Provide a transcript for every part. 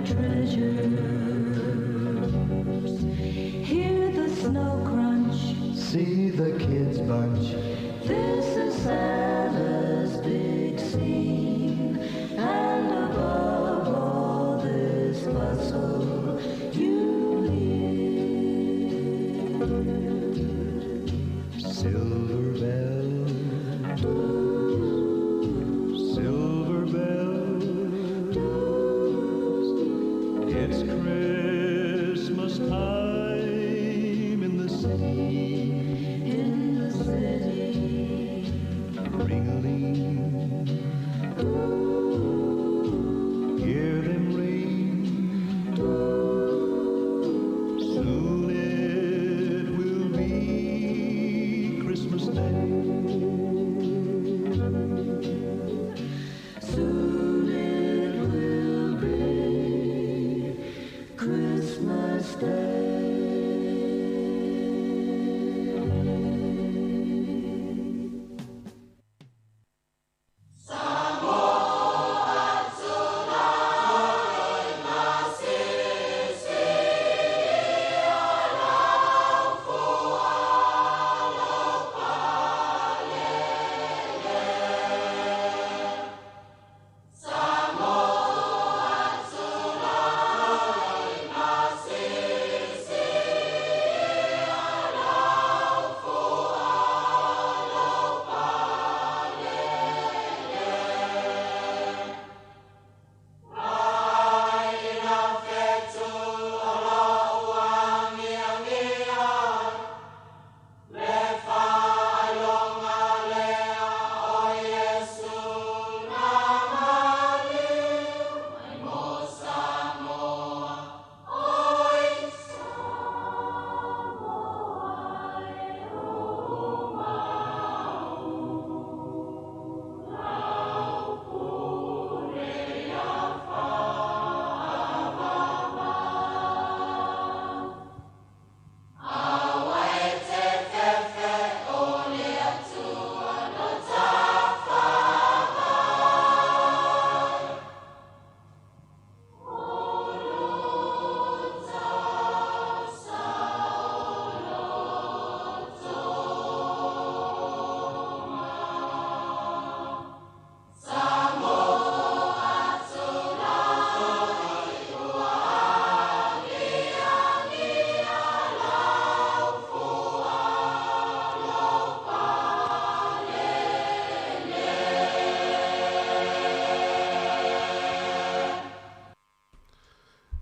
Treasures. Hear the snow crunch. See the kids bunch. This is Santa's big scene. And above all this bustle, you hear silver bells, silver bells. It's Christmas time in the city. In the city. Ring-a-ling. Hear them ring. Soon it will be Christmas Day. Soon it will be Christmas Day.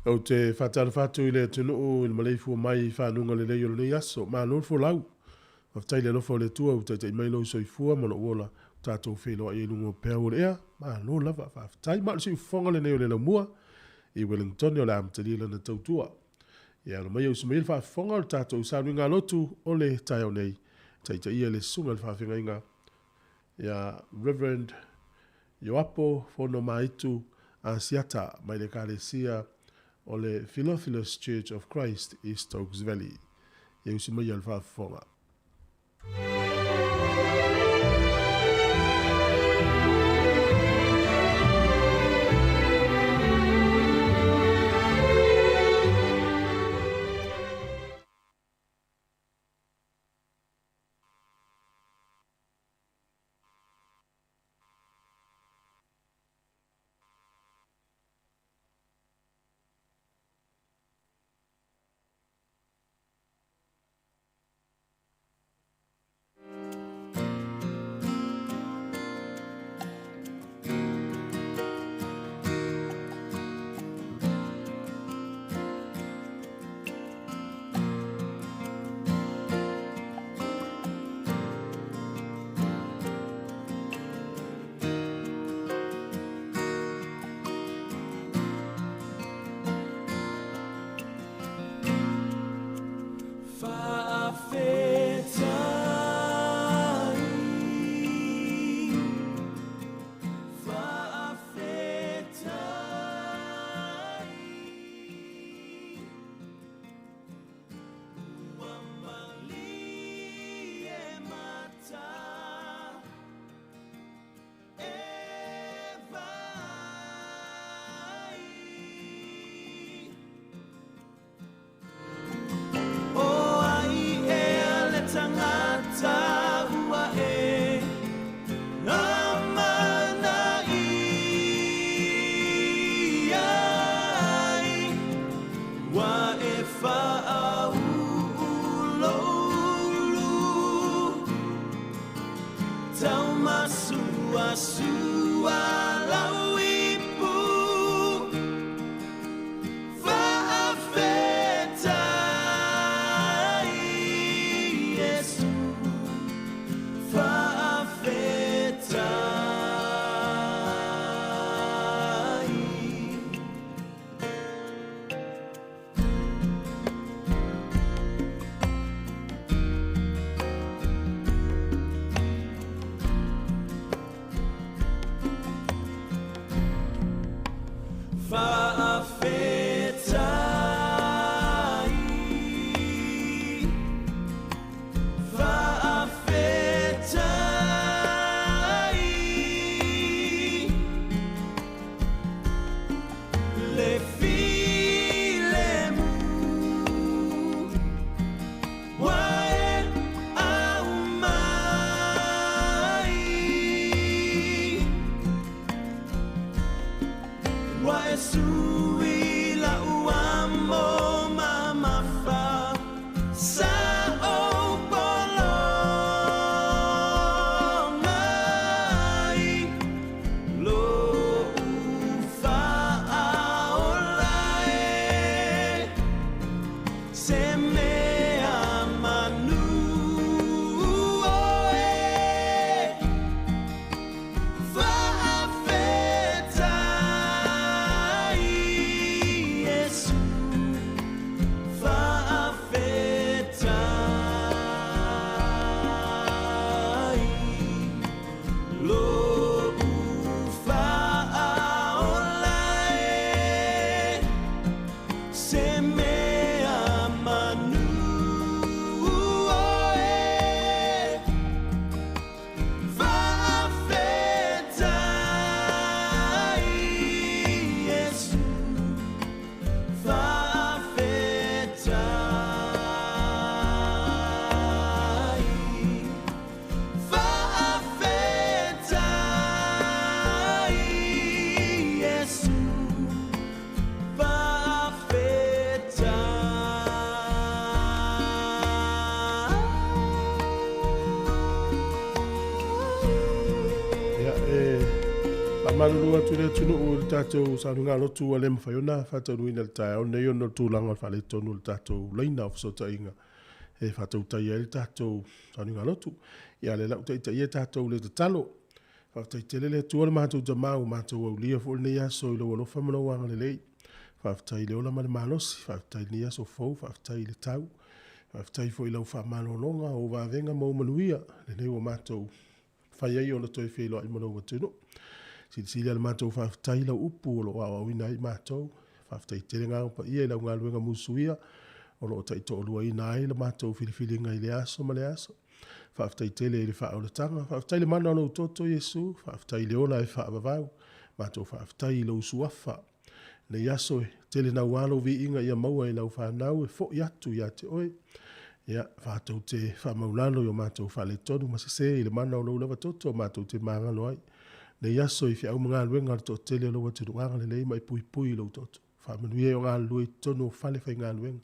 Ou te faatalofa atu i le atunuu i le maleifua mai i faguga lelei o lenei aso. Malo le folau. Faafetai i le alofa o le Atua ua taitai mai lou soifua ma lou ola ua tatou feiloai ai i luga o peau o le ea. Malo lava, faafetai. Ma o le siufofoga lenei o le Laumua i Wellington o le a amatalia lana tautua. Ia alo mai e usu mai le faafofoga o le tatou sauniga lotu o le taeao nei. Taitaia le susuga i le faafeagaiga ia Reverend Ioapo Fonomaitu Asiata mai le Ekalesia o le Philophilus Church of Christ i Stokes Valley. Ia usu mai le faafofoga. Faamalulu atu i le atunuu i le tatou sauniga lotu ua le mafai ona faataunuuina i le taeao lenei ona o le tulaga o le faaletonu o le tatou laina o fesootaiga e faatautai ai le tatou sauniga lotu. Ia a o lea la ua taitaia tatou i le tatalo. Faafetai tele le Atua lo matou Tama ua matou aulia foi lenei aso i lou alofa ma lou agalelei. Faafetai i le ola ma le malosi, faafetai i lenei aso fou, faafetai i le tau. Faafetai foi i lau faamalologa, o ou vavega ma ou manuia, lenei ua matou mafai ai ona toe feiloai ma lou atunuu. Silisili lava ona matou faafetai i lau upu o lo o aoaoina ai matou. Faafetai tele Agaga Paia i lau galuega musuia o lo o taitoaluaina ai le matou filifiliga i lea aso ma lea aso. Faafetai tele i le faaolataga, faafetai i le mana o lou toto Iesu, faafetai i le ola e faavavau. Matou faafetai i lou Suafa. Lenei aso e tele naua lou viiga ia maua e lau fanau e foi atu ia te oe. Ia, tatou te faamaulalo i o matou faaletonu ma sese i le mana o lou lava toto matou te magalo ai. Lenei aso i feau ma galuega a le toatele o lou atunuu, agalelei ma e puipui i lou toto. Faamanuia e o galulue i totonu o falefaigaluega.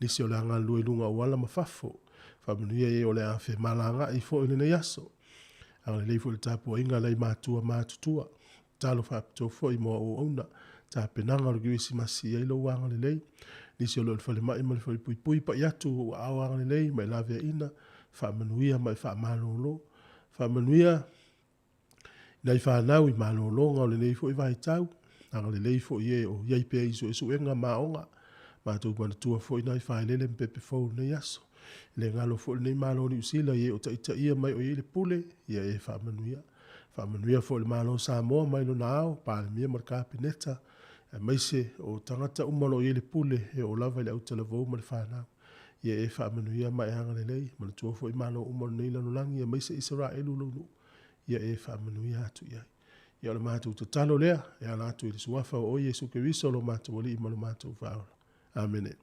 Nisi o le a galulue i luga o auala ma fafo. Faamanuia e o le a femalagaai foi i lenei aso. Agalelei foi i le tapuaiga a nai matua matutua. Tatalo faapitoa foi mo auauna, tapenaga o le Kerisimasi, ia i ai lou agalelei. Nisi o lo o i le falemai ma le falepuipui, pai atu i ou aao agalelei ma e laveaiina, faamanuia ma e faamalolo. Faamanuia i nai fanau i malologa o lenei foi vaitau, agalelei foi i e o i ai pea i suesuega ma aoga. Matou manatua foi nai failele ma pepe fou i lenei aso. E le galo foi lenei Malo o Niu Sila i e o taitaia ma e o i ai le pule, ia e faamanuia. Faamanuia foi i le Malo o Samoa mai lona ao, Palemia ma le Kapeneta, aemaise o tagata uma o lo o i ai le pule e oo lava i le autalavou ma le fanau. Ia e faamanuia ma e agalelei. Manatua foi malo uma o lenei lalolagi aemaise Isaraelu lou nuu, ia e faamanuia atu i ai. Ia o le matou tatalo lea e ala atu i le suafa o oe Iesu Keriso lo matou Alii ma lo matou Faaola. Amene.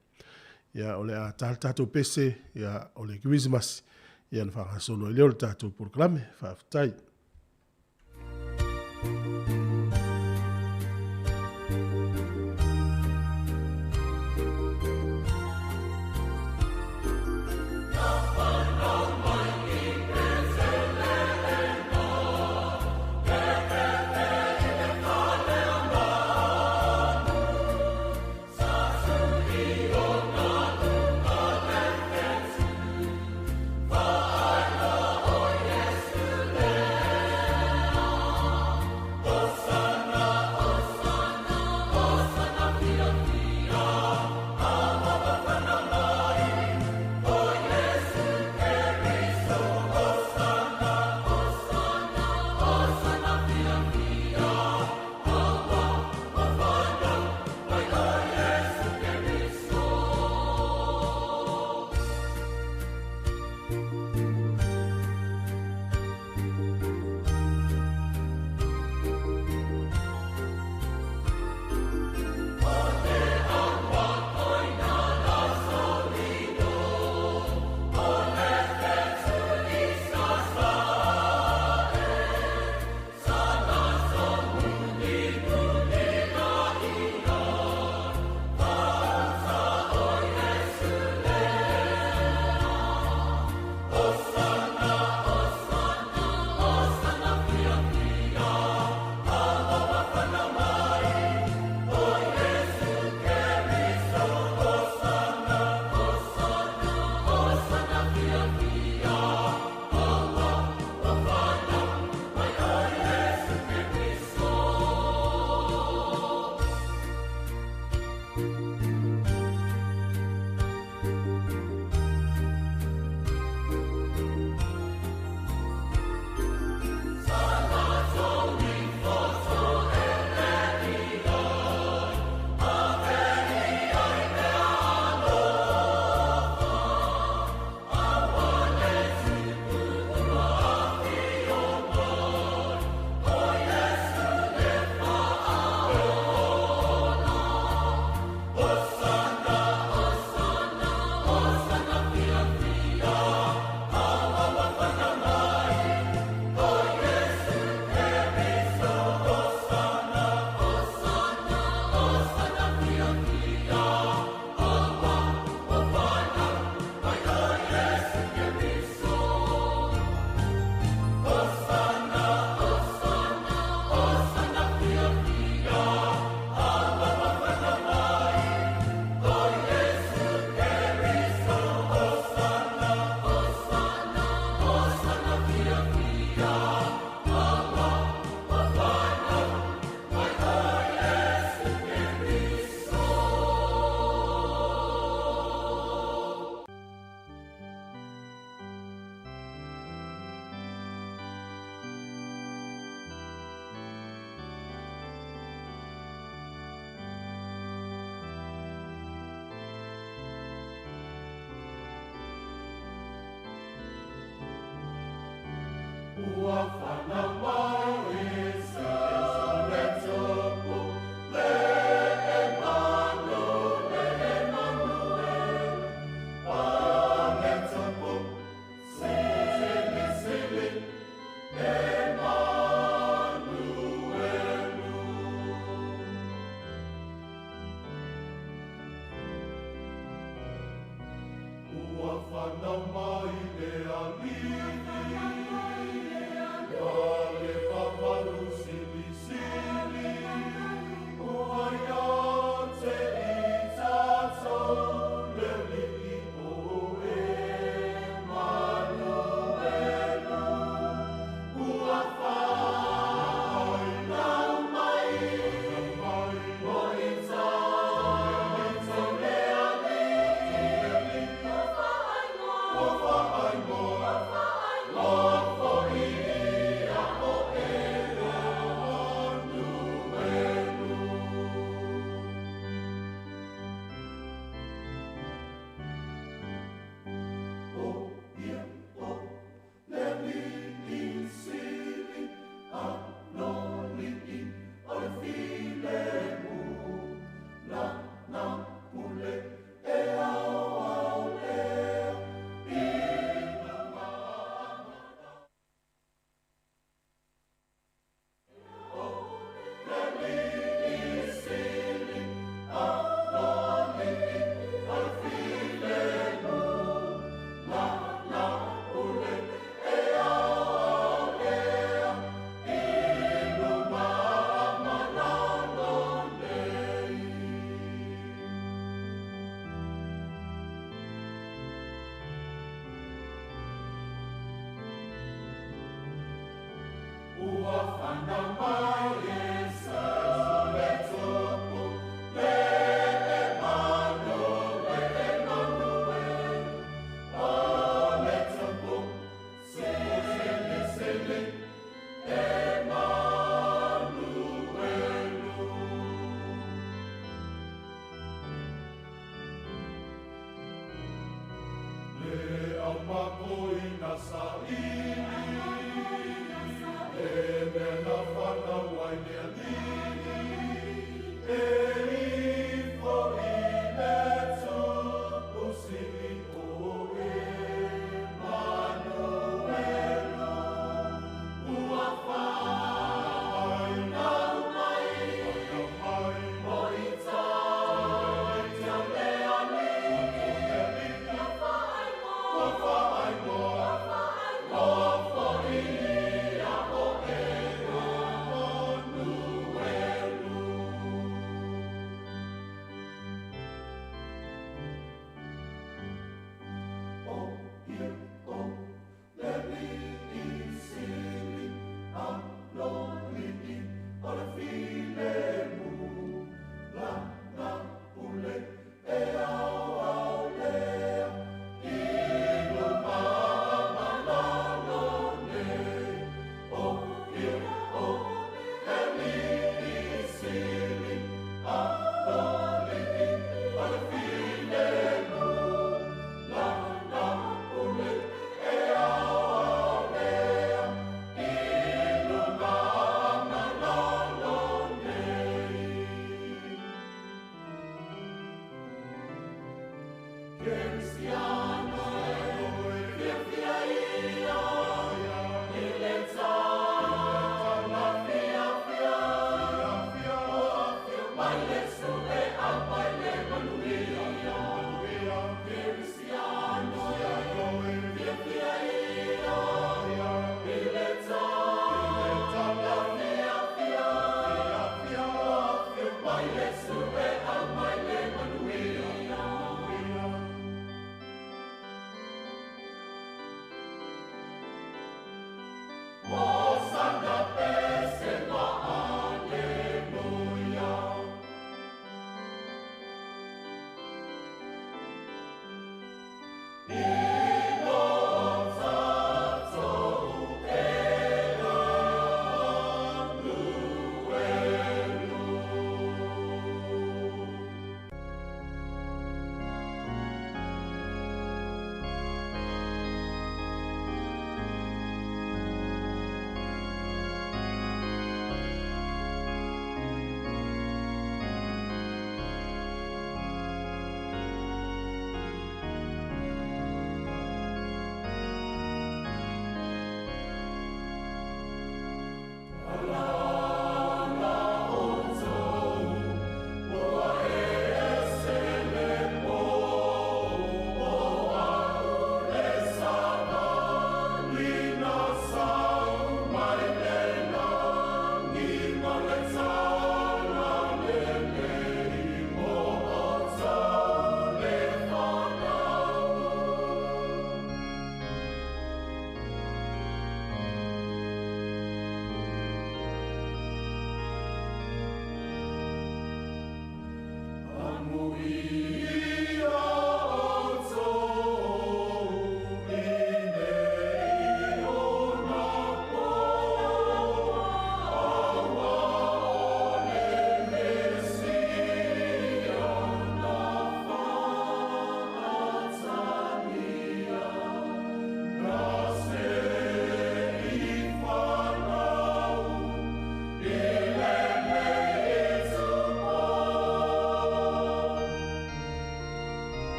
Ia o le a ta le tatou pese, ia o le Kerisimasi, ia ona faagasolo ai lea o le tatou polokalame. Faafetai.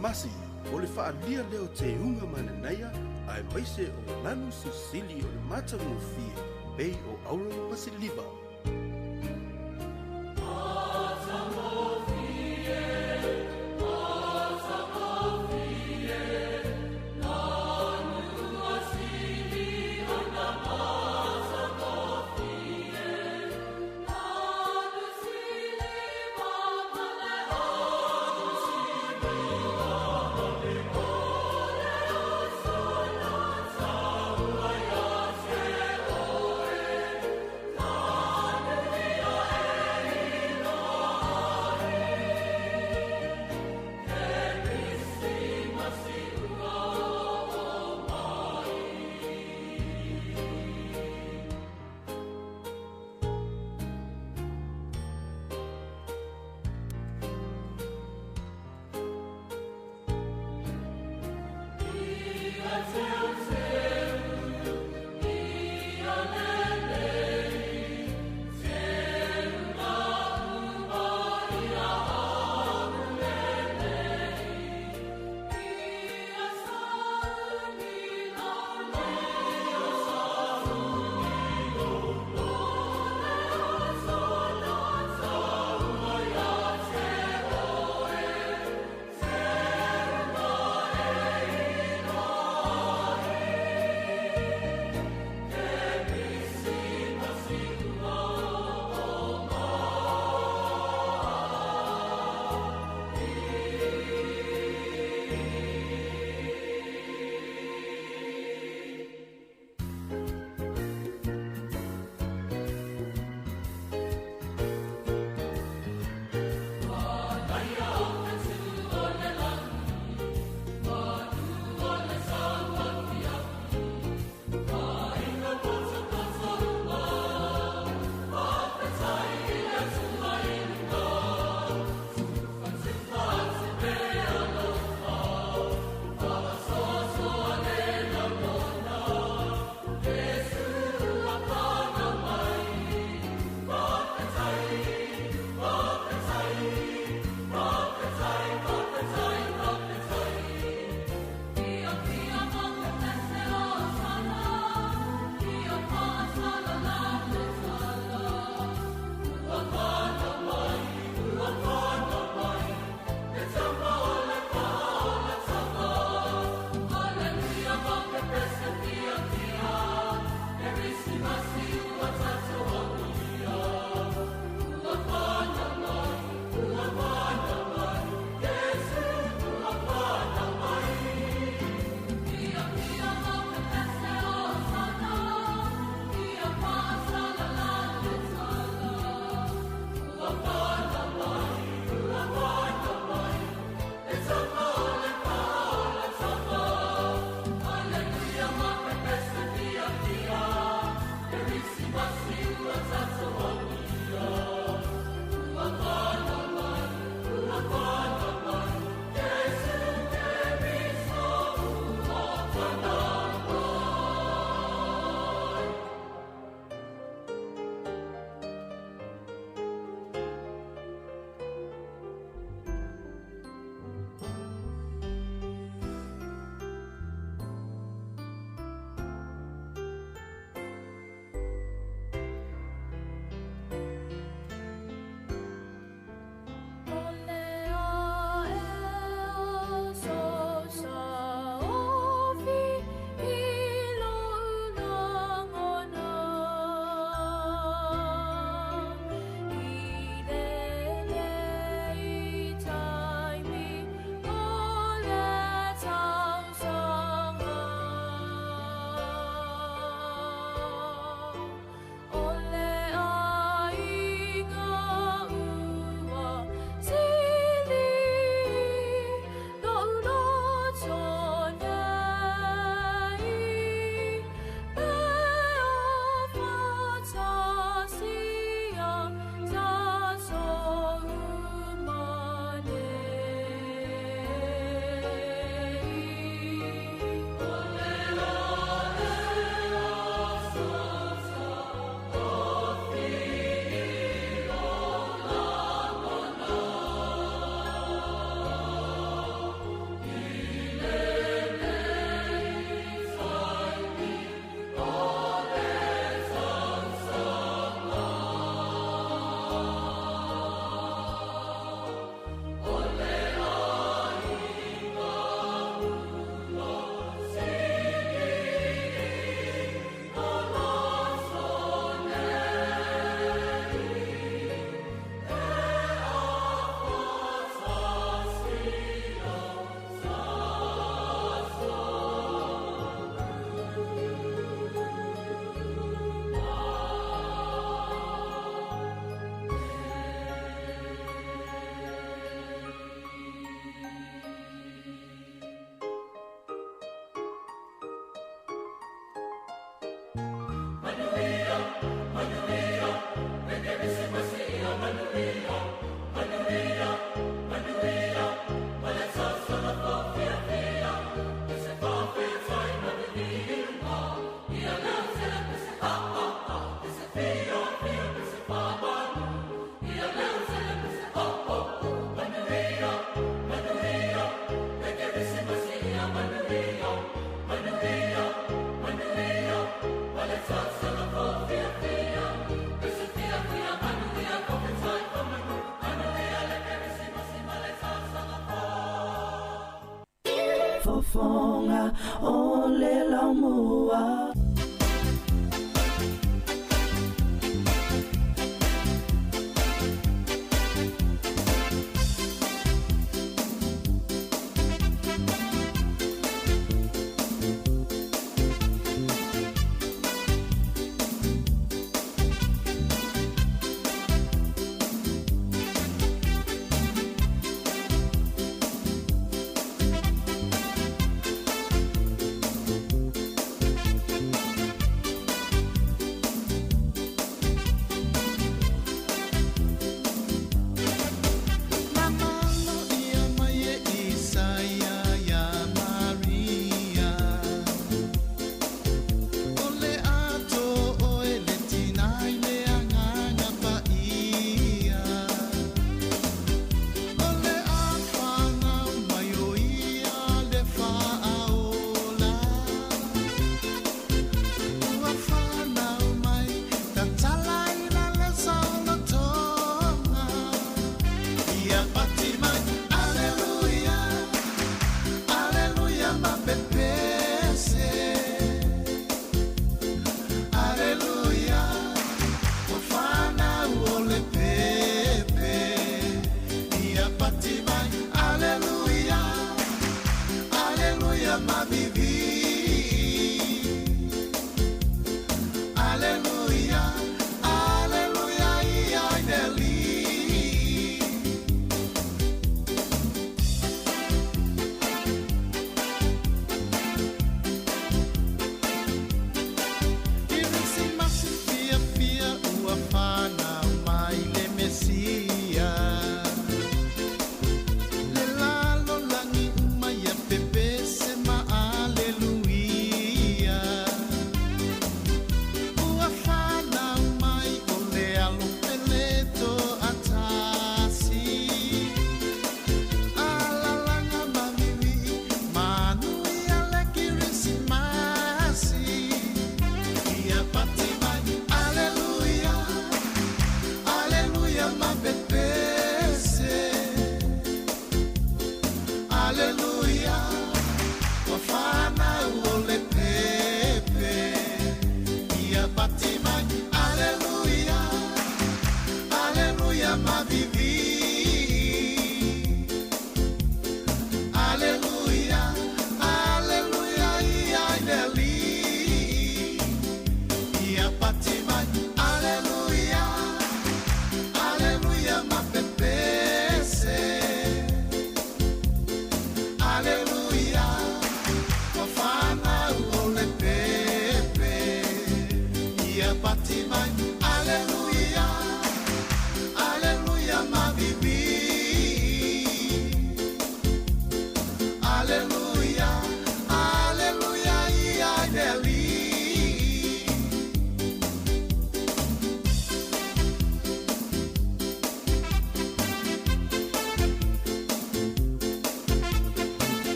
Masi o le faalia lea o teuga mananaia aemaise o lanu sisili o le matagofie pei o auro ma siliva. Fofoga o le laumua.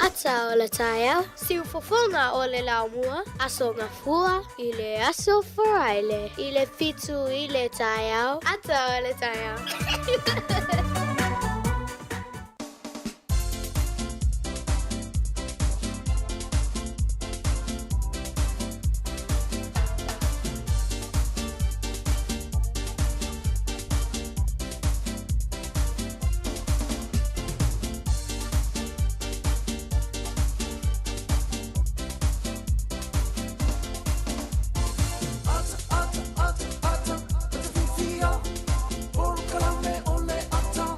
Ata o le taeao, siufofoga o le laumua, Aso Gafua i le Aso Faraile i le 7 i le taeao, ata o le taeao. Ata, ata, ata, ata, ata fifia. Polokalame o le ata.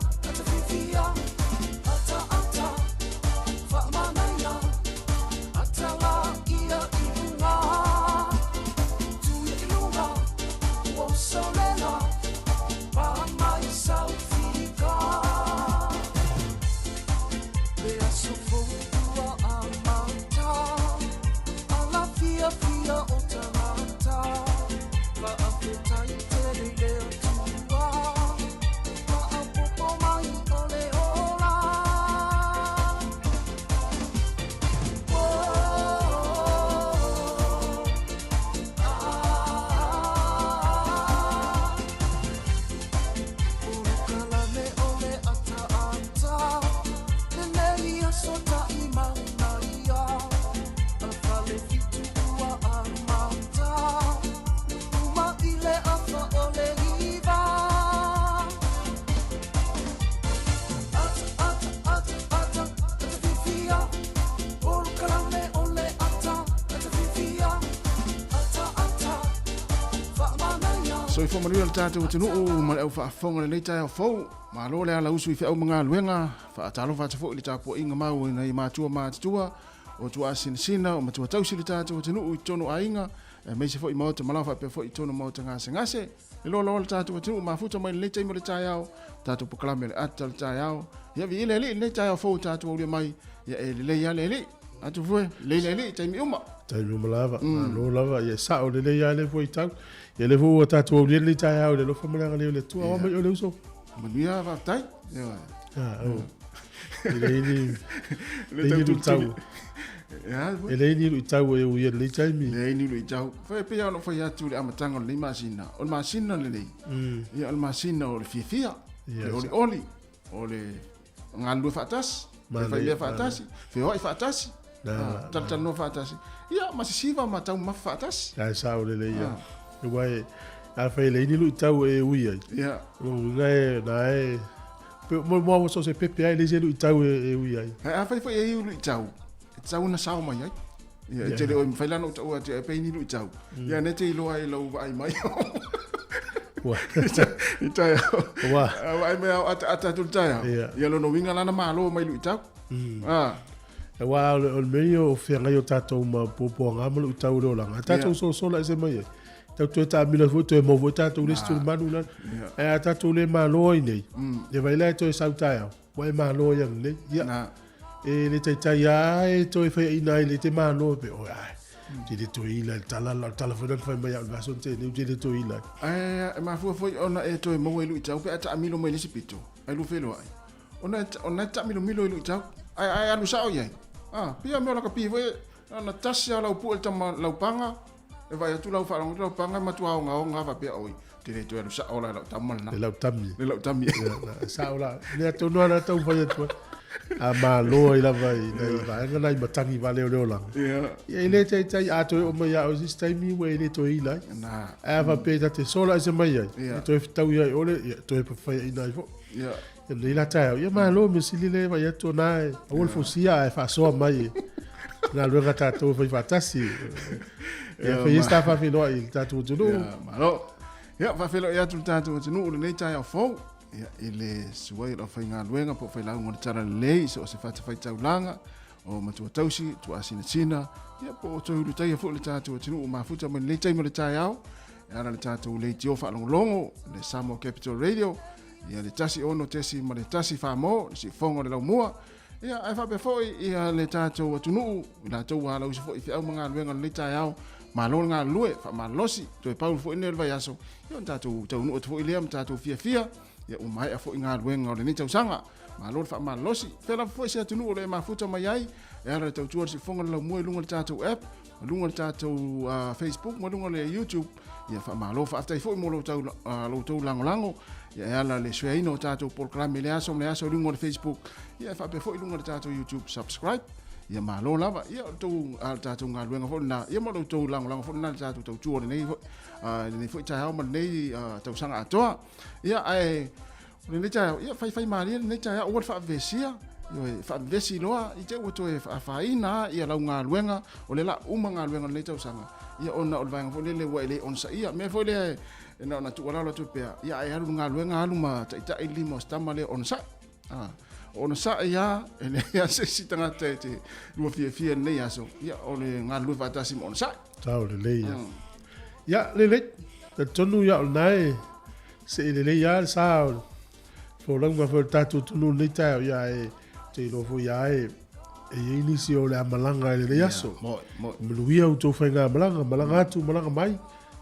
Soifua manuia le tatou atunuu ma le au faafofoga i lenei taeao fou. Malo le ala usu i feau ma galuega. Faatalofa atu foi i le tapuaiga mau i nai matua matutua, o tuaasinasina, o matua tausi le tatou atunuu i totonu o aiga, aemaise foi maota malao faapea foi i totonu o maota gasegase. E loaloa le tatou atunuu mafuta mai lenei taimi o le taeao, tatou polokalame o le ata o le taeao. Ia viia le Alii i lenei taeao fou ua tatou aulia mai. Ia e lelei lava le Alii. Atu foi, lelei le Alii i taimi uma. Taimi uma lava, malo lava, ia e sao lelei lava lea foi tau. Ia lea foi ua tatou aulia lenei taeao i le alofa ma le agalelei o le Atua. Oa mai oe le uso. Manuia, faafetai. Ioe. Ah, oh. E leai ni, Le leai tau ni luitau. tulituli. Ia, E leai ni luitau e uia i lenei taimi. Leai ni luitau. Fai pei ona ou fai atu i le amataga o lenei masina, o le masina lenei, ia o le masina o le fiafia, Ia, le olioli, o le galulue faatasi, le fai mea faatasi, feoai faatasi, talatalanoa faatasi, ia ma sisiva ma taumamafa faatasi. Ae sao lelei ia. Aua e, afai e leai ni luitau e ui ai, Ia. o lona uiga e, na e, pe, mo mo so se pepe ai le se luitau e ui ai. Ae afai foi e i ai luitau, e tatau ona sao mai ai. Ia, e te le o mawhai lana o tau atu e pei ni luitau. Ia, ne te iloa i lau vaai mai. Ua. I taeao. Ua. Vaai mai au ata ata atu le taeao. Ia. Ia lona uiga lana malo mai luitau. Ah. Aua o le mea ia o feagai o tatou ma puapuaga ma luitau o le olaga. A tatou sosola ese mai ai. Tau toe taamilo foi, toe maua foi tatou le isi tulimanu lana. Ae a tatou le malo ai nei, ia vaai la e toe sau taeao, ua e malo ai ananei. Ia, e le taitai lava e toe faiaina ai le te malo pe oe ai. Te le toe ila i le tala, o le tala foi lena na fai mai au i le vaiaso na tea nei, ou te le toe ila ai. Ae mafua foi ona e toe maua i luitau pe a taamilo mai le isi pito, ae lua feiloai. Ona e taamilomilo i luitau, ae ae alu sao i ai. Ah, pei lava mea o lakapi foi, na tasi lava lau pue i le tama laupaga, E vaai atu lau faalogo lau panga e matua ogaoga lava faapea oi, te le toe alu sao la i lau tama lena. Le lau tami. Le lau tami. Ia, sao la. Lea tonu lava na taumafai atu ai. A malo ai lava i nai vaega nai matagi vale o le olaga. Ia. Ia e le taitai a toe oo mai ia oe i se isi taimi ua e le toe ila ai. Na. Ae a faapea ta te sola ese mai ai, Ia. e toe fetaui ai ole, ia toe faiaina ai foi. Ia. Ia nei la taeao, ia malo mea sili lea e vaai atu o na e aua le fausia ae faasoa mai e galuega a tatou e fai faatasi. Ia fai ai se ta faafeiloai i le tatou atunuu. Ia, malo. Ia, faafeiloai atu le tatou atunuu i lenei taeao fou. Ia, i le suai o le aufaigaluega po o failauga o le Talalelei, so o se fatafaitaulaga, o matua tausi, tuaasinasina, ia po o toe ulutaia foi le tatou atunuu mafuta mai lenei taimi o le taeao. E ala le tatou leitio faalogologo, le Samoa Capital Radio, ia le 16.1 Samoa, le siufofoga o le laumua, ia ae faapea foi ia le tatou atunuu, i latou ua alausi foi i feau ma galuega o lenei taeao, malo le galulue, faamalolosi, toe pau foi lenei o le vaiaso, ia ona tatou taunuu atu foi lea ma tatou fiafia, ia ua maea foi galuega o lenei tausaga. Malo le faamalolosi. Fea lava foi se atunuu o lo o e mafuta mai ai, e ala i le tautua i le siufofoga o le laumua i luga o le tatou app, luga o le tatou Facebook ma luga o le YouTube. Ia faamalo, faafetai foi mo lo outou lagolago. Ia e ala le share ina o tatou polokalame i le aso ma le aso i luga o le Facebook. Ia e faapea foi i luga o le tatou YouTube subscribe. Ia malo lava. Ia o le tou le tatou galuega foi lena. Ia ma lo outou lagolago foi lena i le tatou tautua lenei foi lenei foi taeao ma lenei tausaga atoa. Ia ae O lenei taeao, ia faifai malie lenei taeao, aua le faavevesia, ioe, faavevesi loa i te i ua toe afaina ia lau galuega, o lea la uma galuega o lenei tausaga, ia ona o le vaega foi lele ua e le onosaia. O le mea foi lea e na ona tuualalo atu pea, ia a e alu i le galuega, alu ma taitai le lima o si tama lea, onosai. A, onosai lava, e leai lava se isi tagata e te lua fiafia i lenei aso, ia o le galulue faatasi ma onosai. Sao lelei ia. Ia, lelei. Talitonu ia o lena e See lelei lava le sa o le folauga foi o le tatou atunuu i lenei taeao, ia ae ou te iloa foi lava e i ai nisi o le a malaga i lenei aso. Manuia outou faigamalaga, malaga atu, malaga mai,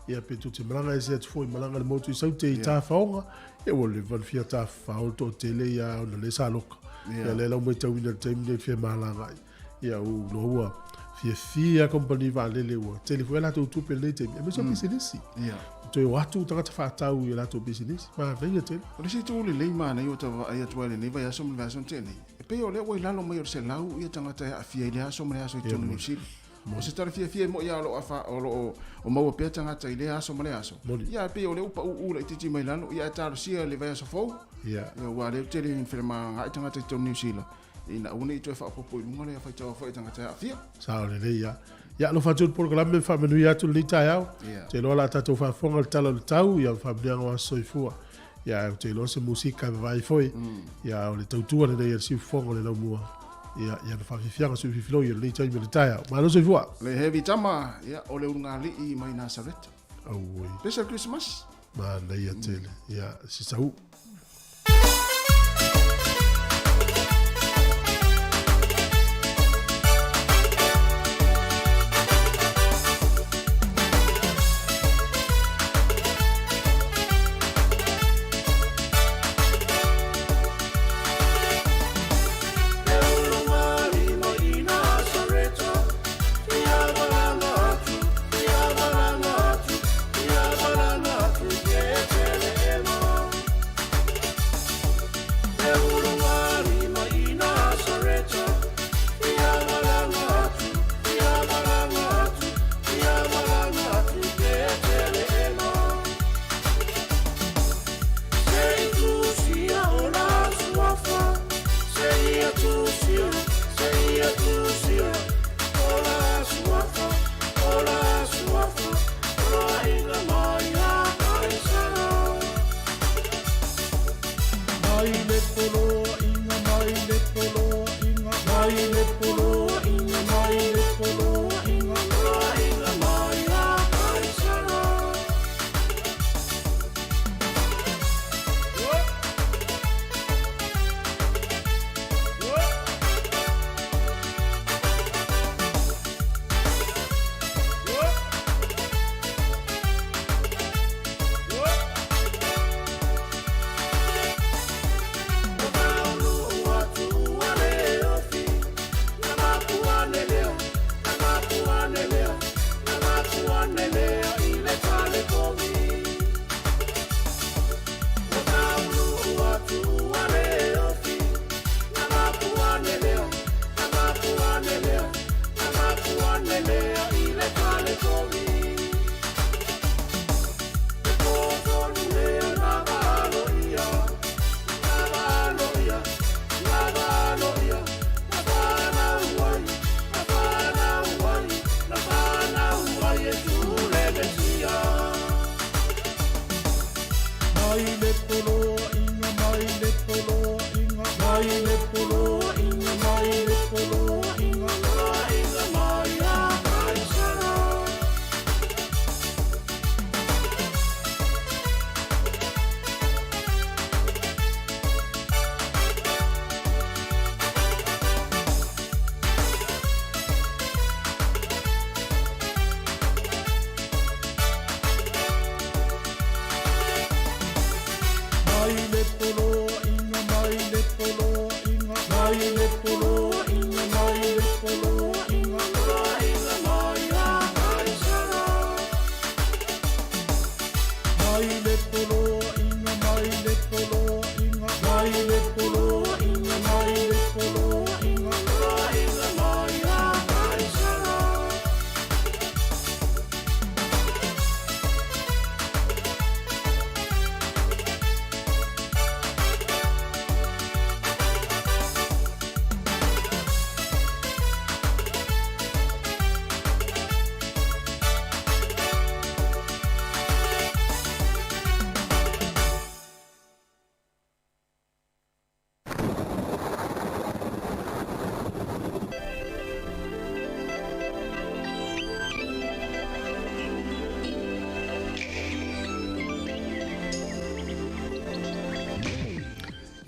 ia pe tou te malaga ese atu foi, malaga i le motu i Saute i Tafaoga, ia ua leva ona fia tafafao le toatele ia ona lea sa loka. Ia lea la ua matauina i le taimi lenei fia malaga ai. Ia ou iloa ua fiafia kamupani vaalele ua tele foi a latou tupe i lenei taimi, aemaise o pisinisi. Ia. Toe o atu tagata faatau i a latou pisinisi, manaia tele. O le isi itu lelei manaia ua tau vaai atu ai i lenei vaiaso ma le vaiaso na tea nei, e pei o lea ua i lalo mai o le 100 tagata e aafia i lea aso ma lea aso i totonu o Niu Sila. O se tala fiafia e moi lava o lo o afa, o lo o o maua pea tagata i lea aso ma lea aso. Moni. Ia, e pei o lea ua pauu laitiiti mai lalo, ia ae talosia le vaiaso fou. Ia. Ia, aua o lea ou te le felemagaai tagata i totonu o Niu Sila, ina aua ne i toe faaopoopo i luga le faitau aofai o tagata e aafia. Sao lelei lava. Ia, alofa atu i le polokalame ma faamanuia atu lenei taeao. Ou te iloa o le a tatou faafofoga i le tala o le tau, ia ma faamanuiaga o aso soifua. Ia, ae ou te iloa o se musika e vavaai foi. Ia, o le tautua lenei a le siufofoga o le laumua. Ia, i ana faafiafiaga suififilogi o lenei taimi o le taeao. Malo soifua! Le heavy tama, ia, o le ulugalii mai Nasareta. Auoi. Special Christmas. Manaia tele. Ia, se sau.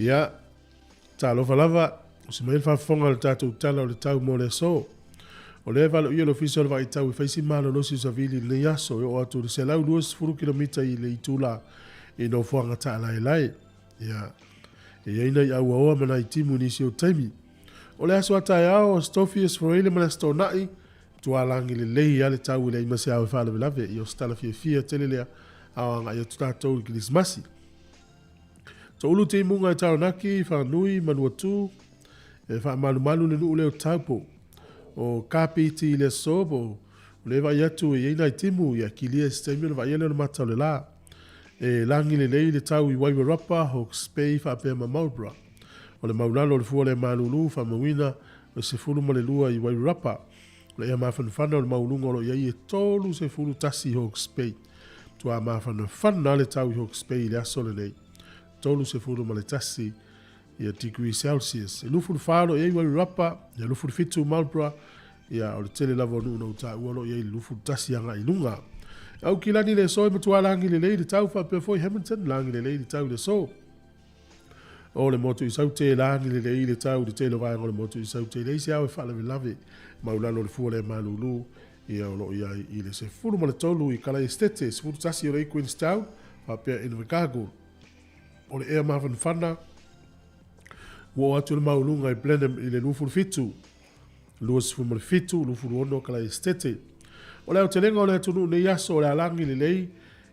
Ia, talofa lava, usi mai le faafofoga o le tatou tala o le tau mo le aso. O lea e valoia le Ofisa o le Vaitau e fai si malolosi o savili i lenei aso e oo atu i le 120 kilomita i le itula i nofoaga taalaelae. Ia, e i ai nai auaoa ma nai timu i nisi o taimi. O le aso a taeao, Aso Tofi, Aso Faraile ma le Aso Toonai, tualagi lelei lava le tau e leai ma se ao e faalavelave. Ia, o se tala fiafia tele lea a o agai atu tatou i le Kerisimasi. Toulu timuga e Taranaki, Whanui, Manuatu, e faamalumalu le nuu lea o Taupo. O Kapiti i le aso po o lea e vaai atu e i ai nai timu ia kilia i se taimi ona vaaia lea o le mata o le la. E lagi lelei le tau i Wairarapa, Hawke's Bay faapea ma Marlborough. O le maulalo o le fua lea malulu faamauina o le 12 i Wairarapa. O le ea mafanafana o le maualuga o lo o i ai e 31 Hawke's Bay. Matua mafanafana le tau i Hawke's Bay i le aso lenei. 31 ia degree Celsius. E 24 o lo o i ai Wairarapa, ia 27 Marlborough, ia o le tele lava o nuu na ou taua o lo o i ai i le 21 agai i luga. Aukilani i le aso e matua lagi lelei le tau faapea foi Hamilton, lagi lelei le tau i le aso. O le motu i Saute e lagi lelei le tau i le tele o vaega o le motu i Saute. E leai se ao e faalavelave maulalo o le fua lea malulu ia o lo o i ai i le 13 i Kalai Esitete, 11 o le i Queenstown faapea Invercargill. O le ea mafanafana ua oo atu le maualuga i Blenheim i le 27, 27, 26 Kalai Esitete. O le aotelega o le atunuu nei aso o le a lagi lelei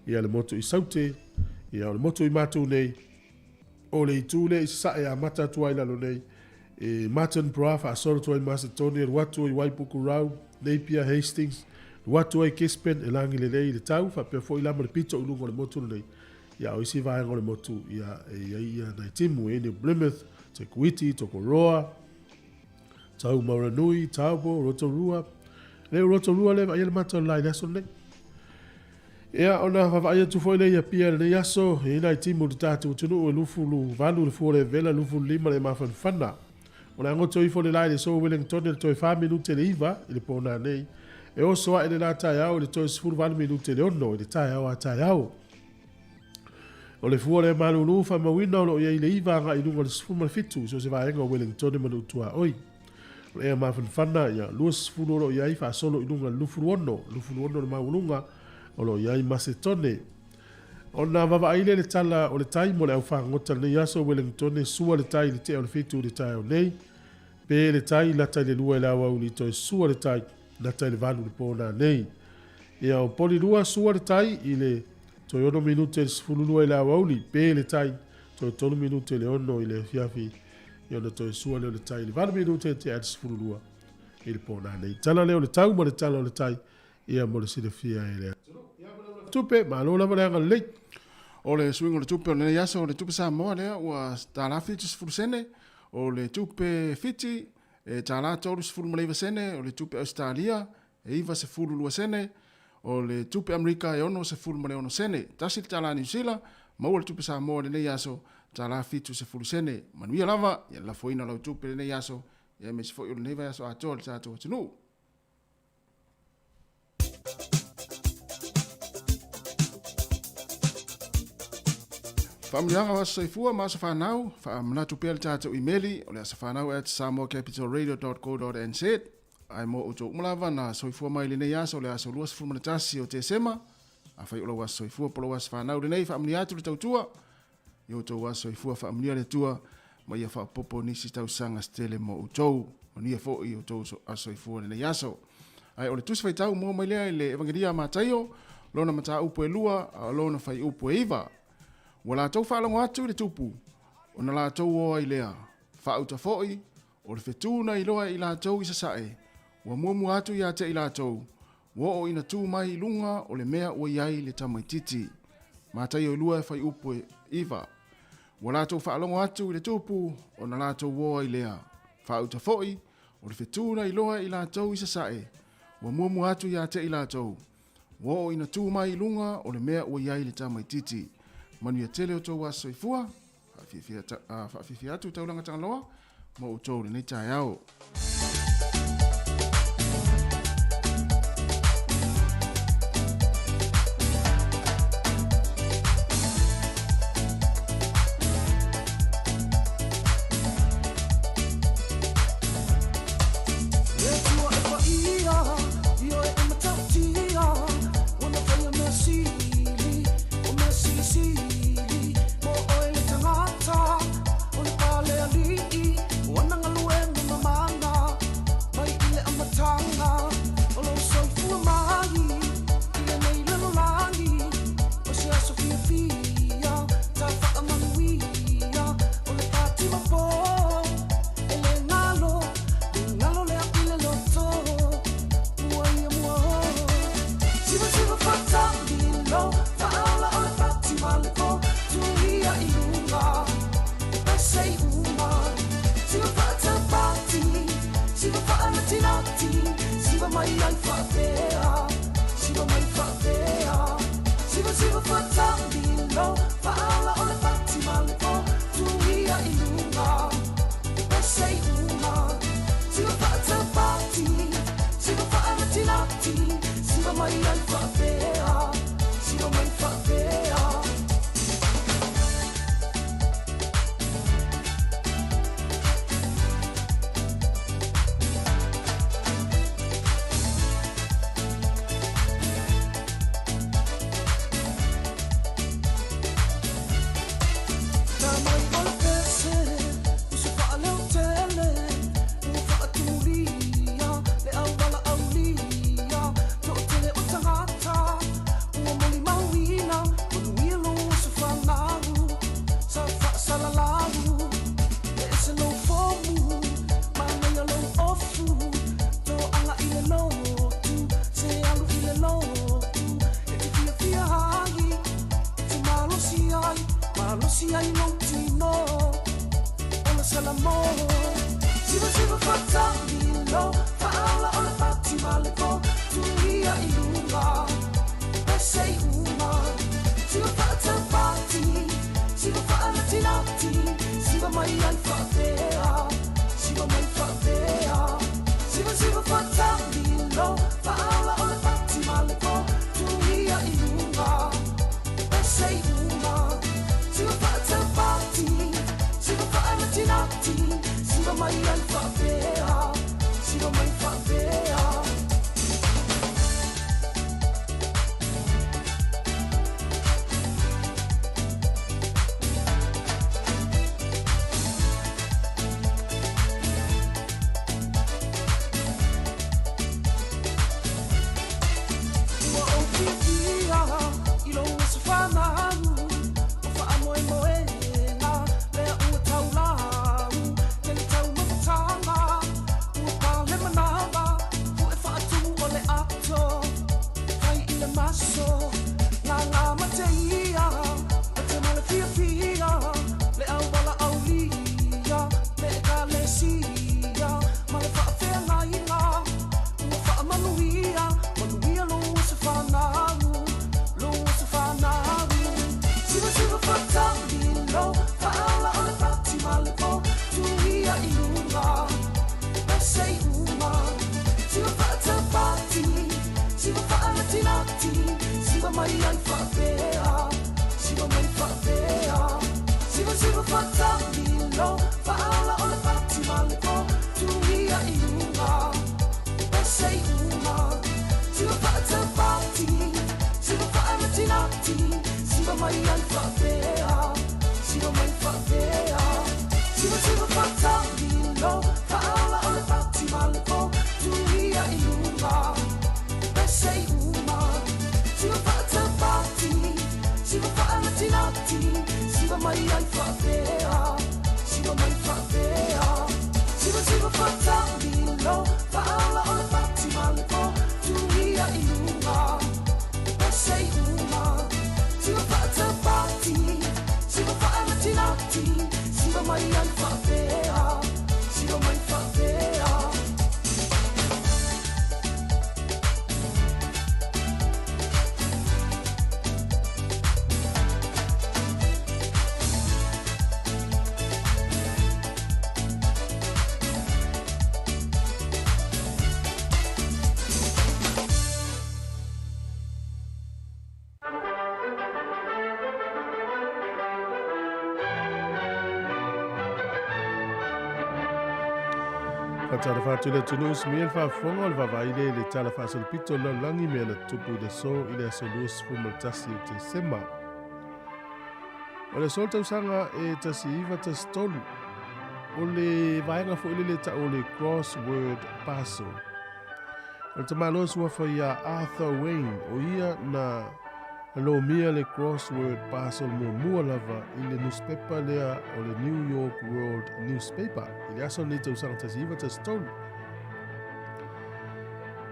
ia le motu i Saute, ia o le motu i matou nei, o le itu lea i sasae amata atu ai i lalo nei, i Martinborough faasolo atu ai Masetoni, alu atu i Waipukurau, Napier, Hastings, alu atu ai Gisborne e lagi lelei i le tau, faapea foi la ma le pito i luga o le motu lenei. Ia o isi vaega o le motu, ia e i ai ia nai timu, e i ai New Plymouth, Te Kuiti, Tokoroa, Taumaranui, Taupo, Rotorua. Le o Rotorua le vaai le mata la i le aso lenei. Ia, ona vaavaai atu foi lea i Apia i lenei aso, e i ai nai timu o le tatou atunuu e 28 le fua o le vela, 25 le mafanafana. O le agoto ifo le la i le aso Wellington i le toe 4 minute le 9 i le pō nanei. E oso ae le la taeao i le toe 18 minute le 6 i le taeao a taeao. O le fua lea malulu faamauina o lo o i ai le 9 agai i luga o le 17 i so o se vaega o Wellington ma Nuutuaoi. O le ea mafanafana, ia, 20 o lo o i ai faasolo i luga i le 26, 26 le maualuga o lo o i ai Masetone. Ona vaavaai lea i le tala o le tai mo le au fagota lenei aso Wellington sua le tai i le tea o le 7 i le taeao nei. Pe le tai lata i le 2 i le aoauli toe sua le tai lata i le 8 i le pō nanei. Ia o Polilua sua le tai i le toe 6 minute i le 12 i le aoauli, pe le tai toe 3 minute i le 6 i le afiafi, ia ona toe sua lea o le tai i le 8 minute tea i le 12 i le pō nanei. Tala lea o le tau ma le tala o le tai ia mo le silafia e le atunuu. Ia ma le ula tupe, malo lava le agalelei. O le suiga o le tupe o lenei aso, o le tupe Samoa lea ua $1.70 sene, o le tupe Fiti e $39 sene, o le tupe Ausetalia e 92 sene, o le tupe Amerika e 66 sene. Tasi le tala Niu Sila, maua le tupe Samoa i lenei aso, $70 sene. Manuia lava, ia lafoina lau tupe i lenei aso, ia aemaise foi o lenei vaiaso atoa i le tatou atunuu. Faamanuiaga o aso soifua ma aso fanau, faamanatu pea le tatou imeli o le asofanau at samoacapitalradio.co.nz. Ae mo outou uma lava na soifua mai i lenei aso o le aso 21 o Tesema, afai o lou aso soifua po o lou aso fanau lenei, faamanuia atu le tautua i outou aso soifua, faamanuia le Atua ma ia faaopoopo nisi tausaga se tele mo outou. Manuia foi i outou aso soifua i lenei aso. Ae o le tusi faitau mua mai lea i le Evangelia a Mataio, lona mataupu e 2, a o lona faiupu e 9. Ua latou faalogo atu i le tupu, ona latou o ai lea, faauta foi, o le fetu na iloa e i latou i sasae, ua muamua atu ia te i latou, ua oo ina tu mai i luga o le mea ua i ai le tamaitiiti. Mataio e 2 e faiupu e 9. Ua latou faalogo atu i le tupu, ona latou o ai lea, faauta foi, o le fetu na iloa e i latou i sasae, ua muamua atu ia te i latou, Ua oo ina tu mai i luga o le mea ua i ai le tamaitiiti. Manuia tele outou aso soifua. Faafiafia atu Taulaga Tagaloa mo outou lenei taeao. faapea Siva mai faapea Siva siva faatamilo Faaola o le fati ma le po Tuia i luga Pese i uga Siva faataupati Siva faanatinati Siva mai ai faapea Siva mai faapea Na mai o le pese Uso faaleotele Ua faatumulia Le auala aulia Toʻatele o tagata Ua molimauina Manuia lou aso fanau Sa faasalalau E ese lou fomu Manaia lou ofu Toaga i le lotu Se alu i le lotu E te fiafia ai E te malosi ai Malosi ai lou tino O le Salamo Siva siva faatamilo Faaola o le fati ma le po Tuia i luga Pese i uga Siva faataupati Siva faanatinati Siva mai ai faapea Siva mai faapea Siva siva faatamilo Faaola o le fati ma le po Tuia i luga Pese i uga Siva faataupati Siva faanatinati Siva mai ai faapea Siva mai faapea Ua ou fiafia i lou aso fanau O faamoemoega lea ua taulau Tele taumafataga ua pale manava Puʻe faatumu o le ato Fai i le maso Gaga ma te ia Mate ma le fiafia Le auala aulia Le ekalesia Ma le faafeagaiga Ua faamanuia Manuia lou aso fanau Lou aso fanau Siva siva faatamilo Faaola o le fati ma le po Tuia i luga Pese i uga Siva faataupati Siva faanatinati Siva mai ai faapea Siva mai faapea Siva siva faatamilo Faaola o le fati ma le po Tuia i luga Pese i uga Siva faataupati Siva faanatinati Siva mai ai faapea Siva mai faapea Siva siva faatamilo Faaola o le fati ma le po Tuia i luga Pese i uga Siva faataupati Siva faanatinati Siva mai ai faapea Siva mai faapea Siva siva faatamilo Faaola o le fati ma le po Tuia i luga Pese i uga Siva faataupati Siva faanatinati Siva mai ai faapea Siva mai faapea Faatalofa atu i le atunuu sumia le faafofoga o le vaavaai lea i le Tala Faasolopito o le Lalolagi mea na tutupu i le aso i le aso 21 o Tesema. O le aso o le tausaga e 1913, o le vaega foi lele e tau o le Crossword Puzzle. O le tamaloa suafa ia Arthur Wayne, o ia na lomia le crossword puzzle muamua lava i le newspaper lea o le New York World Newspaper i le aso lenei tausaga 1913.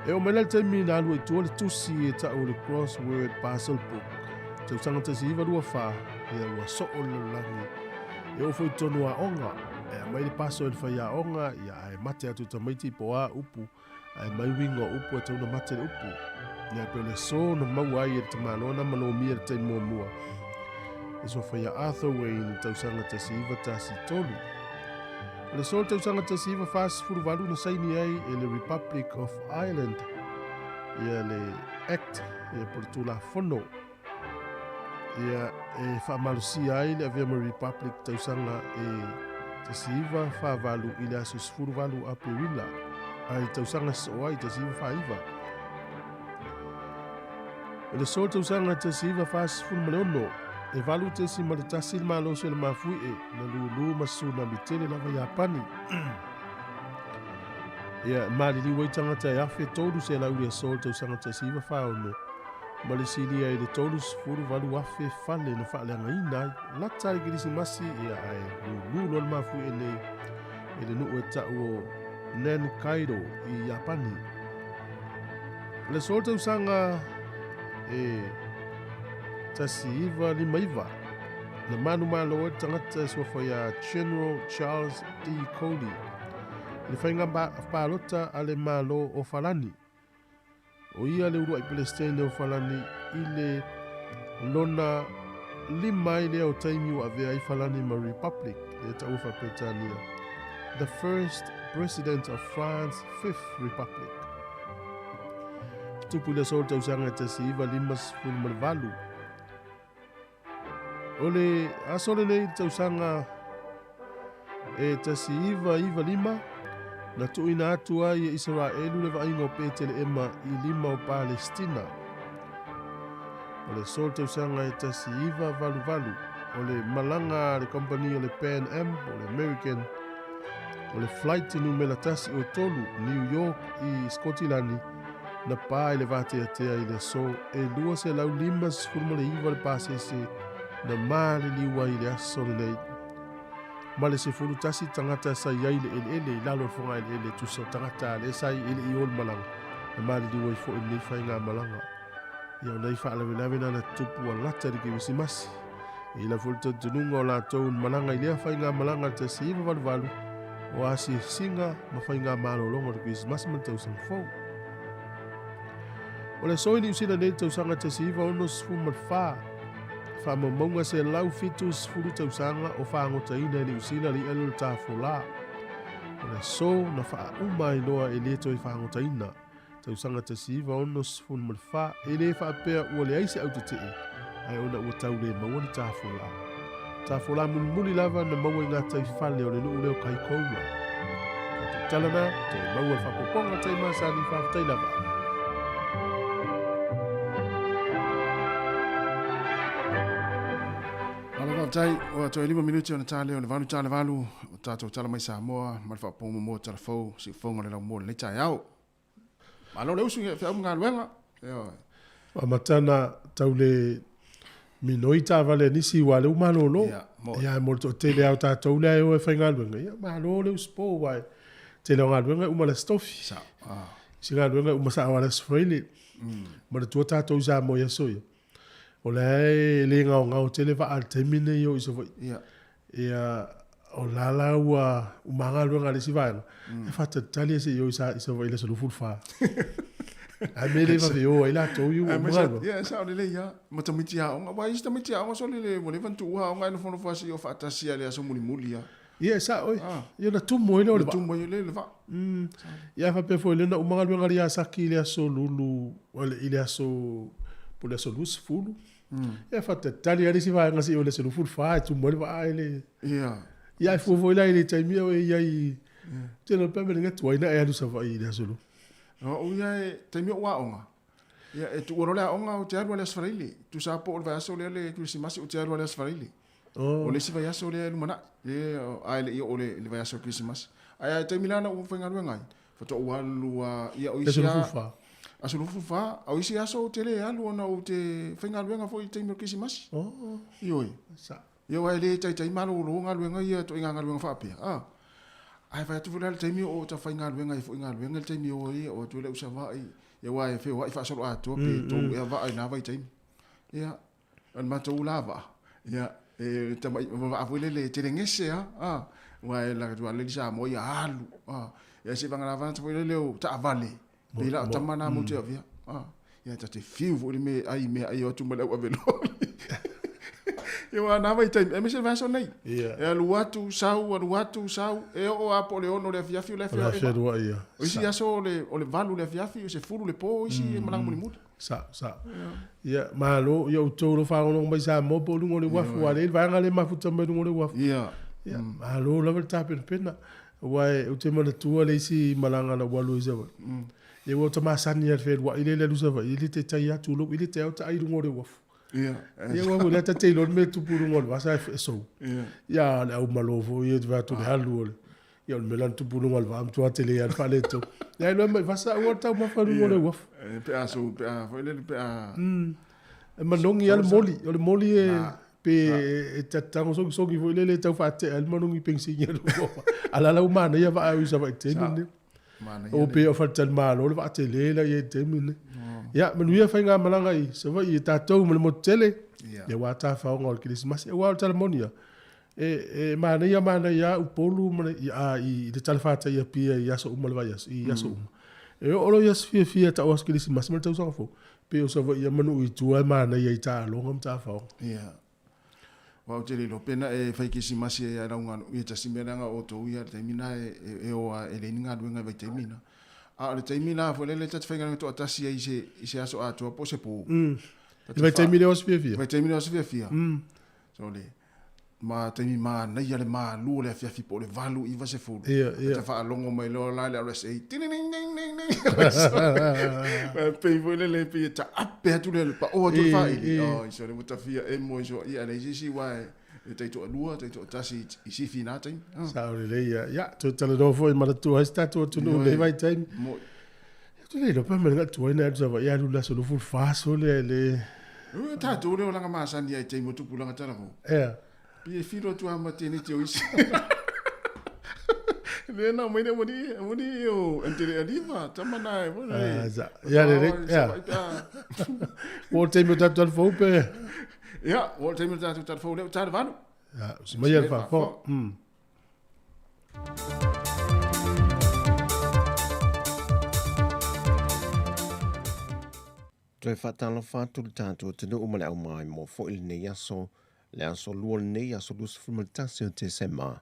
E oo mai la le taimi na alu ai tua le tusi e tau o le crossword puzzle book. Tausaga 1924, ia ua soo le lalolagi. E oo foi i totonu o aoga, e aumai le puzzle e le faiaoga, ia ae mate atu i tamaiti po o a upu. Ae aumai uiga o upu e tatau ona mate le upu. Ia e pei o le aso na maua ai e le tamaloa na ma lomia i le taimi muamua e suafa ia Arthur Wayne i le tausaga 1913. O le aso o le tausaga 1948 na saini ai e le Republic of Ireland ia le Act ia po o le Tulafono ia e faamalosia ai le avea ma Republic tausaga e 1948 i le aso 18 o Aperila a i tausaga sosoo ai 1949. O le aso tausaga 1946, e 8.1 le malosi o le mafuie na lūlū ma tsunami tele lava Iapani. Ia, e maliliu ai tagata e 1,300 i le aso o le tausaga 1946, ma le silia i le 38,000 fale na faaleagaina ai. Lata le Kerisimasi, ia, ae lūlū loa le mafuie nei i le nuu e tau o Nankaido i Iapani. O le aso o le tausaga e 1959, na manumalo ai le tagata e suafa ia General Charles D. Coley i le faiga palota a le Malo o Falani. O ia le uluai Pelestene o Falani i le lona lima ai lea o taimi ua avea ai Falani ma Republic, lea taua faa-Peretania, The First President of France Fifth Republic. Tupu i le aso o le tausaga e 1958. O le aso lenei i le tausaga e 1995, na tuuina atu ai e Isaraelu le vaaiga o Peteleema i lima o Palestina. O le aso o le tausaga e 1988, o le malaga a le kamupani o le Pan Am po o le American, o le flight numera 103 New York i Sikotilani, na pa i le vateatea i le aso e 259 le pasese na maliliu ai i le aso lenei. Ma le 11 tagata sa i ai i le eleele i lalo o le fogaeleele tusa o tagata a le sa i ele i o le malaga na maliliu ai foi lenei faigamalaga. Ia o nai faalavelave na na tutupu ua lata i le Kerisimasi. E i ai foi le talitonuga o latou na malaga i lea faigamalaga i le 1988 o asiasiga ma faigamalologa o le Kerisimasi ma le tausaga fou. O le aso i Niu Sila nei i le tausaga 1964, faamaumauga 170 tausaga o fagotaina e Niu Sila le i'a lea o le tafolā. O le aso na faauma ai loa e le toe fagotaina. Tausaga 1964, e le faapea ua leai se autetee, ae ona ua tau le maua ni tafolā. Tafolā mulimuli lava na maua i ngā tai fale o le nuu lea o Kaikoura. Tatou tala na, toe maua le faaopoopoga tai masani, faafetai lava. Malo faafetai, ua toe 5 minute ona ta lea o le 8 ta le 8, o tatou tala mai Samoa ma le faaopoopo tala fou, siufofoga o le laumua o lenei taeao. Malo le usu i feau ma galuega. Ioe. Faamatana tau le minoi taavale a nisi aua o lea ua malolo. Ia, mo. Ia, mo le toatele lava o tatou lea e o e faigaluega, ia malo le usu po aua e tele o galuega e uma i le Aso Tofi. Sao. Ah. Isi galuega e uma sao lava i le Aso Faraile. Manatua tatou i Samoa i aso ia, o la e le gaogao tele vaa i le taimi lenei e o i Savaii. Ia. Ia, o la la ua uma galuega a le isi vaega, e faatalitali ai seia o i Savaii i le aso 24. Ae mea le vave o ai latou i ua uma galuega. Ia, e sao lelei lava. Ma tamaiti aoga, aua e isi tamaiti aoga sole le ua leva ona tuua aoga ae nofonofo lava seia o faatasi lava i le aso mulimuli lava. Ia, e sao e. Ia, ona tumu ai lea o le vaa. Tumu ai lea o le vaa. Ia, a faapea foi lea na uma galuega a le Iasaki i le aso lulu, i le aso, po o le aso 20. Ia faatalitali lava le isi vaega seia oo i le aso 24 e tumu ai le vaa e le. Ia. Ia ae fua foi la i le taimi o e i ai i tele o pe mea tuai na e alu Savaii i le aso lua. O au ia e taimi o aoga. Ia e tuua loa le aoga ou te alu lava i le Aso Faraile. Tusa po o le vaiaso lea le Kerisimasi ou te alu lava i le Aso Faraile. Oh. O le isi vaiaso lea e lumanai. Lea ae le i oo i le vaiaso o Kerisimasi. Ae a taimi la na ou faigaluega ai, faatoa ou alu lava, ia o isi lava. Aso 24. A o isi aso ou te le alu ona ou te faigaluega foi i le taimi o le Kerisimasi. Oh. Ioe. Sa. Ia aua e le taitai malolo galuega ia ituaiga galuega faapea. A. Ae fai atu foi la le taimi o ta faigaluega ai foi galuega le taimi o ai o atu ai le au Savaii. Ia aua e feoai faasoloatoa pe tou ea vaa i na vaitaimi. Ia, O le matou la vaa, ia, e tamai vaa foi lele e tele gese lava, a, aua e laka atu lava le Samoa ia alu, a. Ia se vagana foi lele o taavale. Pe la o tama na mo te avea. Ah, ia ta te fiu foi le me ai mea ai o atu ma le au ave loli. Ia wa na vai taimi, e mese le vaiaso nei. Ia. E alu atu, sau, alu atu, sau, e oo lava po o le 6 le afiafi o le O le afiafi. afialuai ia. O isi aso o le 8 le afiafi, o se 10 le po, o isi e malaga mulimuli. Sao, sao. Ia, malo, ia outou o lo o faalogologo mai i Samoa po o luga o le uafu, aua o lea e i ai le vaega lea e mafuta mai luga o le uafu. Ia. Ia, malo lava le tapenapena. Aua ou te manatua le isi malaga na ou alu ai i Savaii. Ia ua ta masani lava i le fealuai lea i le alu i Savaii, e le taitai atu lou, e le te ao ta ai i luga o le uafu. Ia. Ia aua foi o lea ta te iloa le mea e tupu i luga o le vasa e sou. Ia. Ia a o le aumalo foi ia e te vaai atu i le alu o le, ia o le mea la na tupu i luga o le vaa matua tele lava le faaletonu. Ia ae iloa mai vasa aua le taumafa i luga o le uafu. Pe a sou, pe a foi lele pe a. E manogi lava le moli, o le moli e pe e tatago sogisogi foi lele e tau faatea ai le manogi pegisini a luga o a la la ua manaia vaa e o i Savaii i le taimi lenei. O pe o faletalimalo le vaa tele la i ai i le taimi lenei. Ia, manuia faigamalaga i Savaii e tatou ma le motu tele, ia aua tafaoga o le Kerisimasi. Aua o le tala moni lava, e manaia manaia lava Upolu ma le, a i le talafatai i Apia i aso uma o le vaiaso, i aso uma. E oo loa i aso fiafia e tau o aso Kerisimasi ma le tausaga fou, pei o Savaii lava ma nuu i tua e manaia i taaloga ma tafaoga. Ia. Aua ou te le iloa pe na e fai Kerisimasi ai lava i lau galuega, ia tasi mea leaga o outou ia i le taimi lena e o lava e leai ni galuega i vaitaimi na. A o le taimi la foi lele ta te faigaluega toatasi ai i se aso atoa po o se po. I vaitaimi lea o aso fiafia? Vaitaimi lea o aso fiafia. So le ma taimi manaia le malu o le afiafi po o le 8 90. Ia, ia. Ta faalogo mai loa la le RSA. Ding ding ding ding ding. E pei foi lele pei e taape atu le pao atu le faili. Oi, so le ua tafia emo i so ia leai se isi aua e taitoalua, taitoatasi i sifi i na taimi. Sao lelei ia. Ia, toe talanoa foi ma manatua ai se tatou atunuu i lenei vaitaimi. Moi. Ou te le iloa pe mea tuai na alu Savaii alu i le aso 24 sole ae le. Ua tatou lea o langa masani ai taimi o tupulaga talavou. Ea. Pei e filo atu lava ma teneti o isi. Lea na aumai le aualii, aualii o Entele Aliva, tama na e. Ah, sa. Ia lelei. Ea. Ua o le taimi o tatou talafou pe. Ia, ua o le taimi o tatou talafou lea ua ta le 8. Ia, usi maia le faafofoga. Toe faatalofa atu le tatou atunuu ma le aumaimoa foi i lenei aso, le aso Lua lenei, aso 21 o Tesema,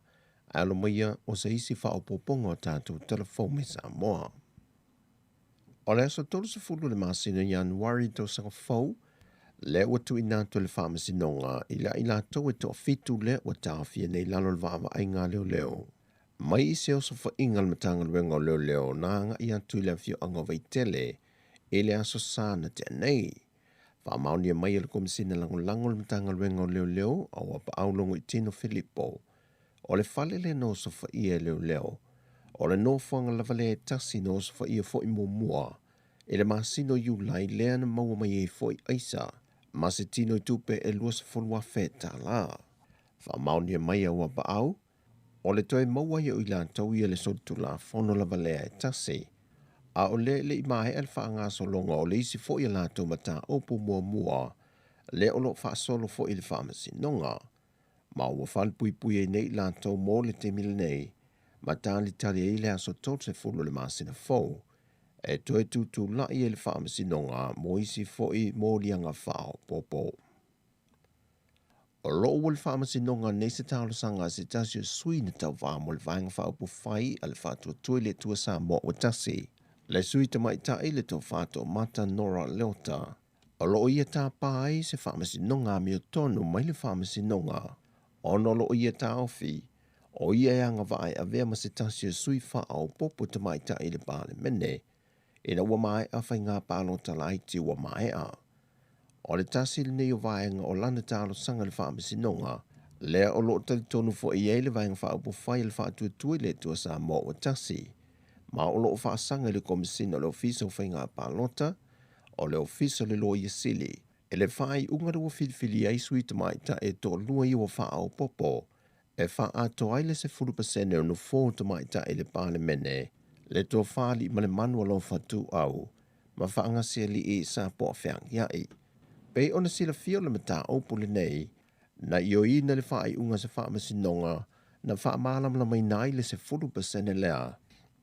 ae alo maia o se isi faaopoopoga o tatou talafou mai Samoa. O le aso 30 o le masina Ianuari tausaga fou, lea ua tuuina atu e le Faamasinoga i le i latou e toafitu lea ua taofia nei i lalo o le vaavaaiga a leoleo. Mai i se osofaiga a le Matagaluega o Leoleo na agai atu i le afioaga o Vaitele i le Aso Sa na tea nei. Faamaonia mai e le Komesina Lagolago o le Matagaluega o Leoleo a Uapaau Logoitino Filipo, O le fale lea na osofaia e leoleo, o le nofoaga lava lea e tasi na osofaia foi muamua i le masina o Iulai lea na maua mai ai foi aisa ma se tino i tupe e $20,000. Faamaonia mai e Auapaau, o le toe maua ai o i latou ia le solitulafono lava lea e tasi, a o lea e le i maea le faagasologa o le isi foi a latou mataupu muamua lea o lo o faasolo foi i le Faamasinoga. Ma ua falepuipui ai nei i latou mo le taimi lenei, ma talitali ai le aso 30 o le masina fou, e toe tutulai ai le Faamasinoga mo isi foi moliaga faaopoopo. O lo o ua le Faamasinoga nei se talosaga a se tasi o sui na tauva mo le Vaega Faaupufai a le Faatuatua i le Atua Samoa ua Tasi, le sui tamaitai le Tofa Toomata Nora Leota, O lo o ia tāpā ai se faamasinoga amiotonu mai le faamasinoga, ona o lo o ia taofi, o ia e agavaa e avea ma se tasi o sui faaopoopo tamaitai i le Palemene, ina ua maea faiga palota laiti ua maea. O le tasi lenei o vaega o lana talosaga i le faamasinoga, lea o lo o talitonu foi i ai le Vaega Faaupufai a le Faatuatua i le Atua Samoa ua Tasi, ma o lo o faasaga i le Komesina o le Ofisa o Faiga Palota, o le Ofisa o le Loia Sili, i le faaiuga lea ua filifili ai sui tamaitai e toalua ia ua faaopoopo e faaatoa ai le 10% o nofoa o tamaitai i le Palemene, le Tofa Aliimalemanu Alofa Tuuau ma Faagasialii Sapoafeagiai. Pei ona silafia o le mataupu lenei, na ioeina le faaiuga a se faamasinoga na faamalamalamaina ai le 10% lea.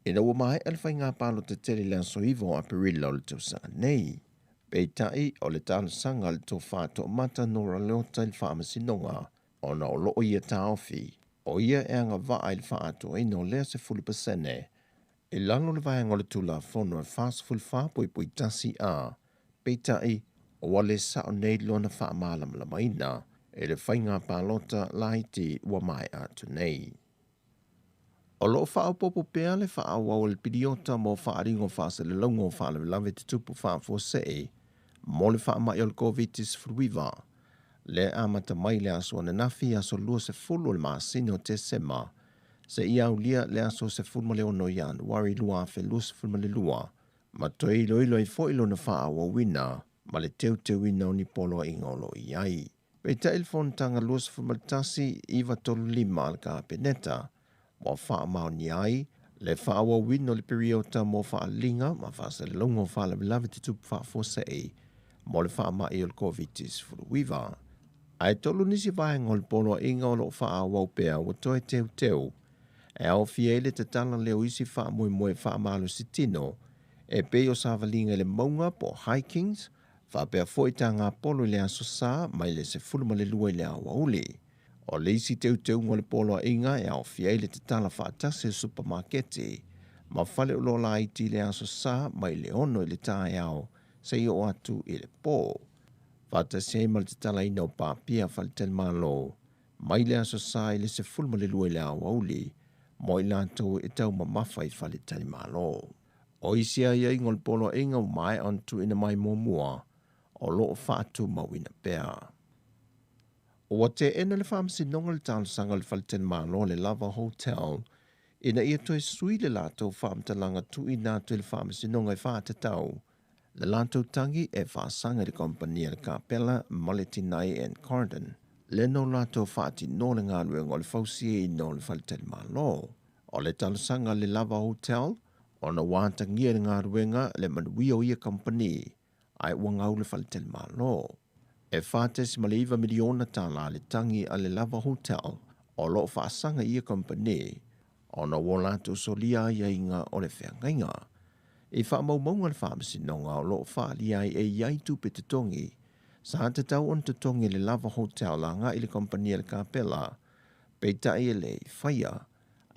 Ina ua maea le faiga palota tele i le aso 9 o Aperila o le tausaga nei. Peitai, o le talosaga a le Tofa Toomata Nora Leota i le Faamasinoga ona o loo ia taofi, o ia e agavaa i le faaatoaina o lea 10% i lalo o le vaega o le Tulafono e 44.1 A, peitai, ua le sao nei lona faamalamalamaina i le faiga palota laiti ua maea atu nei. O lo o faaopoopo pea le faaauau o le piliota mo faaaliga o faasalalauga o faalavelave tutupu faafuasei mo le faamai o le Koviti-19, lea e amata mai le aso ananafi aso 20 o le masina o Tesema seia aulia le aso 16 o Ianuari 2022, ma toe iloilo ai foi lona faaauauina ma le teuteuina o ni poloaiga o lo o i ai. Peitai le Fonotaga 21 935 a le Kapeneta ua faamaonia ai le faaauauina o le piriota mo faaaliga ma faasalalauga o faalavelave tutupu faafuasei mo le faamai o le Koviti-19. Ae tolu nisi vaega o le poloaiga o lo o faaauau pea ua toe teuteu e aofia ai le tatala lea o isi faamoemoe faamalositino e pei o savaliga i le mauga po o hikings, faapea foi taga polo i le Aso Sa mai le 12 i le aoauli. O le isi teuteuga o le poloaiga e aofia ai le tatala faatasi o supamaketi ma fale oloa laiti i le Aso Sa mai le 6 i le taeao seia oo atu i le po, faatasi ai ma le tatalaina o papia faletalimalo mai le Aso Sa i le 12 i le aoauli mo i latou e taumamafa i faletalimalo. O isi aiaiga o le poloaiga ua maea ona tuuina mai muamua o lo o faatumauina pea. Ua teena le Faamasinoga le talosaga a le Faletalimalo le Lava Hotel ina ia toe sui le latou faamatalaga tuuina atu i le Faamasinoga e faatatau le latou tagi e faasaga i le kamupani a le Kapela ma le Tinai and Carden lea na o latou faatinoa le galuega o le fausiaina o le faletalimalo. O le talosaga a le Lava Hotel ona ua atagia i le galuega le manuia o ia kamupani ae ua gau le faletalimalo. E $4.9 miliona tala le tagi a le Lava Hotel o lo o faasaga i ia kamupani ona ua latou solia aiaiga o le feagaiga. I faamaumauga a le Faamasinoga o lo o faaalia ai e i ai tupe totogi sa tatau ona totogi e le Lava Hotel agai i le kamupani a le Kapela, peitai e le i faia,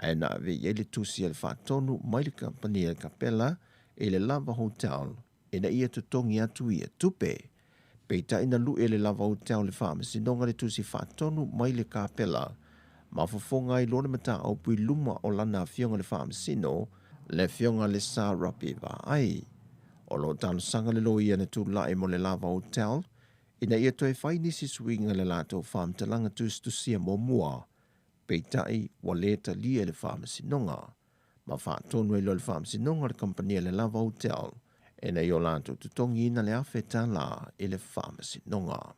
ae na ave i ai le tusi a le faatonu mai le kamupani a le Kapela i le Lava Hotel ina ia totogi atu ia tupe. Peitai na luʻe e le Lava Hotel le Faamasinoga le tusi faatonu mai le Kapela ma fofoga ai loa le mataupu i luma o lana afioga le Faamasino, le afioga le Sa Rapi Vaai. O lo o talosaga le loia na tulai mo le Lava Hotel ina ia toe fai nisi suiga i le latou faamatalaga tusitusia muamua, peitai ua le talia e le Faamasinoga. Ma faatonu ai loa le Faamasinoga o le kamupani a le Lava Hotel ina ia o latou totogiina le $1,000 i le Faamasinoga.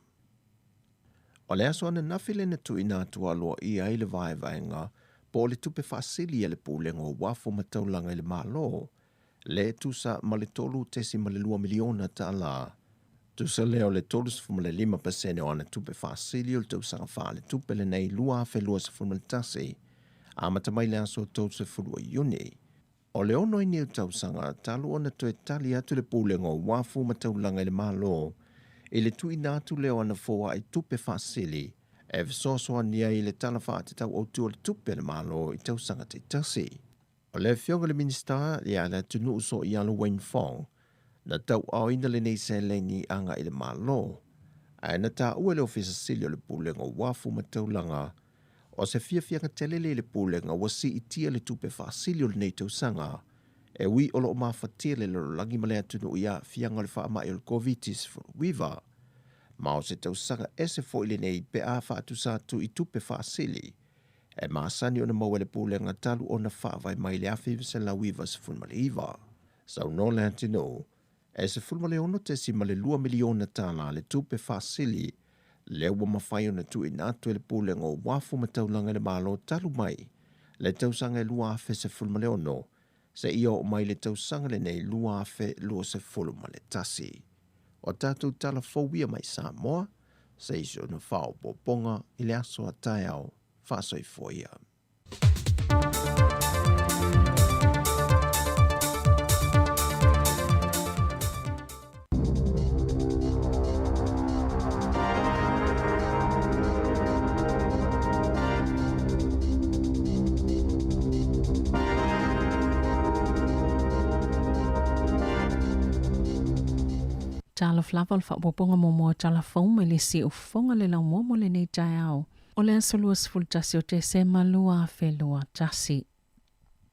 O le aso ananafi lea na tuuina atu aloaia ai le vaevaega po o le tupe faasili a le Pulega o Uafu ma Taulaga i le Malo, le tusa ma le $3.2 miliona tala. Tusa lea o le 35% o ana tupe faasili o le tausaga faaletupe lenei 2021, amata mai le aso 30 o Iuni. O le ono ai nei o tausaga talu ona toe tali atu le Pulega o Uafu ma Taulaga i le Malo i le tuuina atu lea o ana foai tupe faasili e fesoasoani ai i le Tala Faatatau Autu o le Tupe a le Malo i tausaga taitasi. O le afioga i le Minisita ia Leatunuu Sooialo Wayne Fong na tauaaoina lenei seleni agai i le Malo, ae na taua e le Ofisa Sili o le Pulega o Uafu ma Taulaga o se fiafiaga tele lea i le Pulega ua siitia le tupe faasili o lenei tausaga e ui o lo o mafatia le lalolagi ma le atunuu i aafiaga o le faamai o le Koviti-19. Ma o se tausaga ese foi lenei pe a faatusa atu i tupe faasili e masani ona maua e le Pulega talu ona faavae mai i le 1999. Saunoa Leatinuu, e $16.2 miliona tala le tupe faasili lea ua mafai ona tuuina atu e le Pulega o Uafu ma Taulaga i le Malo talu mai le tausaga e 2016 seia oo mai le tausaga lenei 2021. O tatou tala fou ia mai Samoa, se i si ona faaopoopoga i le aso a taeao. Faasoifua ia. Talofa lava o le faaopoopoga muamua o Tala Fou mai le Siufofoga le Laumua mo lenei taeao o le aso 21 o Tesema 2021.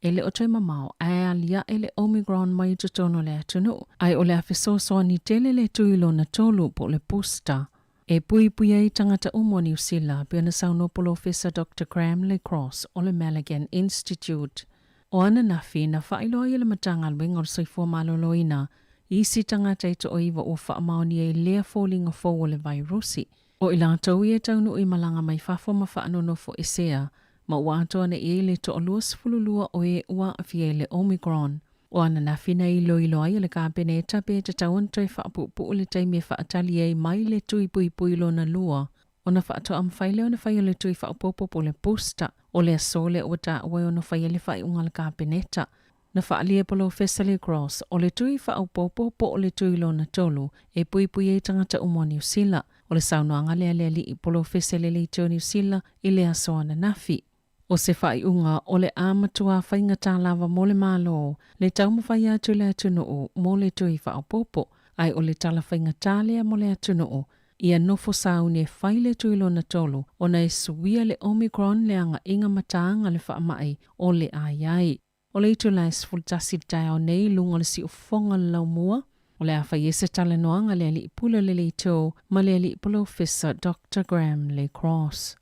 E le o toe mamao ae aliae le Omicron mai i totonu o le atunuu, ae o le a fesoasoani tele le tui lona tolu po o le booster e puipui ai tagata uma o Niu Sila, pei ona saunoa Polofesa Doctor Graham Le Cross o le Malaghan Institute. O ananafi, na faailoa ai e le Matagaluega o le Soifua Maloloina i isi tagata e toaiva ua faamaonia i lea foliga fou o le vairusi. O i latou ia e taunuu i malaga mai fafo ma faanonofo esea, ma ua atoa nei i ai le toalua 12 o e ua aafia i le Omicron. O ananafi na iloilo ai e le Kapeneta pe tatau ona toe faapuupuu le taimi e faatali ai mai le tui puipui lona lua ona faatoa mafai lea ona fai o le tui faaopoopo po o le booster. O le aso lea ua taua e ono fai ai le faaiuga a le Kapeneta. Na faaalia e Polofesa Lee Gross, o le tui faaopoopo po o le tui lona tolu e puipui ai tagata uma o Niu Sila. O le saunoaga lea a le alii polofesa i le Leitio o Niu Sila i le aso ananafi. O se faaiuga o le a matua faigata lava mo le Malo le taumafai atu i le atunuu mo le tui faaopoopo, ae o le tala faigata lea mo le atunuu ia nofo sauni e fai le tui lona tolu ona e suia le Omicron le agaiga mataaga le faamai o le a i ai. O le itula e 11 i le taeao nei i luga o le siufofoga o le Laumua, o le a fai ai se talanoaga a le Alii Pule o le Leitio ma le Alii Polofesa Doctor Graham Le Cross.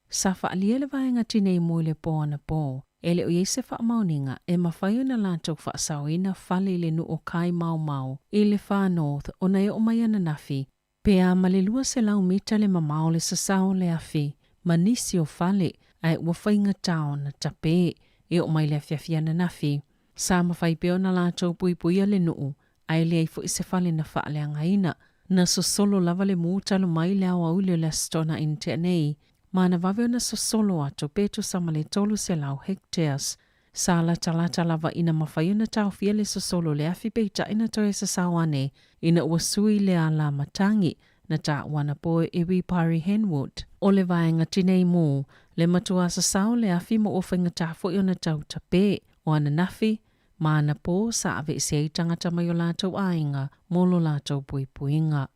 Sa faaalia le vaega tinei mu i le po anapo, e le o i ai se faamaoniga e mafai ona latou faasaoina fale i le nuu o Kaimaomao i le Far North ona e oo mai ananafi Pe a ma le 200 mita le mamao o le sasao o le afi ma nisi o fale ae ua faigata ona tape e oo mai le afiafi ananafi. Sa mafai pea ona latou puipuia le nuu ae leai foi se fale na faaleagaina. Na sosolo lava le mu talu mai le aoauli o le Aso Toonai na tea nei ma na vave ona sosolo atu pe tusa ma le 300 hectares. Sa latalata lava ina mafai ona taofia le sosolo o le afi peitai na toe sasao ane ina ua sui le ala matangi na taua anapo e Iwi Parry Henwood. O le vaega tinei mu, le matua sasao le afi ma ua faigata foi ona tau tape. O ananafi, ma anapo sa aveese ai tagata mai o latou aiga mo lo latou puipuiga.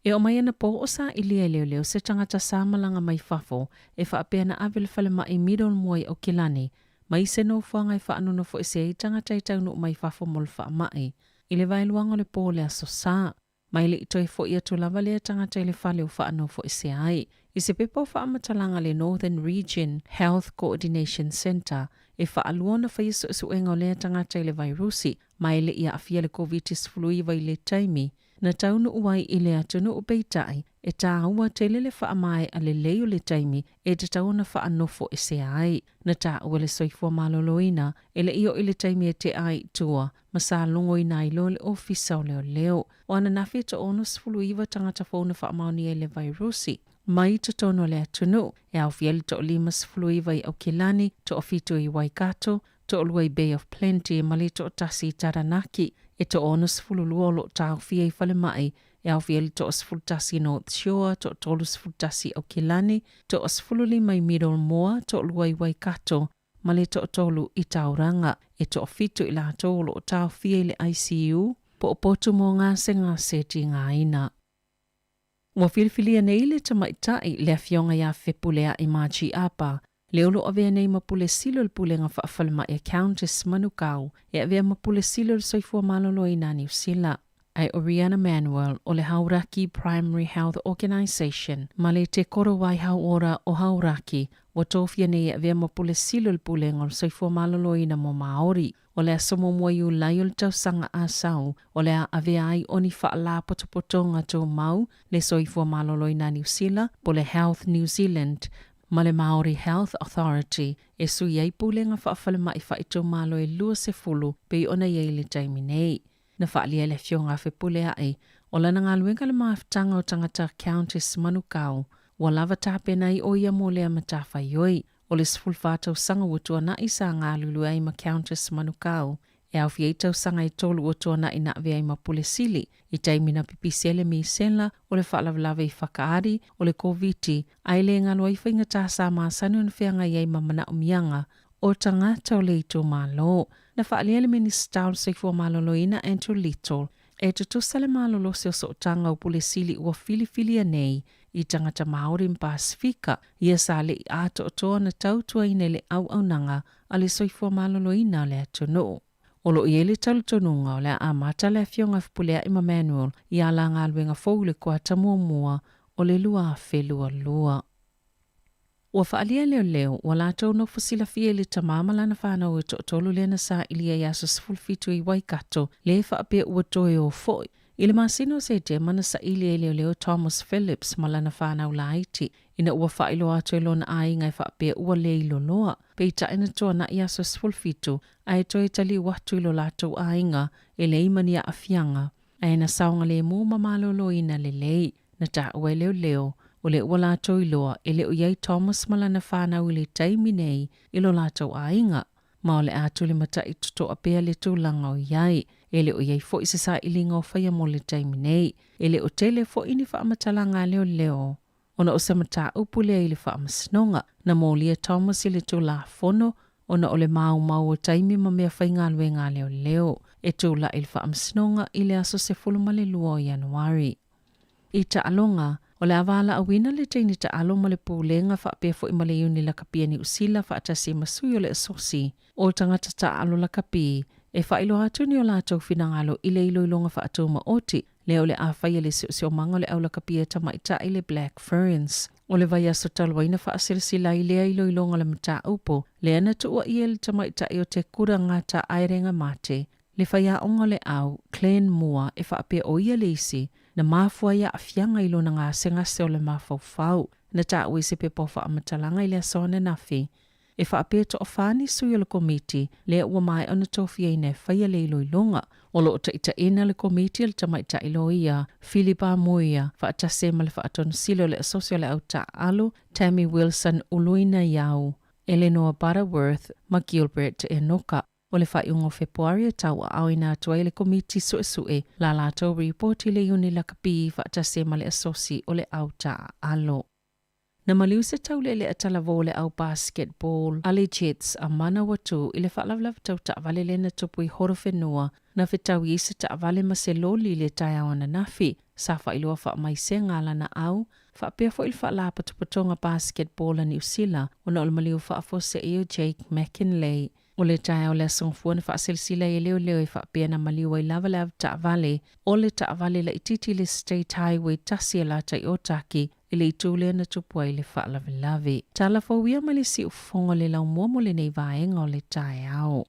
E oo mai anapo o sailia e leoleo se tagata sa malaga mai fafo e faapea na ave le falemai Middlemore i Aukilani mai se nofoaga e faanonofoese ai tagata e taunuu mai fafo mo le faamai i le vaeluaga o le po o le Aso Sa. Ma e le i toe foi atu lava lea tagata i le fale o faanofoesea ai. I se pepa o faamatalaga a le Northern Region Health Coordination Centre e faalua ona faia suesuega o lea tagata i le vairusi ma e le i aafia le Koviti-19 i le taimi Na taunuu ai i le atunuu peitai, e tāua tele le faamaea lelei o le taimi e tatau ona faanofo esea ai. Na taua le soifua maloloina e le i oo i le taimi e tea ai i tua ma sa logoina ai loa le Ofisa o Leoleo. O ananafi e toa-69 tagata fou na faamaonia i le vairusi mai i totonu o le atunuu, e aofia ai le toa-59 i Aukilani, toa-7 i Waikato, toalua i Bay of Plenty ma le toatasi i Taranaki. E toa-62 o lo o taofia i falemai, e aofia ai le toa-11 i North Shore, toa-31 i Aukilani, toa-15 i Middlemore, toalua i Waikato ma le toatolu i Tauranga. E toafitu i latou o lo o taofia i le ICU, po o potu mo gasegase tigaina. Ua filifilia nei le tamaitai, le Afioga ia Fepuleai Margie Apa, le o lo o avea nei ma Pule Sili o le Pulega Faafalemai a Countess Manukau, e avea ma Pule Sili o le Soifua Maloloina a Niu Sila. Ae o Rianna Manuel o le Hauraki Primary Health Organisation ma le Te Korowai Hauora o Hauraki ua tofia nei e avea ma Pule Sili o le Pulega o le Soifua Maloloina mo Māori. O le aso muamua Iulai o le tausaga a sau, o le a avea ai o ni faalapotopotoga tumau le Soifua Maloloina a Niu Sila po le Health New Zealand ma le Māori Health Authority e sui ai pulega faafalemai faaitumalo e 20 pei ona i ai i le taimi nei. Na faaalia e le Afioga a Fepuleai o lana galuega le mafutaga o tagata Countess Manukau ua lava tapena ai o ia mo lea matafaioi. O le 14 tausaga ua tuanai sa galulue ai ma Countess Manukau, e aofia ai tausaga e tolu ua tuanai na avea ai ma Pule Sili i taimi na pipisi ai le misela o le faalavelave i Whakaari o le Koviti ae le galo ai faigata sa masani ona feagai ai ma manaomiaga o tagata o le itumalo. Na faaalia e le Minisita o le Soifua Maloloina Andrew Little. E tutusa le malolosi o sootaga o Pule Sili ua filifilia nei i tagata Māori ma Pasefika, ia sa le i atoatoa ona tautuaina i le auaunaga a le soifua maloloina o le atunuu. O lo o i ai le talitonuga o le a amata le Afioga a Fepuleai ma Manuel i a la galuega fou i le kuata muamua o le 2022. Ua faaalia e leoleo, ua latou nofo silafia i le tama ma lana fanau e toatolu lea na sailia i aso 17 i Waikato, lē faapea ua toe o foi. I le masina o Setema na saili ai leoleo Thomas Phillips ma lana fanau laiti, ina ua faailoa atu e lona aiga e faapea ua le iloloa, peitai na tuanai aso 17 ae toe taliu atu i lo latou aiga e leai ma ni aafiaga, ae na saogalemu ma maloloina lelei. Na taua e leoleo, o lea ua latou iloa e le o i ai Thomas ma lana fanau i le taimi nei i lo latou aiga, ma o le a tulimatai totoa pea le tulaga o i ai. E le o i ai foi se sailiga o faia mo le taimi nei. E le o tele foi ni faamatalaga a leoleo ona o se mataupu lea i le faamasinoga. Na molia Thomas i le Tulafono ona o le maumau o taimi ma mea faigaluega a leoleo e tulai i le faamasinoga i le aso 12 o Ianuari. I taaloga, o le a valaauina le teine taalo ma le Pulega faapea foi ma le Iuni Lakapi a Niu Sila faatasi ma sui o le Asosi o Tagata Taalo Lakapi e faailoa atu ni o latou finagalo i le iloiloga faatumaoti lea o le a faia le siosiomaga o le au lakapi a tamaitai le Black Ferns. O le vaiaso talu ai na faasilasila ai lea iloiloga o le mataupu lea na tuuaia e le tamaitai o te kura gata aerenga mate le faiaoga o le au Clan mua e faapea o ia le isi na mafua ai aafiaga i lona gasegase o le mafaufau. Na taua i se pepa o faamatalaga i le aso ananafi e faapea toafa ni sui o le komiti lea ua maea ona tofiaina e faia le iloiloga. O lo o taitaiina le komiti e le tamaitai loia Philipa Muia faatasi ai ma le faatonusili o le Asosi o le Au Taaalo Tammy Wilson Uluina Iau, Eleanor Butterworth ma Gilbert Enoka. O le faaiuga o Fepuari e tauaaoina atu ai e le Komiti Suesue la latou ripoti i le Iuni Lakapi faatasi ai ma le Asosi o le Au Taaalo. Na maliu se taulealea talavou o le au basketball a le Jets a Manawatu i le faalavelave tau taavale lea na tupu i Horowhenua na fetaui ai se taavale ma se loli i le taeao ananafi. Sa faailoa faamaisega a lana au faapea foi le Faalapotopotoga Basketball a Niu Sila ona o le maliu faafuasei o Jake McKinlay. O le taeao o le Aso Gafua na faasilasila ai e leoleo e faapea na maliu ai lava le avetaavale o le taavale laitiiti i le State Highway 1 e latai Otaki i le itu lea na tupu ai le faalavelave. Tala fou ia mai le siufofoga o le laumua mo lenei vaega o le taeao.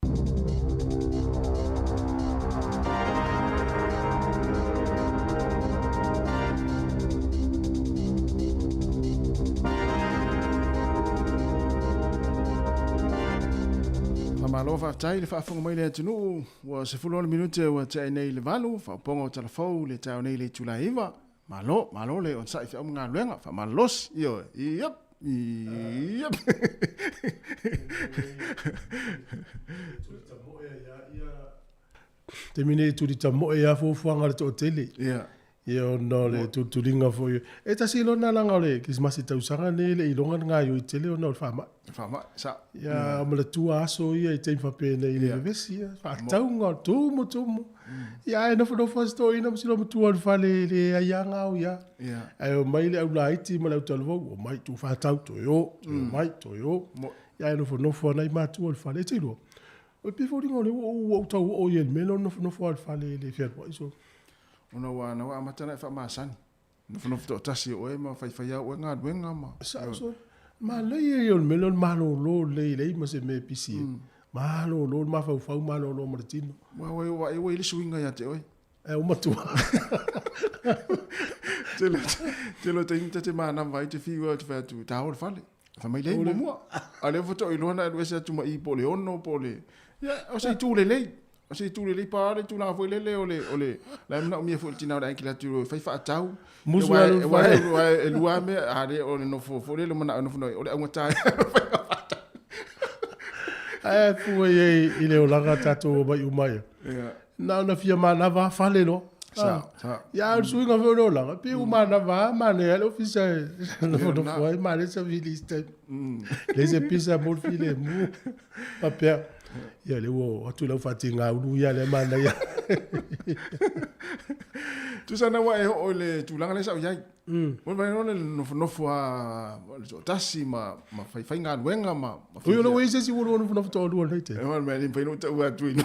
Faamalo faafetai i le faafofoga mai le atunuu. Ua 16 minute ua tea nei i le 8, faaopoopoga o talafou le taeao nei i le itula e 9. Malo, malo le onosai i feau ma galuega, faamalolosi, ioe, iop, iop. Taimi nei e tuli tamoe lava fuafuaga a le toatele. Ia. Ia ona o le tulituliga foi. E tasi lona laga o le Kerisimasi tausaga nei e le i iloga le gaoioi tele ona o le faamai. Faamai, sa. Ia ma le tua aso ia i taimi faapenei i le vevesi ia. Faatauga o tumu tumu. Ia ae nofonofo lava si toeaina ma si loomatua i le fale e leai lava gao ia. Ae omai le au laiti ma le au talavou, omai tuu faatau toe o, toe omai toe o. Ia ae nofonofo lava nai matua i le fale. E te iloa, e pei e foliga o lea ua ou tau oo i le mea lea o le nofonofo lava i le fale e le fealuai solo. Ona ua na ua amata ona e faamasani. Nofonofo toatasi o oe ma faifai lava oe galuega ma. Sao solo. Manaia ia o le mea lea o le malolo lelei e leai ma se mea e pisi ai. Malolo le mafaufau malolo ma le tino. Ua ua ua ua i ai le suiga ia te oe. Ae ua matua. Tele tele o taimi ta te manava ai te fiu au te fai atu, ta o le fale. Fai mai leai muamua. A lea faatoa iloa na alu ese atu ma i po o le 6 po o le. Ia o se itu lelei. O se itu lelei pa le tulaga foi lele o le o le la e manaomia foi le tina o le aiga atu e fai faatau. Musu alu le fale. E lua mea a le o le nofo foi lele manao nofo o le augata. Ae fua i ai i le olaga tatou omai uma ai. Ia. Na ona fia manava lava fale loa. Sa, sa. Ia, o le suiga foi o le olaga, pei ua manava lava manaia lava le ofisa e nofonofo ai, manaia le savili i se taimi. Leai se pisa mo le filemu. Faapea. Ia lea ua oo atu i lau faatigaulu ia lea manaia. Tusa na ua e oo i le tulaga lea sa ou i ai. Ua mafai ona nofonofo lava le toatasi ma ma faifai galuega ma ma Oi, o le ua i ai se isi ua lua nofonofo toalua i lenei taimi. E le mafai ona ou taua atu i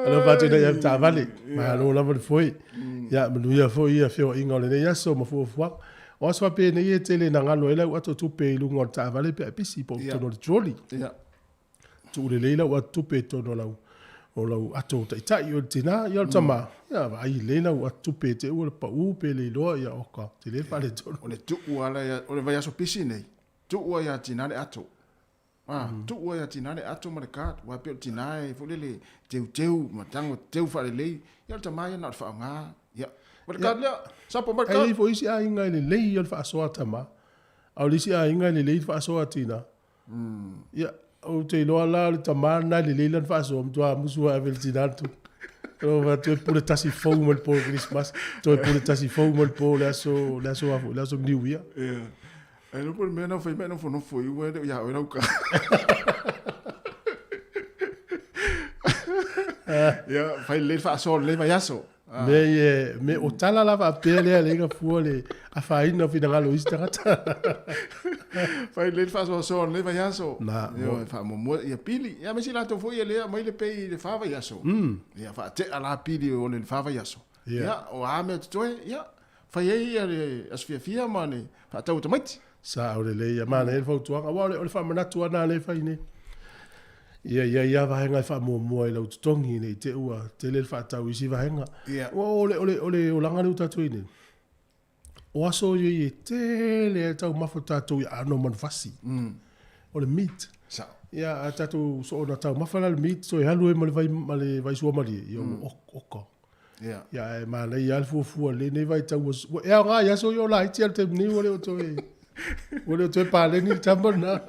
Alo fatu ina ia taavale, malo lava le foe. Ia manuia foi ia feoaiga o lenei aso ma fuafuaga. O aso faapenei e tele ina galo ai lau ato tupe i luga o le taavale pe a pisi po o totonu o le trolley. Tuu lelei lau ato tupe i totonu o lau o lau ato taitai o le tina, ia o le tama, ia vaai lelei lau ato tupe te i ua pau pe le iloa, ia oka, tele le faaletonu. O le tuu lava la o le vaiaso pisi nei, tuu lava ia tina le ato. A, tuu lava ia tina le ato ma le card, aua e pei o le tina e foi lele teuteu ma tago teu faalelei, ia o le tama ia na o le faaaoga, ia. Ma le card lea, sapo mai le Ae i card. ai foi isi aiga e lelei ia le faasoa a tama, a o le isi aiga e lelei le faasoa a tina. Ia, ou te iloa la o le tama lena e lelei lana faasoa, matua musu lava e ave i le tina le tupe. O fai atu e pule tasi fou mai le po o le Kerisimasi, toe pule tasi fou mai le po o le aso, le aso a foi, le aso Niu Ia. Ia. Ae iloa po o le mea na fai mai nofonofo i ua e le o ia oe lau ka. Ia, fai lelei le faasoa o lenei vaiaso. Mea ia, me o tala la faapea lea le ga fua le afaina o finagalo o isi tagata. Fai lelei le faasoasoa o lenei vaiaso. Na, Ia, e faamuamua ia pili. Ia, aemaise i latou foi e le aumai le pay i le fa vaiaso. Ia, faatea la pili o le fa vaiaso. Ia, o a mea totoe, ia, fai ai ia le aso fiafia ma le faatau o tamaiti. Sao lelei ia, manaia le fautuaga, aua o le faamanatu lava lena lea e fai nei. Ia i ai lava vaega e faamuamua i lau totogi ne i te i ua tele le faatau i isi vaega. Aua o le, o le, o le olaga lea ua tatou i ai nei, o aso ia e tele ai taumafa o tatou i aano o manufasi. O le meat. Sao. Ia, a tatou soona taumafa la le meat, toe alu ai ma le vai, ma le vaisuamalie, ia ua oka. Ia. Ia, ae manaia lava le fuafua i lenei vaitau ua, ua, e aoga i aso ia o laiti a o le taimi nei ua le o toe, ua le o toe paleni le tama lena.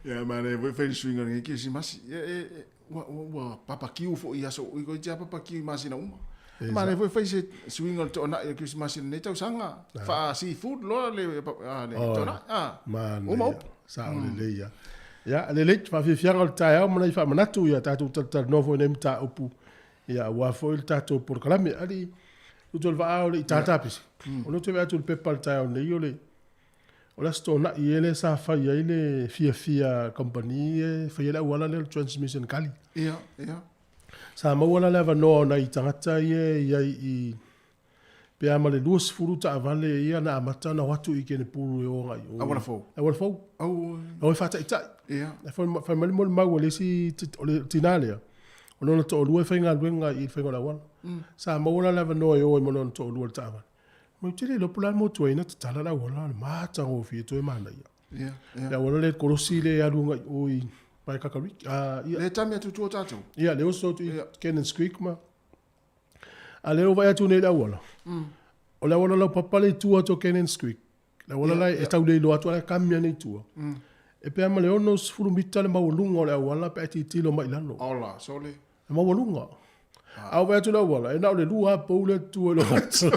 Ia, manaia foi fai le suiga o lenei Kerisimasi. Ia, e, e, ua, ua, ua papakiu foi i aso, i toeitiiti lava papakiu i masina uma. Manaia foi fai se suiga o le toanai o le Kerisimasi i lenei tausaga. Faa seafood loa le, a, le toanai. A, uma Manaia. upu. Sao lelei lava. Ia, lelei, faafiafiaga o le taeao ma nai faamanatu, ia tatou talatalanoa foi i nai mataupu, ia aua foi le tatou polokalame. Alii, tutu o le vaa o le i tātāpisi. O lea ou te vaai atu i le pepa i le taeao nei, o le, o le Aso Toonai ea lea sa fai ai le fiafia kamupani e fai ai le auala lea o le Transmission Gully. Ia, ia. Sa maua la le avanoa o nai tagata ia e i ai i Pe a ma le 20 taavale ia na amata ona o atu i Kenepuru e o agai i o. Auala fou. Auala fou. Au. E o e faataitai. Ia. E fai fai mai le molimau a le isi o le tina lea, o lona toalua e faigaluega i le faiga o le auala. Sa maua la le avanoa e o ai ma lona toalua i le taavale. Ou te le iloa po o le a le motu ai na tatala le auala, o le matagofie toe manaia. Ia, ia. Le auala lea kolosi lea e alu agai i o i Paekakariki. Ah, ia. Le tami atu tua tatou. Ia, le oso atu i Cannons Creek ma A lea ua vaai atu nei i le auala, o le auala laupapa lea i tua atu o Cannons Creek, le auala la e tau le iloa atu, a o la e kami ane i tua. E pe a ma le 60 mita le maualuga o le auala pe a e tilotilo mai i lalo. Ola, sole. E maualuga. A ua vaai atu i le auala, e na o le lua lava pou lea e tutu ai i lou atu.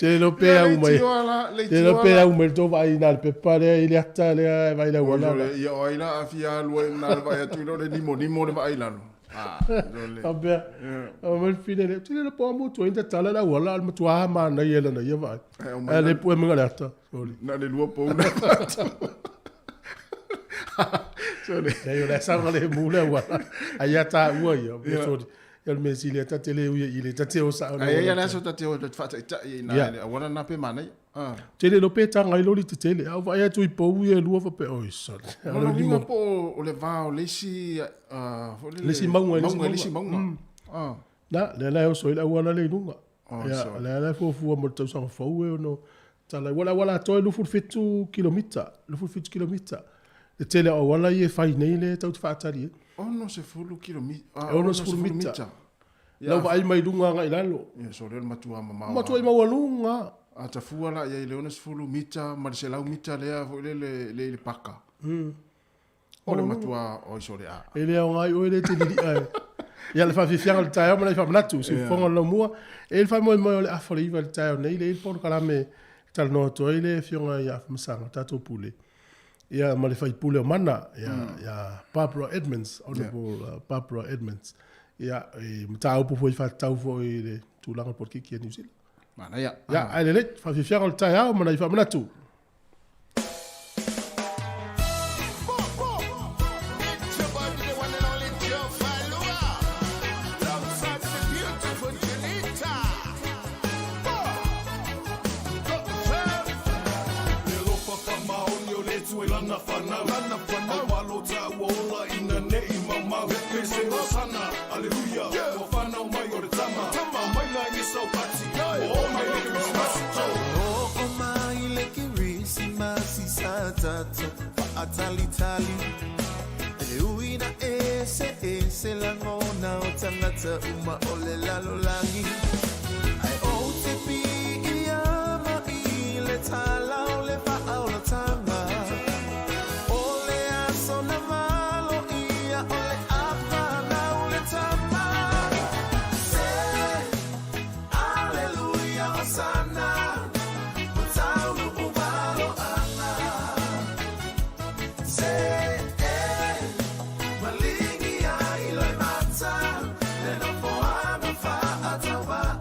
Te iloa pe au mai. Te iloa pe au mai le tou vaai i na le pepa lea i le ata lea e vaai i le auala. Ia o ai la a fia alu ai na le vaai atu i le nimo nimo le vaai i lalo. Faapea, aumai le fine lea, ou te le iloa po o a motu ai na tatala le auala, a o le matua manaia lana ia vaai. Ae le pue mai le ata. Sorry. Na le lua pou na. Sorry. Leai, o le saogalemu le auala. Ai ia taua ia. Sorry. Ia o le mea sili ta te le ui i le ta te o sao. Ai ia le aso ta te o te whaataitai i nā le awala nā pe manaia. Ah. Te le lope tanga i loli te tele. Au vaai atu i pou ia lua faapea, oi sorry. O le uiga po o le va o le isi, le isi mauga, le isi mauga. Ah. Na, lea la e oso ai le auala lea i luga. Ia, lea la e fuafua mo le tausaga fou e ono tala. Ua le auala atoa e 27 kilomita, 27 kilomita. Le tele o auala ia e fai nei lea e tau te faatali ai. 60 kilomita. E 60 mita. Lau vaai mai luga agai i lalo. Ia, so lea o le matua mamao. Matua i maualuga. A tafua la i ai le 60 mita ma le 100 mita lea foi lele le i le paka. O le matua oi sole a. E le aoga ai oe lea e te lilia e. Ia le faafiafiaga o le taeao ma nai faamanatu, siufofoga o le laumua. E i ai le faamoemoe o le afa o le iva i le taeao nei, le i ai le polokalame talanoa atu ai le Afioga ia Afamasaga, le tatou pule, ia ma le faipule o Mana, ia, ia Barbara Edmonds, Honourable Barbara Edmonds. Ia, i mataupu foi faatatau foi i le tulaga o le polokiki a New Zealand. Manaia. Ia, ae lelei, faafiafiaga o le taeao ma nai faamanatu. Oo mai le Kerisimasi sa tatou faatalitali E ui na eseese lagona o tagata uma o le lalolagi Ae ou te piiama i le tala o le faaolataga O le aso na valo ia o le a fanau le tama Se Aleluia Hosana Ua taunuu maloaga Se e maligi ai loimata Le nofoaga faatauvaa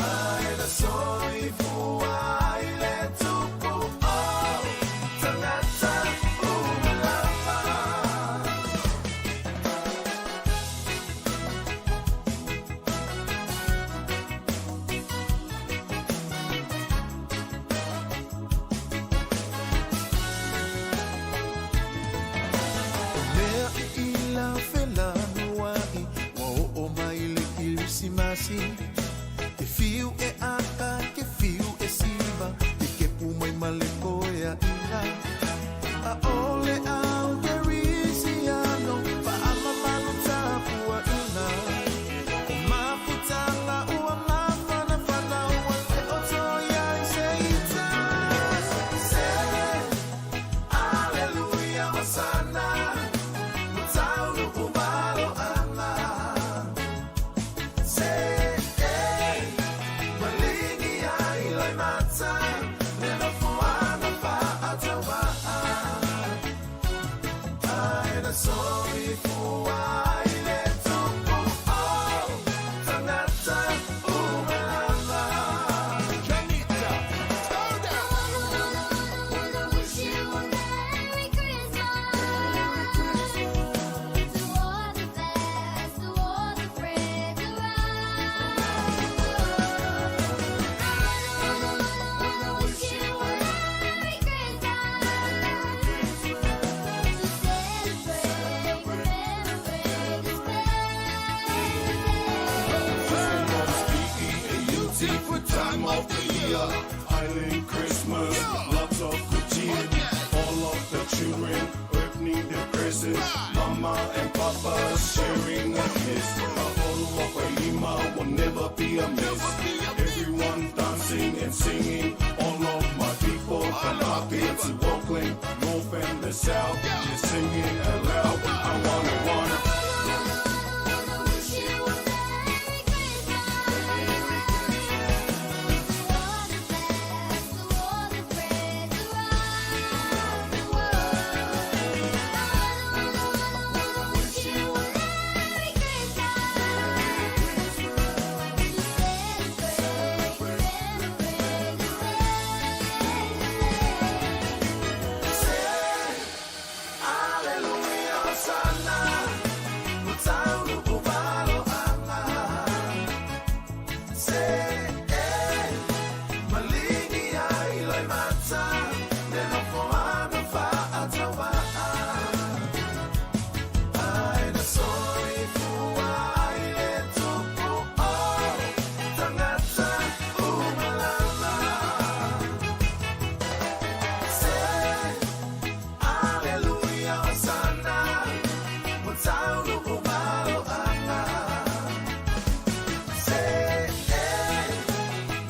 Ae na soifua ai le tupu o tagata uma lava. O mea i ila felanuai Ua oo mai le Kerisimasi Ke fiu e aka, ke fiu e siva Ke kepu mai ma le koeaina ʻAʻole au Kerisiano Paʻamamalu tapuaiga O mafutaga ua mafanafana Ua le o toe ai se ita Se Aleluia Hosana Ua taunuu maloaga Se e maligi ai loimata Le nofoaga faatauvaa Ae na soifua ai le tupu o tagata uma lava. Beautiful time of the year. Island Christmas, lots of good cheer. All of the children opening their presents. Mama and Papa sharing a kiss. Mahalo Faima will never be a miss. Everyone dancing and singing. All of my people from Apia to Auckland, North and the South. They're singing aloud. I wanna, wanna. Aleluia Hosana Ua taunuu maloaga Se e maligi ai loimata Le nofoaga faatauvaa Ae na soifua ai le tupu o tagata uma lava Se Aleluia Hosana Ua taunuu maloaga Se e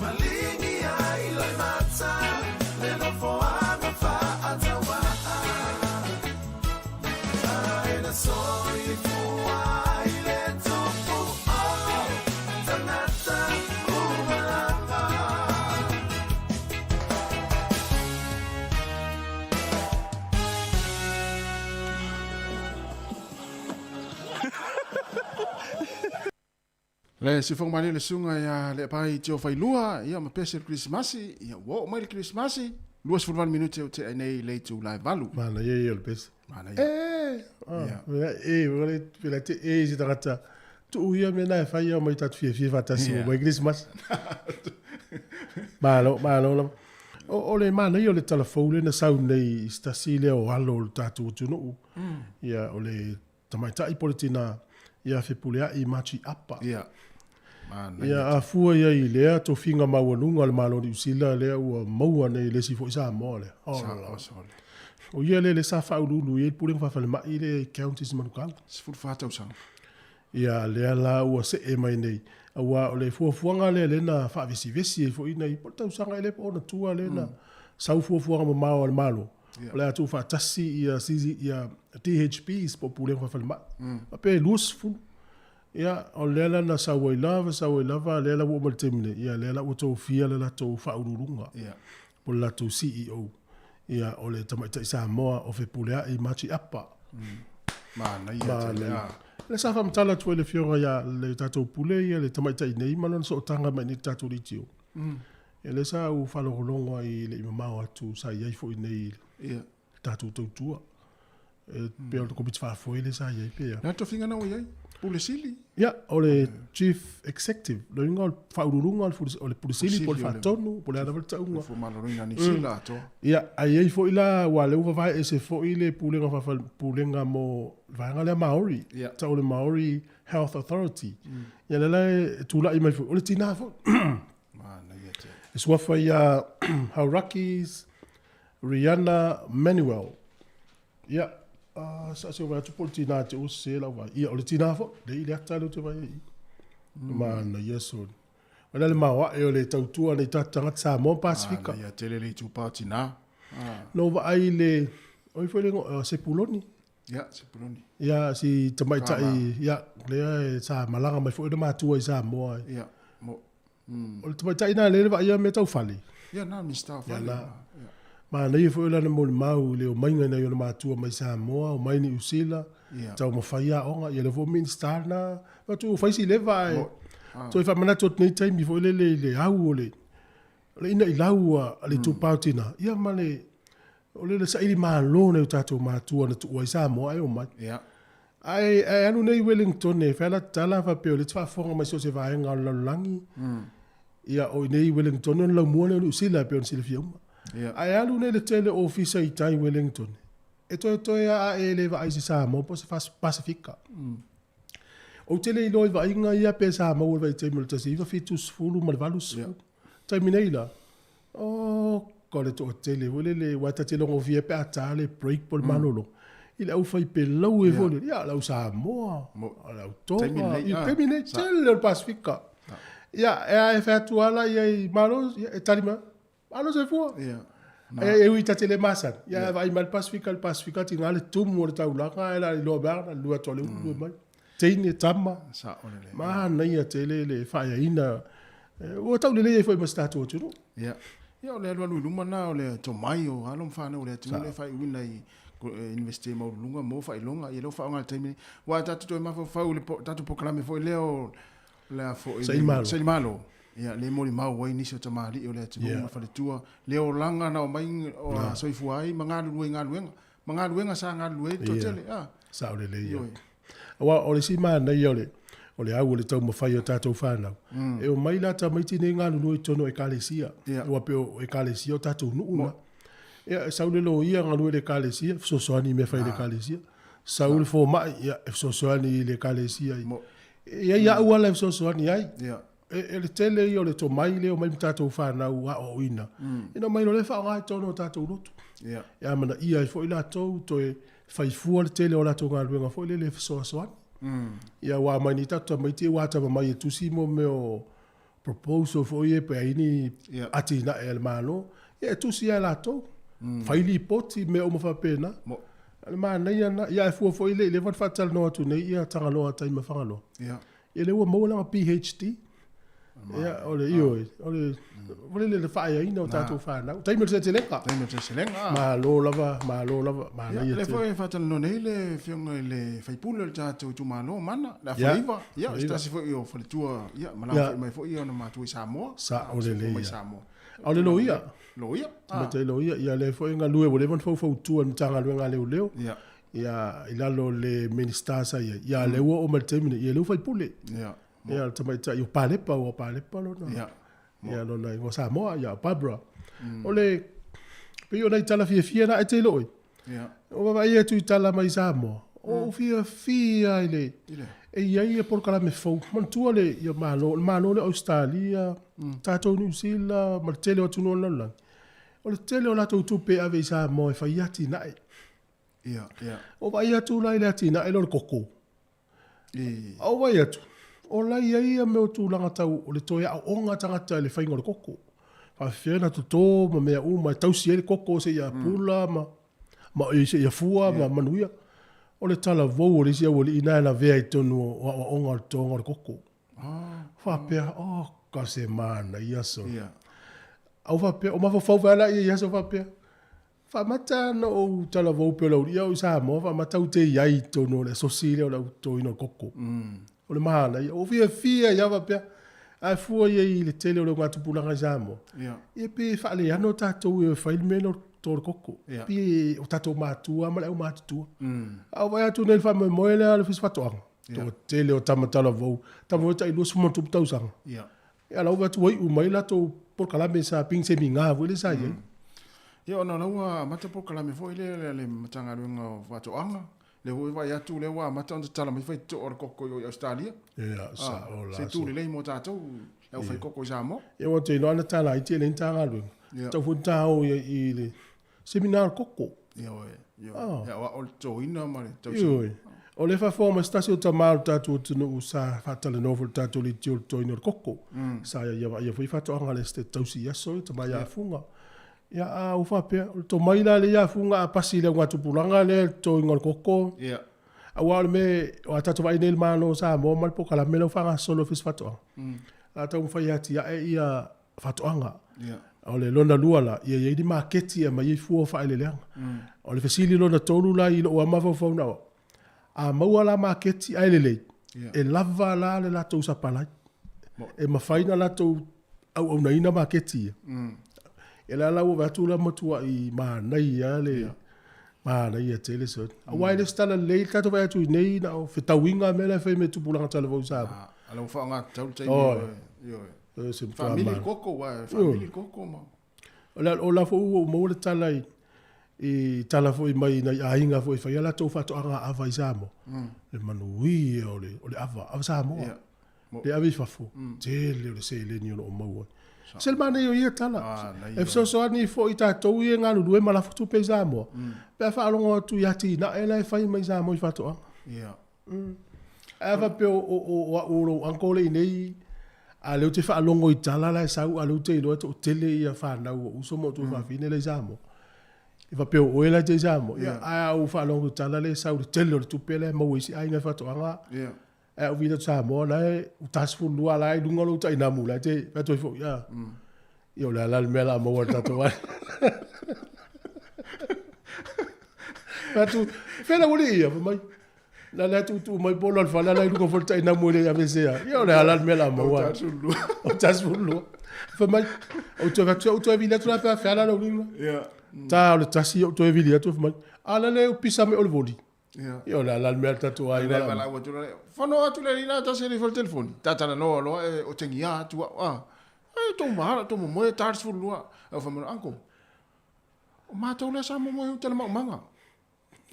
maligi ai loimata Le nofoaga faatauvaa Ae na soifua ai le tupu o tagata uma lava. Le siufogo malie le susuga ia Leapai Tiofailua, ia ma pese o le Kerisimasi, ia ua oo mai le Kerisimasi, 28 minute ua tea ai nei i le itula e 8. Manaia ia o le pese. Manaia. E! Ah, e, wale, pela te e se tagata. Tuu ia mea na e fai ia mai tatu fiafia faatasi mo mai Kerisimasi. Malo, malo lava. O, o le manaia o le tala fou lea na sau nei i se tasi lea o alo o le tatou atunuu. Ia, o le Tamaitai po o le tina ia Fepuleai Machi Apa. Ia. Manaia. Ia, a fua i ai i lea tofiga maualuga a le Malo o Niu Sila lea ua maua nei e le isi foi Samoa lea. Oh, Sa, la. o sole. O ia lea lea sa faauluulu i ai le Pulega Faa-Falemai lea i Counties Manukau. 14 tausaga. Ia, lea la ua see mai nei, aua o le fuafuaga lea lea na faavesivesi ai foi nei, po o le tausaga ea lea po o ona tua lea na sau fuafuaga mamao a le Malo, o le a tuufaatasi ia CZ, ia DHBs po o Pulega Faa-Falemai, faapea e 20. Ia, o lea la na sau ai lava, sau ai lava, lea la ua oo mai i le taimi nei, ia lea la ua tofia le latou faauluuluga, po o le latou CEO, ia, o le tamaitai Samoa o Fepuleai Machi Apa. Manaia tele. Manaia. Lea sa faamatala atu ai le Afioga ia le tatou Pule ia le tamaitai nei ma lona sootaga mai i inei i le tatou leitio. Ia lea sa ou faalogologo ai e le i mamao atu sa i ai foi nei i le tatou tautua. E pei o le Komiti Faafoe lea sa i ai pe a. Le a le tofiga na ua i ai? Pule Sili? Ia, o le Chief Executive, lona uiga o le Faauluuluga o le Pule Sili po o le Faatonu po o le a lava le tauga. Soifua Maloloina Niu Sila atoa. Ia, ae i ai foi la, aua o lea ua vavae ese foi le Pulega Faafa, Pulega mo le vaega lea Maori, tau o le Maori Health Authority. Ia lea la e tulai mai foi, o le tina foi. Manaia tele. E suafa ia Hauraki Riana Manuel. Ia, sa se vaai atu po o le tina te ua sese lau vaai. Ia, o le tina foi, lea i le ata lea ou te vaai ai i. Manaia soli. O le maoae o le tautua nei tatou tagata Samoa ma Pasefika. Manaia tele le itupa o tina. Na ou vaai i le, o ai foi le igoa, Sepuloni. Ia, Sepuloni. Ia, si tamaitai, ia, lea sa malaga mai foi ona matua i Samoa. Ia, mo. O le tamaitai na lea e vaaia mea tau fale. Ia, na Minisita o Fale. Ia, na. Manaia foi o lana molimau i le omaiga nai ona matua mai Samoa, omai Niu Sila, taumafai aoga. Ia lea foi o Minisita na, fai atu ua fai si leva ae toe faamanatu atu nei taimi foi lele i le au o le, o le inailau a le itupa o tina, ia ma le, o le saili malo nai o tatou matua na tuua ai Samoa ae omai. Ia. Ae, ae alu nei i Wellington e fai ala tala faapea o lea e te faafofoga mai so o se vaega o le lalolagi. Ia, o i inei i Wellington ona laumua lea o Niu Sila e pei ona silafia uma. Ia. Ae alu nei le tele o ofisa i tai Wellington, e toetoe a ae le vaai i se Samoa po o se Pasefika. Ou te le iloa i vaaiga ia pe sa maua i le vaitaimi o le 1970 ma le 80. Ia. Taimi nei la, oh, ka le toatele foi lele, aua ta te logofia pe a ta le break po o le malolo, i le aufai pelau e foi lele, ia, le au Samoa, le au Tonga, i le taimi nei, tele o le Pasefika. Ia, e a e fai atu lava la i ai, malo, ia, e tali mai, malo soifua. E ui ta te le masani, ia, e vaai mai le Pasefika, le Pasefika, tiga le tumu o le taulaga, ae la iloa mai lava, lua atu a le ulu, lua mai. Teine, tama, manaia tele le faaeaina, ua taulelei ai foi ma se tatou atunuu. Ia, ia o le alualu i luma lena o le tomai o alo ma fanau o le atunuu lea e faaiuina i Iunivesite maualuluga mo faailoga, ia lea ua faaaoga i le taimi lenei. Aua tatou toe mafaufau i le tatou polokalame foi lea o le a foi Saili Malo. Saili Malo. Ia, lea e molimau ai nisi o tamalii o le atunuu ma faletua, le olaga na omai o soifua ai ma galulue i galuega, ma galuega sa galulue ai le toatele. Sao lelei ia. Aua o le isi manaia o le, o le au o le taumafai o tatou fanau, e omai la tamaiti nei galulue i totonu o ekalesia. Aua pei o ekalesia o tatou nuu na. Ia, e sau le loia galue i le ekalesia, fesoasoani i mea fai i le ekalesia. Sau le fomai, ia, e fesoasoani i le ekalesia. E i ai auala e fesoasoani ai. E le tele ia o le tomai lea e omai ma tatou fanau aoaoina, ina omai loa lea faaaoga i totonu o tatou lotu. E amanaia ai foi latou, toe fai fua le tele o latou galuega foi lele e fesoasoani. Ia aua a omai nei tatou tamaiti ua atamamai e tusi mo mea o proposal foi ia pe ai ni atinae a le Malo, ia e tusi lava e latou, fai lipoti, mea uma faapena. O le manaia lena. Ia ae fua foi le i leva ona faatalanoa atu nei ia Tagaloa tai ma Fagaloa. Ia lea ua maua lana PhD. Ia, o le ioe, o le o le le faaeaina o tatou fanau. Taimi o le seleselega. Taimi o le seleselega. Malo lava, malo lava, manaia tele. Ia, lea foi e faatalanoa nei le afioga i le sui usufono o le tatou itumalo o Mana, le Afaiva. Ia, o se tasi foi o faletua, ia, malaga foi mai foi ona matua i Samoa. Sao lelei. Mai Samoa. A o le loia. Loia. Tamaitai loia, ia lea foi e galue ua leva ona faufautua i le Matagaluega a Leoleo. Ia. Ia, i lalo o le Minisita sa i ai. Ia, lea ua oo mai i le taimi nei, ia lea ua faipule. Ia. Ia, le tamaitai o Palepa, ua Palepa lona. Ia. Ia, lona igoa Samoa, ia, Barbara. O le, pei o nai tala fiafia na, e te iloa oe. Ia. O vaavaai atu i tala mai Samoa, o ou fiafia i le, e i ai polokalame fou. Manatua le, ia Malo, le Malo lea o Ausetalia, tatou Niu Sila ma le tele o atunuu o le lalolagi, o le tele o latou tupe e ave i Samoa e fai atinae. Ia, ia. O vaai atu la i le atinae lea o le koko. I. A ou vaai atu, o la e i ai ia mea o tulaga tau o le toe aooga tagata i le faiga o le koko. Faafefea ona toto ma mea uma e tausi ai le koko seia pula ma, ma seia fua ma manuia. O le talavou o le isi aualii na e lavea i totonu o aoaoga o le totoga o le koko. Faapea, oka se manaia sole. A ou faapea, o mafaufau foi lava la i aso faapea, Faamata na ou talavou pei o le aualii au i Samoa, faamata ou te i ai i totonu o le asosi lea o le au totoina o le koko. O le manaia. Ua ou fiafia ai lava faapea, a fua i ai i le tele o le augatupulaga i Samoa, ia pe faaleano tatou e o e fai le mea lea o le toto o le koko. Pei o tatou matua ma le aumatutua. A ou vaai atu nei i le faamoemoe lea a le Ofisa Faatoaga, toatele o tama talavou, tama foi tai 20 ma ona tupu tausaga. Ia la ua vaai atu ua iu mai latou polokalame sa pei ni seminar foi lea sa i ai. Ia ona o la ua amata polokalame foi lea a le Matagaluega o Faatoaga, lea foi ua vaai atu lea ua amata ona tatala mai faitotoa o le koko i o i Ausetalia. Ia, sao la. Se itu lelei mo tatou le aufaikoko i Samoa. Ia aua ou te iloa ana tala iti e leai ni ta galuega. Tatau foi ona ta o i le seminar o le koko. Ioe, ioe. E aoao le totoina ma le tausiga. Ioe. O lea e faafofoga mai se tasi o tama o le tatou atunuu sa faatalanoa foi i le tatou leitio i le totoina o le koko. Sa ia vaaia foi faatoaga a le Esetete Tausi i aso ia, tama ia Fuga. Ia, a ua faapea, o le tomai la lea ia Fuga a pasi i le augatupulaga lea i le totoina o le koko. Aua o le mea, o a tatou vaai nei i le Malo o Samoa ma le polokalame lea ua faagasolo e le Ofisa Faatoaga, o le a taumafai e atiae ia faatoaga. O le lona lua la, ia i ai ni maketi e aumai ai fua o faaeleeleaga. O le fesili lona tolu la i lou lava mafaufau na o au, a maua la maketi ae lelei, e lava la le latou sapalai, e mafai ona latou auaunaina maketi ia. Ia la la ua vaai atu la matuai manaia le manaia tele soni. Aua e le o se tala lelei le tatou vaai atu i nei na o fetauiga mea la e fai me tupulaga talavou i Samoa. A la ua faaaoga tatau le taimi. Ioe. Faamili le koko, aua e faamili le koko ma. O la, o la foi ua ou maua le tala i, i tala foi mai nai aiga foi e fai a latou faatoaga ava i Samoa. Le manuia o le, o le ava, ava Samoa. Yeah. Le ave i fafo, tele o le seleni o lo o maua ai. Se le manaia o ia tala. Ah, E fesoasoani foi i tatou ia e galulue ma lafo tupe i Samoa, pe a faalogo atu i atinae la e fai mai i Samoa i faatoaga. Yeah. Ae a faapea o au o lou uncle le i nei, a lea ou te faalogo i tala la e sau, a lea ou te iloa e toatele ia fanau o uso ma o tuafafine la i Samoa. E faapea o oe la e te i Samoa. Ia, ae a ou faalogo i tala la e sau i le tele o le tupe la e maua i isi aiga i faatoaga, ae a ou vili atu Samoa, la e ua 42 la e i luga lou tainamu la e te fai atu ai foi, ia. Ia o le a la le mea o le a maua e le tatou aiga. Fai atu, fea lau alii ia, fai mai, na lea tuutuu mai po o le fale, ala i luga foi le tainamu e le i aveesea. Ia o le a la le mea o le a maua. O ta 12. Fai mai, ou toe fai atu, ou toe vili atu la pe a fea la lau liga. Ta o le tasi ou toe vili atu, fai mai, a la le pisa mai o le voli. Ia o le a la le mea a le tatou aiga. Le valaau atu la, fono atu le alii la tasi e le i fale telefoni. Tatalanoa loa e o tengia atu au, ah. E tou mahala, tou momoe, ta le 12. Au fai mai, uncle, o matou lea sa momoe uta le maumaga.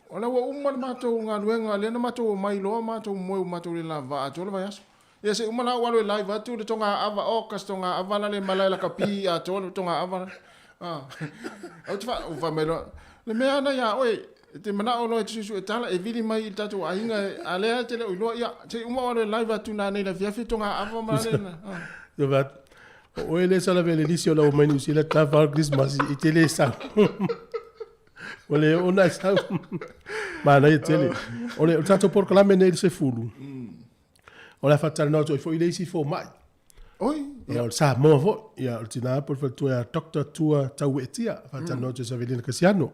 O la ua uma le matou galuega, lea na matou omai loa matou momoe ua matou le lava atoa le vaiaso. Ia se i uma la ou alu e live atu le toga ava, oh ka se toga ava la le malae lakapi atoa le toga ava la. Ah. Au te fa, fai mai loa, le mea ana ia oe, e te manao loa e te suesue tala, e vili mai i le tatou aiga, a lea e te le o iloa, ia, se i uma ou alu e live atu nanei le afiafi toga ava ma le na. Ah. Ia fai atu, o oe lea sa lavea i le lisi o le au mai Niu Sila tafa o le Kerisimasi, i te le sau. Ua le oo ona e sau. Manaia tele. O le tatou polokalame nei i le 10, o le a faatalanoa atu ai foi i le isi fomai. Oi! O le Samoa foi, ia, o le tina po o le faletua ia Dr. Tua Tauetia, faatalanoa atu e Savelina Kasiano.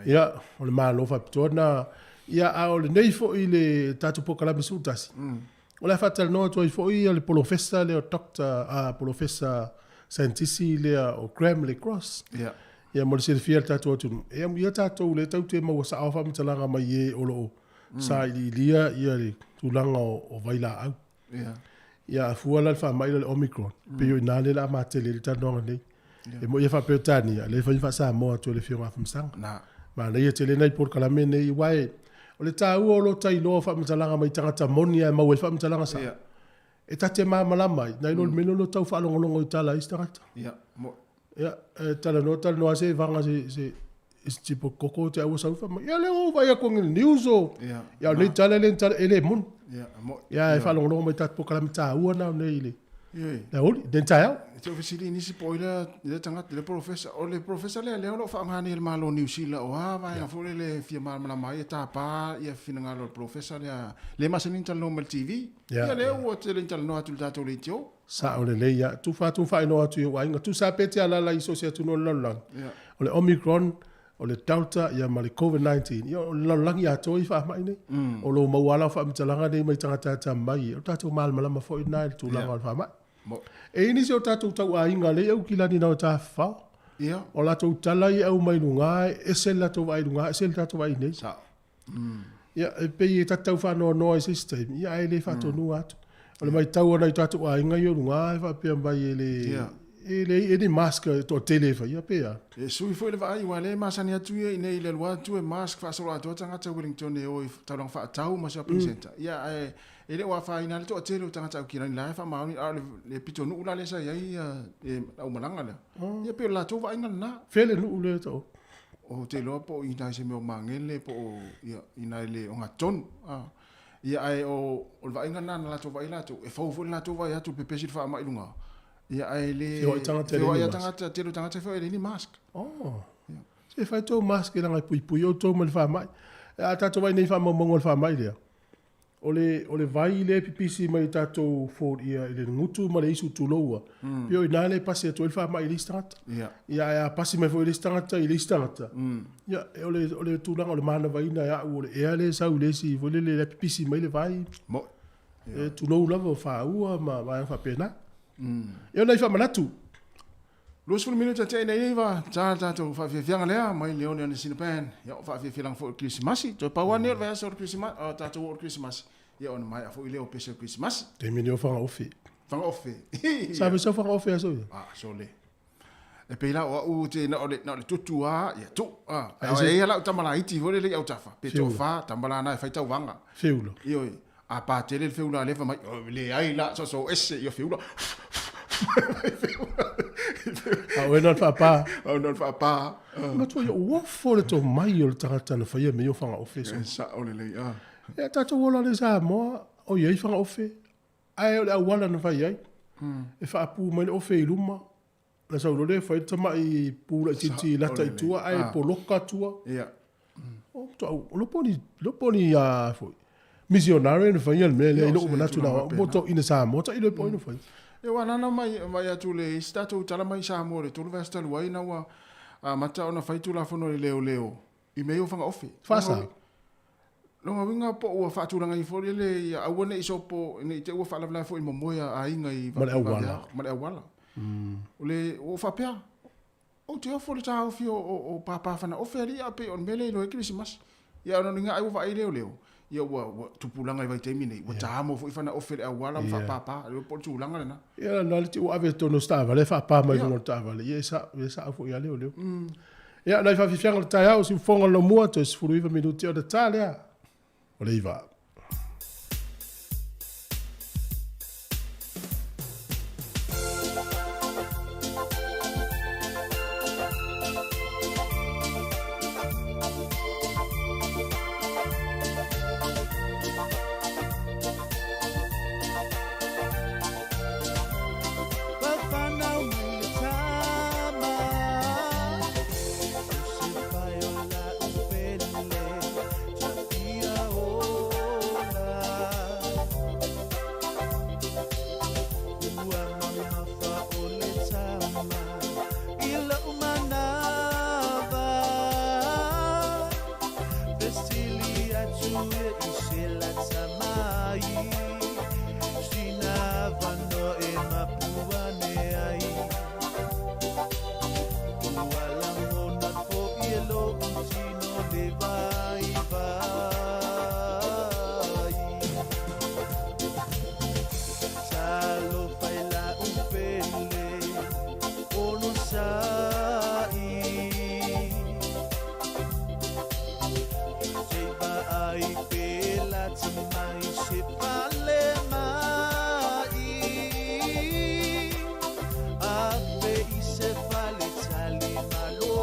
Ia, o le Malo faapitoa lena. Ia, a o lenei foi le tatou polokalame 11, o le a faatalanoa atu ai foi le polofesa lea o Dr. a, polofesa saienitisi lea o Graham Le Gros. Ia, mo le silafia e le tatou atunuu, e amuia tatou lea tatou te maua sao faamatalaga mai e o lo o sailiilia ia le tulaga o vailaau. Ia a fua la le faamai lea o le Omicron, pei o i ina lea o le a matele ai le talanoaga nei. E moni ia faa-Peretania, lea e fai faa-Samoa atu e le Afioga a Afamasaga. Manaia tele nai polokalame nei, aua o le taua o lo ta iloa o faamatalaga mai tagata moni ae maua ai faamatalaga sao. E ta te malamalama ai, nai lo le mea lea o lo o tau faalogologo i tala a isi tagata. Ia, e talanoa talanoa lava se vaga se se se tipo koko te aua sau fai mai, ia lea ua ou vaai atu i le news o. Ia o lenei tala le tala e le moni. Ia e faalogologo mai tatou polokalame taua na o nei i le le aoauli, lenei taeao. E te fesili nisi po o ai lea tagata, lea polofesa. O le polofesa lea lea o lo o faaaoga nei e le Malo o Niu Sila, o a vaega foi lele e fia malamalama ai e tapa ia finagalo o le polofesa lea, lea e masani ona talanoa mai i le TV. Ia lea ua tele ina talanoa atu i le tatou leitio. Sao lelei lava. Tufa atu ma faailoa atu i ou aiga. Tusa lava pe te alaala i so o se atunuu o le lalolagi, o le Omicron, o le Delta ia ma le Covid-19, ia o le lalolagi atoa ia faamai nei. O lo o maua lava lau faamatalaga nei mai tagata atamamai, o le tatou malamalama foi lena i le tulaga o le faamai. E i ai nisi o tatou tauaiga lea e i Aukilani na o tafafao. O latou tala ia e aumai i luga, e ese le latou vaai i luga, ese le tatou vaai i inei. Ia, e pei e ta te tau faanoanoa i se isi taimi, ia ae le faatonuina atu. O le matau a nai o tatou aiga ia o luga e faapea mai e le, e leai ea ni mask e toatele e faia pe a. E sui foi le vaai aua o lea e masani atu ia i inei i le alu atu e mask faasoloatoa tagata Wellington e o i taulaga faatau ma shopping centre. Ia ae e le o afaina lava le toatele o tagata Aukilani la e faamaoni a o le pitonuu la lea sa i ai le aumalaga lea. Ia pei o le latou vaaiga lena. Fea le nuu lea e taua? Ou te iloa po o i nai se mea o Magele po o ia i nai le ogatotonu. A ia ae o o le vaaiga lena na latou vaai latou, e fou foi le latou vaai atu i le pepesi o le faamai i luga. Ia ae le Feoai tagata e leai ni mask. tagata, tele o tagata e feoai e leai ni mask. Oh. Se fai tou mask leaga e puipui outou mai le faamai. A tatou vaai nei i faamaumauga o le faamai lea, O le, o le vai lea e pipisi mai i tatou ford ia i le gutu ma le isu tuloua, mm. pei o ina lea e pasi atu ai le faamai i le isi tagata. Yeah. Ia, ae a pasi mai foi i le isi tagata i le isi tagata, ia, o le, o le tulaga o le manavaina e au o le ea lea e sau i le isi, foi lele lea pipisi mai le vai. Mo. Yeah. E tulou lava o fāua ma vaega faapena. Ia o nai faamanatu. 20 minute tea ina iva, ta le tatou faafiafiaga lea mai le one one sina band. Ia o faafiafiaga foi o le Kerisimasi. Toe pau lava nei o le vaiaso o le Kerisimasi, o tatou oo i le Kerisimasi. Ia ona maea foi lea o pese o le Kerisimasi. Taimi nei o fagaofe. Fagaofe. Sa fai sau fagaofe aso ia? Ah, sole. E pei la o au te na o le, na o le tutu lava, ia tuu. Ah, a e i ai lau tama laiti foi lele i autafa, pe toafa, tama la na e fai tauvaga. Feula. Ioe. A patele le feula a lefa mai, oh, leai la, soso ese ia feula. A oe na le faapa. A na le faapa. Matua ia uofo le tomai o le tagata na faia mea ia o fagaofe. E sao lelei, a. Ia tatou ola le Samoa, o i ai fagaofe, ae o le auala na fai ai. E faapu mai le ofe i luma, na sau loa lea fai le tamai pu laitiiti lata i tua ae poloka tua. Ia. O matua lopo ni lopo ni a foi. Misionare na faia le mea lea i lou manatu na o po toeaina Samoa tailo po ai na fai. Ia aua nana mai mai atu le isi tatou tala mai Samoa i le 3 vaiaso talu ai ina ua amata ona fai Tulafono i le leoleo i mea ia o fagaofe. Faasa. Lona uiga po ua faatulaga ifo lele ia aua ne i sopo, ne i te i ua faalavelave foi i momoe a aiga i Ma le auala. Ma le auala. O le, ua ou faapea, ou te ofo i le taofi o pāpā fanaofe alii a pei o le mea lea e iloa ai Kerisimasi. Ia ona o ni ai ua vaai leoleo, ia ua tupulaga i vaitaimi nei, ua taamo foi fanaofe i le auala ma faapāpā, le iloa po o le tulaga lena. Ia na le ua ave i totonu o se taavale e faapā mai i luga o le taavale, ia e sao, e sao foi ia leoleo. Ia, nai faafiafiaga o le taeao, siufofoga o le laumua, toe 19 minute ona ta lea o le iva. ia i se lata mai Sina avanoa e mapuane ai Ua lagona fo'i e lo'u tino le vaivai Talofa i la'u pele onosa'i Se i vaai pe lata mai se fale ma'i A pe i se fale talimalo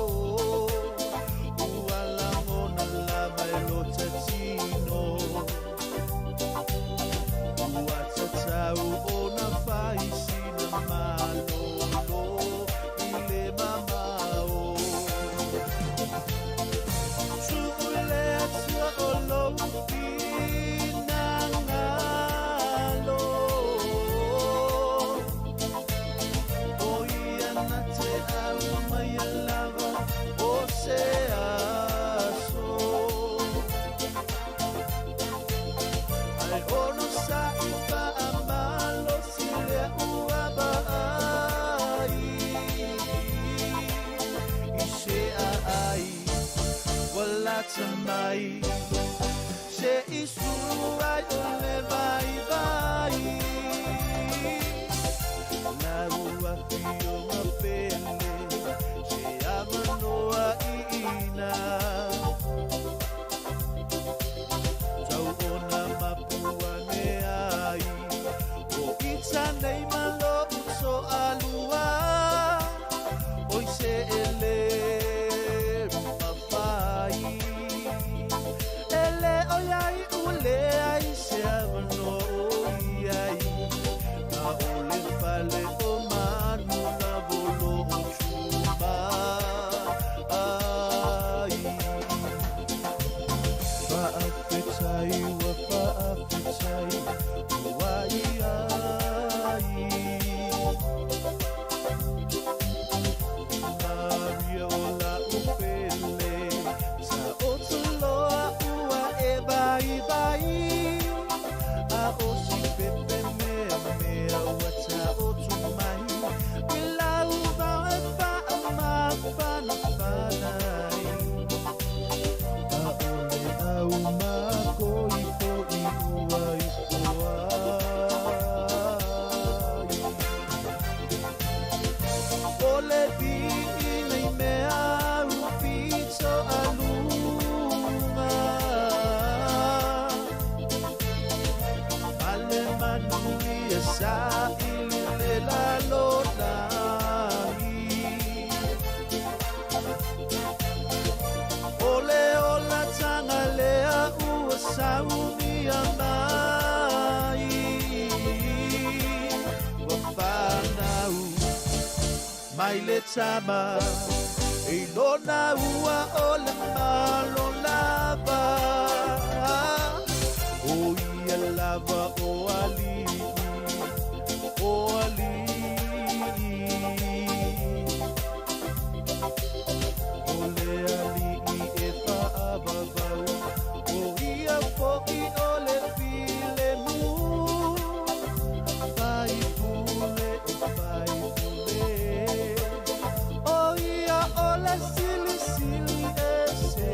Ua lagona lava e lota tino Ua tatau ona fai sina malolo i le mamao Tuu le Atua o lou finagalo O ia na te aumaia lava o se aso Ae onosai faamalosi lea ua vaai I se aai ua lata mai Se i sulu ai o le vaivai Lau afioga pele Se avanoa iina Tau ona mapu ane ai O ita nei ma lo'u to'alua Oi se e lē mafai E lē ʻoiai ua leai se avanoa o i ai Ma o le fale o manu lava o lo'o tuma ai Faafetai ua faafetai ua i ai Maria o la'u pele Taoto loa ua e vaivai A o si pepe meamea ua taoto mai I lau vao e faamafanafana ai ʻAʻole au makoʻikoʻi ua ipo ai O le vi'i nei mea upito aluga Ma le manuia saili le lalolagi O le olataga lea ua saumia mai Ua fanau mai le tama I lona ua o le Malo lava O ia lava o ali'i o ali'i O le ali'i e fa'avavau O ia fo'i o le filemu Faipule o faipule O ia o le silisili ese.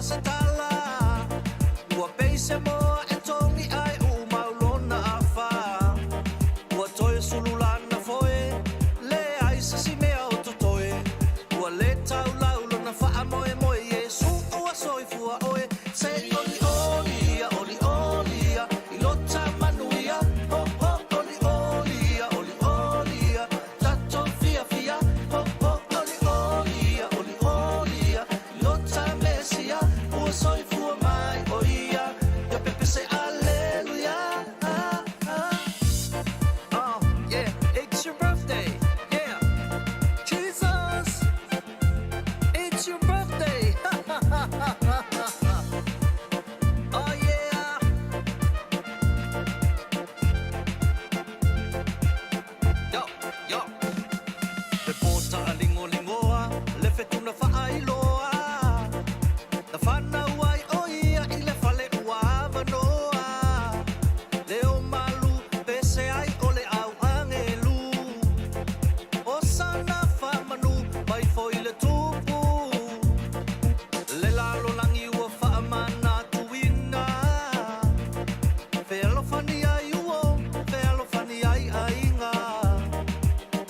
loa se tala Ua pei se moa e togi ai umau lona afa Ua toe sululana foe Leai se isi mea o totoe Ua le taulau lona faamoemoe Iesu ua soifua oe Se olioli ia olioli ia I lota manuia Ho ho olioli ia olioli ia Tatou fiafia Ho ho olioli ia olioli ia I lota Mesia Ua soifua mai o ia Ia pepese Aleluia ah, ah. Oh, yeah, it's your birthday. Yeah. Jesus, it's your birthday. oh, yeah. Yo, yo. Le pota a lingolingoa, le fetuna faailoa. Na fanau ai o ia i le fale ua avanoa. Le o malu pese ai o le au angelu. O sana faamanu mai foi le tupu. Le lalolagi ua faamanatuina. Fealofani ai uo, fealofani ai aiga.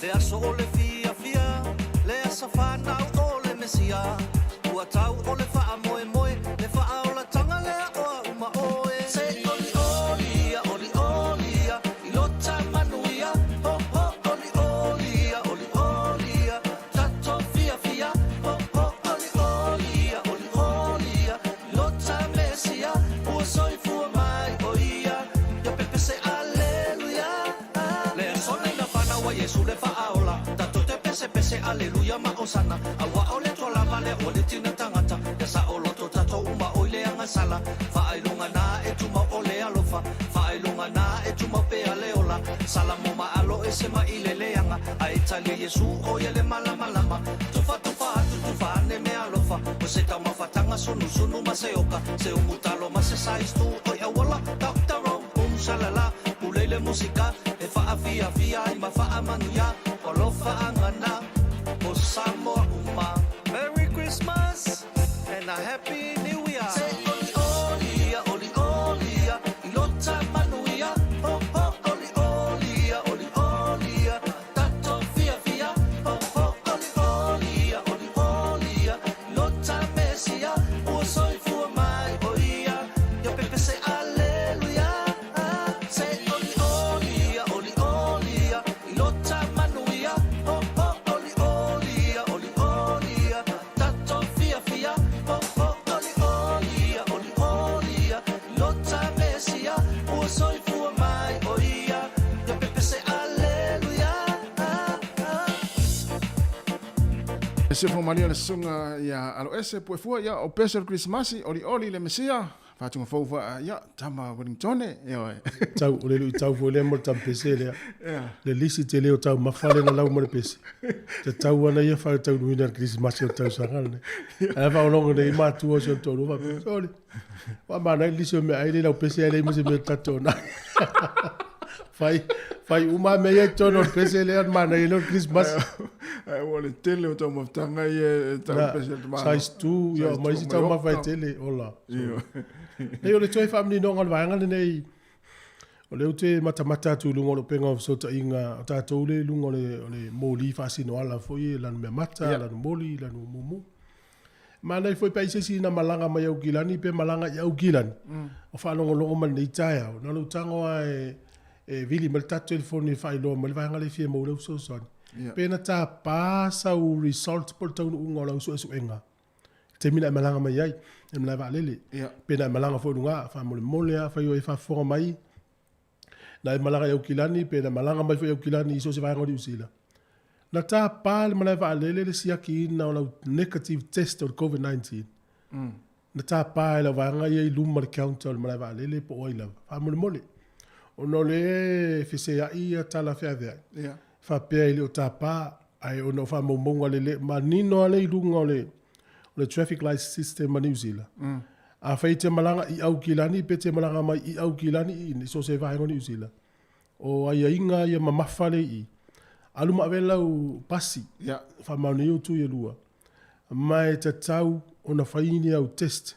Le aso o le fiafia, le aso fanau o le Mesia. Ua tau o le faamoemoe, le faaolatanga lea oa uma oe. Se olioli ia, olioli ia, i lota manuia. Ho ho olioli ia, olioli ia, tatou fiafia. Ho ho olioli ia, olioli ia, i lota Mesia. Ua soifua mai o ia, ia pepese aleluia. Le aso nei na fanau ai Iesu le faaola. Tatou te pesepese aleluia ma osana. Aua o le Atua lava lea ua le tina tagata. Ia saoloto tatou uma oi le agasala. Faailoga na e tumau o le alofa. Faailoga na e tumau pea le ola. Salamo ma alo ese mai i le leaga. Ae talia Iesu o ia le malamalama. Tufatufa atu tufa ane mea alofa. O se taumafataga sunusunu ma se oka. Se umu talo ma se size tu oi auala. Doctor Rome boom shalala. Pulei le musika e faafiafia ai ma faamanuia. Alofa na o Samoa uma. Merry Christmas and a Happy New Year. Se olioli ia, olioli ia, i lota manuia. Ho ho olioli ia, olioli ia, tatou fiafia. Ho ho olioli ia, olioli ia, i lota Mesia. Ua soifua mai o ia, ia pepese aleluia. Se olioli ia, olioli ia, i lota manuia. Ho ho olioli ia, olioli ia, tatou fiafia. Ho ho olioli ia, olioli ia, i lota Mesia. Ua soifua mai o ia, ia pepese aleluia. Se fo malia le susuga ia Aloese Puefua ia o pese o le Kerisimasi olioli le Mesia faatuga fou faa ia tama Wellingtone ioe. Tau, o le luitau foi lea mo le tampese lea. Le lisi tele o taumafa lea na lau ma le pese. Tatau ana ia faataunuuina le Kerisimasi o le tausaga lenei. Ae faalogo nei matua o si ona toalua faapea, sole, ua manaia le lisi o meaai lea i lau pese ae leai ma se mea ta te ona ai. Fai, fai uma lava mea ia i totonu o le pese lea ona manaia lea o le Kerisimasi. Ae ua le tele o taumafataga ia e tau le pese a le tamaloa. Size 2, ia ma isi taumafa e tele, ola. Nei o le toe faamaninoga o le vaega lenei, o lea ou te matamata atu i luga o le upega o fesootaiga o tatou lea i luga o le, o le moli faasinoala foi e lanu meamata, lanu moli, lanu mumu. Manaia foi pe a i se isi na malaga mai Aukilani pe malaga i Aukilani, o faalogologo mai lenei taeao, na o lou tago lava e, e vili mai le tatou telefoni e faailoa mai le vaega lea e fia maua ai lau fesoasoani. Pe na tapa sau result po o le taunuuga o lau suesuega i le taimi na e malaga mai ai i le malae vaalele. Pe na e malaga foi i luga, faamolemole lava, afai o e faafofoga mai, Na e malaga i Aukilani pe na malaga mai foi i Aukilani i so o se vaega o Niu Sila. Na tapa le malae vaalele le siakiina o lau negative test o le Covid-19. Na tapa e lau vaega ia i luma o le counter o le malae vaalele po o ai lava. Faamolemole. Ona o lea e feseai ia tala feaveai. Faapea e le o tapa ae ona o faamaumauga lele manino lava lea i luga o le o le traffic light system a Niu Sila. Afai e te malaga i Aukilani pe te malaga mai i Aukilani i i so o se vaega o Niu Sila, o aiaiga ia mamafa lea i i, alu ma ave lau pasi, faamaonia utu ia lua, ma e tatau ona fai ni au test.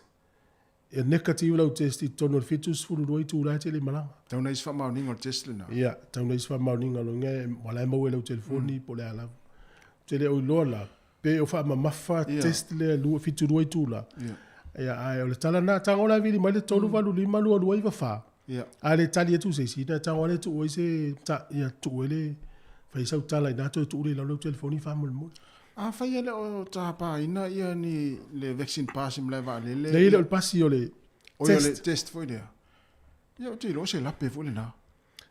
E negative lau test i totonu o le 72 itula e te le i malaga. Tau na isi faamaoniga o le test lena. Ia, tau na isi faamaoniga o lona uiga ua la e maua i lau telefoni po o le a lava. Ou te le o iloa la, pe o faamamafa test lea 72 itula. Ia, ae o le tala lena, tago la e vili mai le 385 2294. A le tali atu se isi, na tago lava lea e tuu ai se, ia tuu ai le, fai sau tala i ina toe tuu lea i lalo lau telefoni faamolemole. Afai e le o tapaina ia ni le vaccine pass i malae vaalele. Leai e le o le pasi o le test. Oi o le test foi lea. Ia ou te iloa o se lape foi lena.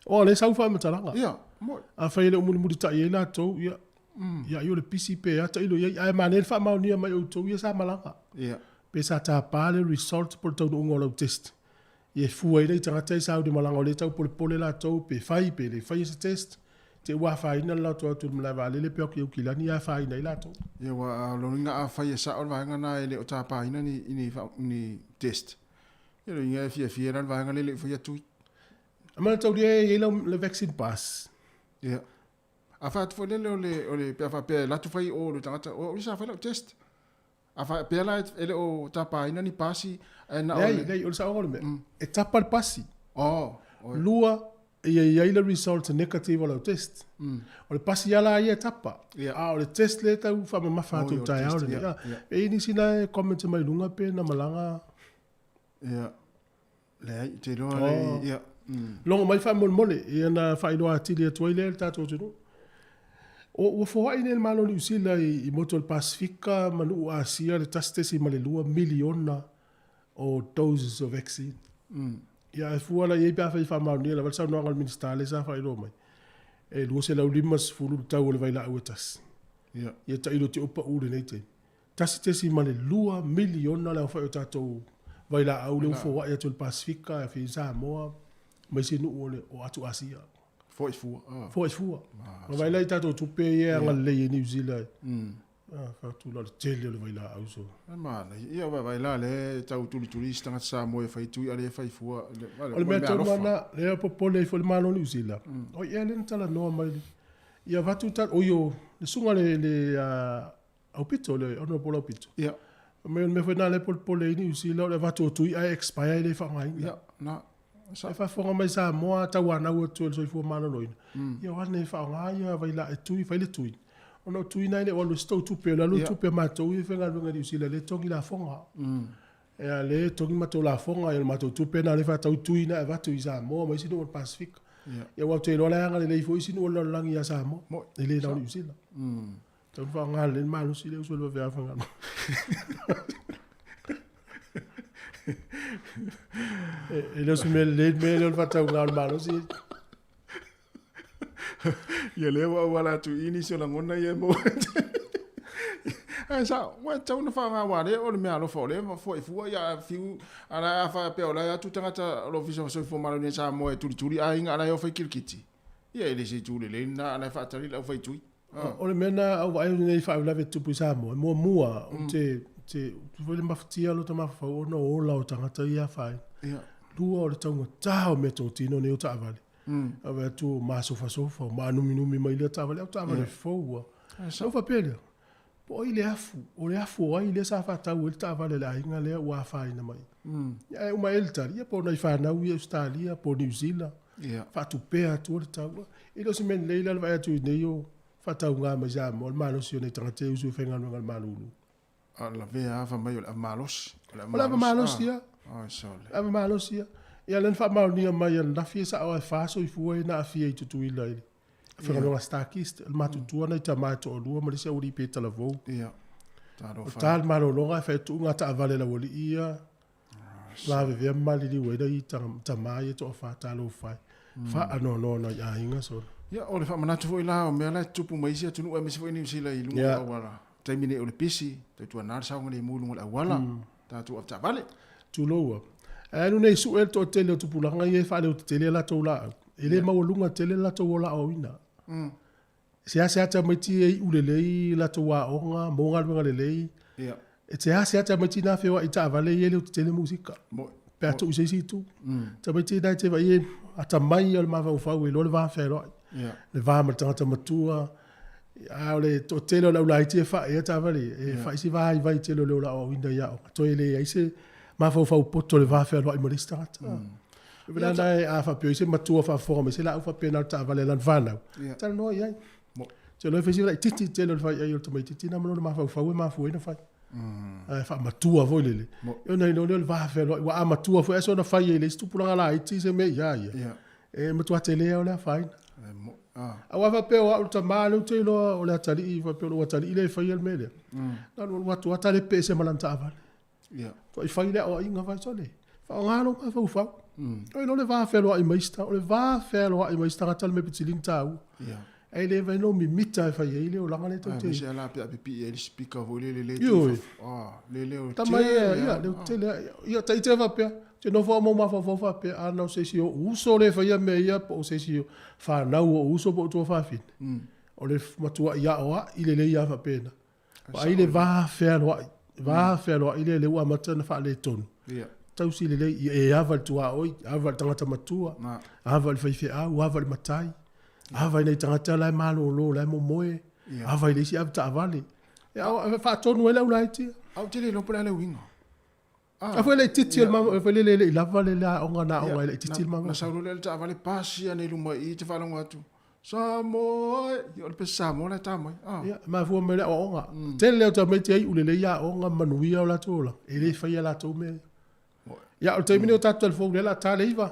O lea e sau faamatalaga. Ia, moi. Afai e le o mulimulitai ai latou, ia, ia ai o le pisi pe a tailo i ai. Ae manaia le faamaonia mai e outou ia sa malaga. Ia. Pe sa tapa le result po o le taunuuga o lau test. Ia e fua ai le tagata ia sa au i le malaga o lea e tau polepole latou pe fai pe le faia se test. Te ua afaina le latou atu i le malae vaalele pe o atu i Aukilani ia afaina ai latou. Ia aua o lona uiga afai e sao le vaega lena e le o tapaina ni ni ni test, ia lona uiga e fiafia la le vaega lea e le i faia tui. A manataulia e i ai lau le vaccine pass. Ia. A fai atu foi lele o le o le pe a faapea e alu atu fai i o i le tagata, o au sa fai lau test. A faapea la e le o tapaina ni pasi ae na o le. Leai, leai, o le saoga o le mea, e tapa le pasi. Oh, oi. Lua, ia i ai le result negative o lau test. O le pasi lava la ia e tapa. A o le test lea e tau faamamafa atu i le taeao lenei. E i ai nisi na e comment mai luga pe na malaga. Ia. Leai, ou te iloa le, ia. Logo mai faamolemole, ia na faailoa atili atu ai lea i le tatou atunuu. O, ua foai nei le Malo o Niu Sila i, i motu o le Pasefika ma nuu Asia le 1.2 miliona o doses o vaccine. Ia ae fua la i ai pe afai e faamaonia lava le saunoaga a le Minisita lea sa faailoa mai, e 250 le tau o le vailaau e tasi. Ia. Ia tailo te o pau lenei taimi. 1.2 miliona le aofai o tatou vailaau lea ua foai atu e le Pasefika, e fia i Samoa ma isi nuu o le o atu Asia. Foai fua. Ah. Foai fua. Ma vaai la i tatou tupe ia e agalelei ai Niu Sila. Ah, faatula le tele o le vailaau so. E manaia. Ia vaai la lea e tau tulituli isi tagata Samoa e fai tui a lea e fai fua. O le mea tonu lava lena, lea e popole ai foi le Malo o Niu Sila. O ia lea na talanoa mai ia avatu oi o le susuga le le Aupito, le Honourable Aupito. Ia. Fai mai o le mea foi lena lea e polepole ai Niu Sila o le avatu o tui ae expire e le faaaogaina. Ia, na. Sa. E faafofoga mai Samoa a tauanau atu e le Soifua Maloloina, ia o ane e faaaoga ia vailaa e tui, fai le tui. Ona o tui na e le o alu ai se tou tupe, o le alu o le tupe a matou ia e faigaluega i Niu Sila lea e togi lafoga. Ia lea e togi matou lafoga, ia o le matou tupe lena lea e faatau tui na e avatu i Samoa ma isi nuu o le Pasefika. Ia aua ou te iloa la e agalelei foi isi nuu o le lalolagi ia Samoa, e le na o Niu Sila. Tau faaaoga lelei le malosi lea uso i le vave faigaluega. E le o se mea lelei le mea lea o le faatauga o le malosi. Ia lea ua auala atu i nisi o lagona ia e maua. Ae sao, ua tatau ona faaaoga aua lea o le mea alofa o lea e foai fua ia fiu a la a faapea o la e atu tagata o le Ofisa o Soifua Maloloina i Samoa e tulituli aiga a la e o fai kirikiti. Ia e le se itu lelei lena a la e faatali le aufaitui. O le mea lena a ou vaai atu nei i faalavelave e tutupu i Samoa, muamua ou te, te, foi le mafatia lota mafaufau ona o ola o tagata ia e afaina. Lua o le taugata o meatotino nei o taavale. A vaai atu o masofasofa, o maanuminumi mai lea taavale, a o taavale fou lava. Ona ou faapea lea, po o ai le afu, o le afu o ai lea sa faatau ai le taavale a le aiga lea ua afaina mai. Ae uma ea le tali, ia po o nai fanau ia i Ausetalia po o Niu Sila, faatupea atua le tau. E le o se mea lelei la le vaai atu i nei o faatauga mai Samoa le malosi o nai tagata e usu e faigaluega i le malulu. A lavea lava fai mai o le ava malosi. O le ava malosi lava. O le ava malosi lava. Ia lea na faamaonia mai ananafi e sao lava e fa soifua ia na aafia i Tutuila i le faigaluega Starkist, o le matutua nai tama e toalua ma le isi aualii pe talavou. Ia. O ta le malologa e fai atu ga taavale a le aualii ia lavevea ma maliliu ai nai tama ia e toafa talofa e. Faanoanoa nai aiga solo. Ia, o le faamanatu foi la o mea la e tutupu mai isi atunuu aemaise foi Niu Sila i luga o le auala. Taimi nei o le pisi, tautuana le saogalemu i luga o le auala, tatou avetaavale. Tulou a. Ae alu nei sue le toatele o tupulaga ia e faaleotetele a latou laau. E le maualuga tele le latou ola aoaoina. Seasea tamaiti e iu lelei latou aoga, maua galuega lelei. E seasea tamaiti na feoai i taavale ia e leotetele musika. Pe a tuu i se isi itu. Tamaiti na e te vaai e atamai ia o le mafaufau e iloa le va fealoai. Le va ma le tagata matua. A o le toatele o le aulaiti e fai ia taavale ia, e fai si vaivai tele o le ola aoaoina i aoga. Toe leai se. Mafaufau poto le va fealoai ma le isi tagata. E pei la e a faapea i se matua faafofoga mai se laau faapena o le taavale a lana fanau, talanoa i ai. Te iloa e fai si laitiiti tele o le fai ai o le tamaitiiti lena ma lona mafaufau e mafua ai ona fai. Ae faamatua foi lele. Ona iloa lea o le va fealoai. Aua a matua foi ae soona fai ai e le isi tupulaga laiti se mea ia ia, e matua tele lava o le afaina. Aua faapea o au le tama lea ou te iloa o le atalii, faapea o lou atalii lea e faia le mea lea, na alualu atu lava talepe ese ma lana taavale. Tuai fai le aoaiga fai sole, faaaoga lou mafaufau. Oi loa le va fealoai ma isi tagata, o le va fealoai ma isi tagata le mea pito sili ona taua. Ae le mafai ona ou mimita e fai ai le olaga lea tou te. Aemaise lava la pe a pipii ai le speaker foi lele le Ioe. Ah, le leo Tama ia, ia, leo tele lava. Ia, ita ia faapea, ou te nofo lava ma ou mafaufau faapea, ana o se isi o ou uso lea e faia mea ia po o se isi o fanau o ou uso po o tuafafine, o le matuai aoai lelei lava faapena. Vaai le va fealoai, va fealoai lea lea ua amata ona faaletonu. Tausi lelei, ia e ava i le tuaoi, ava i le tagata matua, ava i le faifeau, ava i le matai, ava i nai tagata la e malolo, la e momoe, ava i le isi avetaavale. E faatonu ai le aulaiti. Ae ou te le iloa po o le a le uiga. A foi le itiiti o le ma foi le le i lava le aoga na aoga ai le itiiti le ma. Na sau loa lea o le taavale pasi ane i luma i i te faalogo atu, Samoa e! Ia o le pese Samoa la e ta mai. Ah. Ia, mafua mai le aoaoga. Tele o tamaiti e iu lelei aoga ma manuia o latou olaga, e le faia e latou mea ia. Ia, o le taimi lenei o tatou telefoni lea o le a ta le 9.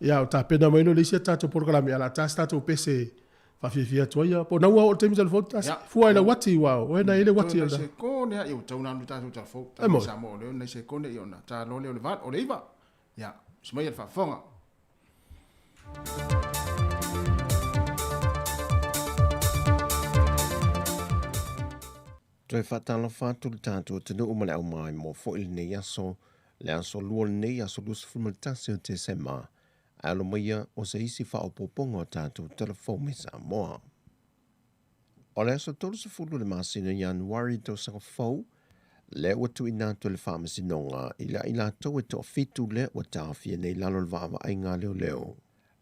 Ia, o tapena mai loa le isi a tatou polokalame, ia o le a ta se tatou pese Faafiafia atu ai ia. Po o na ua oo i le taimi telefoni tasi. Fua i lau uati ua o e na i le uati. Nai sekone lava, ia ua tatau ona alu le tatou telefoni. E moi. Samoa o lea nai sekone ia ona ta loa lea o le 8, o le 9. Ia, usi mai le faafofoga. Toe faatalofa atu le tatou atunuu ma le aumaimoa foi i lenei aso, le aso Lua lenei, aso 21 o Tesema, Ae alo maia o se isi faaopoopoga o tatou tala fou mai Samoa. O le aso 30 o le masina Ianuari tausaga fou, lea ua tuuina atu e le Faamasinoga i le i latou e toafitu lea ua taofia nei i lalo o le vaavaaiga a leoleo.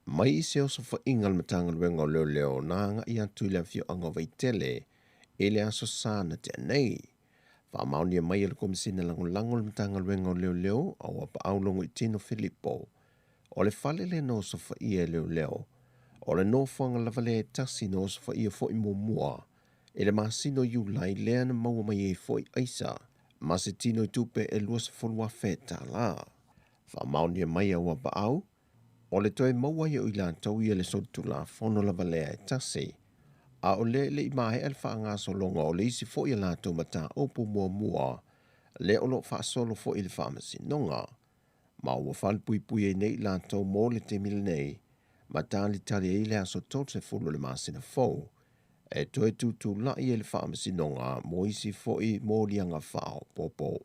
Mai i se osofaiga a le Matagaluega o Leoleo na agai atu i le afioaga o Vaitele i le Aso Sa na tea nei. Faamaonia mai e le Komesina Lagolago o le Matagaluega o Leoleo a Uapaau Logoitino Filipo, o le fale lea na osofaia e leoleo, o le nofoaga lava lea e tasi na osofaia foi muamua i le masina o Iulai lea na maua mai ai foi aisa ma se tino i tupe e $20,000. Faamaonia mai a Uapaau, o le toe maua ai o i latou ia le solitulafono lava lea e tasi, a o lea e le i maea le faagasologa o le isi foi a latou mataupu muamua lea o lo o faasolo foi i le Faamasinoga, ma ua falepuipui ai nei i latou mo le taimi lenei, ma talitali ai le aso 30 o le masina fou e toe tutulai ai le Faamasinoga mo isi foi moliaga faaopoopo.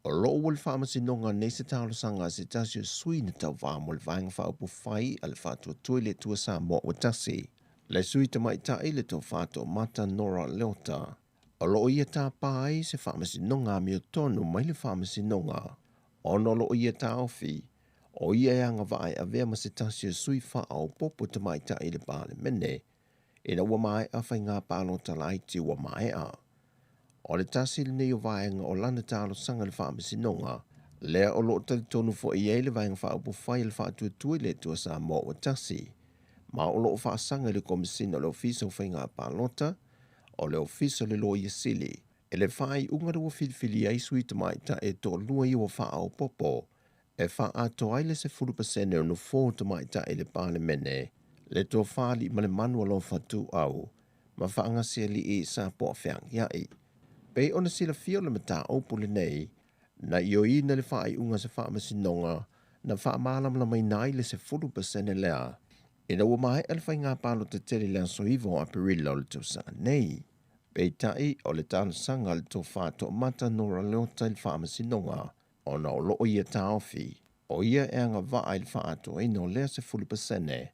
O lo o ua le Faamasinoga nei se talosaga a se tasi o sui na tauva mo le Vaega Faaupufai a le Faatuatua i le Atua Samoa ua Tasi, le Sui Tamaitai le Tofa Toomata Nora Leota, o lo o ia tāpā ai se faamasinoga amiotonu mai le faamasinoga, ona o lo o ia taofi, o ia e agavaa e avea ma se tasi o sui faaopoopo tamaitai i le Palemene, ina ua maea faiga palota laiti ua maea. O le tasi lenei o vaega o lana talosaga i le Faamasinoga, lea o lo o talitonu foi i ai le Vaega Faaupufai a le Faatuatua i le Atua Samoa ua Tasi, ma o lo o faasaga i le Komesina o le Ofisa o Faiga Palota, o le Ofisa o le Loia Sili, i le faaiuga lea ua filifili ai sui tamaitai e toalua ia ua faaopoopo e faaatoa ai le 10% o nofoa tamaitai i le Palemene, le Tofa Aliimalemanu Alofa Tuuau ma Faagasialii Sapoafeagiai. Pei ona silafia o le mataupu lenei, na ioeina le faaiuga o se faamasinoga na faamalamalamaina ai le 10% lea ina ua maea le faiga palota tele i le aso 9 o Aperila o le tausaga nei. Peitai, o le talosaga a le Tofa Toomata Nora Leota i le faamasinoga, ona o lo o ia taofi, o ia e agavaa i le faaatoaina o lea 10%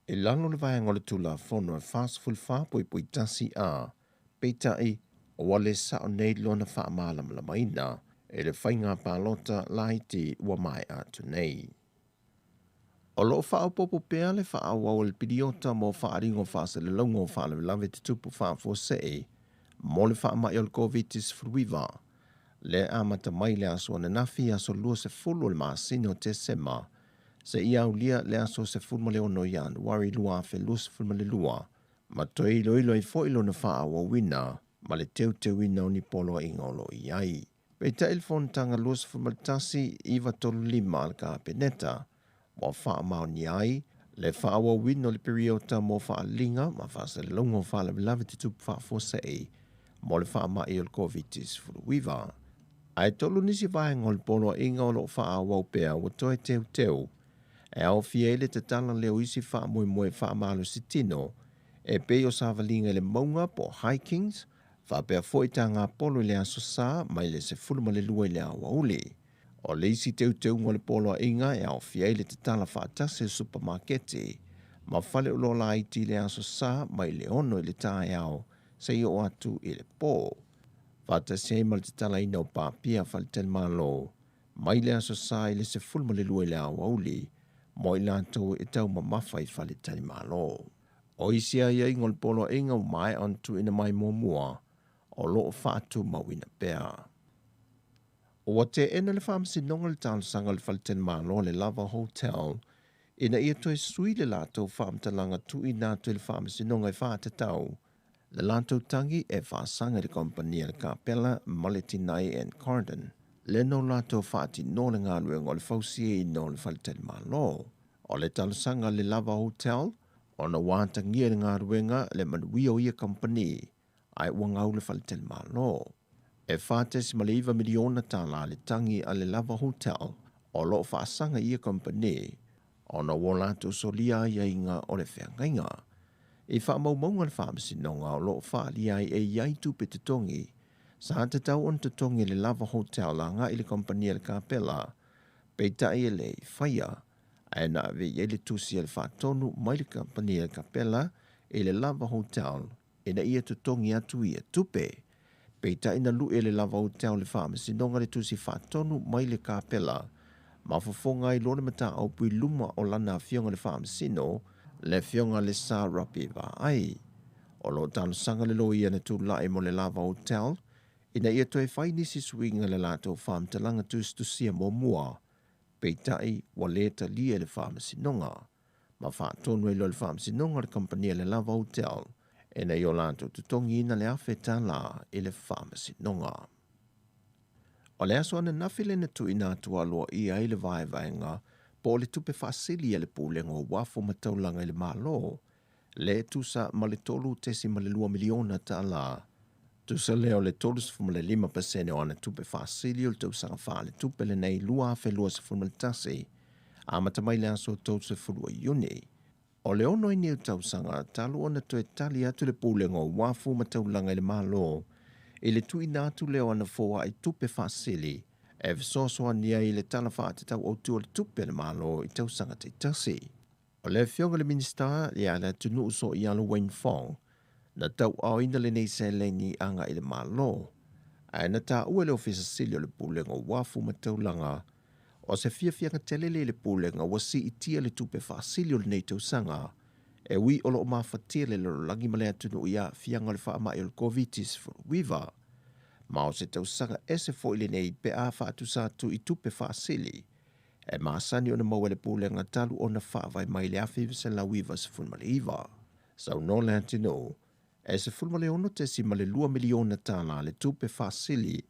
i lalo o le vaega o le Tulafono e 44.1 A, peitai, ua le sao nei lona faamalamalamaina i le faiga palota laiti ua maea atu nei. O lo o faaopoopo pea le faaauau o le piliota mo faaaliga o faasalalauga o faalavelave tutupu faafuasei mo le faamai o le Koviti-19. lea e amata mai i le aso ananafi aso 20 o le masina o Tesema seia aulia le aso 16 Ianuari 2022, ma toe iloilo ai foi lona faaauauina ma le teuteuina o ni poloaiga o lo o i ai. Peitai i le Fonotaga 21 935 a le Kapeneta ua faamaonia ai le faaauauina o le piriota mo faaaliga ma faasalalauga o faalavelave tutupu faafuasei mo le faamai o le Koviti-19. Ae tolu nisi vaega o le poloaiga o lo o faaauau pea ua toe teuteu e aofia ai le tatala lea o isi faamoemoe faamalosi tino e pei o savaliga i le mauga po o hikings, faapea foi taga polo i le Aso Sa mai le 12 i le aoauli. O le isi teuteuga o le poloaiga e aofia ai le tatala faatasi o supamaketi ma faleoloa laiti i le Aso Sa mai le 6 i le taeao seia oo atu i le po, faatasi ai ma le tatalaina o papia faletalimalo mai le Aso Sa i le 12 i le aoauli mo i latou e taumamafa i faletalimalo. O isi aiaiga o le poloaiga ua maea ona tuuina mai muamua o lo o faatumauina pea. Ua teena le Faamasinoga le talosaga a le faletalimalo a le Lava Hotel ina ia toe sui le latou faamatalaga tuuina atu i le Faamasinoga e faatatau le latou tagi e faasaga i le kamupani a le Kapela ma le Tinai and Carden lea na o latou faatinoa le galuega o le fausiaina o le faletalimalo. O le talosaga a le Lava Hotel ona ua atagia i le galuega le manuia o ia kamupani ae ua gau le faletalimalo. E $4.9 miliona tala le tagi a le Lava Hotel o lo o faasaga i ia kamupani ona ua latou solia aiaiga o le feagaiga. I faamaumauga a le Faamasinoga o lo o faaalia ai e i ai tupe totogi sa tatau ona totogi e le Lava Hotel agai i le kamupani a le Kapela, peitai e le i faia, ae na ave i ai le tusi a le faatonu mai le kamupani a le Kapela i le Lava Hotel ina ia totogi atu ia tupe. Peitai na luʻe e le Lava Hotel le Faamasinoga le tusi faatonu mai le Kapela ma fofoga ai loa le mataupu i luma o lana afioga i le Faamasino, le afioga le Sa Rapi Vaai. O lo o talosaga le loia na tulai mo le Lava Hotel ina ia toe fai nisi suiga i le latou faamatalaga tusitusia muamua, peitai ua le talia e le Faamasinoga. Ma faatonu ai loa le Faamasinoga le kamupani a le Lava Hotel ina ia o latou totogiina le $1,000 i le Faamasinoga. O le aso ananafi lea na tuuina atu aloaia ai le vaevaega po o le tupe faasili a le Pulega o Uafu ma Taulaga i le Malo, lea e tusa ma le $3.2 miliona tala. Tusa lea o le 35% o ana tupe faasili o le tausaga faaletupe lenei 2021, amata mai le aso 30 o Iuni. O le ono ai nei o tausaga talu ona toe tali atu le Pulega o Uafu ma Taulaga i le Malo i le tuuina atu lea o ana foai tupe faasili e fesoasoani ai i le Tala Faatatau Autu o le Tupe a le Malo i tausaga taitasi. O le afioga i le Minisita ia Leatinuu Sooialo Wayne Fong na tauaaoina lenei seleni agai i le Malo, ae na taua e le Ofisa Sili o le Pulega o Uafu ma Taulaga o se fiafiaga tele lea i le Pulega ua siitia le tupe faasili o lenei tausaga e ui o lo o mafatia le lalolagi ma le atunuu i aafiaga o le faamai o le Koviti-19. Ma o se tausaga ese foi lenei pe a faatusa atu i tupe faasili e masani ona maua e le Pulega talu ona faavae mai i le 1999. Saunoa Leatinuu, e $16.2 miliona tala le tupe faasili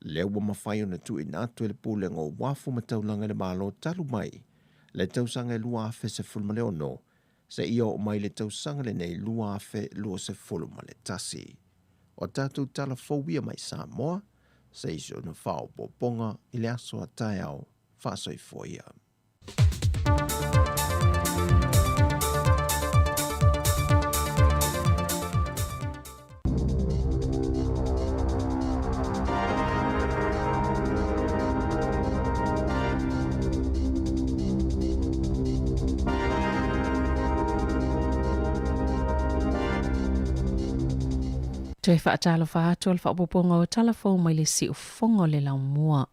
lea ua mafai ona tuuina atu e le Pulega o Uafu ma Taulaga i le Malo talu mai le tausaga e 2016 seia oo mai le tausaga lenei 2021. O tatou tala fou ia mai Samoa, se i ona faaopoopoga i le aso a taeao. Faasoifua ia. Toe faatalofa atu o le faaopoopoga o tala fou mai le siufofoga o le laumua.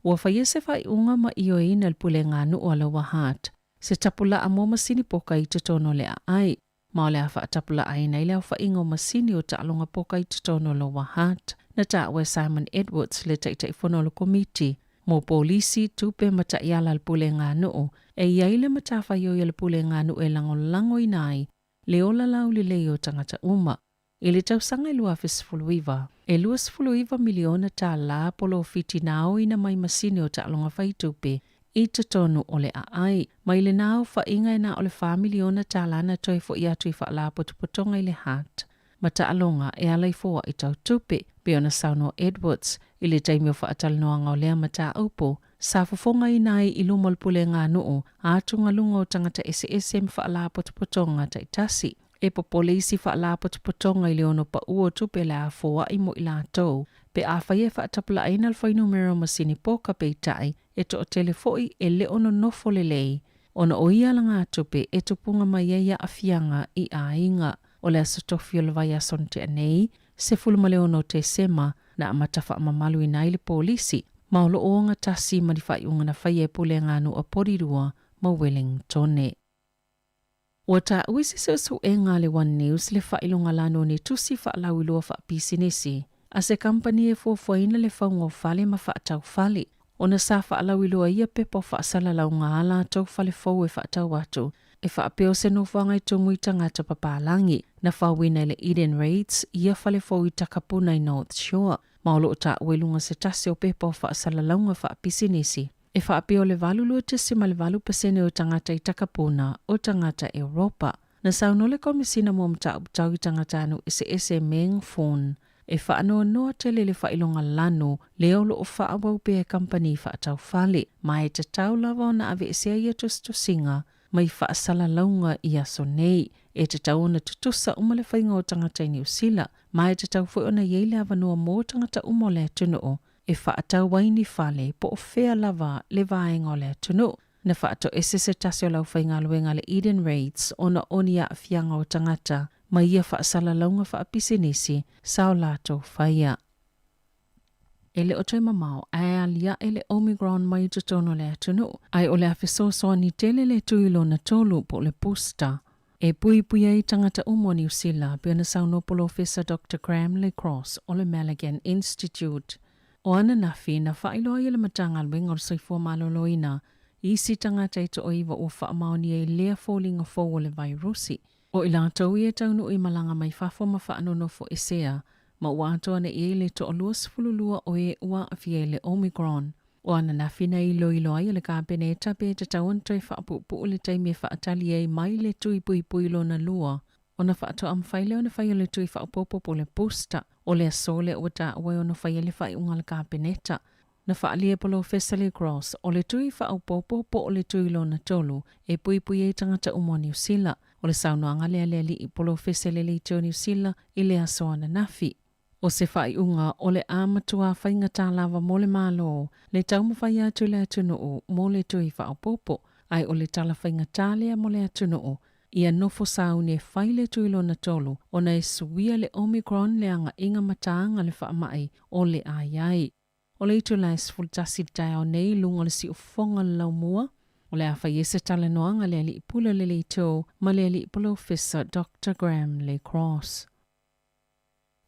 Ua faia se faaiuga ma ioeina e le Pulega Nuu a Lower Hutt se tapulaa mo masini poka i totonu o le aai, ma o le a faatapulaaina ai le aofaiga o masini o taaloga poka i totonu o Lower Hutt. Na taua e Simon Edwards le Taitaifono o le Komiti mo Polisi, Tupe ma Taiala a le Puleganuu, e i ai le matafaioi a le Puleganuu e lagolagoina ai le ola laulelei o tagata uma. I le tausaga e 2019, e $29 miliona tala polofiti na aoina mai masini o taaloga faitupe i totonu o le aai. Mai lena aofaiga e na o le $4 miliona tala na toe foi atu i faalapotopotoga i le HART ma taaloga e ala i foai tau tupe, pei ona saunoa Edwards i le taimi o faatalanoaga o lea mataupu sa fofogaina ai i luma o le puleganuu atugaluga o tagata eseese ma faalapotopotoga taitasi. E popole isi faalapotopotoga i le ono pau o tupe o le a foai mo i latou pe afai e faatapulaaina le fuainumera o masini poka peitai e toatele foi e le o nonofo lelei ona o ia alagatupe e tupuga mai ai aafiaga i aiga. O le aso tofi o le vaiaso na tea nei, 16 o Tesema, na amata faamamaluina ai le polisi, ma o lo o ogatasi ma ni faaiuga na faia e Puleaganuu a Porirua ma Wellingtone. Ua taua i se suesuega a le One News le faailoga lanu o ni tusi faalauiloa faapisinisi a se kamupani e fuafuaina le fauga o fale ma faatau fale, ona sa faalauiloa ia pepa o faasalalauga a latou fale fou e faatau atu e faapea o se nofoaga e tumu i tagata papalagi. Na fauina e le Eden Rates ia fale fou i Takapuna i North Shore, ma o lo o taua i luga se tasi o pepa o faasalalauga faapisinisi e faapea o le 82.8 pasene o tagata i Takapuna o tagata Europa. Na saunoa le Komesina mo Mataupu Tau i Tagatanuu Eseese Meng Foon e faanoanoa tele le faailoga lanu lea o lo o faaauau pea e kamupani faatau fale, ma e tatau lava ona aveesea ia tusitusiga mai faasalalauga i aso nei. E tatau ona tutusa uma le faiga o tagata i Niu Sila, ma e tatau foi ona i ai le avanoa mo tagata uma o le atunuu e faatau ai ni fale po o fea lava le vaega o le atunuu. Na faatoese se tasi o le aufaigaluega a le Eden Raids ona o ni aafiaga o tagata ma ia faasalalauga faapisinisi sa o latou faia. E le o toe mamao ae aliae le Omicron mai i totonu o le atunuu, ae o le a fesoasoani tele le tui lona tolu po o le booster e puipui ai tagata uma o Niu Sila, pei ona saunoa Polofesa Doctor Graham Le Cross o le Malaghan Institute. O ananafi, na faailoa ai e le Matagaluega o le Soifua Maloloina i isi tagata e toaiva ua faamaonia i lea foliga fou o le vairusi. O i latou ia e taunuu i malaga mai fafo ma faanonofo esea, ma ua atoa nei i ai le toa-22 o e ua aafia i le Omicron. O ananafi na iloilo ai e le Kapeneta pe tatau ona toe faapuupuu le taimi e faatali ai mai le tui puipui lona lua ona faatoa mafai lea ona fai o le tui faaopoopo po o le booster. O le aso lea ua taua e ono fai ai le faaiuga a le Kapeneta. Na faaalia e Polofesa Lee Gross o le tui faaopoopo po o le tui lona tolu e puipui ai tagata uma o Niu Sila. O le saunoaga lea a le alii polofesa i le Leitio o Niu Sila i le aso ananafi. O se faaiuga o le a matua faigata lava mo le Malo le taumafai atu i le atunuu mo le tui faaopoopo, ae o le tala faigata lea mo le atunuu ia nofo sauni e fai le tui lona tolu ona e suia le Omicron le agaiga mataaga le faamai o le a i ai. O le itula e 11 i le taeao nei i luga o le siufofoga o le laumua, o le a fai ai se talanoaga a le Alii Pule o le Leitio ma le Alii Polofesa Doctor Graham Le Cross.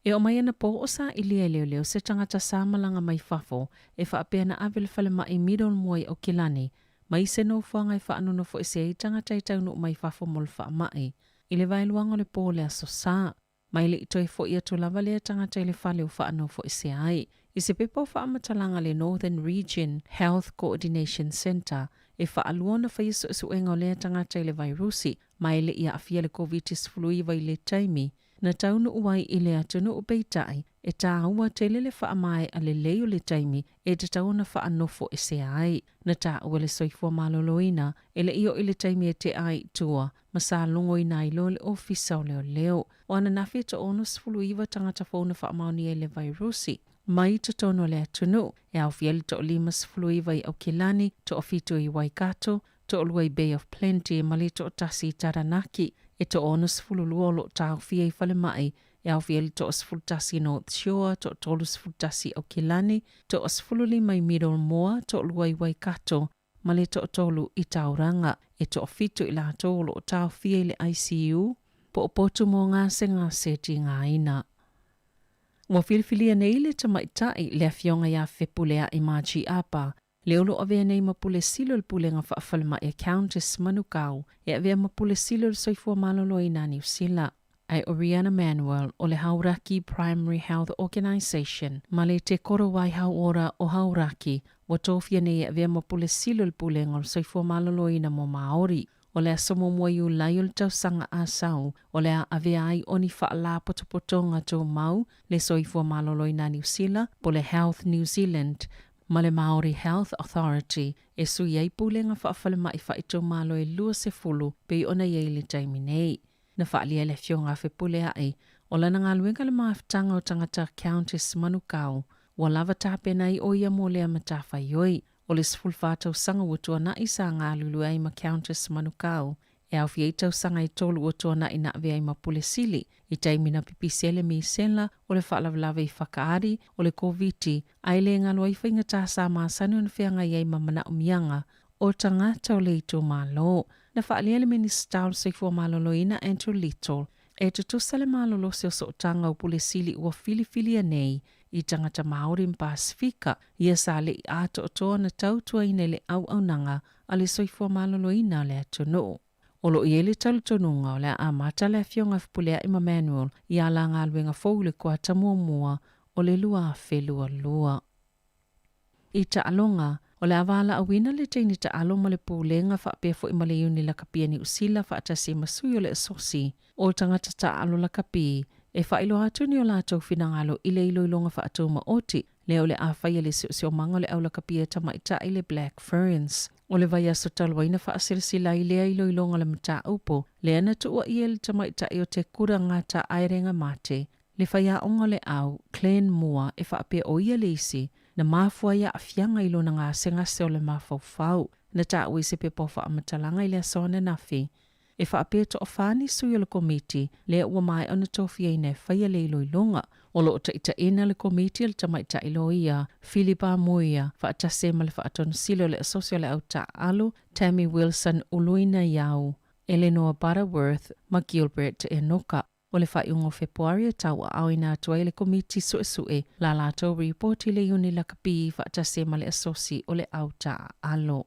E oo mai anapo o sailia e leoleo se tagata sa malaga mai fafo e faapea na ave le falemai Middlemore i Aukilani mai se nofoaga e faanonofoese ai tagata e taunuu mai fafo mo le faamai i le vaeluaga o le po o le Aso Sa. Mai le i toe foʻi atu lava lea tagata i le fale o faanofoesea ai. I se pepa o faamatalaga a le Northern Region Health Coordination Centre e faalua ona faia suesuega o lea tagata i le vairusi ma e le i aafia le Koviti-19 i le taimi na taunuu ai i le atunuu peitai e tāua tele le faamaea lelei o le taimi e tatau ona faanofoesea ai. Na taua le soifua maloloina e le i oo i le taimi e tea ai i tua ma sa logoina ai loa le Ofisa o Leoleo. O ananafi e toa-69 tagata fou na faamaonia i le vairusi mai totonu o le atunuu, e aofia ai le toa-59 i Aukilani, toa-7 i Waikato, toa-2 i Bay of Plenty ma le toa-1 i Taranaki. E toa-62 o lo o taofia i falemai, e aofia ai le toa-11 i North Shore, toa-31 i Aukilani, toa-15 i Middlemore, toa-2 i Waikato ma le toatolu i Tauranga. E toafitu i latou o lo o taofia i le ICU po o potu mo gasegase tigaina. Ua filifilia nei le tamaitai le Afioga ia Fepuleai Margie Apa, le o lo o avea nei ma Pule Sili o le Pulega Faafalemai a Countess Manukau e avea ma Pule Sili o le Soifua Maloloina a Niu Sila. Ae o Rianna Manuel o le Hauraki Primary Health Organisation ma le Te Korowai Hauora o Hauraki ua tofia nei e avea ma Pule Sili o le Pulega o le Soifua Maloloina mo Māori. O le aso muamua Iulai o le tausaga a sau, o le a avea ai o ni faalapotopotoga tumau le Soifua Maloloina a Niu Sila po le Health New Zealand ma le Māori Health Authority e sui ai pulega faafalemai faaitumalo e 20 pei ona i ai i le taimi nei. Na faaalia e le Afioga a Fepuleai o lana galuega le mafutaga o tagata Countess Manukau ua lava tapena ai o ia mo lea matafaioi. O le 14 tausaga ua tuanai sa galulue ai ma Countess Manukau, e aofia ai tausaga e tolu ua tuanai na avea ai ma Pule Sili i taimi na pipisi ai le misela o le faalavelave i Whakaari o le Koviti ae le galo ai faigata sa masani ona feagai ai ma manaomiaga o tagata o le itumalo. Na faaalia e le Minisita o le Soifua Maloloina Andrew Little e tutusa le malolosi o sootaga o Pule Sili ua filifilia nei i tagata Māori ma Pasefika, ia sa le i atoatoa ona tautuaina i le auaunaga a le soifua maloloina o le atunuu. O lo o i ai le talitonuga o le a amata le Afioga Fepuleai ma Manuel i a la galuega fou i le kuata muamua o le 2022. I taaloga, o le a valaauina le teine taalo ma le Pulega faapea foi ma le Iuni Lakapi a Niu Sila faatasi ma sui o le Asosi o Tagata Taalo Lakapi e faailoa atu ni o latou finagalo i le iloiloga faataumaoti lea o le a faia le siosiomaga o le au lakapi a tamaitai le Black Ferns. O le vaiaso talu ai na faasilasila ai lea iloiloga o le mataupu lea na tuuaia e le tamaitai o te kura gata aerenga mate le faiaoga o le au Clan Moore e faapea o ia le isi na mafua ai aafiaga i lona gasegase o le mafaufau. Na taua i se pepa o faamatalaga i le aso ananafi e faapea toafa ni sui o le komiti lea ua maea ona tofiaina e faia le iloiloga. O lo o taitaiina le komiti e le tamaitai loia Philipa Muia faatasi ai ma le faatonusili o le Asosi o le Au Taaalo Tammy Wilson Uluina Iau, Eleanor Butterworth ma Gilbert Enoka. O le faaiuga o Fepuari e tauaaoina atu ai e le Komiti Suesue la latou ripoti i le Iuni Lakapi faatasi ai ma le Asosi o le Au Taaalo.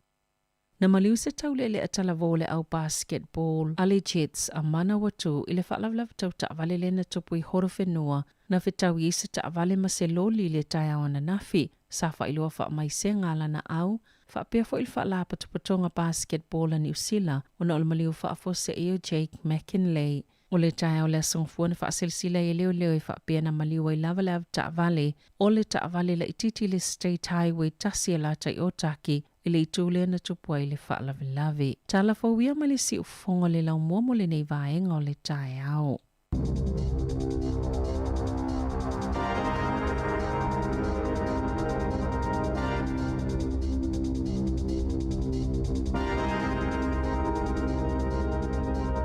Na maliu se taulealea talavou o le au basketball a le Jets a Manawatu i le faalavelave tau taavale lea na tupu i Horowhenua na fetaui ai se taavale ma se loli i le taeao ananafi. Sa faailoa faamaisega a lana au faapea foi le Faalapotopotoga Basketball a Niu Sila ona o le maliu faafuasei o Jake McKinlay. O le taeao o le Aso Gafua na faaselasela ai e leoleo e faapea na maliu ai lava le avetaavale o le taavale laitiiti i le State Highway 1 e latai Otaki i le itu lea na tupu ai le faalavelave. Tala fou ia mai le siufofoga o le laumua mo lenei vaega o le taeao.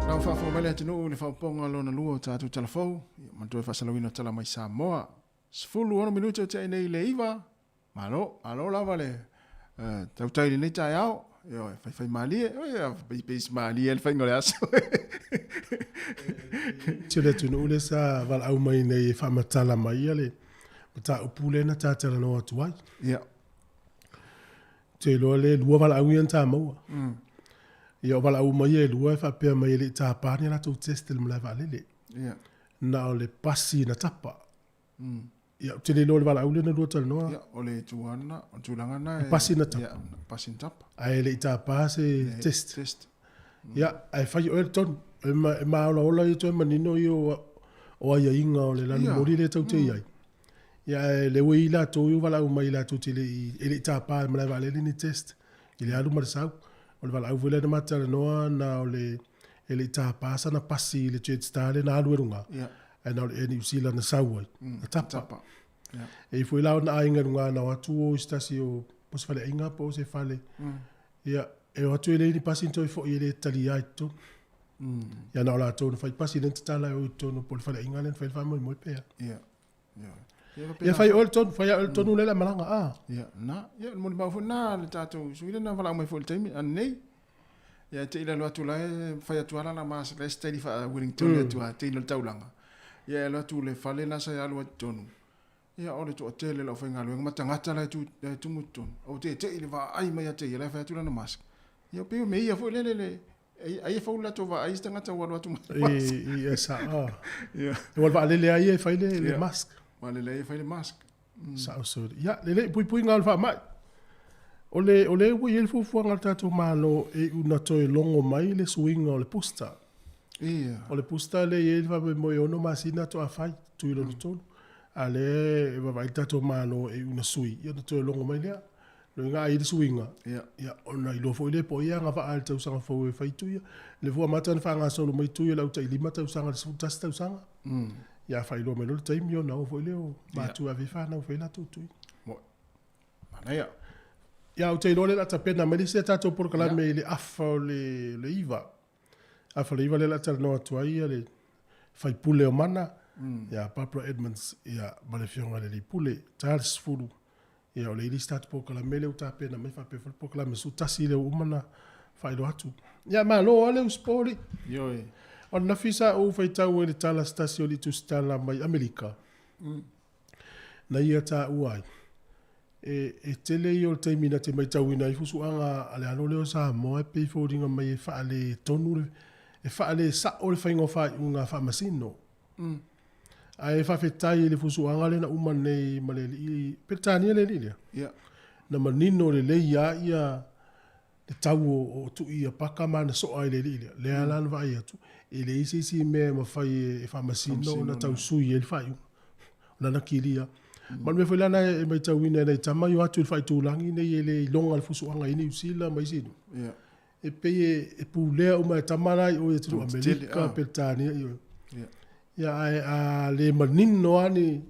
Na ua faafofoga mai le atunuu i le faaopoopoga lona lua o tatou tala fou, ia manatua e faasalauina o tala mai Samoa. 16 minute o tea nei i le 9, malo, malo lava le tautai i lenei taeao. Ioe, faifai malie, oi, peipei malie le faiga o le aso. Si o le atunuu lea sa valaau mai nei e faamatala mai ia le mataupu lea na ta talanoa atu ai. Ia. Te iloa le lua valaau ia na ta maua. Ia o valaau uma ia e lua e faapea mai e le i tapa ni a latou test i le malae vaalele. Ia. Na o le pasi na tapa. Ia, ou te le iloa o le valaau lea na lua talanoa. Ia, o le tuana, o le tulaga na e... Pasi na tapa. Ia, pasi na tapa. Ae le i tapa se test. Test. Ia, ae fai oe le tonu. E, ma, e maolaola ia toe manino ia o, o aiaiga o le lanumoli lea tou te i ai. Ia, ae le ua i latou ia valaau mai latou te le i, e le i tapa e le malae vaalele ni test i le alu ma le sau. O le valaau foi lea na matou talanoa na o le e le i tapa sana pasi i le Jetstar lea na alu e luga. Ia. Ae na o le Air New Zealand na sau ai, na tapa. Tapa. Ia. E i foi la ona aiga i luga na o atu o i se tasi o po o se faleaiga po o se fale. Ia, e o atu e leai ni pasi na toe foi e le talia i totonu. Ia na o latou na fai pasi lea na tatala e o i totonu po o le faleaiga lea na fai le faamoemoe pe a. Ia. Ia. Ia fai oe le tonu, fai oe le tonu lea o le a malaga, a. Ia, na, ia, le molimau foi na le tatou sui lea na valaau mai foi i le taimi ananei. Ia, te i le alu atu la e fai atu lava lana mask, la e steady faa-Wellington atu lava, teina le taulaga. Ia, e alu atu i le fale la sa alu ai i totonu. Ia, o le toatele o le aufaigaluega ma tagata la e tu, la e tumu i totonu, ua tete'i i le vaai mai ia te ia la e fai atu lana mask. Ia, pei o mea ia foi lele le, ai, ai e fau le latou vaai i se tagata ua alu atu ma le mask. I, i, e sa'o. Ia. Ua vaalele a ia e fai le, le Ia. mask. Vaalele ai e fai le mask. Sa'o soli. Ia, lelei, puipuiga o le faamai. O le, o le ua i ai le fuafuaga a le tatou Malo e iu ina toe logo mai le suiga o le booster. Ia. O le booster lea e i ai le faamoemoe e 6 masina faatoa fai, tui lona tolu. A lea e vaavaai le tatou Malo e iu ina sui, ia ona toe logo mai lea. Lona uiga a i ai le suiga, Ia. ia ona iloa foi lea po o ai e agavaa i le tausaga fou e fai tui ia. O lea foi ua amata ona faagasolo mai tui o le au tai 5 tausaga i le 11 tausaga. Ia a faailoa mai loa le taimi ona oo foi lea o matua e ave ai fanau e fai latou tui. Moe. Manaia. Ia, ou te iloa lea o le a tapena mai le isi a tatou polokalame i le afa o le 9. Afa o le 9 lea o le a talanoa atu ai le faipule o Mana, ia Barbara Edmonds, ia, ma le Afioga i le Alii Pule, ta le 10. Ia, o le i le isi tatou polokalame lea ua tapena mai faapea foi le polokalame 11 lea ua uma ona faailoa atu. Ia, malo lava le usupo alii. Ioe. O ananafi sa ou faitau ai i le tala a se tasi o alii tusitala mai Amerika, na ia taua ai, e, e tele ia o le taimi na te matauina ai fusuaga a le alo lea o Samoa e pei e foliga mai e faaletonu le, e faalesa'o le faiga o faaiuga a faamasino. Ae faafetai i le fusuaga lea na uma nei ma le alii Peretania le alii lea. Ia. Na manino lelei lava ia le tau o, o Tui ia Paka ma ana soa i le alii lea. Lea la na vaai atu, e leai se isi mea e mafai e faamasino ona tau sui ai le faaiuga. O lana kilia. Ma le mea foi la na e matauina e nai tama i o atu i le faaitulagi nei e le iloga le fusuaga i Niu Sila ma isi nuu. Ia. E pei e, e pulea uma e tama la i o i atunuu Tele, Amerika, ah. Peretania i o. Ia. Ia, ae a le manino lava ni,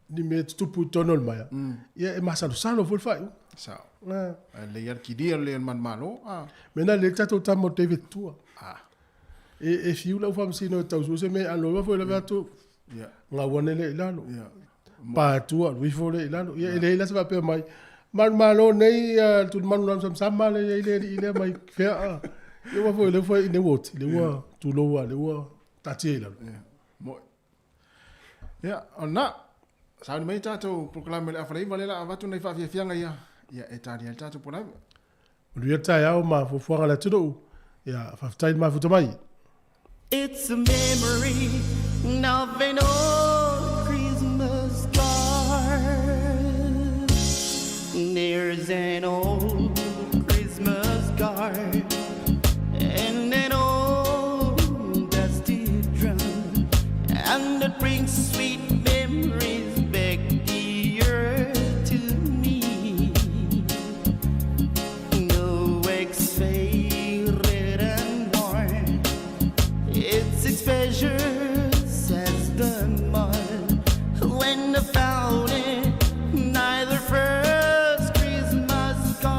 ni mea e tutupu i totonu o le maea, ia e masalosalo foi le faaiuga. Sao. Ah. Ae lelei lava le kilia lelei o le manumalo. Ah. Mea na lelei le tatou tama o David Tua. Ah. E, e fiu lau faamasino e tau sue se mea e alo ai foi lave atu, Ia. gau ane lea i lalo. Ia. Pa atu alu ifo lea i lalo. Ia e leai la se faapea mai, manumalo nei le tulimanu lamasamasama le i ai le alii lea mai fea. Ah. Ia ua foi lea ua fai i nei ua oti, lea ua tulou lava, lea ua taatia i lalo. Ia. Moe. Ia, o lena. Sauni mai tatou polokalame o le afa 9 lea o le a avatu nai faafiafiaga ia. Ia, e talia ai le tatou polokalame. Manuia le taeao ma fuafuaga a le atunuu. Ia, faafetai le mafuta mai. It's a memory of an old Christmas card. There's an old Christmas card and an old dusty drum, and it brings sweet memories back dear to me. No wax faded and worn, it's as precious as the morn when I found it, neither first Christmas card.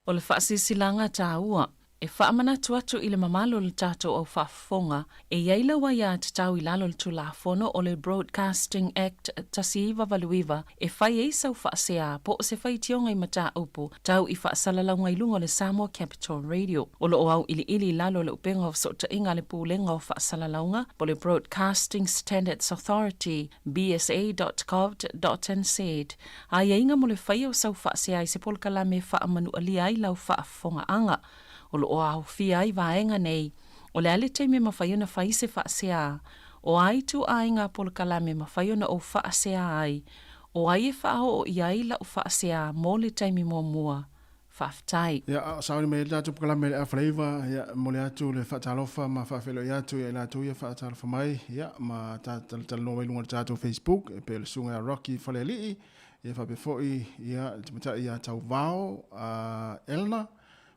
O le faasilasilaga taua, e faamanatu atu i le mamalu o le tatou au faafofoga, e i ai lau aiatatau i lalo o le Tulafono o le Broadcasting Act 1989 e fai ai sau faasea po o se faitioga i mataupu tau i faasalalauga i luga o le Samoa Capital Radio. O lo o auiliili i lalo o le upega o fesootaiga a le Pulega o Faasalalauga po o le Broadcasting Standards Authority, bsa.govt.nz, aiaiga mo le faia o sau faasea i se polokalame e faamanualia ai lau faafofogaaga. O lo o aofia ai vaega nei, o le a le taimi e mafai ona fai se faasea, o a ituaiga polokalame e mafai ona ou faasea ai, o ai e faaoo i ai lau faasea mo le taimi muamua. Faafetai. Ia, a o sauni mai ai le tatou polokalame i le afaleiva, ia, e momoli atu le faatalofa ma faafeiloai atu ia i latou ia faatalofa mai, ia, ma talatalanoa mai i luga o le tatou Facebook, e pei o le susuga ia Rocky Falealii, ia faapea foi, ia, le tamaitai ia Tauvao Elna,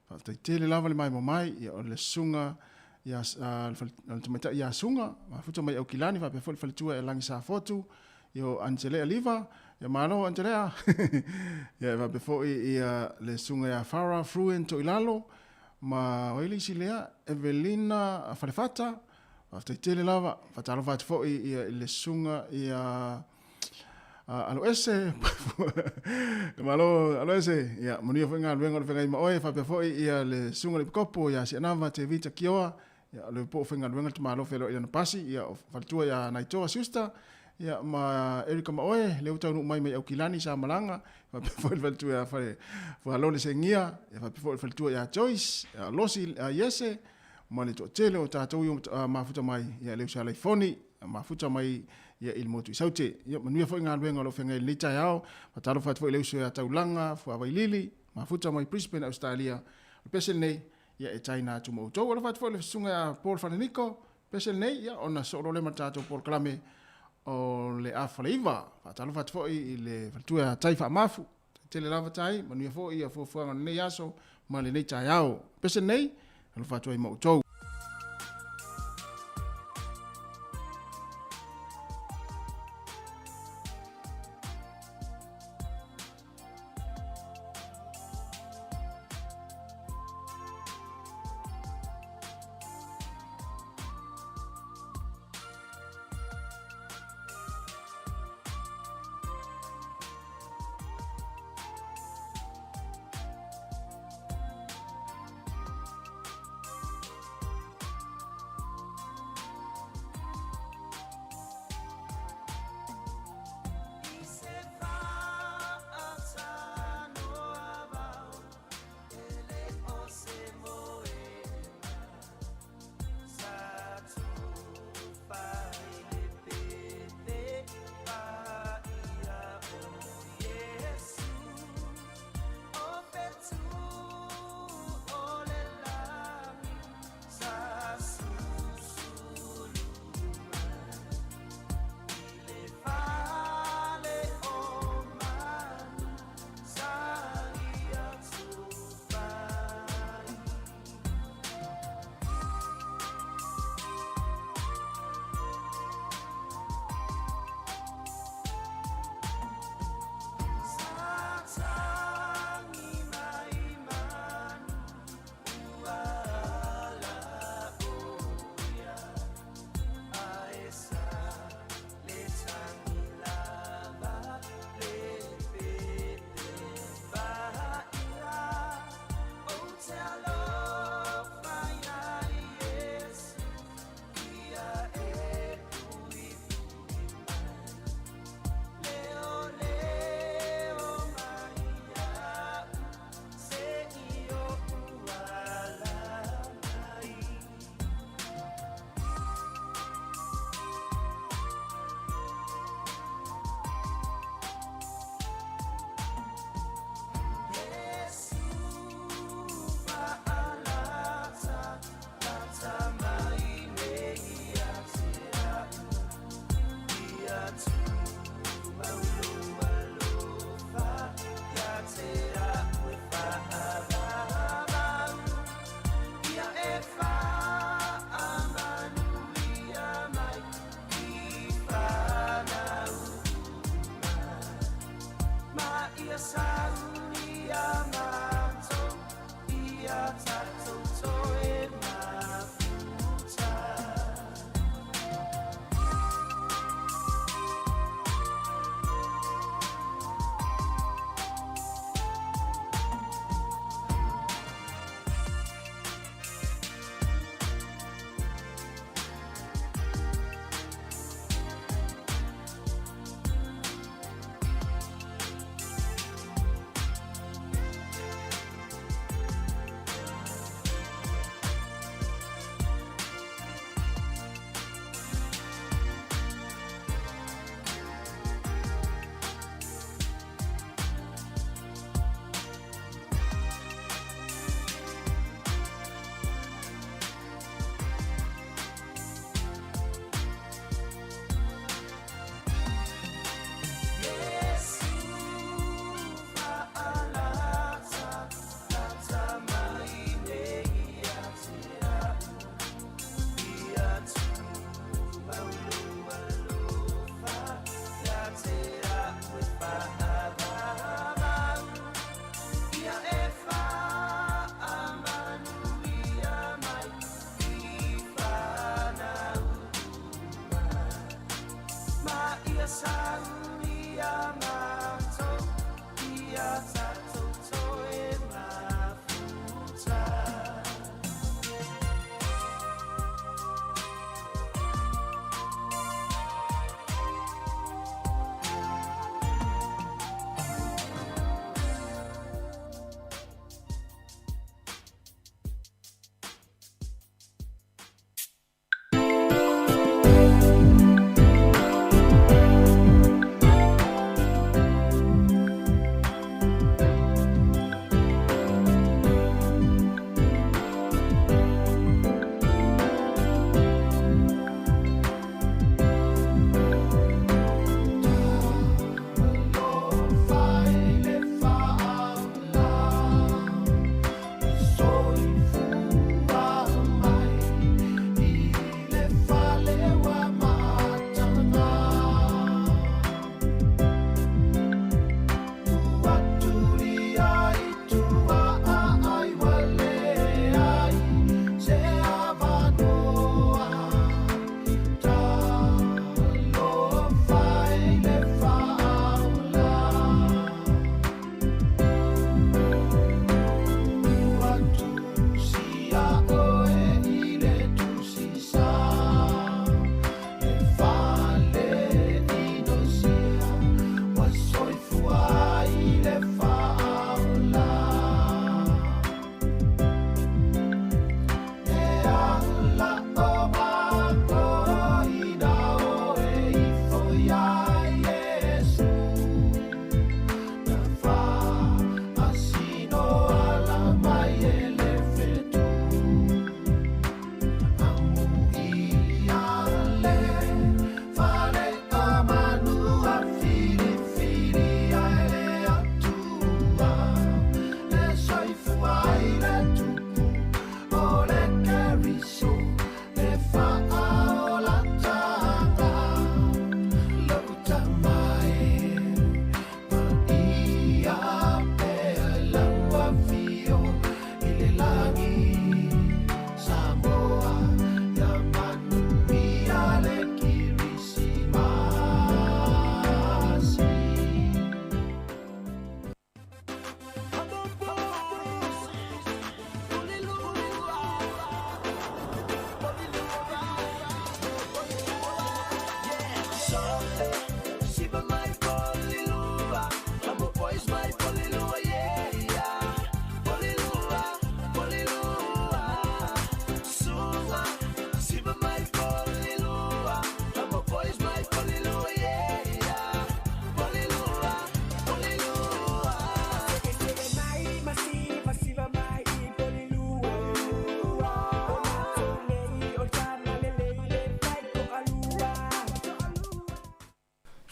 faafetai tele lava le maimoa mai, ia, o le susuga ia, le tamaitai ia Suga, mafuta mai Aukilani, faapea foi le faletua ia Lagi Safotu, ia o Angelea Liva, ia malo Angelea, ia e faapea foi ia le susuga ia Farah Fruen Toilalo, ma o ai le isi lea, Evelina Falefata, faafetai tele lava, faatalofa atu foi ia i le susuga ia Aloese, malo Aloese, ia manuia foi galuega o le feagai ma oe, faapea foi ia le susuga i le Epikopo ia Sianava Tevita Kioa, Ia, o le po o faigaluega le tamaloa feiloai i lana pasi, ia, o faletua ia Naitoa Schuster, ia, ma Erika Maoe, lea ua taunuu mai mai Aukilani sa malaga, faapea foi le faletua ia Fale Fualole Sengia, ia faapea foi le faletua ia Joyce, ia Losi ia Iese, ma le toatele o tatou i mafuta mai, ia leu sa laifoni, mafuta mai ia i le motu i Saute. Ia manuia foi galuega o lo o feagai i lenei taeao, faatalofa atu foi i le uso ia Taulaga, Fuavailili, mafuta mai Brisbane, Australia. O le pese lenei, ia e taina atu ma outou. Alofa atu foi le susuga ia Paul Falaniko, pese lenei, ia ona soo loa lea ma le tatou polokalame o le afaleiva. Faatalofa atu foi i le faletua ia Tai Faamafu, tele lava Tai, manuia foi ia fuafuaga o lenei aso ma lenei taeao. Pese lenei, alofa atu ai ma outou.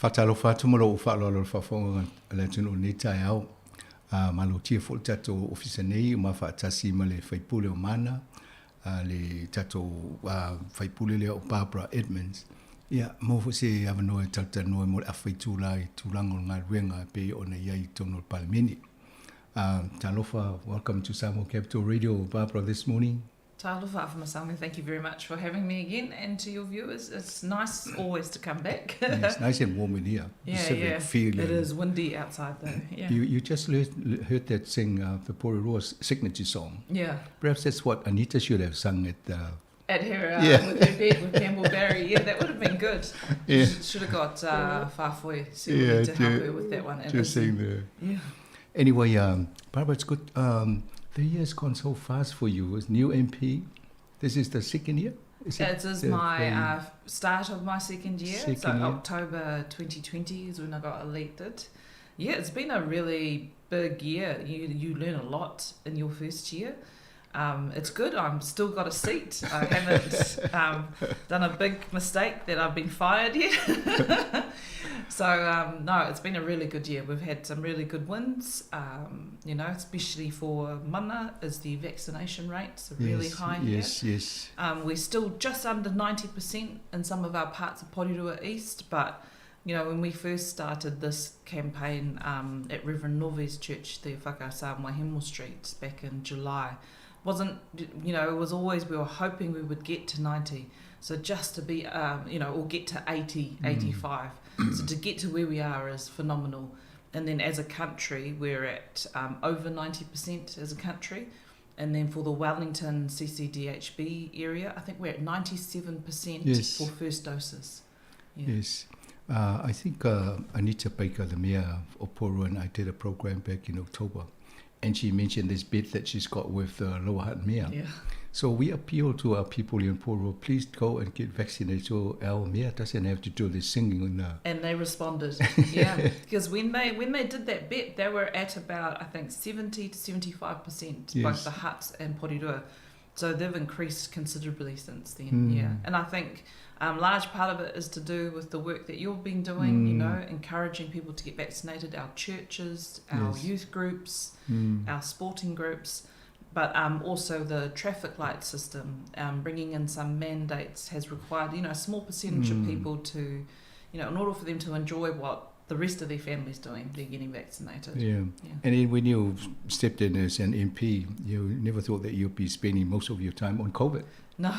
Faatalofa atu ma lou faaaloalo i le faafofoga a le atunuu i lenei taeao. Malotia foi le tatou ofisa nei ma faatasi ma le faipule o Mana, le tatou faipule lea o Barbara Edmonds. Ia, maua foi se avanoa e talatalanoa mo le afa itula i tulaga o le galuega e pei ona i ai i totonu o le Palemene. Talofa, welcome to Samoa Capital Radio, Barbara, this morning. Talofa Afamasaga, thank you very much for having me again, and to your viewers, it's nice always to come back. Yeah, it's nice and warm in here. Yeah, Pacific yeah. feel. It is windy outside though. Yeah. You just heard that sing, the Porirua signature song. Yeah. Perhaps that's what Anita should have sung at the... At her, Yeah. with her bed with Campbell Barry. Yeah, that would have been good. Yeah. Should have got Faafoi Yeah, to help her with that one. And to Izzy. sing the... Yeah. Anyway, Barbara, it's good. The year's gone so fast for you as new MP. This is the second year? Is it It is the my the start of my second year. Second so year. October 2020 is when I got elected. Yeah, it's been a really big year. You learn a lot in your first year. It's good. I'm still got a seat. I haven't done a big mistake that I've been fired yet. So, no, it's been a really good year. We've had some really good wins, especially for Mana is the vaccination rates are really Yes, high here. Yes, yes. We're still just under 90% in some of our parts of Porirua East, but, you know, when we first started this campaign at Reverend Novi's church, the Whakasa Waihemo Street, back in July, wasn't, you know, it was always we were hoping we would get to 90. So just to be, or get to 80, 85. So to get to where we are is phenomenal. And then as a country, we're at over 90% as a country. And then for the Wellington CCDHB area, I think we're at 97% Yes. for first doses. Yeah. Yes. I think Anita Baker, the mayor of Porirua, and I did a program back in October. And she mentioned this bid that she's got with the Lower Hutt mayor. Yeah. So we appeal to our people in Porirua, please go and get vaccinated so our mayor doesn't have to do this singing on the... And they responded, yeah. Because when they did that bet, they were at about, I think, 70 to 75%, Yes. both the Hutts and Porirua. So they've increased considerably since then, yeah. And I think large part of it is to do with the work that you've been doing, you know, encouraging people to get vaccinated, our churches, our Yes. youth groups, our sporting groups, but also the traffic light system, bringing in some mandates has required, you know, a small percentage of people to, you know, in order for them to enjoy what the rest of their family's doing, they're getting vaccinated. Yeah. Yeah. And then when you stepped in as an MP, you never thought that you'd be spending most of your time on COVID. No.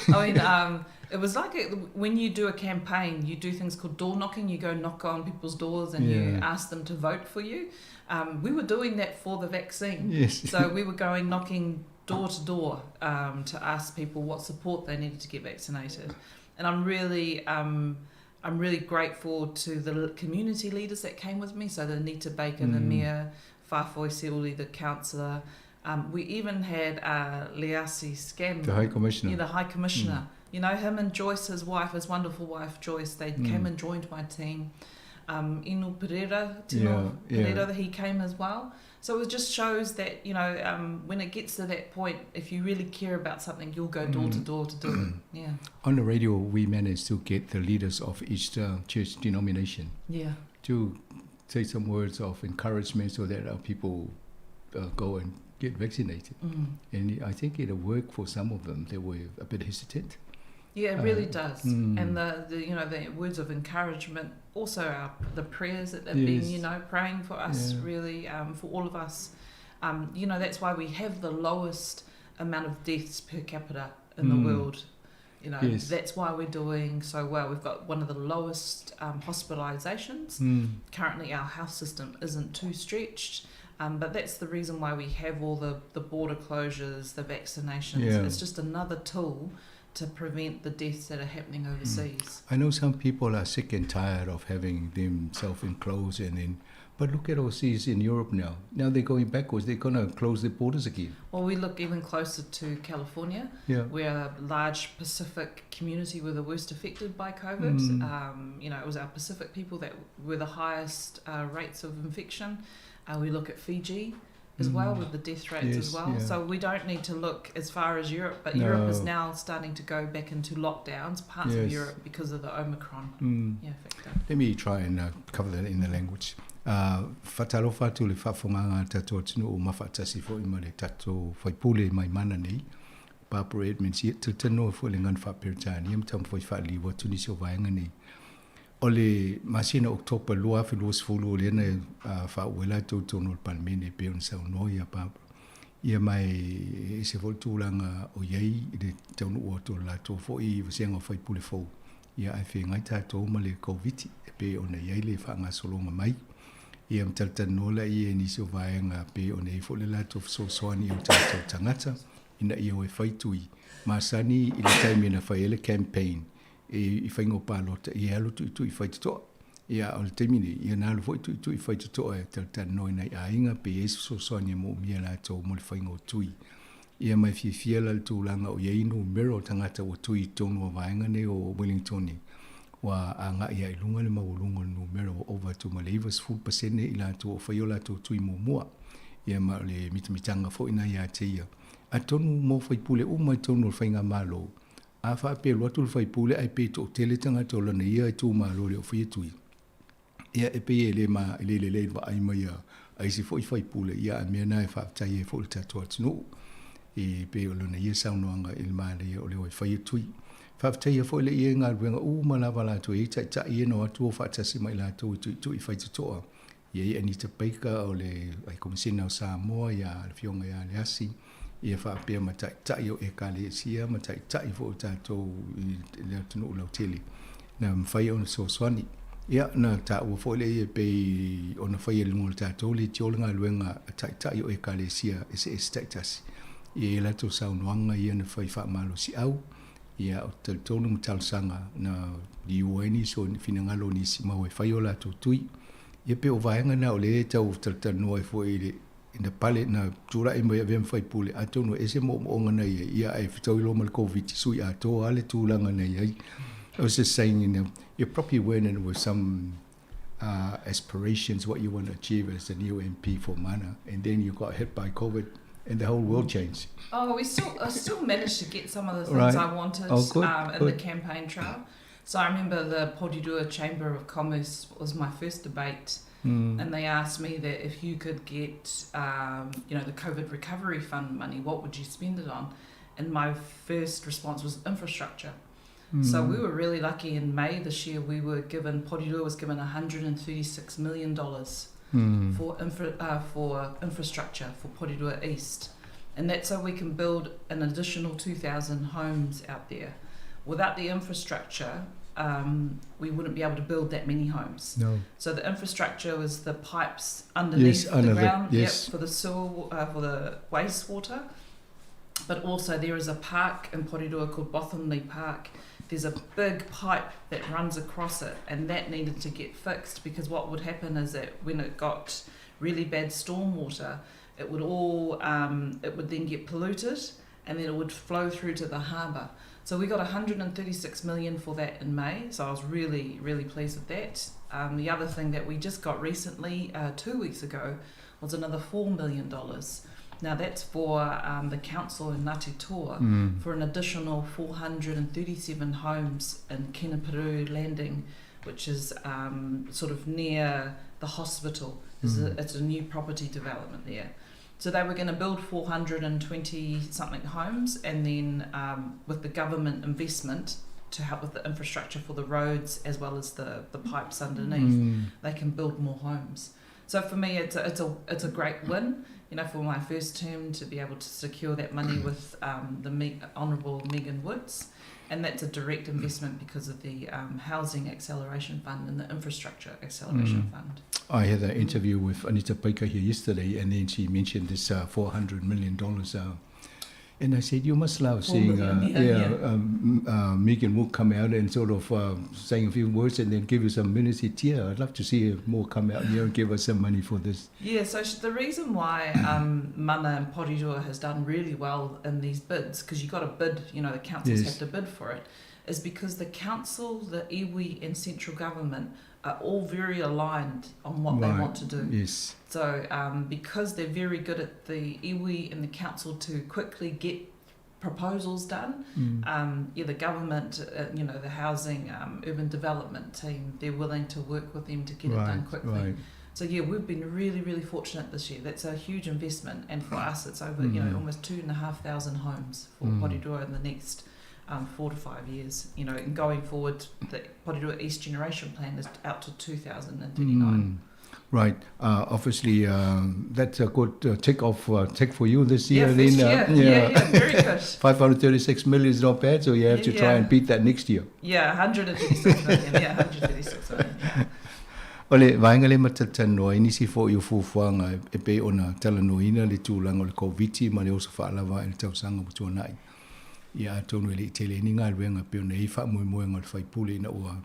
I mean, it was like when you do a campaign, you do things called door knocking. You go knock on people's doors and you ask them to vote for you. We were doing that for the vaccine. Yes. So we were going knocking door to door to ask people what support they needed to get vaccinated. And I'm really grateful to the community leaders that came with me. So the Anita Baker, the mayor, Faafoi Seuli, the councillor. We even had Leasi Scam. The High Commissioner. Yeah, the High Commissioner. You know, him and Joyce, his wife, his wonderful wife, Joyce, they came and joined my team. Inu Pereira, Tino Pereira, he came as well. So it just shows that, you know, when it gets to that point, if you really care about something, you'll go door to door to do it. Yeah. On the radio, we managed to get the leaders of each church denomination to say some words of encouragement so that our people go and get vaccinated. And I think it'll work for some of them. They were a bit hesitant. Yeah, it really does. And the you know, the words of encouragement, also the prayers that they've been, you know, praying for us, really, for all of us. You know, that's why we have the lowest amount of deaths per capita in the world. You know, that's why we're doing so well. We've got one of the lowest hospitalisations. Currently, our health system isn't too stretched. But that's the reason why we have all the border closures, the vaccinations. Yeah. It's just another tool to prevent the deaths that are happening overseas. I know some people are sick and tired of having themselves enclosed and then, but look at overseas in Europe now. Now they're going backwards. They're going to close the borders again. Well, we look even closer to California, where a large Pacific community were the worst affected by COVID. You know, it was our Pacific people that were the highest rates of infection. We look at Fiji. as well with the death rates as Yes, well. yeah. So we don't need to look as far as Europe, but Europe is No. now starting to go back into lockdowns, parts of Yes. Europe, because of the Omicron factor. Let me try and cover that in the language. Faatalofa atu i le faafofogaaga a le tatou atunuu ua mafaatasi foi ma le tatou faipule mai Mana nei, Barbara Edmonds. Ia talatalanoa foi i le gagana faaperetania ma taumafai faaliliu atu nisi o vaega nei. O le masina o October 2020 o lea na faauu ai latou i totonu o le Palemene e pei ona saunoa ia Barbara. Ia ma e ese foi le tulaga o i ai i le taunuu atu o le latou foi vasega o faipule fou. Ia ae feagai tatou ma le Koviti e pei ona i ai le faagasologa mai. Ia ma talatalanoa laia i nisi o vaega pei ona i ai foi le latou fesoasoani i o tatou tagata ina ia o e fai tui masani i le taimi na fai ai le campaign i faiga o palota, ia e alu tuitui faitotoa. Ia a o le taimi nei, ia na alu foi tuitui faitotoa e talatalanoa i nai aiga pe i ai se fesoasoani e moomia e latou mo le faiga o tui. Ia ma e fiafia la le tulaga o i ai numera o tagata ua tui i totonu o vaega nei o Wellington ua agai lava i luga le maualuga o le numera ua ova atu ma le 90% i latou o fai o latou tui muamua. Ia ma o le mitamitaga foi lena ia te ia. Atonu mo faipule uma i totonu o le faigamalo, a faapea e alu atu le faipule ae pei e toatele tagata o lana ia itumalo e le o faia tui, ia e pei e le ma e le lelei i le vaai mai a isi foi faipule, ia a mea na e faafetai ai foi le tatou atunuu e pei o lana ia saunoaga i le manaia o le o e faia tui. Faafetaia foi le ia i galuega uma lava latou e i ai taitai ia na o atu o faatasi ma i latou e tuitui faitotoa. E i ai Anita Baker o le Ai Komisina o Samoa, ia le Afioga ia Leasi, ia faapea ma taitai o Ekalesia ma taitai foi o tatou i le atunuu lautele na mafai ona fesoasoani. Ia, na taua foi lea e pei ona faia i luga o le tatou leitio le galuega a taitai o Ekalesia eseese taitasi. E i ai latou saunoaga ia na fai faamalosiau, ia ou te talitonu ma talosaga na liua ai nisi o finagalo o nisi mau e fai o latou tui. Ia pei o vaega na o lea e tau talatalanoa ai foi i le na pale na tulai mai avea ma faipule atonu e ese moomooga na i ai ia ae fetaui loa ma le Koviti sui atoa lava le tulaga na i ai. I was just saying you know you probably went in with some uh, aspirations what you want to achieve as the new MP for Mana and then you got hit by COVID and the whole world changed. Oh, we still I still managed to get some of the things Right. I wanted Oh, good, in the good. campaign trail. So I remember the Porirua Chamber of Commerce was my first debate, and they asked me that if you could get, you know, the COVID recovery fund money, what would you spend it on? And my first response was infrastructure. So we were really lucky in May this year. We were given, Porirua was given $136 million for infrastructure for Porirua East. And that's so we can build an additional 2,000 homes out there. Without the infrastructure, we wouldn't be able to build that many homes. No. So the infrastructure was the pipes underneath Yes, the under the- ground, yep, yes. for the sewer, for the wastewater. But also there is a park in Porirua called Bothamley Park. There's a big pipe that runs across it, and that needed to get fixed because what would happen is that when it got really bad stormwater, it would all it would then get polluted, and then it would flow through to the harbour. So we got 136 million for that in May. So I was really, really pleased with that. The other thing that we just got recently, 2 weeks ago, was another $4 million. Now that's for the council in Ngāti Toa for an additional 437 homes in Kenepuru Landing, which is sort of near the hospital. It's a new property development there. So they were going to build 420-something homes, and then with the government investment to help with the infrastructure for the roads as well as the pipes underneath, they can build more homes. So for me, it's a great win, you know, for my first term to be able to secure that money with the Honourable Megan Woods, and that's a direct investment because of the Housing Acceleration Fund and the Infrastructure Acceleration Fund. I had an interview with Anita Baker here yesterday, and then she mentioned this $400 million. And I said, you must love seeing Megan Wood come out and sort of saying a few words and then give you some minutes. Said, yeah, I'd love to see more come out here and give us some money for this. Yeah, so the reason why Mana and Porirua has done really well in these bids, because you got to bid, you know, the councils have to bid for it, is because the council, the iwi and central government are all very aligned on what they want to do. Yes. So because they're very good at the iwi and the council to quickly get proposals done, yeah, the government, you know, the housing, urban development team, they're willing to work with them to get it done quickly. Right. So yeah, we've been really, really fortunate this year. That's a huge investment, and for us, it's over, you know, almost 2,500 homes for Porirua in the next 4 to 5 years. You know, and going forward, the Porirua East Generation Plan is out to 2039. Right. Obviously, that's a good tick off tick for you this year. Yeah, then, first year. Yeah, yeah, very good. 536 million is not bad, so you have to try and beat that next year. Yeah, 136 million. Yeah, 136 million. Yeah. O le vaega lea matalanoa ai nisi foʻi o fuafuaga e pei ona talanoaina le tulaga o le Koviti ma le oso faalava i le tausaga ua tuanai. Ia atonu e leʻi tele ai ni galuega e pei ona i ai faamoemoega o le faipule ina ua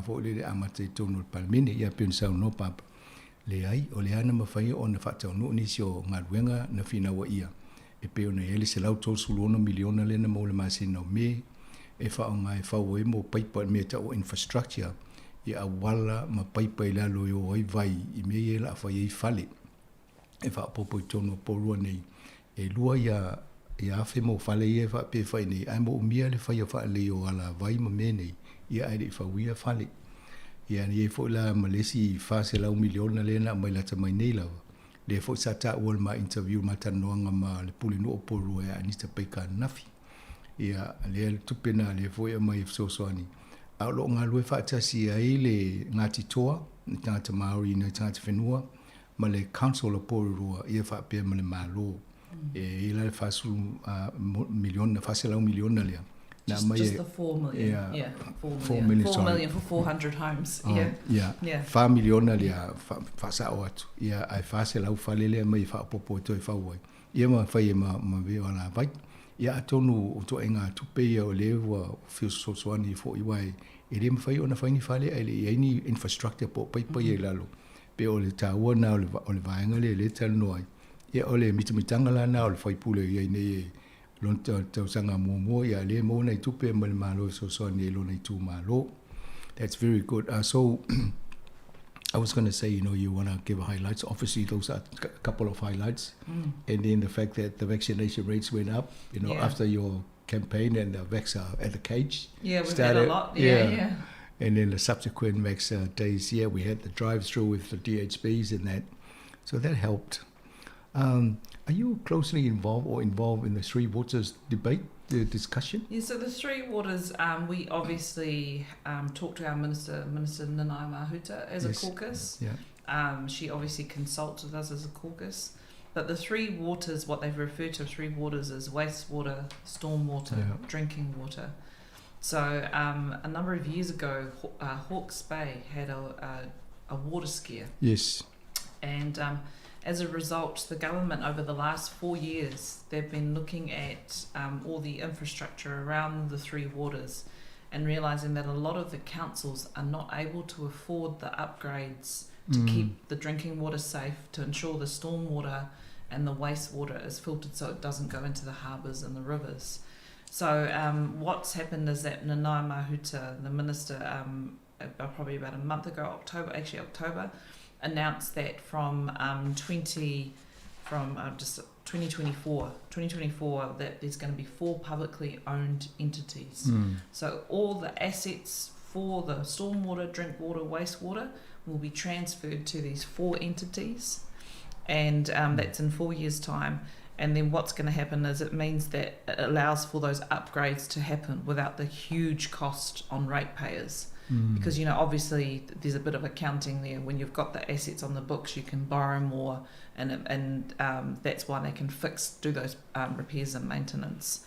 foʻi lele amata i totonu o le Palemene. Ia pei ona saunoa Papa, leai, o le a na mafai ona faataunuu nisi o galuega na finauaia e pei ona i ai le $136 miliona lea na maua i le masina o Me e faaaoga e fau ai mo paipa i le mea e tau o infrastructure i auala ma paipa i lalo e o ai vai i mea ia e laa fai ai fale e faaopoopo i totonu o Porirua nei. E lua ia ia afe mo fale ia e faapea e fai nei, ae moomia le faia faalelei o alavai ma mea nei, ia ae leʻi fauia fale. Ia na i ai foi la ma le isi $400 miliona lea na aumai lata mai nei lava, lea foi sa taua i le ma interview ma talanoaga ma le Pulenuu o Porirua ia Anita Baker ananafi. Ia, lea le tupe na lea foi e aumai e fesoasoani, a o lo o galulue faatasi ai le Ngāti Toa, le tagata Māori nai tagata whenua, ma le Council o Porirua, ia faapea ma le Malo. E i ai la le 40 miliona, 400 miliona lea. Na Just, aumai just e- the 4 million. Yeah. Yeah, 4 4 million. million, 4 sorry. million for 400 homes. Oh, Yeah. yeah. Yeah. 4 miliona lea faasao atu. Ia, ae 400 fale lea mai e faaopoopo e toe fau ai. Ia ma fai e ma, ma mea o alavai. Ia atonu o toaiga tupe ia o lea ua fesoasoani foʻi aua e le mafai ona fai ni fale ae le i ai ni infrastructure po o paipa ia i lalo. Pe o le taua lena o le, o le vaega lea lea e talanoa ai. Ia o le mitamitaga la lena o le faipule o i ai nei e lona tausaga muamua, ia lea e maua nai tupe mai le Malo e fesoasoani ai i lona itumalo. That's very good. So I was going to say, you know, you want to give highlights. Obviously, those are a couple of highlights. And then the fact that the vaccination rates went up, you know, after your campaign and the vax at the cage. Yeah, we've had a started. lot. Yeah, yeah. And then the subsequent vax days, yeah, we had the drive-through with the DHBs and that. So that helped. Are you closely involved or involved in the Three Waters debate, the discussion? Yeah, so the Three Waters, we obviously talked to our minister, Minister Nanaia Mahuta, as a caucus. She obviously consults with us as a caucus. But the Three Waters, what they've referred to Three Waters is wastewater, stormwater, drinking water. So a number of years ago, Hawke's Bay had a water scare. And as a result, the government over the last 4 years, they've been looking at all the infrastructure around the Three Waters and realising that a lot of the councils are not able to afford the upgrades to keep the drinking water safe, to ensure the stormwater and the wastewater is filtered so it doesn't go into the harbours and the rivers. So what's happened is that Nanaia Mahuta, the minister, probably about a month ago, October, announced that from 2024, that there's going to be 4 publicly owned entities. So all the assets for the stormwater, drink water, wastewater will be transferred to these 4 entities, and that's in 4 years' time. And then what's going to happen is it means that it allows for those upgrades to happen without the huge cost on ratepayers. Because, you know, obviously there's a bit of accounting there. When you've got the assets on the books, you can borrow more, and that's why they can do those repairs and maintenance.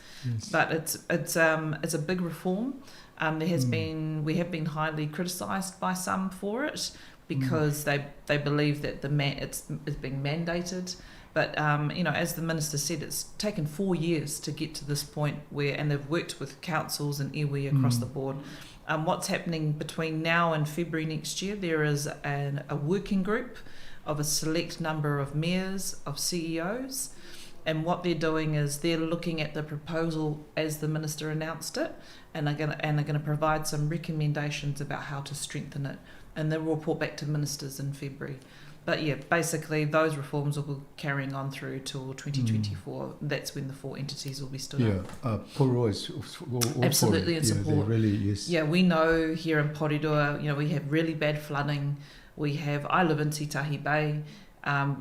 But it's a big reform. There has been, we have been highly criticised by some for it because they believe that it's been mandated. But you know, as the minister said, it's taken 4 years to get to this point where, and they've worked with councils and iwi across the board. What's happening between now and February next year, there is a working group of a select number of mayors, of CEOs, and what they're doing is they're looking at the proposal as the minister announced it, and are gonna provide some recommendations about how to strengthen it. And they'll report back to ministers in February. But yeah, basically those reforms will be carrying on through till 2024. Mm. That's when the four entities will be stood yeah. up. Yeah, Porirua is all absolutely in yeah, support. Really, yes. Yeah, we know here in Porirua, you know, we have really bad flooding. We have, I live in Titahi Bay.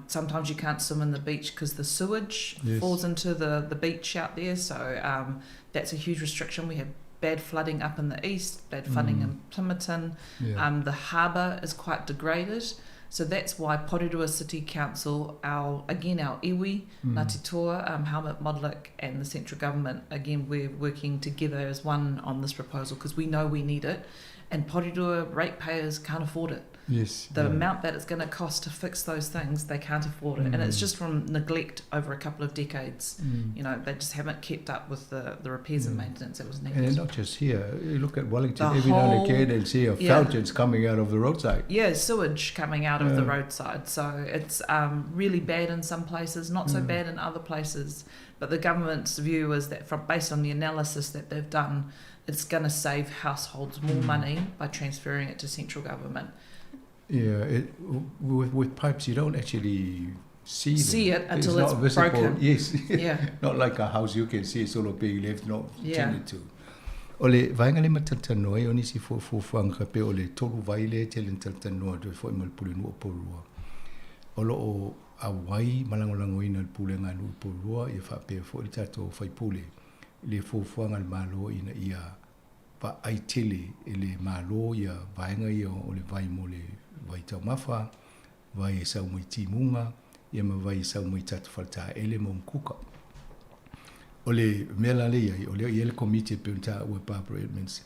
Sometimes you can't swim in the beach because the sewage yes. falls into the beach out there. So that's a huge restriction. We have bad flooding up in the east, bad flooding in Plimmerton. Yeah. The harbour is quite degraded. So that's why Porirua City Council, our iwi, Ngāti Toa, Helmut Modlik and the central government, again, we're working together as one on this proposal because we know we need it. And Porirua ratepayers can't afford it. Yes. The amount that it's going to cost to fix those things, they can't afford it. And it's just from neglect over a couple of decades. You know, they just haven't kept up with the repairs and maintenance that was needed. And not just here. You look at Wellington every now and again and see a fountains coming out of the roadside. Yeah, sewage coming out of the roadside. So it's really bad in some places, not so bad in other places. But the government's view is that based on the analysis that they've done, it's going to save households more money by transferring it to central government. Yeah, with pipes you don't actually see them. See it until it's visible. Broken. Yes. Yeah. Not like a house you can see it's sort of being left, not tended to. O le vaenga le matalanoa e o nisi fuafuaga faapea o le tolu vai lea e tele na talatalanoa atu ai foʻi ma le pulenuu o Porirua. O loo auai ma lagolagoina le pulega a nuu i Porirua ia faapea foʻi le tatou faipule i le fuafuaga a le Malo ina ia vaai tele e le Malo ia vaega ia o le vai mo le vai taumafa, vai e sau mai timuga, ia ma vai e sau mai tatou faletaele ma umukuka. O le mea la le iai, o lea i ai le komiti e pei ona taua e Barbara Edmonds,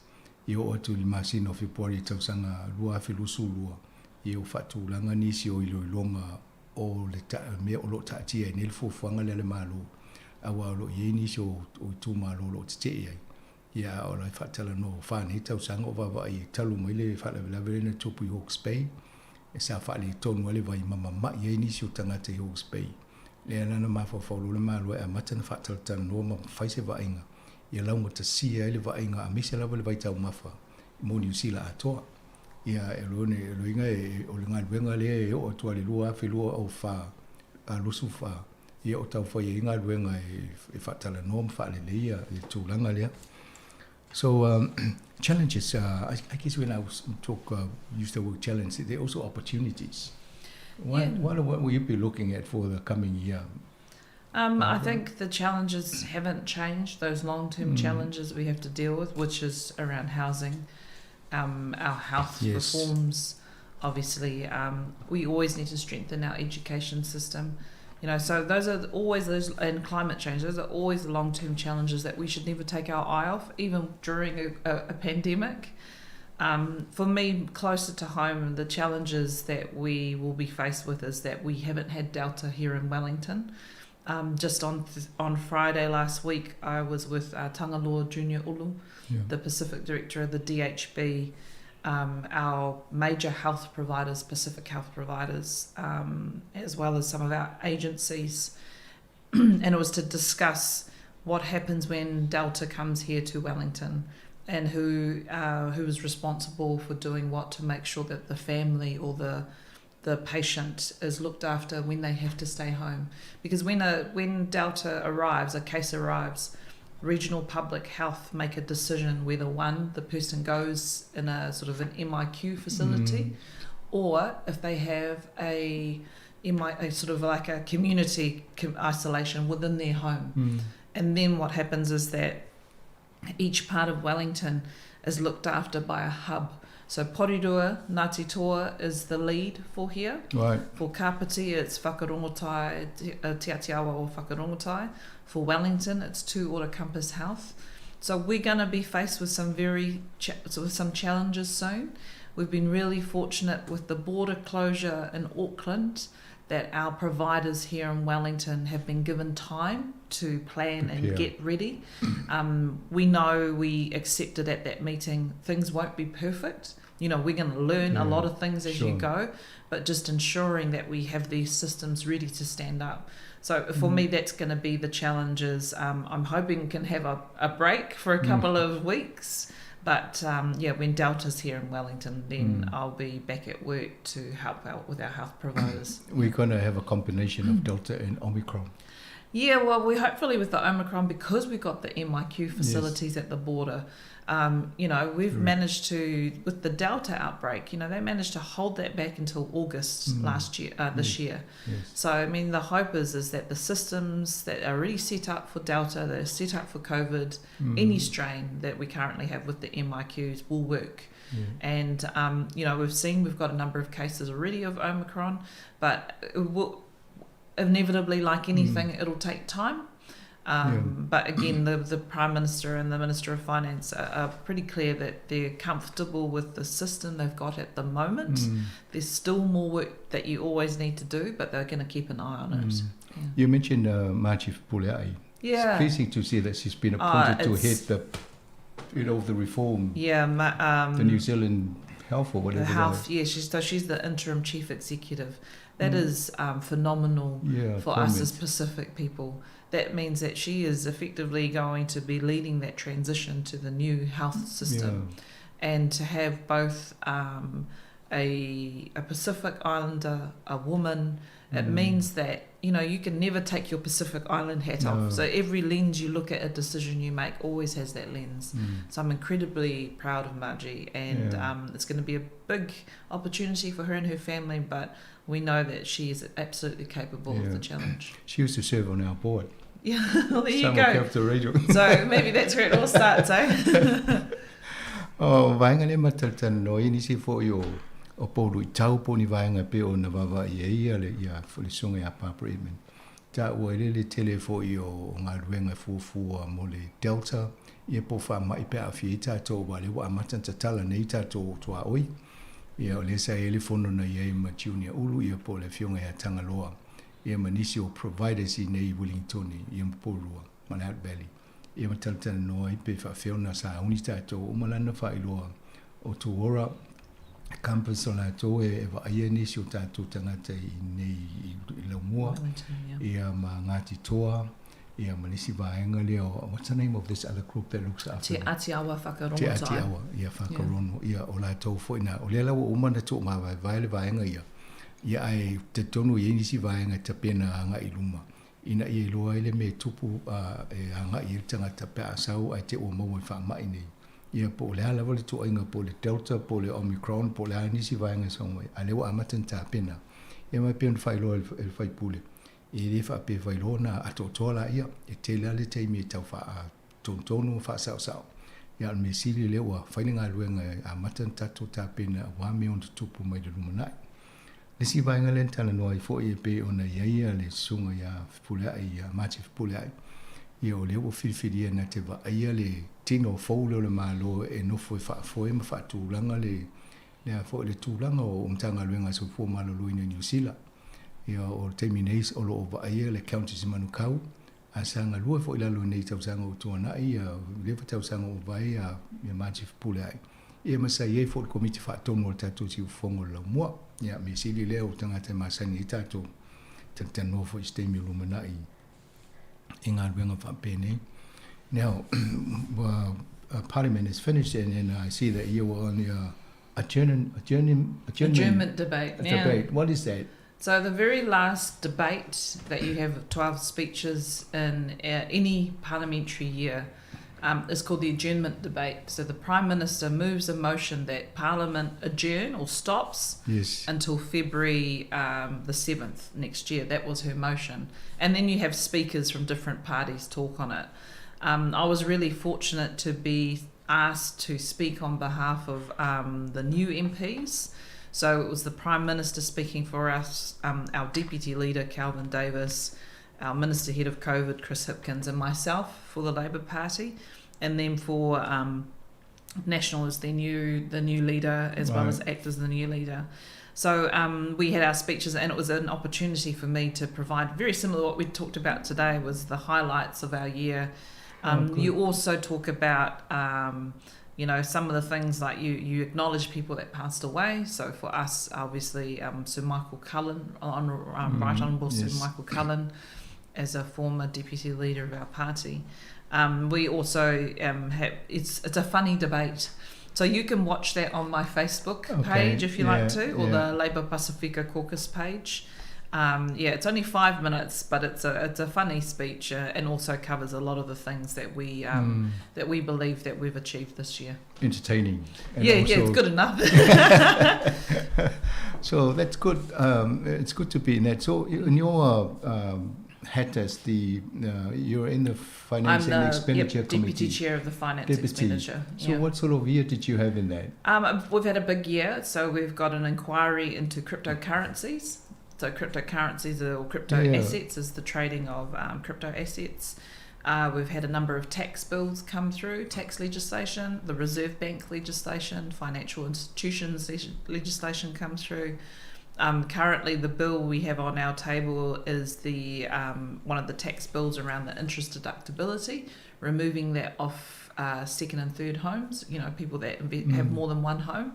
ia oo atu i le masina o Fepuari i tausaga 2022, ia ua faatulaga nisi o iloiloga o le mea o loo taatia ai nei le fuafuaga lea a le Malo, auā o loo i ai nisi o itumalo o loo tetee ai. Ia o la e faatalanoa ua fa nei tausaga o vaavaai e talu mai le faalavelave lea na tupu i Hawke's Bay, e sa faaletonu ai le vai ma mama'i ai nisi o tagata i Hawke's Bay. Lea la na mafaufau loa le Malo e amata ona faatalatalanoa ma fai se vaaiga ia laugatasia ai le vaaiga aemaise lava le vai taumafa mo Niu Sila atoa. Ia e loiga e o le galuega lea e oo atu ai i le 2024 24, ia o taufai ai galuega e faatalanoa ma faaleleia le tulaga lea. So challenges, I guess when I was talk, use the word challenge, there are also opportunities. What will you be looking at for the coming year? I think the challenges haven't changed, those long-term challenges we have to deal with, which is around housing, our health reforms, obviously. We always need to strengthen our education system. You know, so those are always those, and climate change, those are always the long-term challenges that we should never take our eye off, even during a pandemic. For me, closer to home, the challenges that we will be faced with is that we haven't had Delta here in Wellington. Just on Friday last week, I was with Tangaloa Junior Ulu, the Pacific Director of the DHB, our major health providers, Pacific health providers, as well as some of our agencies. And it was to discuss what happens when Delta comes here to Wellington and who is responsible for doing what to make sure that the family or the patient is looked after when they have to stay home. Because when Delta arrives, a case arrives, regional public health make a decision whether, one, the person goes in a sort of an MIQ facility, or if they have a sort of like a community isolation within their home. And then what happens is that each part of Wellington is looked after by a hub. So Porirua, Ngāti Toa is the lead for here. Right. For Kapiti, it's Whakarongotai, Te Atiawa or Whakarongotai. For Wellington, it's Tū Ora Compass Health. So we're going to be faced with some some challenges soon. We've been really fortunate with the border closure in Auckland that our providers here in Wellington have been given time to plan and get ready. We know we accepted at that meeting things won't be perfect. You know, we're going to learn a lot of things as you go, but just ensuring that we have these systems ready to stand up. So for me, that's going to be the challenges. I'm hoping can have a break for a couple of weeks, But yeah, when Delta's here in Wellington, then Mm. I'll be back at work to help out with our health providers. We're going to have a combination of Delta and Omicron. Yeah, well, we hopefully with the Omicron, because we've got the MIQ facilities at the border, you know, we've Correct. managed to, with the Delta outbreak, you know, they managed to hold that back until August Mm. last year, this Yes. year. Yes. So, I mean, the hope is that the systems that are already set up for Delta, that are set up for COVID, any Mm. strain that we currently have with the MIQs will work. Yeah. And, you know, we've seen we've got a number of cases already of Omicron, but it will, inevitably, like anything, it'll take time. Yeah. But again, the Prime Minister and the Minister of Finance are pretty clear that they're comfortable with the system they've got at the moment. Mm. There's still more work that you always need to do, but they're going to keep an eye on it. Mm. Yeah. You mentioned Margie Fepulea'i. Yeah. It's pleasing to see that she's been appointed to it's- head the, you know, the reform, Yeah, the New Zealand Health or whatever. The health, yeah, she's the interim chief executive. That Mm. is phenomenal Yeah, for us as appointment. Pacific people. That means that she is effectively going to be leading that transition to the new health system. Yeah. And to have both a Pacific Islander, a woman, it Mm. means that, you know, you can never take your Pacific Island hat No. off. So every lens you look at a decision you make always has that lens. Mm. So I'm incredibly proud of Margie, and Yeah. it's going to be a big opportunity for her and her family, but we know that she is absolutely capable of Yeah. the challenge. She used to serve on our board. Yeah, well, there you Samoa go. Capital Radio. So maybe that's where it all starts, eh? O vaenga le matalatan no i nisi fo i o pōru i tau po ni vaenga pe o na vava i e ia le ia fo le sunga ia Papa Edmund. Ta ua ele le tele fo i o ngā ruenga fuafua mo le Delta ia po wha mai pe a whia i tātou wa le wa amata tatala nei tātou tua oi. Ia o le sa ele fono na ia i ma Junior Ulu ia po le fionga ia Tangaloa. Ia ma nisi o providers i nei Wellingtoni ia ma Porua, ma le Hutt Valley. Ia ma talatala noa i pe whaawheona sa uni tātou o malana whailoa o Tōora campus o lātou e wa aia nisi o tātou tangata i nei i laumua. Wellington, yeah. Ia ma Ngāti Toa, ia ma nisi vaenga lea o, what's the name of this other group that looks after Te them? Ati Awa Whakarongo Te Ati Tai. Awa, ia whakarono, ia o lātou foi nā. O lea lawa o mana tō mā vai vai le vaenga ia. Ia ai te tonu i nisi vaenga te pena anga i luma. Ina ia loa ele me tupu e anga i tangata pe a sau ai te o maua i whaamai nei. Ia po le ala wale tō ainga po le Delta, po le Omicron, po le a nisi vaenga sau mai. A lewa amata tā pena. Ia mai pena whailoa e whaipule. E le wha pe whailoa nā atotoa la ia. E te lea le teimi e tau wha a tontonu wha sao sao. Ia me sili le ua whaile ngā luenga a mata tātou tā pena wā me ona tupu mai le lumanai. Le si vaenga le tala noa i fo i e pe ona ia ia le sunga ia Fepulea'i ia Mati Fepulea'i. Ia o le ua whiriwhiria na te wa ia le tino fōle o le mālo e nofo e whaafoe ma whaatūlanga le a fo le tūlanga o umtanga luenga so fo malo luina New Zealand. Ia o te teimi nei o lo o vaia le county si Manukau. A sanga lua fo i lalo nei tausanga o tuanai, ia lewa tausanga o vai a ia Mati Fepulea'i. Ia masa ia fo le komiti whaatonu o le tātou si ufongo le laumua. Ia me sili lea o tangata masani i tātou tantanoa fo i steimi o lumanai i ngā ruenga whaapene. Now, Parliament is finished and I see that you were on the adjournment Adjournment debate. Yeah. Debate. What is that? So the very last debate that you have 12 speeches in any parliamentary year is called the adjournment debate. So the Prime Minister moves a motion that Parliament adjourn or stops Yes. until February the 7th next year. That was her motion. And then you have speakers from different parties talk on it. I was really fortunate to be asked to speak on behalf of the new MPs. So it was the Prime Minister speaking for us, our Deputy Leader, Kelvin Davis, our Minister Head of COVID, Chris Hipkins, and myself for the Labour Party. And then for National as the new leader, as well Right. as ACT as the new leader. So we had our speeches, and it was an opportunity for me to provide very similar to what we talked about today, was the highlights of our year. Oh, good. You also talk about, you know, some of the things like you acknowledge people that passed away. So for us, obviously, Sir Michael Cullen, Right Honourable yes. Sir Michael Cullen, as a former deputy leader of our party. We also have it's a funny debate. So you can watch that on my Facebook page if you like to, or the Labour Pasifika Caucus page. Yeah, it's only 5 minutes, but it's a funny speech, and also covers a lot of the things that we that we believe that we've achieved this year. Entertaining. And Yeah, yeah, it's good enough. So that's good. It's good to be in that. So in your hat as the you're in the Finance I'm and the Expenditure Deputy Committee. Chair of the Finance Deputy. Expenditure. So what sort of year did you have in that? We've had a big year. So we've got an inquiry into cryptocurrencies. So cryptocurrencies or crypto assets is the trading of crypto assets. We've had a number of tax bills come through, tax legislation, the Reserve Bank legislation, financial institutions legislation come through. Currently, the bill we have on our table is the one of the tax bills around the interest deductibility, removing that off second and third homes, you know, people that have more than one home.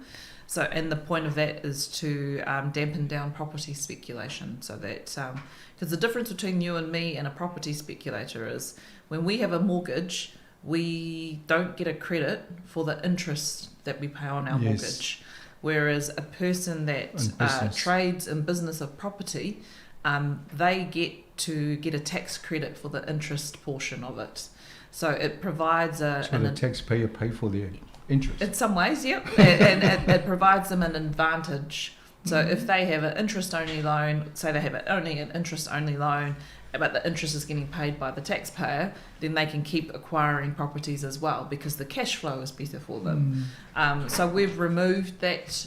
So, and the point of that is to dampen down property speculation, so that because the difference between you and me and a property speculator is when we have a mortgage, we don't get a credit for the interest that we pay on our mortgage. Whereas a person that trades in business of property, they get to get a tax credit for the interest portion of it. So it provides a... So the taxpayer pay for their interest. In some ways, yep. And it provides them an advantage. So if they have an interest-only loan, say they have only an interest-only loan, but the interest is getting paid by the taxpayer, then they can keep acquiring properties as well because the cash flow is better for them. So we've removed that.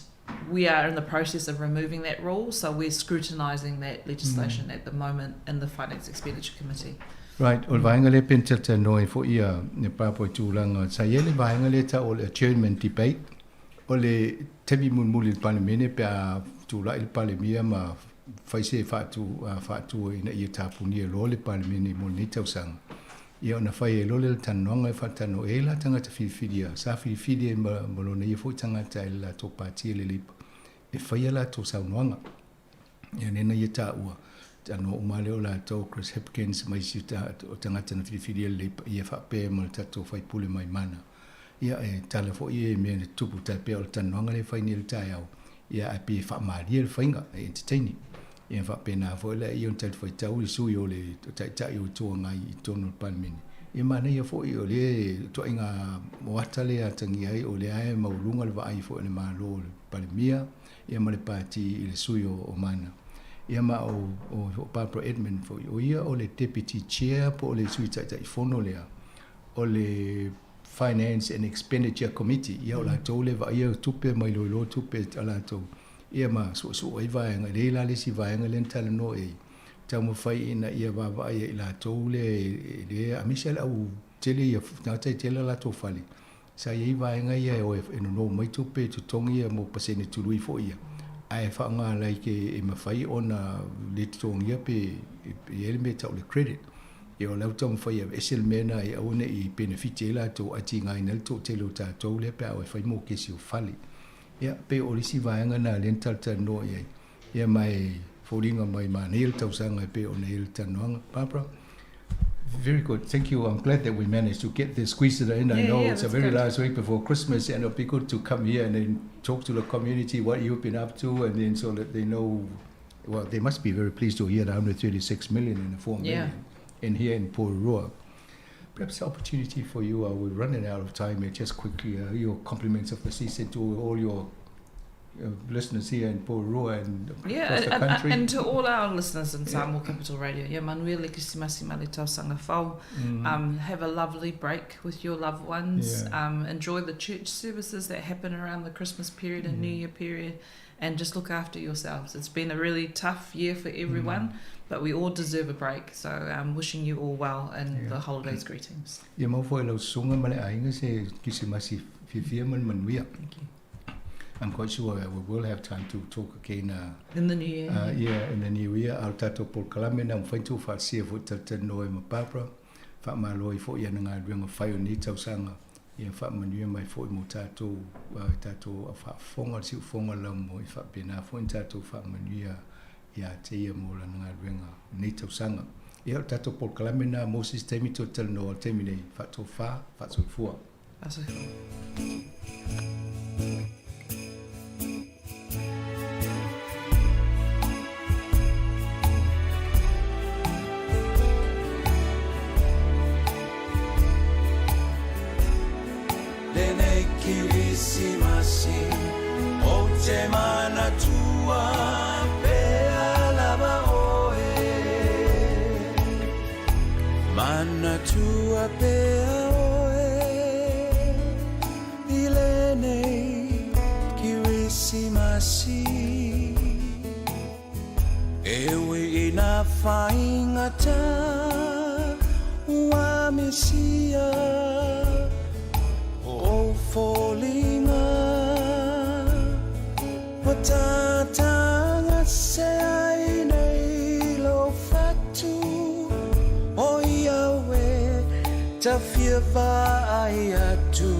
We are in the process of removing that rule, so we're scrutinising that legislation at the moment in the Finance Expenditure Committee. Right, o le vaega lea pe na talatalanoa ai fo'i ia le papa i tulaga sa i ai le vaega lea ta'u o le adjournment debate o le taimi mulimuli i le Palemene pe a tula'i le Palemia ma fai se fa'atua ina ia tapunia loa le Palemene mo lenei tausaga ia ona fai ai loa lea le talanoaga e fa'atalanoa e ai la tagata filifilia sa filifili ai ma lona ia fo'i tagata i le latou patia le Leipa e faia latou saunoaga ia lena ia ta'ua talanoa uma lea o latou Chris Hipkins ma isi o tagata na filifilia le Leipa ia fa'apea ma le tatou faipule mai Mana ia e tala fo'i e mea na tupu tai pea o le talanoaga lea e fai nei i le taeao ia ae pei e fa'amalie le faiga e entertaining ia fa'apena foi laia ona talifuaitau i sui o le ta'ita'i o itu agai i totonu o le Palemene ia manaia fo'i o le toa'iga moata lea atagia ai o lea e maualuga le va'ai fo'i o le Mālō o le Palemia ia ma le pati i le sui o Mana ia ma o Barbara Edmond fo'i o ia o le deputy chair po o le sui ta'ita'ifono lea o le Finance and Expenditure Committee ia o latou le va'aia tupe mai loiloa tupe a latou ia ma su'esu'e ai vaega lea la le isi vaega lea na talanoa i ai taumafai ina ia vaavaai ai i latou le le aemaise le au tele ia tagata e tele latou fale sa i ai vaega ia e o e nono mai tupe totogi ia mo pasene tului fo'i ia ae fa'aaogā like e mafai ona le totogia pe i ai le mea ta'u le credit ia o lau taumafai e aveese le mea lena e aua ne'i penefiti ai latou ae tigaina ai le to'atele o tatou lea pe a o e fai mokesi o fale ia pei o le isi vaega lena lea na talatalanoa i ai ia ma e foliga mai manaia le tausaga e pei ona i ai le talanoaga. Barbara, very good. Thank you. I'm glad that we managed to get this, squeeze it in. I know it's a that's very good. last week before Christmas, and it'll be good to come here and then talk to the community what you've been up to, and then so that they know. Well, they must be very pleased to hear the 136 million and the 4 million in here in Porirua. Perhaps the opportunity for you, we're running out of time here, just quickly, your compliments of the season to all your listeners here in Porirua and across the country. And to all our listeners in Samoa Capital Radio, yeah, manuia le Krisimasi ma le tausaga fou. Have a lovely break with your loved ones. Enjoy the church services that happen around the Christmas period and New Year period, and just look after yourselves. It's been a really tough year for everyone, but we all deserve a break. So I'm wishing you all well and the holidays greetings. Ia mau fo'i lau susuga ma le aiga se Krisimasi fiafia ma le manuia. Thank you. I'm quite sure we will have time to talk again in the new year. Yeah, in the new year. A o le tatou polokalame na mafai ona tuufaatasia fo'i talatalanoa ai ma Barbara. Fa'amālo ai fo'i ana galuega fai o lenei tausaga. Ia fa'amanuia mai fo'i mo tatou tatou fa'afofoga le si'ufofoga laumoa i fa'apena fo'i na tatou fa'amanuia iā te ia mo lana galuega lenei tausaga. Ia, o le tatou polokalame lena mo se isi taimi toe talanoa o le taimi nei, faatofa, faasoifua. Faasoifua. Lenei Kirisimasi ou te manatua pea lava oe. Manatua pea oe i lenei Kirisimasi. E ui ina faigata ua misia ou foliga, ua tatagase ai nei lou fatu, o ia e ta fia vaai atu.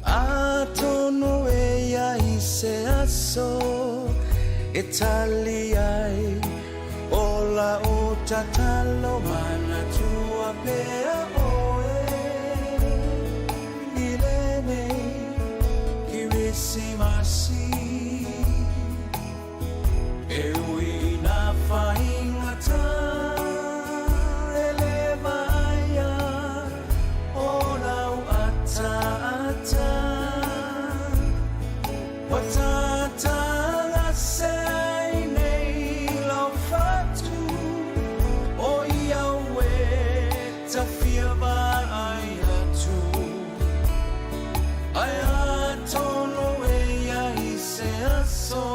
Atonu e i ai se aso e tali ai o lau tatalo, manatua pea oe i lenei Kirisimasi. E ui ina faigata e le vaaia o lau ataata, ua tatagase ai nei lau fatu, o ia e ta fia vaai atu. Ae atonu e i ai se aso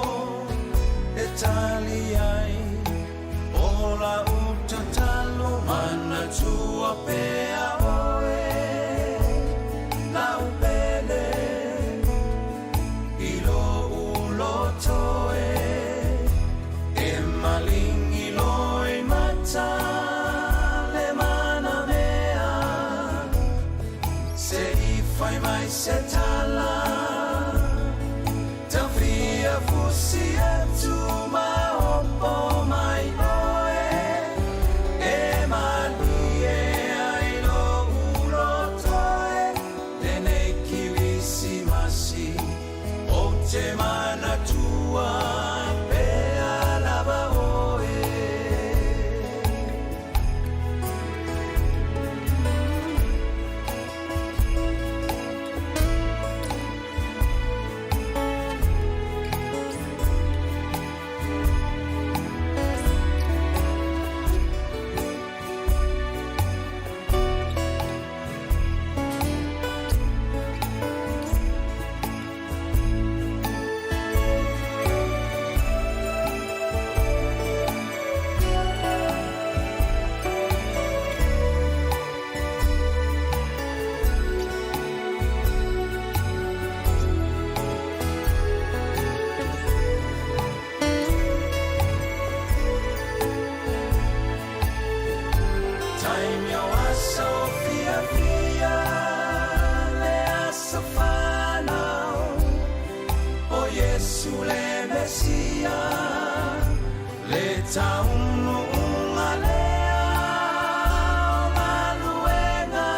e tali ai o lau tatalo, manatua pea oe lau pele i lou loto e, e maligi loimata le manamea, se i fai mai se tala tau fia fusi atu ma opo mai oe, e malie ai lou loto e lenei Kirisimasi ou te manatua pea lava oe. Taimi o aso fiafia le aso fanau o Iesu le Mesia, le taunuuga lea o galuega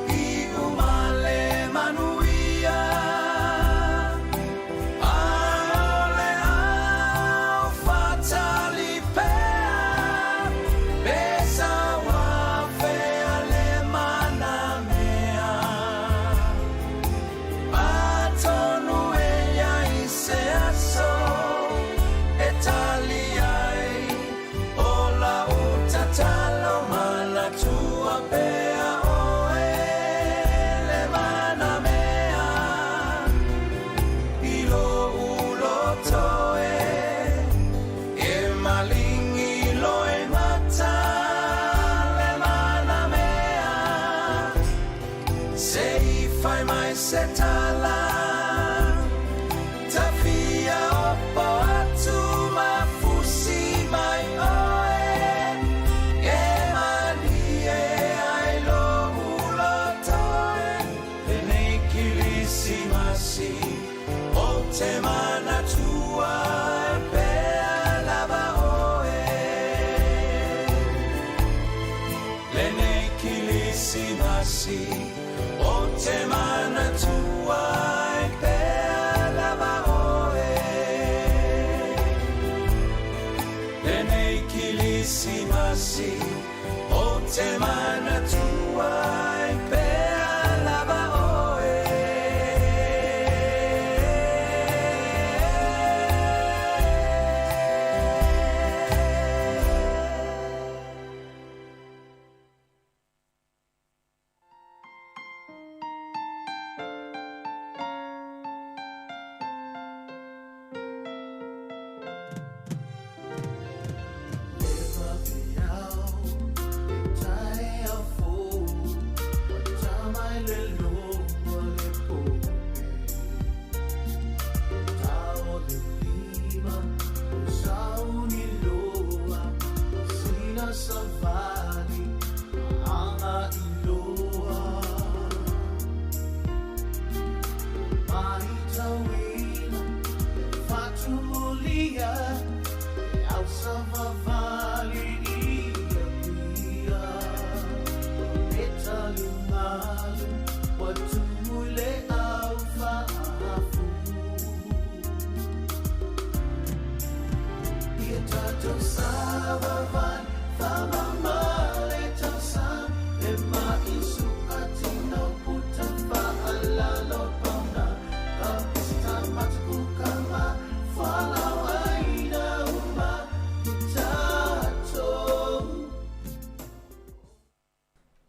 iu ma le manuia. Ae o le au faatali pea pe sau afea le manamea. Atonu e i ai se aso e tali ai. Kerisimasi Ou te manatua ai pea lava oe.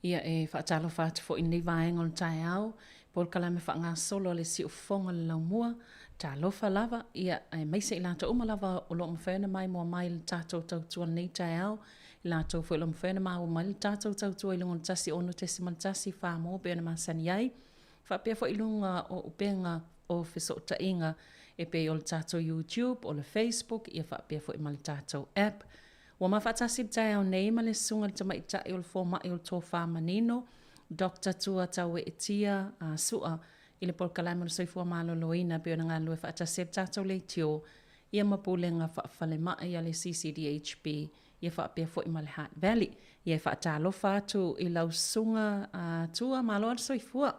Ia e faatalofa atu foi i lenei vaega o le taeao, polokalame faagasolo a le Siufofoga o le Laumua. Talofa lava, ia aemaise i latou uma lava o lo o mafai ona maimoa mai i le tatou tautua i lenei taeao, i latou foi o lo o mafai ona maua mai le tatou tautua i luga o le 106.1 Samoa pei ona masani ai, faapea foi i luga o upega o fesootaiga e pei o le tatou YouTube, o le Facebook, ia faapea foi ma le tatou app. Ua ma faatasi i le taeao nei ma le Susuga i le Tamaitai o le Fomai o le Tofa Manino, Doctor Tua Taueetia Sua, i le Polokalame o le Soifua Maloloina pei ona galulue faatasi ai le tatou leitio ia ma Pulega Faafalemai a le CCDHB ia faapea foi ma le Heart Valley. Ia e faatalofa atu i lau Susuga Tua, malo lava le soifua.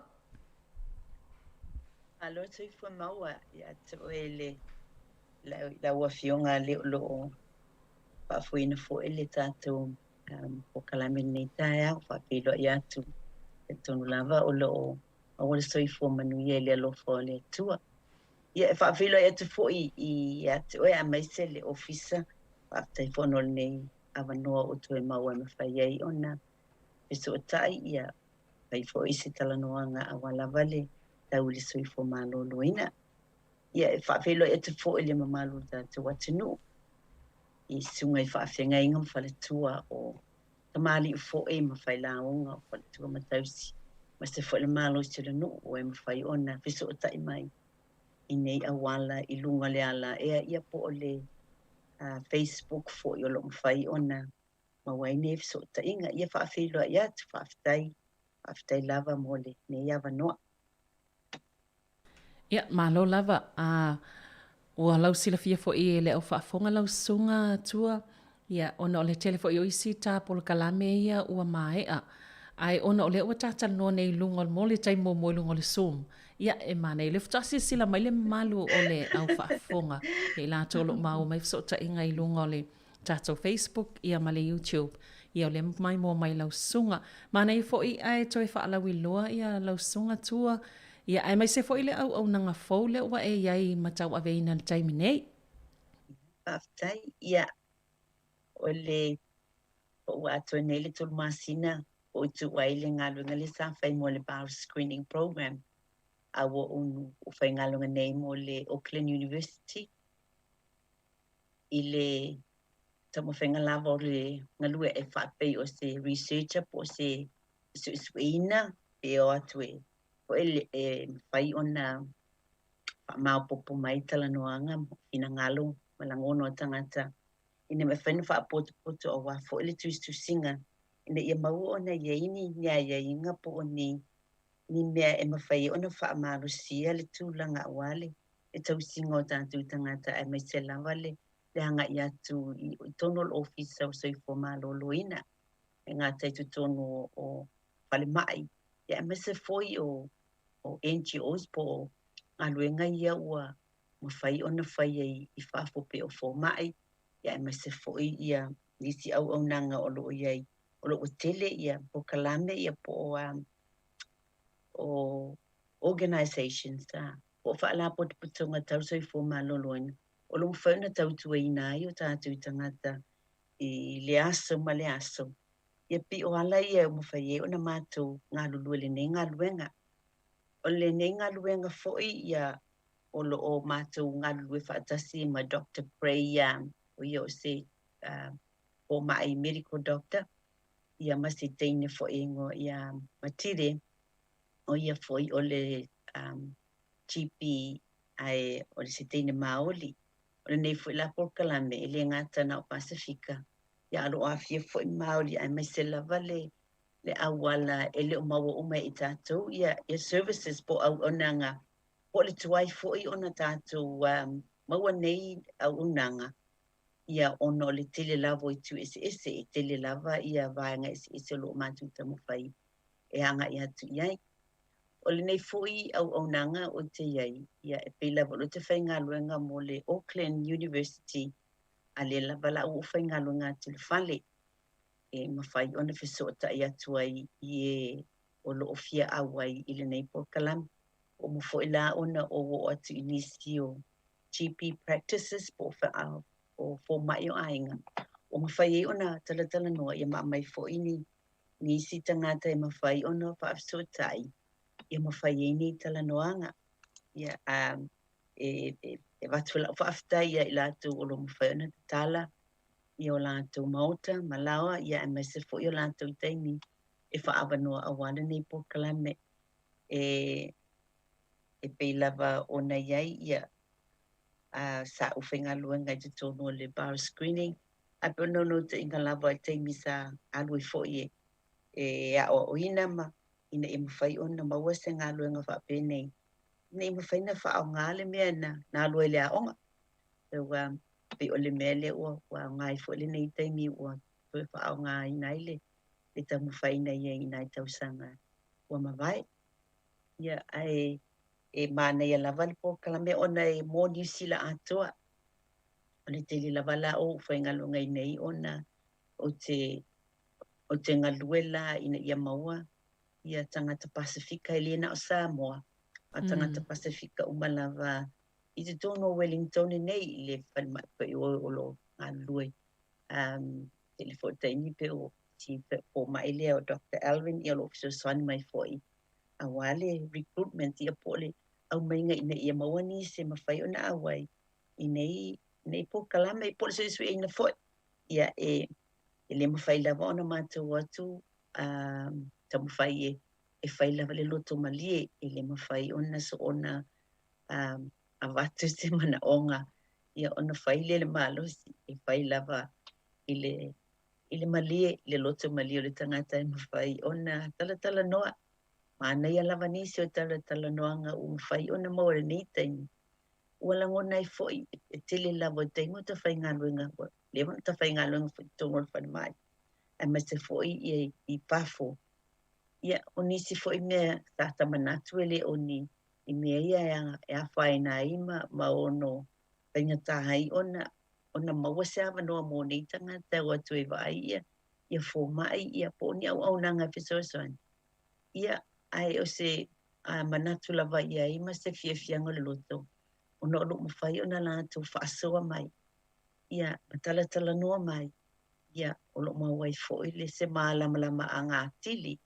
Malo le soifua maua ia te oe le lau Afioga le o lo o faafoeina foi le tatou polokalame i lenei taeao. Faafeiloai atu, talitonu lava o lo o maua le soifua manuia i le alofa o le Atua. Ia, e faafeiloai atu foi ia te oe aemaise le Ofisa. Faafetai foi ona o lenei avanoa ua toe maua e mafai ai ona fesootai, ia fai foi se talanoaga aua lava le tau i le soifua maloloina. Ia, e faafeiloai atu foi i le mamalu o le tatou atunuu i susuga i faafeagaiga ma faletua o tamalii foi ma failauga o faletua ma tausi, aemaise foi le malosi o le nuu ua e mafai ona fesootai mai i nei auala i luga o le alaea, ia po o le Facebook foi o lo o mafai ona maua ai nei fesootaiga. Ia faafeiloai atu, faafetai, faafetai lava mo lenei avanoa. Ia, malo lava. A ua lau silafia foi e le au faafofoga lau susuga Tua, ia, ona o le tele foi o isi ta polokalame ia ua maea. Ae ona o lea ua ta talanoa nei i luga o le, mo le taimi muamua i luga o le Zoom, ia, e manaia o lea faatoa silasila mai le mamalu o le au faafofoga, ia i latou o lo o maua mai fesootaiga i luga o le tatou Facebook ia ma le YouTube. Ia o lea maimoa mai lau susuga. Manaia foi ae toe faalauiloa ia lau susuga Tua, ia aemaise foi le auaunaga fou lea ua e i ai ma tauaveina i le taimi nei. Faafetai. Ia, o le po ua atoa nei le 3 masina ua ou tuu ai le galuega lea sa fai mo le Bowel Screening Program, a ua ou faigaluega nei mo le Auckland University i le taumafaiga lava o le galue e faapei o se researcher po o se suesueina pe o atu e foi e mafai ona faamaopoopo mai talanoaga ma finagalo ma lagona o tagata ina mafai ona faapotopoto aua foi le tusitusiga ina ia maua ona i ai ni aiaiga po o ni mea e mafai ai ona faamalosia le tulaga aua le tausiga o tatou tagata aemaise lava le agai atu i totonu o le Ofisa o Soifua Maloloina e gata i totonu o falemai, ia aemaise foi o NGOs po o galuega ia ua mafai ona fai ai i fafo pei o fomai, ia aemaise foi ia nisi auaunaga o loo iai, o loo ua tele ia polokalame ia po o o organizations po o faalapotopotoga tau le soifua maloloina o lo o mafai ona tautuaina ai o tatou tagata i le aso ma le aso. Ia pei o ala ia e mafai ai ona matou galulue i lenei galuega. O lenei galuega foi ia o lo o matou galulue faatasi ma Doctor Bray, o ia o se fomai medical doctor, ia ma se teine foi e igoa ia Matire, o ia foi o le GP ae o se teine Maoli. O lenei foi la polokalame e le gata na o Pasefika, ia a o lo o aafia foi Maoli aemaise lava le le auala e le o maua uma e i tatou ia ia services po o auaunaga po o le tuai foi ona tatou maua nei auaunaga ia ona o le tele lava o itu eseese, e tele lava ia vaega eseese o lo o matou taumafai e agai atu i ai. O lenei foi auaunaga ou te i ai, ia e pei lava o lea ou te faigaluega mo le Auckland University, a lea lava la ua ou faigaluega atu i le fale e mafai ona fesootai atu ai i e o lo o fia auai i lenei polokalame. Ua uma foi la ona ou oo atu i nisi o GP practices po o fomai o aiga ua mafai ai ona talatalanoa ia ma aumai foi ni nisi tagata e mafai ona faafesootai ia mafai ai nei talanoaga. Ia, e, e, e avatu lau faafetai ia i latou o lo o mafai ona tatala ia o latou maota ma laoa, ia aemaise foi o latou taimi e faaavanoa aua lenei polokalame e e pei lava ona i ai ia sa ou faigaluega i totonu o le bar screening, ae pei o le naunautaiga lava i taimi sa alu ai foi e e aoaoina ma ina ia mafai ona maua se galuega faapenei ina ia mafai ona faaaoga le mea na na alu ai i le aoga. So pei o le mea lea ua ua aoga ai foi lenei taimi ua toe faaaogaina ai le le taumafaiga i ai i nai tausaga ua mavae. Ia ae e manaia lava le polokalame ona e mo Niu Sila atoa. O le tele lava la o ou faigaluega i nei ona ou te ou te galue la ina ia maua ia tagata Pasefika e le na o Samoa, a o tagata Pasefika uma lava i totonu o Wellington nei i le falemai foi o o lo o galulue. Um, tele foi taimi pe o si fomai lea o Doctor Alvin ia o lo o fesoasoani mai foi aua le recruitment ia po o le aumaiga ina ia maua nisi e mafai ona auai i nei nei polokalame po o le suesueina foi. Ia e e le mafai lava ona matou o atu taumafai e e fai lava le loto malie, e le mafai ona soona avatu se manaoga ia ona fai lea i le malosi, e fai lava i le i le malie, i le loto malie o le tagata e mafai ona talatalanoa. Manaia lava nisi o talatalanoaga ua mafai ona maua i lenei taimi. Ua lagona ai foi e tele lava o taimi o ta faigaluega, ua leva ona ta faigaluega foi i totonu o le falemai, aemaise foi i fafo. Ia, o nisi foi mea sa ta manatu e le o ni i mea ia e afaina ai ma, ma ono faigata ai ona ona maua se avanoa mo nei tagata e o atu e vaai ia ia fomai ia po o ni auaunaga e fesoasoani. Ia, ae o se manatu lava i ai ma se fiafiaga o le loto, ona o lo o mafai ona latou faasoa mai, ia, ma talatalanoa mai, ia, o lo o maua ai foi le se malamalamaaga atili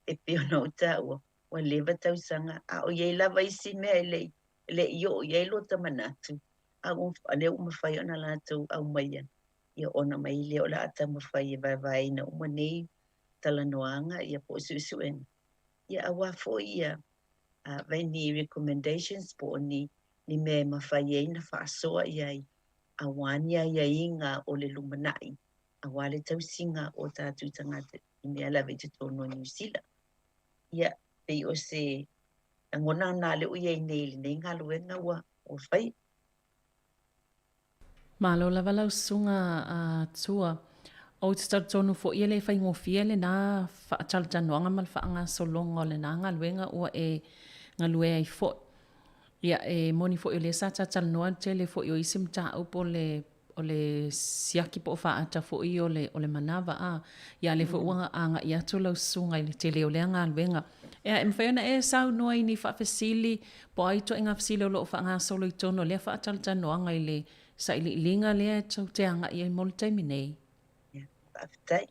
e pei ona ou taua, ua leva tausaga, a o i ai lava isi mea e le i, e le i oo i ai lota manatu, a ua, a lea ua mafai ona latou aumaia, ia ona aumai lea o le a taumafai e vaevaeina uma nei talanoaga ia po o suesuega, ia aua foi ia vai ni recommendations po o ni, ni mea e mafai ai ona faasoa i ai aua ni aiaiga o le lumanai, aua le tausiga o tatou tagata i mea lava i totonu o Niu Sila. Ia, pei o se lagona lena lea ua i ai nei i lenei galuega ua ua faia. Malo lava lau susuga a Tua. Ou te talitonu foi e le faigofie lena faatalatalanoaga ma le faagasologa o lena galuega ua e galue ai foi. Ia, e moni foi o lea sa talatalanoa le tele foi o isi mataupu o le o le siaki po o faata foi o le, o le manava, a. Ia lea foi ua agai atu lau susuga i le tele o lea galuega. Ea, e mafai ona e saunoa i ni faafesili po o a ituaiga fesili o lo o faagasolo i totonu o lea faatalatalanoaga i le sailiiliga lea e tou te agai ai mo le taimi nei? Ia, faafetai.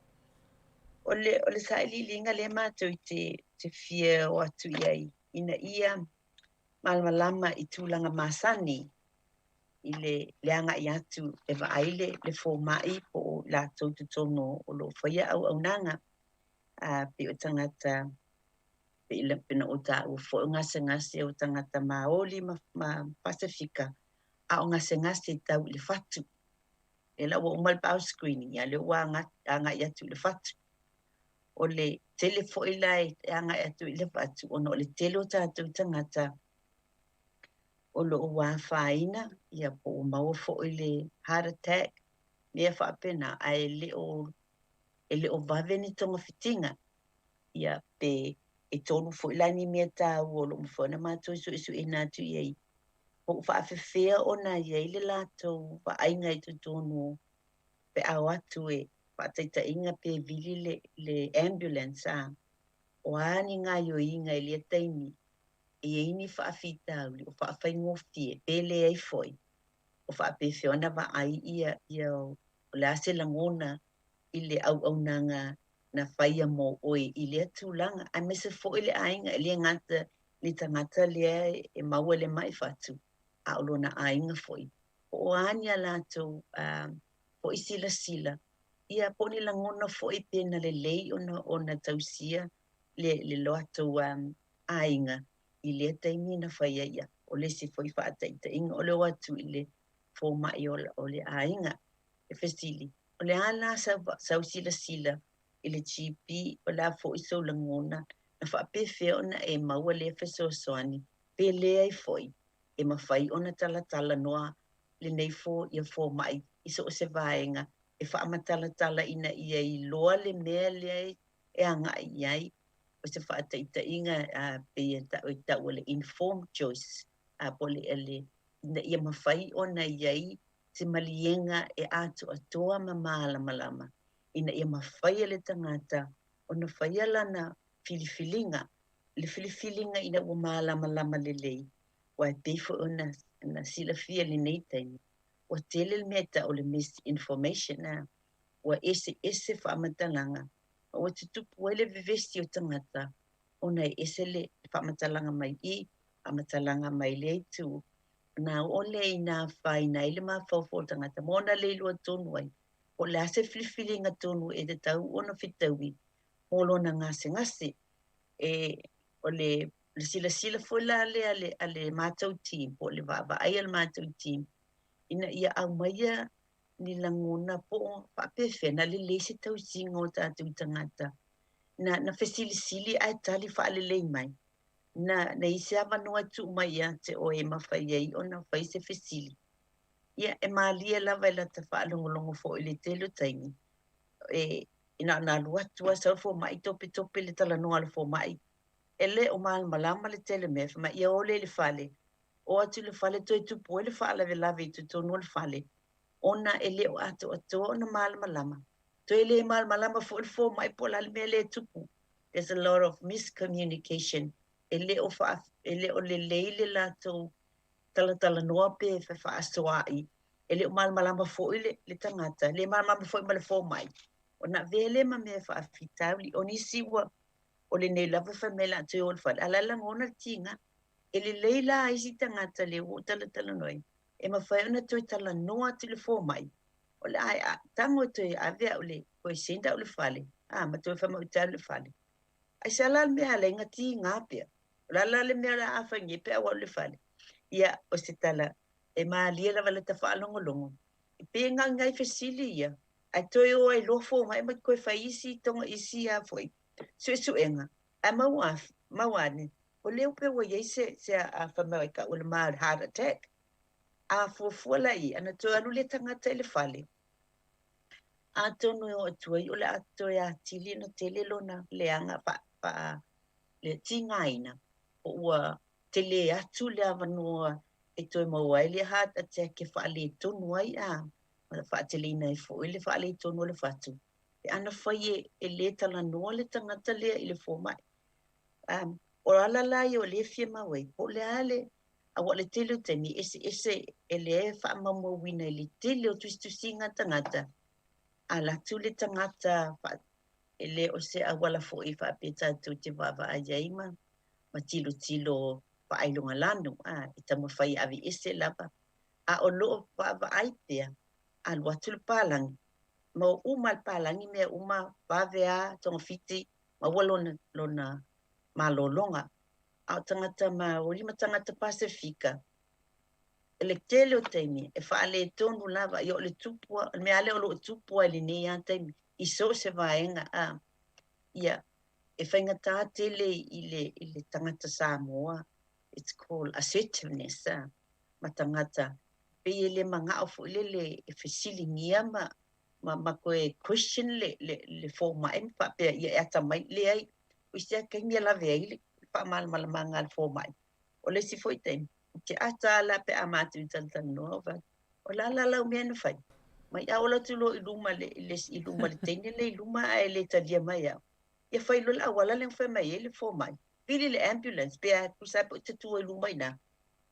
O le, o le sailiiliga lea matou te, te fia o atu i ai ina ia malamalama i tulaga masani i le, le agai atu e vaai le, le fomai po o latou totonu o lo o faia auaunaga a pei o tagata pei la pei ona ou taua foi o gasegase o tagata Maoli ma, ma Pasefika a o gasegase tau i le fatu. E la ua uma le bowel screening, ia lea ua agai atu i le fatu. O le tele foi la e agai atu i le fatu ona o le tele o tatou tagata o lo o ua afaina, ia po ua maua foi le heart attack, mea faapena, ae le o, e le o vave ni togafitiga. Ia pe e tolu foi la ni mea taua o lo o mafai ona matou suesueina atu i ai, po o faafefea ona i ai le latou vaaiga i totonu pe a o atu e faataitaiga pe vili le, le ambulance a, o a ni gaoioiga i lea taimi e i ai ni faafitauli o faafaigofie pe leai foi, o faapefea ona vaai ia, ia o le a se lagona i le auaunaga na faia mo oe i lea tulaga, aemaise foi le aiga, e le gata i le tagata lea e maua i le mai fatu, a o lona aiga foi. Po o a ni a latou foi silasila, ia po o ni lagona foi pe na lelei ona, ona tausia le, le latou aiga i lea taimi na fai ai. Ia, o le isi foi faataitaiga o le o atu i le fomai o, o le aiga e fesili, o le a la sau, sau silasila i le GP, o le a foi sou lagona, na faapefea ona e maua lea fesoasoani, pe leai foi, e mafai ona talatalanoa lenei fo, ia fomai i so o se vaega e faamatalatala ina ia iloa le mea lea e agai i ai. O se faataitaiga a pei e tau, e tau o le informed choice, a po o le, le, ina ia mafai ona i ai se maliega e atoatoa ma malamalama ina ia mafai e le tagata ona faia lana filifiliga, le filifiliga ina ua malamalama lelei, aua e pei foi ona na silafia i lenei taimi, ua tele le mea e tau o le misinformation, a, ua eseese faamatalaga, ma ua tutupu ai le vevesi o tagata ona e ese le faamatalaga mai i, faamatalaga mai lea itu, ona oo lea ina afaina ai le mafaufau o le tagata ma ona le iloa tonu ai po o le a se filifiliga tonu e tatau ona fetaui mo lona gasegase. E, o le, le silasila foi la lea a le, a le matou team, po o le vaavaai a le matou team, ina ia aumaia ni lagona po o faapefea na lelei se tausiga o tatou tagata, na, na fesilisili ae tali faalelei mai. Na, na i ai se avanoa e tuu mai ia te oe e mafai ai ona fai se fesili. Ia, e malie lava i lata faalogologo foi i le tele o taimi, e, na ona alu atu lava sau le fomai topetope le talanoa a le fomai, e le o malamalama le tele mea, fai mai, ia o lea i le fale. O atu i le fale toe tupu ai le faalavelave i totonu o le fale, ona e le o atoatoa ona malamalama. Toe le malamalama foi le fomai po o le a le mea lea e tupu. There's a lot of miscommunication. E le o, faa, e le o lelei le latou talatalanoa pe fefaasoaai. E le o malamalama foi le, le tagata, le malamalama foi ma le fomai. Ona avea lea ma mea e faafitauli. O nisi ua, o lenei lava fai mai o le a toe o i le fale, a o la e lagona le tiga. E lelei la isi tagata lea ua ou talatalanoa ai, e mafai ona toe talanoa atu i le fomai, o le a tago e toe ave au i le, toe send au i le fale, a, ma toe fai mai ou te alu i le fale. Aisea la le mea e ala ai ona tiga pea? O le a la le mea o le a fai nei pe a ou alu i le fale? Ia, o se tala, e malie lava i lata faalogologo. E pei e gaegae fesili ia, ae toe o ai loa fomai ma toe fai isi toga isi a foi suesuega. Ae maua, maua ane, o lea pei ua i ai se, se a fai mai tau o le mild heart attack. A fuafua la i, ana toe alu lea tagata i le fale, atonu e oo atu ai o le a toe atili ona tele lona leaga fa, fa, le tigaina, po ua tele atu le avanoa e toe maua ai le heart attack e faaletonu ai a. Ma faateleina ai foi le faaletonu o le fatu pe ana fai e lē talanoa le tagata lea i le fomaʻi. O ala la ia o lē fia mau ai po o le a le auā o le tele o taimi eseese e lē faamaumauina i le tele o tusitusiga a tagata ala atu le tagata e lē o se auala foʻi faapea tatou te vaavaai ai ma tilotilo faailogalanu a e taumafai e aveese lava a o loo vaavaai pea alu atu le palagi ma o uma le palagi mea uma vave a togafiti maua lona malologa. A o tagata Maori ma tagata Pasefika e le tele o taimi e faaletonu lava. Ia o le tupu o le mea lea o loo tupu ai lenei a taimi i so o se vaega a. Ia e faigata tele i le tagata Samoa, it's called assertiveness a, ma tagata pei e le magao foi lele e fesiligia ma toe question le fomaʻi ma faapea ia e atamai leai o isi a taimi e lave ai le faamalamalamaga a le fomaʻi. O le isi foi taimi te ata ala pe a matou talatalanoa o la la lau mea na fai mai a ola atu loa i luma le i luma le teine le i luma ae le talia mai au ia fai loa le auala le fai mai ai le fomaʻi pili le ambulance pe a tusa pe te tua i luma ina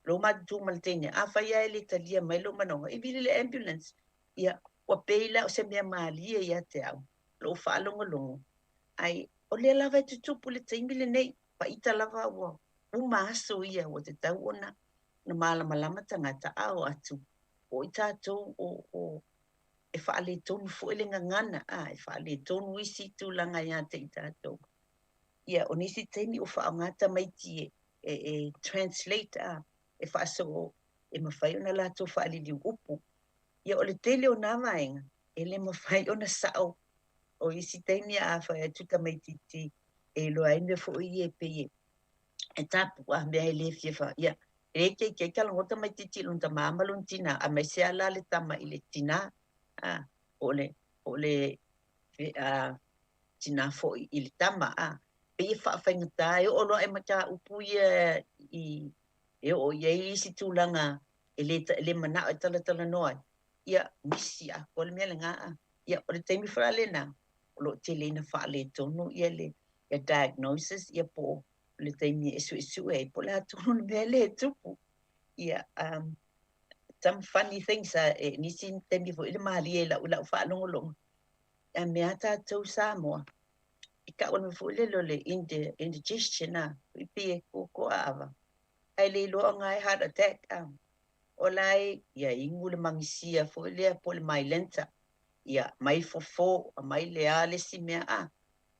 lo matutu ma le teine a fai ae le talia mai lo manaoga e vili le ambulance. Ia ua pei la o se mea malie ia te au lou faalogologo ai o lea lava e tutupu le taimi lenei paita lava ua uma aso ia ua tatau ona na malamalama tagata a o atu o i tatou o e faaletonu foʻi le gagana a e faaletonu isi tulaga iā te i tatou. Ia o nisi taimi o faaaogā tamaiti e translate a e faasoo e mafai ona latou faaliliu upu. Ia o le tele o nā vaega e le mafai ona sao o isi taimi a fai atu tamaititi e iloa ai mea foʻi ia e pei e tapu'a mea e lē fia fa ia e lē keikei talagoa tamaititi i lona tamā ma lona tinā a mai se ala le tama i le tinā a o le tinā foʻi i le tama a pei e faafaigata e oo loa e matāupu ia i e oo i ai isi tulaga e lē manao e talatalanoa ai ia misi atoa le mea lagā a. Ia o le taimi faalenā o loo tele ina faaletonu ia le ia diagnosis ia po o le taimi e suʻesuʻe ai po o le a tonu le mea lea e tupu. Ia some funny things e nisi taimi foi le malie i lau faalogologo a mea tatou Samoa i ka ona foi le le indigestion a i pei e koko ava ai le iloa ngai heart attack a o lai ia inu le magisia foi lea po le mylanta ia mai fofo mai le a le si mea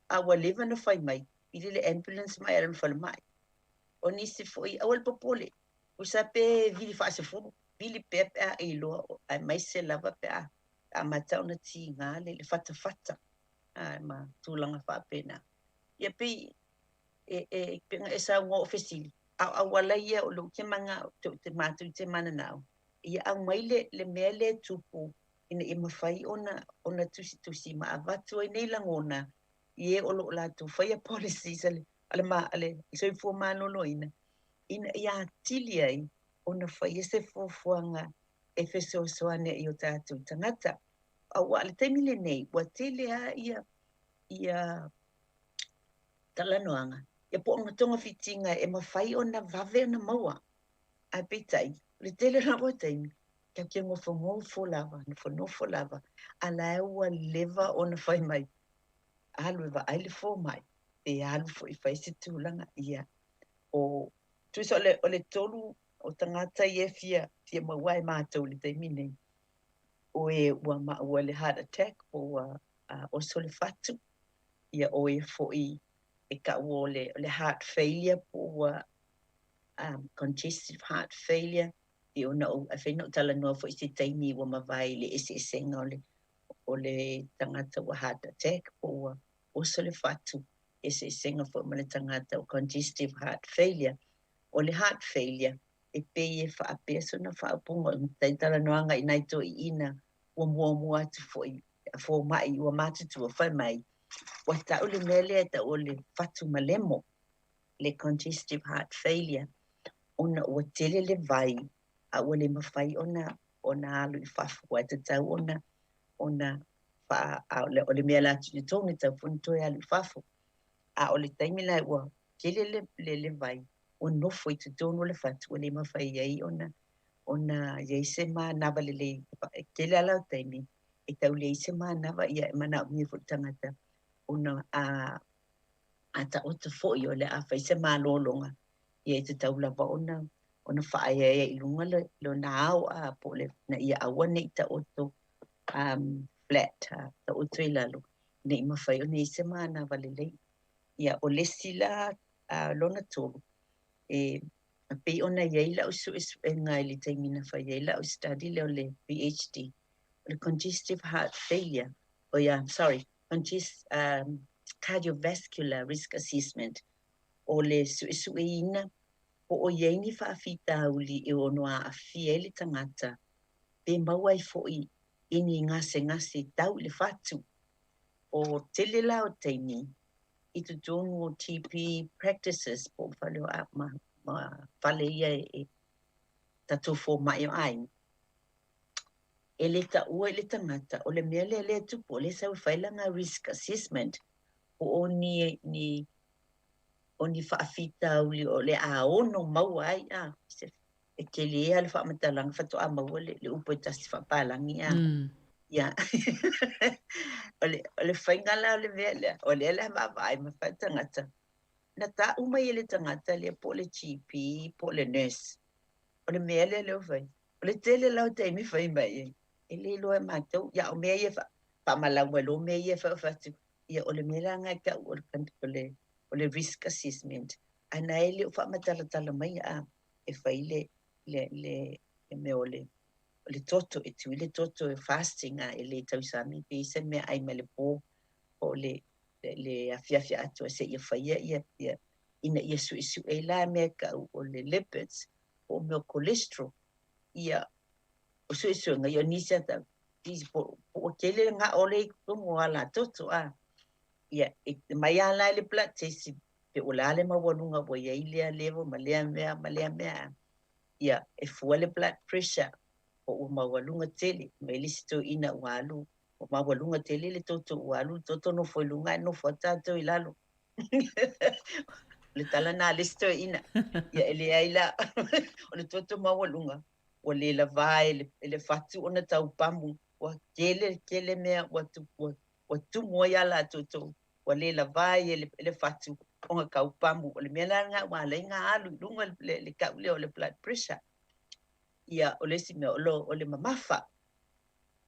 a ua leva na fai mai ili le ambulance mai ala falemai. O nisi foi aua le popole usa pe vili faasefulu vili pea pe a e iloa ae mai se lava pe a amata ona tiga le fatafata a ma tulaga faapena. Ia pei e pega e saugoa o fesili a auala ia o lou ke maga te matou te mananao ia aumai le mea lea tupu ina ia mafai ona tusitusi ma avatu ai nei lagona i e o loo latou faia policies a le soifua maloloina ina ia atili ai ona faia se fuafuaga e fesoasoani i o tatou tagata. Auā le taimi lenei ua tele a ia talanoaga ia po o togafitiga e mafai ona vave ona maua ae peitai o le tele lava o taimi tatou te nofonofo lava nofonofo lava a la e ua leva ona fai mai alu e vaai le fomaʻi pe alu foʻi fai se tulaga. Ia o tusa o le tolu o tagata ia fia maua e matou le taimi nei o e ua maua le heart attack po ua oso le fatu ia o e foʻi e taʻua o le heart failure po ua congestive heart failure. I ona ou afai na ou talanoa foʻi se taimi ua mavae i le eseesega o le tagata ua heart attack po ua oso le fatu, eseesega foʻi ma le tagata o congestive heart failure. O le heart failure e pei e faapea sona faaupuga o talanoaga i nai toeaiina ua muamua atu foʻi fomaʻi ua matutua fai mai ua taʻu le mea lea e taʻu o le fatu malemo le congestive heart failure ona ua tele le vai a ua le mafai ona ona alu i fafo aua e tatau ona ona faa a o le mea la tuu i totonu e tatau foi ona toe alu i fafo. A o le taimi la ua tele le le le vai ua nofo i totonu o le fatu ua le mafai ai ona ona i ai se manava lelei. E tele lava la o taimi e tau leai se manava ia e manaomia foi le tagata ona a a taoto foi o le a fai se malologa ia e tatau lava ona ona faaeaea i luga le lona ao a po o le ina ia aua ne i taoto flat taoto i lalo ina ia mafai ona i ai se manava lelei. Ia o le isi la lona tolu e pei ona i ai lau suesuega i le taimi na fai ai lau study lea o le PhD, o le congestive heart failure, oh yeah, sorry, congest, cardiovascular risk assessment, o le suesueina po o i ai ni faafitauli e ono aafia ai le tagata pe maua ai foi i ni gasegase tau i le fatu. O tele la o taimi i totonu o TP practices po o fale o a, ma, ma fale ia e tatou fomai o aiga, e le taua i le tagata o le mea lea lea e tupu, o lea e sau e fai lana risk assessment po o ni, ni, o ni faafitauli o le a ono maua ai, a, se, e tele lava le faamatalaga faatoa maua le, le upu e tasi faapalagi, a. Ia. O le, o le faiga la o le mea lea, o lea la e vaavaai ma fai tagata, na tau mai e le tagata lea po o le GP po o le nurse, o le mea lea lea ua fai. O le tele la o taimi fai mai ai, e le iloa e matou, ia o mea ia faamalau mai loa mea ia e fai atu, ia o le mea la lena e tau o le, o le, o le risk assessment, ae na e le o faamatalatala mai a e fai le, le, le, le mea o le, o le toto, e tui le toto e fasting a e le tausami pe i se meaai mai le po po o le, le, le afiafi atoa seia faia ia, ia, ina ia suesue la mea tau o le lipids po o mea o cholesterol. Ia, o suesuega ia o nisi a tau, nisi po, po ua tele le gao lea i totonu o alatoto a. Ia, e mai lava la i le blood test pe o le a le maualuga ua i ai lea level ma lea mea ma lea mea. Ia, e fua le blood pressure po ua maualuga tele, mai le isi toeaina ua alu, ua maualuga tele le toto ua alu le toto nofo i luga ae nofo lava tatou i lalo. O le tala lena a le isi toeaina. Ia e leai la, o le toto maualuga ua le lavā e le, e le fatu ona tau pamu, ua tele tele mea ua, ua, ua tumu ai alatoto, ua le lavā ai e le, e le fatu ona tau pamu. O le mea la lena ua ala ai ona alu i luga le, le tau lea o le blood pressure. Ia, o le isi mea, o, lo, o le mamafa.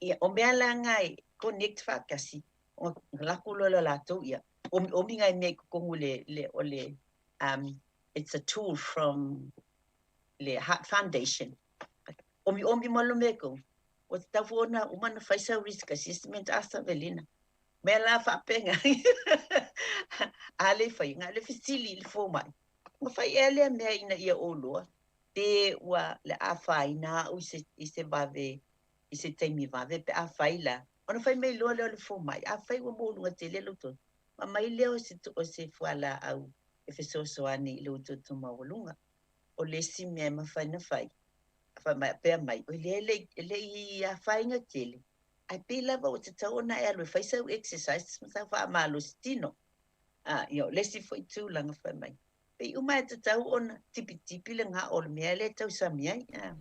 Ia, o mea la na e connect faatasi, ona lako loa lea o latou, ia, omiomi nai mea i totonu le, le, o le, it's a tool from le Heart Foundation. Omiomi ma lo mea kou, ua tatau foi ona uma ona fai sau risk assessment a Savelina. Mea la faapena. A le fai, na o le fesili i le fomai. Ua fai ea lea mea ina ia ou iloa pe ua le afaina au i se, i se vave, i se taimi vave pe a fai la. Ona fai mai loa lea o le fomai, afai ua maualuga tele lou toto, ma aumai lea o se, o se fualaau e fesoasoani i lou toto maualuga. O le isi mea e mafai ona fai, fai mai pea mai, o lea e le i afaina tele, ae pei lava ua tatau ona e alu e fai sau exercise ma sau faamalosi tino. A, ia, o le isi foi tulaga fai mai, pei uma e tatau ona tipitipi le gao o le mea lea e tausami ai. A.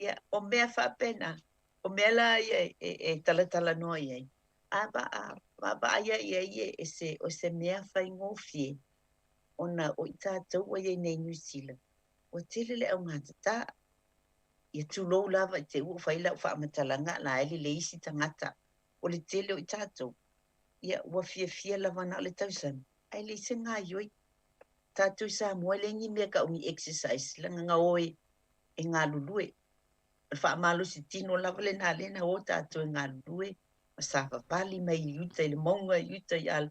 Ia, o mea faapena, o mea la ia e talatalanoa i ai, a vaavaai i ai e se, o se mea faigofie ona o i tatou ua i ai nei i Niu Sila, ua tele le augatatā. Ia tulou lava i te i ua fai lau faamatalaga la e lelei isi tagata. O le tele o i tatou, ia ua fiafia lava na o le tausami, ae leai se gaoioi. Tatou i Samoa e leai ni mea tau ni exercise leaga na o e galulue. O le faamalosi tino lava lena lea na o tatou e galulue ma savavali mai i uta i le mauga i uta i ala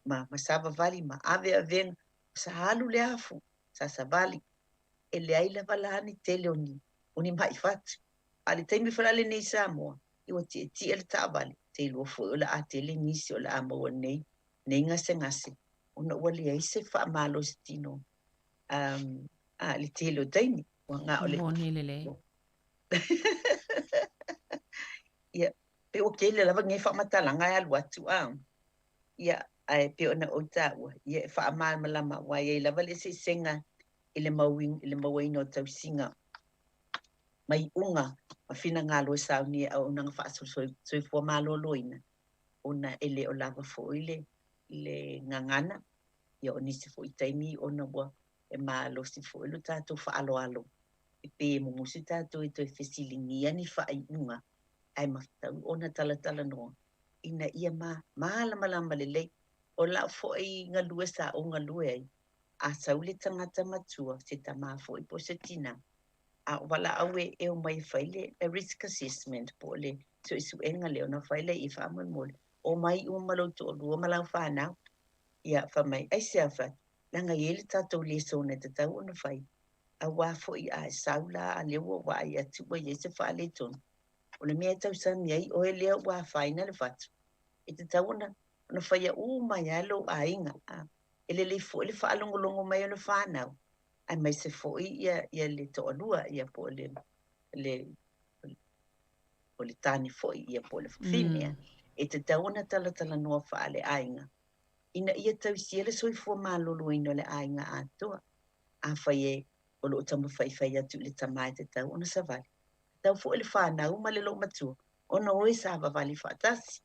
ma, ma savavali ma ave avega, sa alu le afu, sa savali. E leai lava la ni tele o ni, o ni ma'i fatu. A o le taimi foi la lenei i Samoa, ia ua tietie le taavale, te iloa foi o le a tele nisi o le a maua nei, nei gasegase, ona ua leai se faamalosi tino a le tele o taimi. Ua na o le... Moni lelei. Ia, pe ua tele lava lenei faamatalaga e alu atu a. Ia, ae pei ona ou taua, ia e faamalamalama aua e i ai lava le eseesega i le i le mauaina o tausiga ma iuga ma finagalo e saunia e auaunaga faa-soifua maloloina, ona e le o lava foi le le gagana, ia o nisi foi taimi ona ua e malosi foi lo tatou faaaloalo e pei e mumusu tatou e toe fesiligia ni faaiuga ae matatau ona talatalanoa ina ia malamalama lelei. O lau foi galue sa ou galue ai, a sau le tagata matua, se tamā foi po o se tinā, a o valaau e e omai e fai le risk assessment po o le suesuega lea ona fai lea i faamolemole, omai uma ma lou toalua ma lau fanau. Ia, fai mai, aisea? Fai atu, leaga e i ai le tatou lesona e tatau ona fai, aua foi a e sau la a lea ua ou vaai atu ua i ai se faaletonu, o le mea e tausami ai oe lea ua afaina le fatu, e tatau ona ona faia uma ai lava lou aiga. A, e lelei foi le faalogologo mai o le fanau, aemaise foi ia ia le toalua ia po o le le o le tane foi ia po o le fafine. E tatau ona talatalanoa faaleaiga ina ia tausia le soifua maloloina o le aiga atoa. Afai e o lo o taumafai atu i le tama e tatau ona savali, tatau foi le fanau ma le loomatua ona o e savavali faatasi.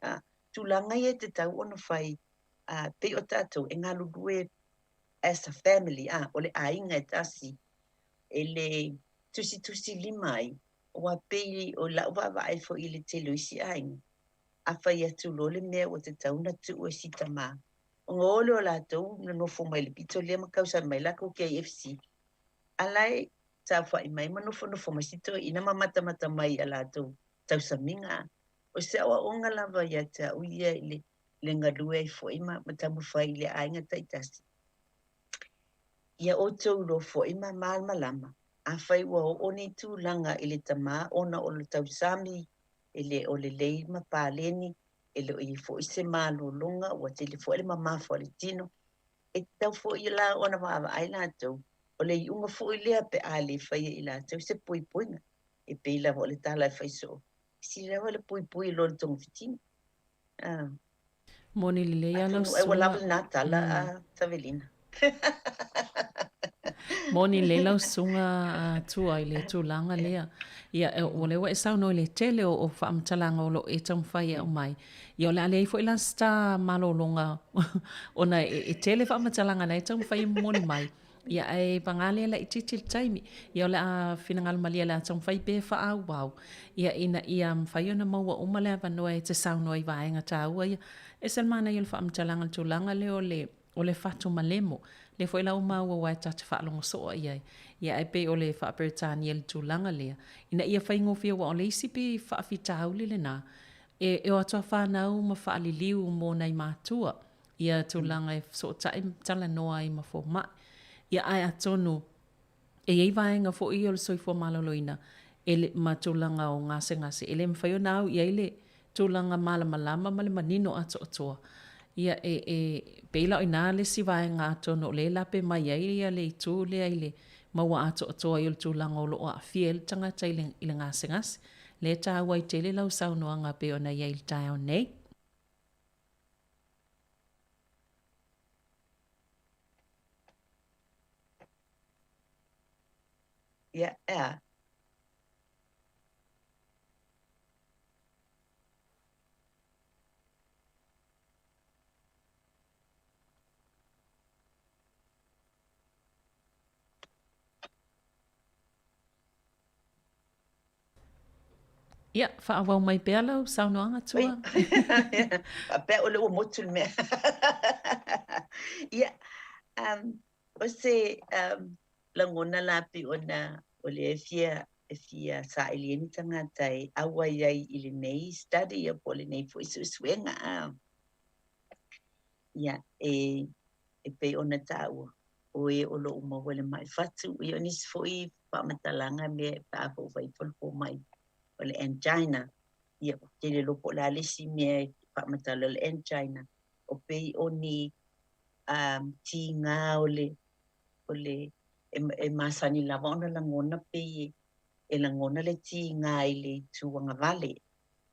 A, tulaga ia e tatau ona fai, a, pei o tatou e galulue as a family, a, o le aiga e tasi, e le tusitusilima ai, aua pei o lau vaavaai foi i le tele o isi aiga, a fai atu loa le mea ua tatau ona tuu e si tamā, ona o lea o latou nonofo mai le pito lea ma tausami mai latou KFC, a la e saofai mai ma nofonofo mai si toeaina ma matamata mai i a latou tausamiga. O se aoaoga lava ia te au ia i le le galue ai foi ma ma taumafai i le aiga taitasi. Ia outou iloa foi ma malamalama, afai ua oo ni tulaga i le tamā ona o le tausami e le o lelei ma paleni, e le o i ai foi se malologa, ua tele foi le mamafa o le tino, e tatau foi la ona vaavaai latou, o le iuga foi lea pe a le faia e i latou se puipuiga. E pei lava o le tala e fai soo, e sili lava le puipui i lo le togafitiga. Ah. Moni lelei lava lau Atonu ai ua susuga. lava lena tala a Savelina. Moni lelei lau susuga Tua i le tulaga lea. Ia, o lea ua e saunoa i le tele o faamatalaga o lo o e taumafai e aumai. Ia, o le a leai foi la se ta malologa ona e tele faamatalaga na e taumafai e momoli mai. Ia, ae paga lea laitiiti le taimi. Ia, o le a finagalo malie o le a taumafai pea e faaauau, ia, ina ia mafai ona maua uma le avanoa e te saunoa i vaega taua ia. E ese le manaia o le faamatalaga i le tulaga lea o le o le fatu malemo. Lea foi la ua maua aua e ta te faalogo soo i ai. Ia, ae pei o le faa-Peretania i le tulaga lea, ina ia faigofie aua o le isi pei faafitauli lena, e o atu a fanau ma faaliliu mo nai matua ia tulaga e fesootai ma talanoa ai ma fomai. Ia, ae atonu e i ai vaega foi ia o le soifua maloloina e le, ma tulaga o gasegase, e le mafai ona au i ai le tulaga malamalama ma le manino atoatoa. Ia, e, e pei la o i ina le isi vaega atonu o lea e lape mai ai ia le itu lea i le maua atoatoa ai o le tulaga o lo o aafia ai le tagata i le, i le gasegase. Lea e taua ai tele lau saunoaga e pei ona i ai i le taeao nei. Ia, e a? Ia, faaauau mai pea lau saunoaga Tua. Faapea o lea ua motu le mea. Ia, um, o se um, lagona la pei ona o lea e fia e fia saili ai ni tagata e auai ai i lenei study ia po o lenei foi suesuega a. Ia, e e pei ona taua, o e o lo o maua i le mai fatu, ia o nisi foi faamatalaga mea pe a foi ua ifo le fomai o le angina. Ia, ou te le iloa po o le a le isi mea e faamatala o le angina, o pei o ni um tiga o le o le e, e masani lava ona lagona pei e, e lagona le tiga i le itu agavale.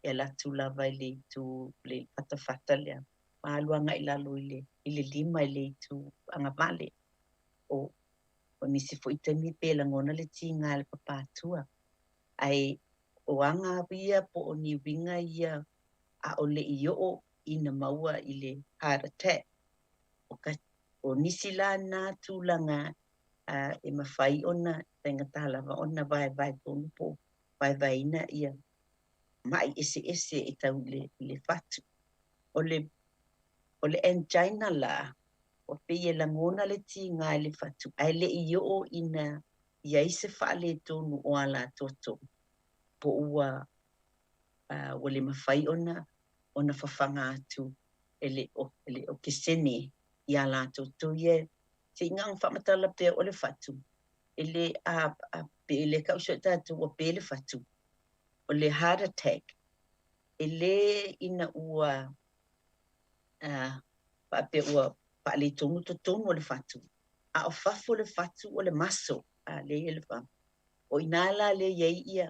e alu atu lava i le itu le fatafata lea ma alu agai i lalo i le i le lima i le itu agavale. O o nisi foi taimi pe lagona le tiga i le papatua. Ae o aga ia po o ni uiga ia ʻaʻole i oo ina maua i le heart attack. O ka o nisi la na tulaga e mafai ona faigata lava ona vaevae tonu po o vaevaeina ia maʻi eseese e tau i le, i le fatu. O le, o le angina la, ua pei e lagona le tiga i le fatu, ae le i oo ina i ai se faaletonu o alatoto, po ua, ua le mafai ona, ona fafaga atu e le, e le okesene i alatoto ia. Se i na ona faamatala pea o le fatu, e le, a, a, pe le tau so tatou ua pe le fatu. O le heart attack, e lē ina ua faapea ua faaletonu totonu o le fatu, a o fafo o le fatu o le maso a lea i le fa. O inā la lea i ai ia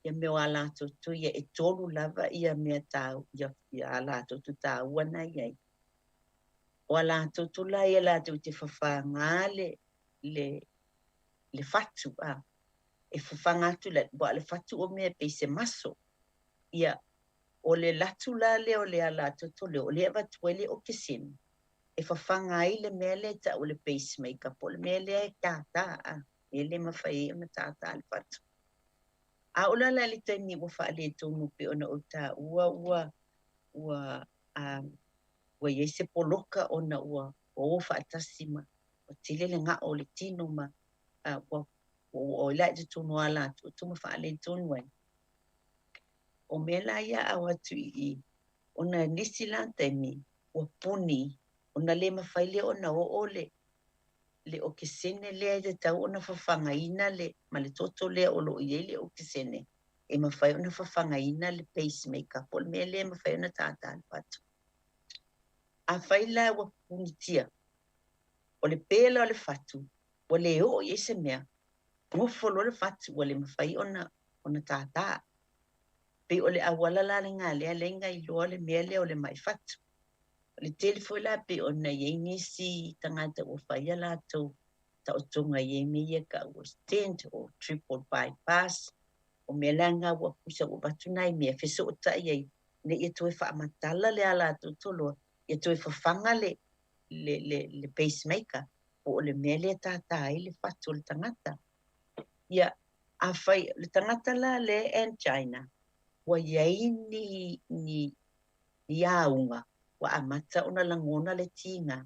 ia mea o alatoto ia e tolu lava ia mea tau ia, ia alatoto taua na i ai. O alatoto la ia latou te fafagā le le le fatu a e fafaga atu le ua le fatu o mea pei se maso. Ia o le latu la lea o le alatoto lea o lea e avatu ai le okesene e fafaga ai le mea lea e tau o le pacemaker po o le mea lea e tātā a e le mafai ai ona tātā le fatu. A o la la le taimi ua faaletonu pei ona ou taua ua ua ua i ai se poloka ona ua ua o faatasi ma ua tele le gao o le tino ma ua ua oo ai la i totonu o alatoto ma faaletonu ai. O mea la ia a o atu i i, ona nisi la taimi ua puni ona le mafai lea ona oo le le okesene lea e tatau ona fafagaina le ma le toto lea o lo o i ai le okesene e mafai ona fafagaina le pacemaker po o le mea lea e mafai ona tātā le fatu. Afai la ua punitia, o le pe la o le fatu, ua le oo i ai se mea, gofo loa le fatu ua le mafai ona ona tātā. Pei o le auala la lena lea lea na iloa le mea lea o le mai fatu. O le tele foi la pei ona i ai nisi tagata ua fai a latou taotoga i ai mea ia tau o stent o triple bypass. O mea la na ua pusa ua avatu nai mea fesootai ai ina ia toe faamatala le alatoto loa, ia toe fafaga le, le, le, le pacemaker po o le mea lea e tātā ai le fatu o le tagata. Ia, afai le tagata la le angina, ua i ai ni, ni, ni auga ua amata ona lagona le tiga.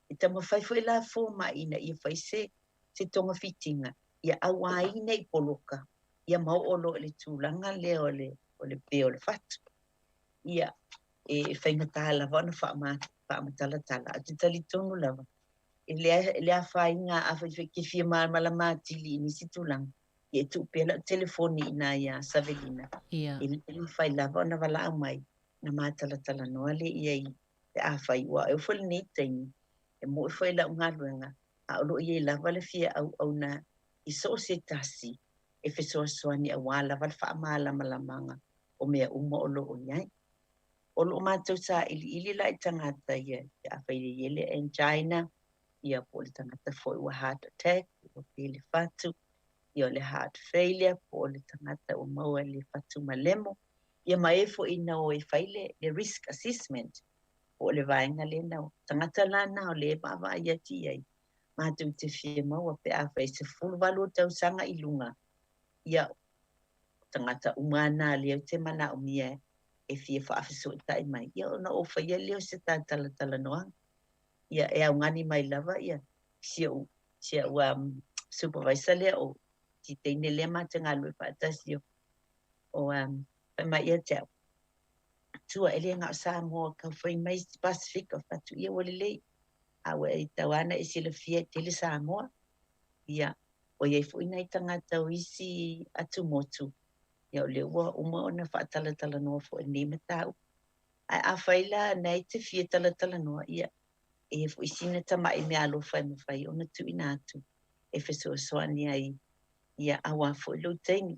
E taumafai foi la fomai ina ia fai se, se togafitiga, ia aua ai ne i poloka, ia ma oo loa i le tulaga lea o le, o le pe o le fatu. Ia, e faigata lava ona faamatalatala, ae ou te talitonu lava, e le, e le afaina afai foi e te fia malamalama atili i nisi tulaga, ia e tuu pea lau telefoni i ina iā Savelina, Ia. e le mafai lava ona valaau mai, ona ma talatalanoa lea i ai pe afai ua ao foi lenei taimi, e moe foi lau galuega, a o lo o i ai lava le fia auauna i so o se tasi e fesoasoani auā lava le faamalamalamaga o mea uma o lo o i ai. O lo o matou sailiili la i tagata ia pe afai e i ai le angina, ia po o le tagata foi ua heart attack, ua pe le fatu, ia o le heart failure, po o le tagata ua maua i le fatu malemo, ia ma e foi na o e fai le, le risk assessment, po o le vaega lea na o tagata la na o lea e vaavaai atu i ai, matou te fia maua pe afai e 18 o tausaga i luga, ia tagata uma na lea ou te manaomia e fia faafesootai mai, ia ona ou faia lea o se ta talatalanoaga. Ia e augani mai lava ia si ou, si au supervisor lea o si teine lea ma te galulue faatasi o, o fai mai ia te au, Tua e le na o Samoa kau fai mai si Pasifika fatu ia ua lelei. A ua e tau ana e silafia e tele Samoa. Ia, ua i ai foi nai tagata o isi atumotu, ia o lea ua uma ona faatalatalanoa foi i lenei mataupu. Ae afai la na e te fia talatalanoa, ia, e i ai foi sina tamai meaalofa e mafai ona tuuina atu e fesoasoani ai, ia auā foi lou taimi.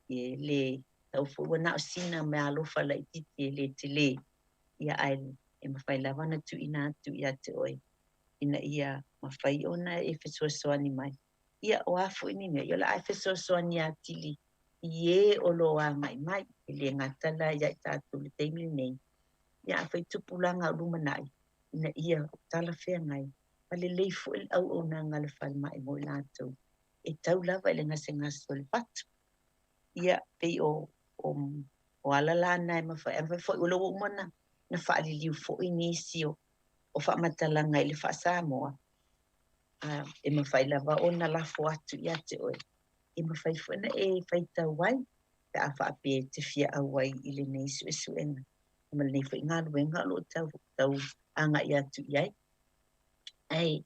E le. Tau foi ua na o sina meaalofa laitiiti e lē telē, ia ae e mafai lava ona tuuina atu ia te oe ina ia mafai ona e fesoasoani mai. Ia o a foi ni mea, ia o le a e fesoasoani atili i ē o lō aga'i mai, e lē gata la ia i tatou i le taimi lenei, ia afai tupulaga o lumana'i ina ia talafeagai ma lelei foi le auaunaga a le falemai mo i latou e tau lava i le gasegase o le fatu. Ia pei o o o ala la na e mafai ae mafai foi o lea ua uma ona na faaliliu foi nisi o o faamatalaga i le faa-Samoa, a e mafai lava ona lafo atu ia te oe, e mafai foi ona e faitau ai pe a faapea e te fia auai i lenei suesuega ma lenei foi galuega o lo o tau tau aga'i atu i ai. Ae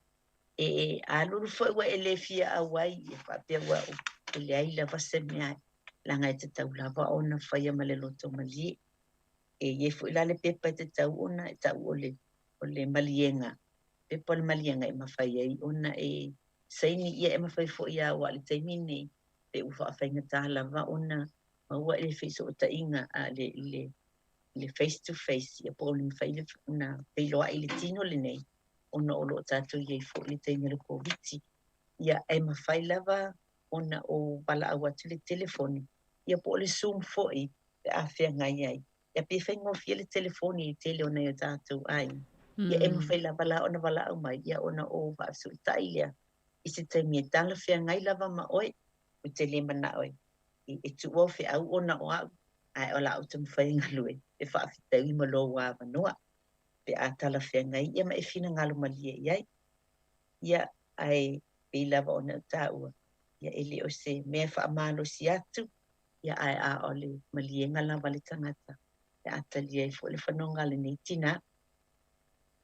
e a alulu foi ua e lē fia auai, ia faapea ua e leai lava se mea, leaga e tatau lava ona faia ma le loto malie. E i ai foi la le pepa e tatau ona e ta'u o le o le maliega, pepa o le maliega e mafai ai ona e saini, ia e mafai foi lava aua o le taimi lenei pe ua faafaigata lava ona maua le fesootaiga a le le le face to face, ia po o le mafai ona feiloai i le tino lenei ona o lo o tatou i ai foi i le taimi o le Koviti. Ia e mafai lava ona ou valaau atu i le telefoni, ia po o le Zoom foi pe a feagai ai. Ia pe faigofie le telefoni i le tele o nai o tatou aiga. Ia e mafai lava la ona valaau mai, ia ona ou faafesootai lea i se taimi e talafeagai lava ma oe. Ou te lē mana'o e e tuu au feau ona o a'u, ae o le a ou taumafai e galue e faafetaui ma lou avanoa pe a talafeagai ia ma e finagalo malie i ai. Ia ae pei lava ona ou tāua, ia e le o se mea e faamalosi atu, ia ae a o le maliega lava a le tagata pe a talia ai foi le fanoga a lenei tinā.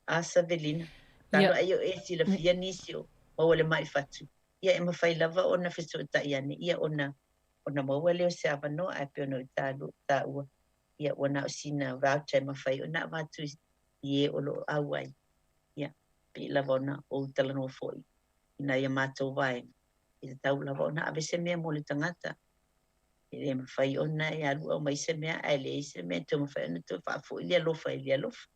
A Savelina, talo ai o e silafia nisi o maua le ma'i fatu, ia e mafai lava ona fesootai ane, ia ona ona maua lea o se avanoa, ae pei ona ou tāua, ia ua na o sina voucher e mafai ona avatu i e o lo o auai. Ia, pei lava ona ou talanoa foi i nai a matou vaega, e tatau lava ona ave se mea mo le tagata. E le mafai ona e alu aumai se mea ae leai se mea e toe mafai ona toe faafoi le alofa i le alofa.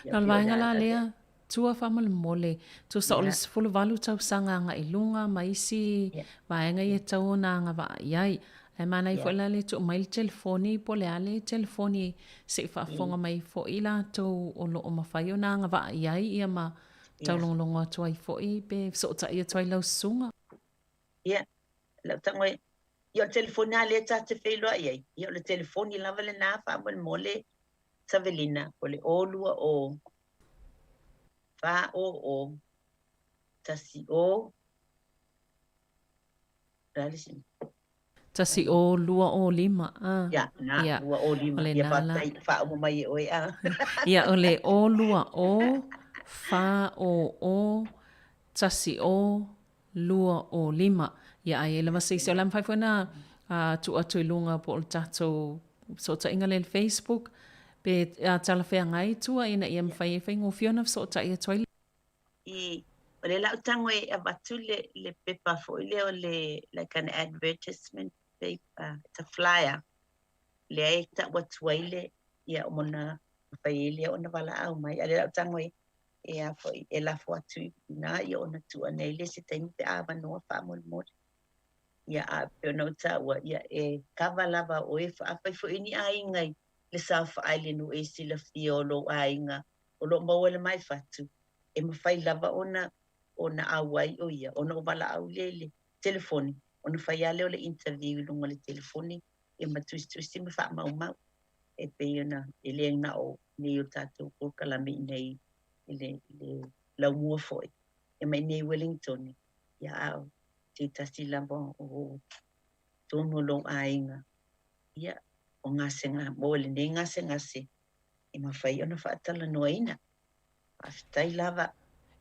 Na o le vaega la lea, tua faamolemole, tusa o le 18 tausaga agai i luga ma isi vaega ia e tatau ona agavaa i ai. Ae manaia foi la le tuu mai le telefoni po o le a le telefoni se i faafofoga mai foi i latou o lo o mafai ona agavaa i ai ia ma taulogologo atu ai foi pe fesootai atu ai lau susuga. Ia, lau tago e, ia o le telefoni lava lea ta te feiloai ai, ia o le telefoni lava lena faamolemole Savelina, o le 020 400 10, o le a le isi? 1025, a. Ia, na, Ia, 205. o Ia, lena la. faafetai, faauma mai e oe, a. Ia, o le 020 400 1025. Ia, a i ai lava se isi, o le a mafai foi ona tuu atu i luga po o le tatou fesootaiga lea i le Facebook, pe talafeagai tua ina ia mafai ai faigofie ona fesootai atu ai. I, o lea la ou tago e avatu le, le pepa foi lea o le, like an advertisement paper, it's a flyer, lea e tau atu ai le, ia ona mafai ai lea ona valaau mai. A o lea la ou tago e, e a foi, e lafo atu i ina, ia ona tuu ane ai lea i se taimi pe a avanoa faamolemole. Ia, a pei ona ou taua, ia e kava lava oe, afai foi o ni aiga i le saofai i le nuu e silafia o lou aiga o lo o maua le mai fatu, e mafai lava ona ona auai o ia, ona o valaau lea i le telefoni, ona fai lava lea o le interview i luga o le telefoni, ia ma tusitusi ma faamaumau. E pei ona e le na o nei o tatou polokalame i nei i le, i le laumua foi, ia ma i nei Wellington, ia a o se tasi lava o tonu o lou aiga, ia o gasega, mo lenei gasegase, e mafai ona faatalanoaina. Faafetai lava.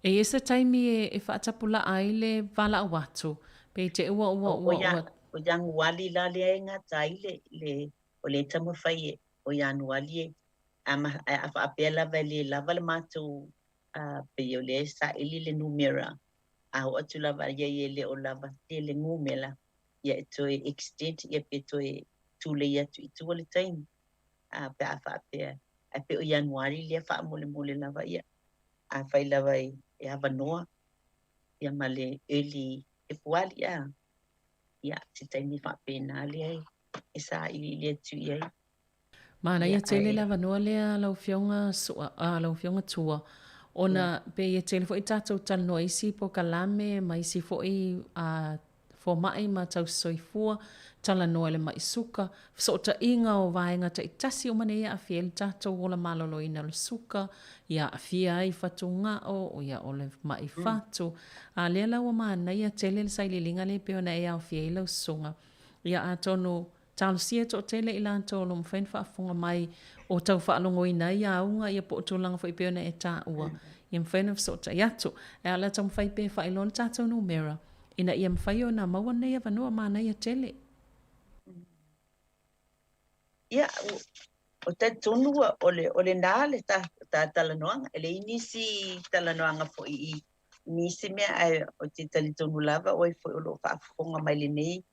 E i ai se taimi e faatapulaa ai le valaau atu, pe te ua ua ua ua. O Ianuali la lea e gata ai le, le, o lea e taumafai e, o Ianuali e, a, a faapea lava e le lava le matou, a, pei o lea e saili le numera, a oo atu lava ia e le o lava tele numera, ia e toe extend, ia pe toe. tulei atu i tua le taimi a pe a faapea ae pei o Ianuari lea faamolemole lava ia afai lava e avanoa ia ma le early Fepuari a ia se taimi faapena lea e sailiili atu i ai. Manaia tele le avanoa lea lau Afioga Sua, lau Afioga Tua, ona pei e tele foi tatou talanoa i isi polokalame ma isi foi fomai ma tausisoifua, talanoa i le mai suka, fesootaiga o vaega taitasi uma nei e aafia ai le tatou ola maloloina o le suka, ia aafia ai fatugao, ia o le mai fatu. A lea la ua manaia tele le sailiiliga lea e pei ona e aofia ai lau susuga. Ia atonu Talosia e toatele i latou o lo o mafai ona faafofoga mai o tau faalogoina ai auga ia po o tulaga foi pei ona e taua, ia mafai ona fesootai atu. Ae o le a taumafai pea e faailoa le tatou numera ina ia mafai ona maua lenei avanoa manaia tele. Ia, o talitonu ua o le o lena le ta ta talanoaga. E leai nisi talanoaga foi i nisi mea ae ou te talitonu lava oe foi o lo o faafofoga mai lenei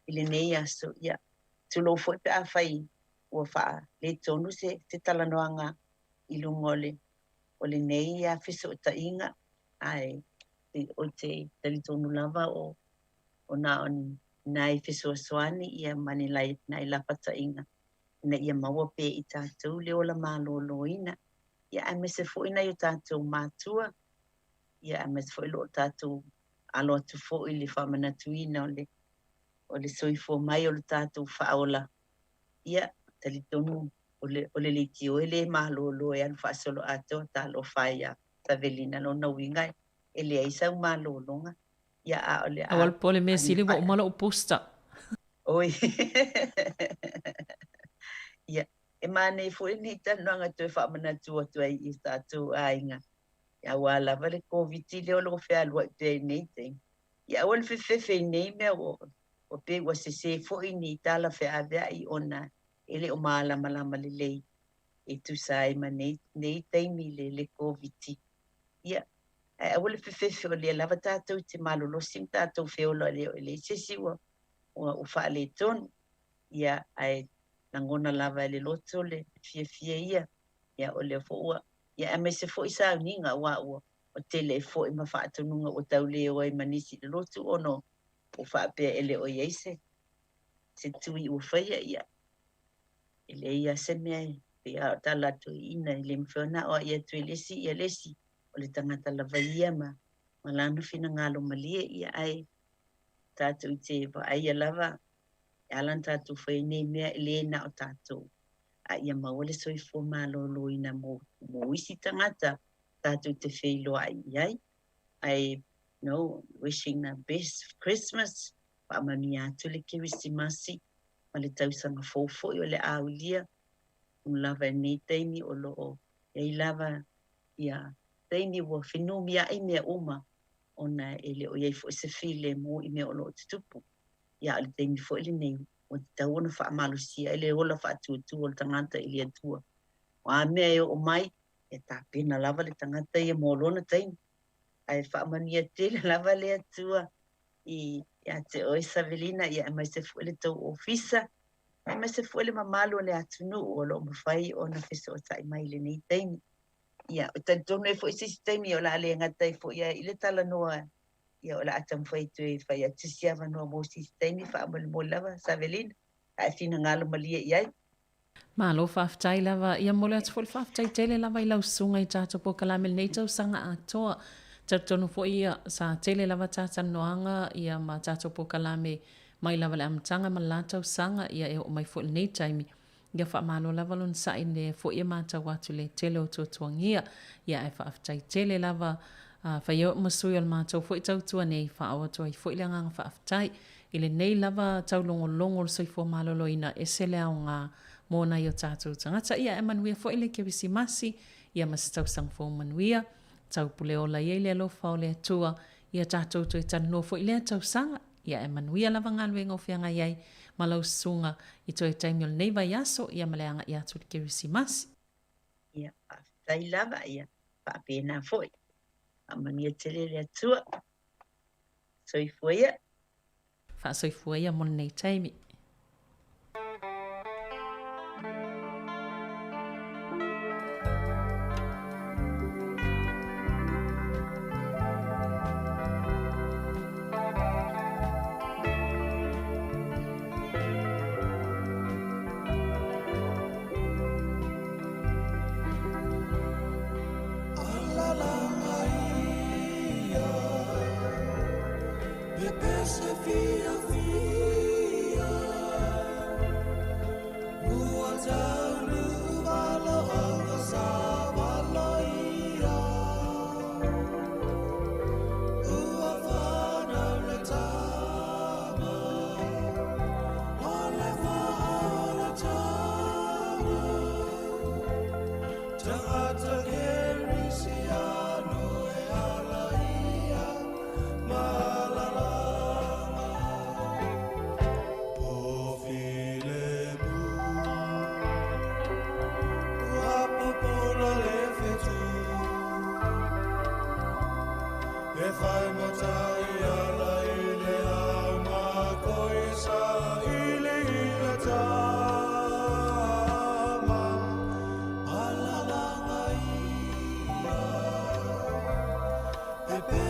i lenei aso. Ia, tulou foi pe afai ua faaletonu se, se talanoaga i luga o le, o lenei fesootaiga, ae ou te talitonu lava o, o na o nai fesoasoani ia ma ni lai, nai lapataiga ina ia maua pea i tatou le ola malōlōina. Ia, aemaise foi nai o tatou matua, ia aemaise foi lo tatou alo atu foi i le faamanatuina o le o le soifua mai o le tatou faaola, ia, talitonu o le, o le leitio e le malōlō e alu faasoloatoa. Talofa e ia Savelina, lona uiga e leai sau malōlōga, ia, a o le a. Aua le pole mea sili ua uma lou booster. Oi. Ia, e manaia foi lenei talanoaga e toe faamanatu atu ai i tatou aiga, aua lava le Koviti lea o lo o fealuai pea i nei taimi. Ia aua le fefefe i nei mea ua, ua pei ua sese foi ni tala feaveai ona e le o malamalama lelei e tusa ai ma nei, nei taimi le, le Koviti. Ia, ae aua le fefefe o lea lava tatou te malolosi ma tatou feola e le o leai se isi ua, ua, ua faaletonu. Ia, ae lagona lava e le loto le fiafia ia. Ia, o lea foi ua, ia aemaise foi sauniga aua ua ua tele ai foi ma faatonuga ua tau leo ai ma nisi i le lotu ona ua faapea e le o i ai se se tui ua faia, ia e leai lava se mea e pei lava o tala a toeaiina e le mafai ona aoai atu e le isi ia le isi, o le tagata lava ia ma ma lana finagalo malie, ia ae tatou te vaaia lava e ala ona tatou faia nei mea e le na o tatou a ia maua le soifua malōlōina mo mo isi tagata tatou te feiloai i ai. Ae no, wishing the best Christmas, faamanuia atu le Kerisimasi ma le tausaga fou foi o le a aulia. Ua lava i lenei taimi o lo o i ai lava ia taimi ua fenumiai mea uma ona e le o i ai foi se filemu i mea o lo o tutupu. Ia a o le taimi foi lenei ua tatau ona faamalosia ai le ola faatuatua o le tagata i le Atua. O a mea e oo mai, e tapena lava le tagata ia mo lona taimi. Ae faamanuia tele lava le Atua i ia te oe Savelina, ia aemaise foi le tou ofisa, aemaise foi le mamalu o le atunuu o lo o mafai ona fesootai mai i lenei taimi. Ia, e talitonu ai foi se isi taimi o le a le gata ai foi i le talanoa, ia o le a taumafai toe fai atu se isi avanoa mo se isi taimi faamolemole lava Savelina, a e finagalo malie i ai. Malo faafetai lava. Ia momoli atu foi le faafetai tele lava i lau susuga i tatou polokalame i lenei tausaga atoa. Talitonu foi ia sa tele lava ta talanoaga ia ma tatou polokalame mai lava i le amataga ma le la tausaga ia e oo mai foi i lenei taimi. Ia faamalo lava lona sa'i lea foi e matau atu le tele o tuatuagia. Ia ae faafetai tele lava a fai ai ma sui o le matou foi tautua nei faaoo atu ai foi le agaga faafetai i lenei lava taulogologo o le soifua maloloina ese le aoga mo nai o tatou tagata. Ia ae manuia foi le Kerisimasi ia ma se tausaga fou manuia. Taupule ola ia i le alofa o le Atua ia tatou toe talanoa foi i lea tausaga. Ia ae manuia lava galuega o feagai ai ma lau susuga i toe taimi o lenei vaiaso ia ma le agai atu i le Kerisimasi. Ia, faafetai lava, ia faapena foi. Faamanuia tele le Atua. Soifua ia. Faasoifua ia mo lenei taimi.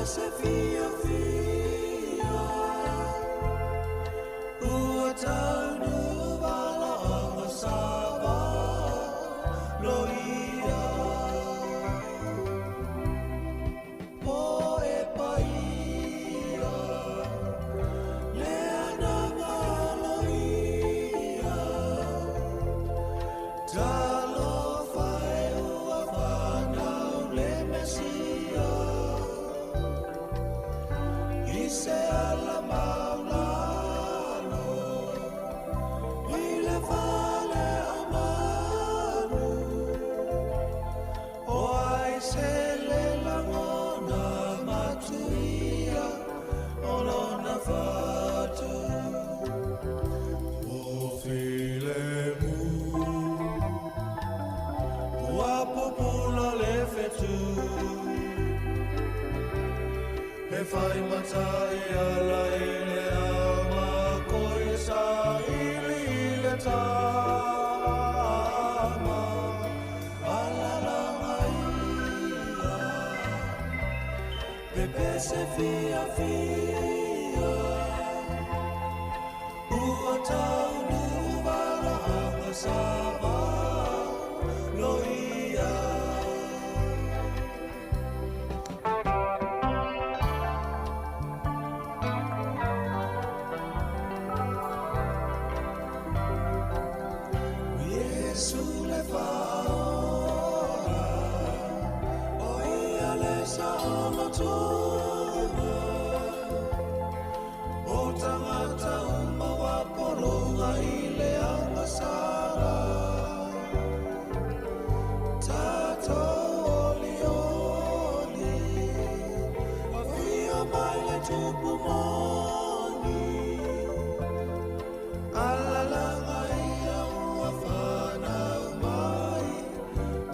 pese fiafia Ua taunu valaanga sa valoia Po e paia Le anaga aloia Talofa e ua whanau le Mesia I se ala maulalo I le fale o manu O ai se le lagona matuia O lona fatu O filemu Ua pupula le fetu E whai matai ala i le ama Koe sa ili i le tama Alalanga ia Pepese fia fia Ua taunu valaanga sa valoia Iesu le whaora O ia le saolotoga O tangata uma wa pologa i le agasala Tātou oli oli Afio mai le tupu moni Alalanga ia ua whanau mai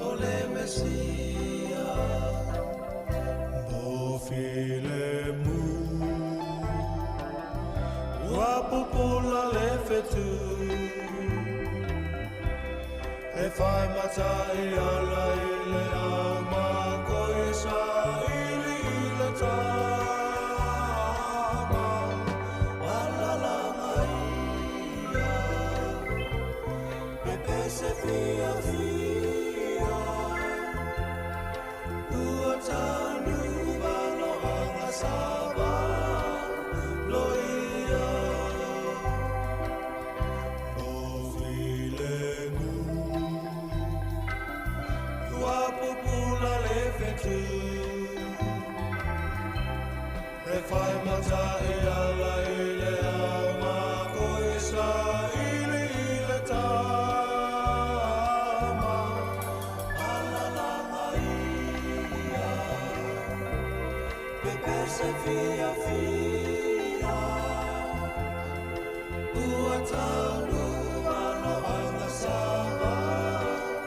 O le Mesia O filemu Ua pupula le fetu E whai matai ala i le ama Koe sa ili i le tama Alalanga ia Pepese fia fia Ua taunu valoanga sa valoia O filemu Ua pupula le fetu E whai matai ala i le ama Koe sa ili i le tama Alalanga ia Pepese fia fia Ua taunu valoanga sa valoia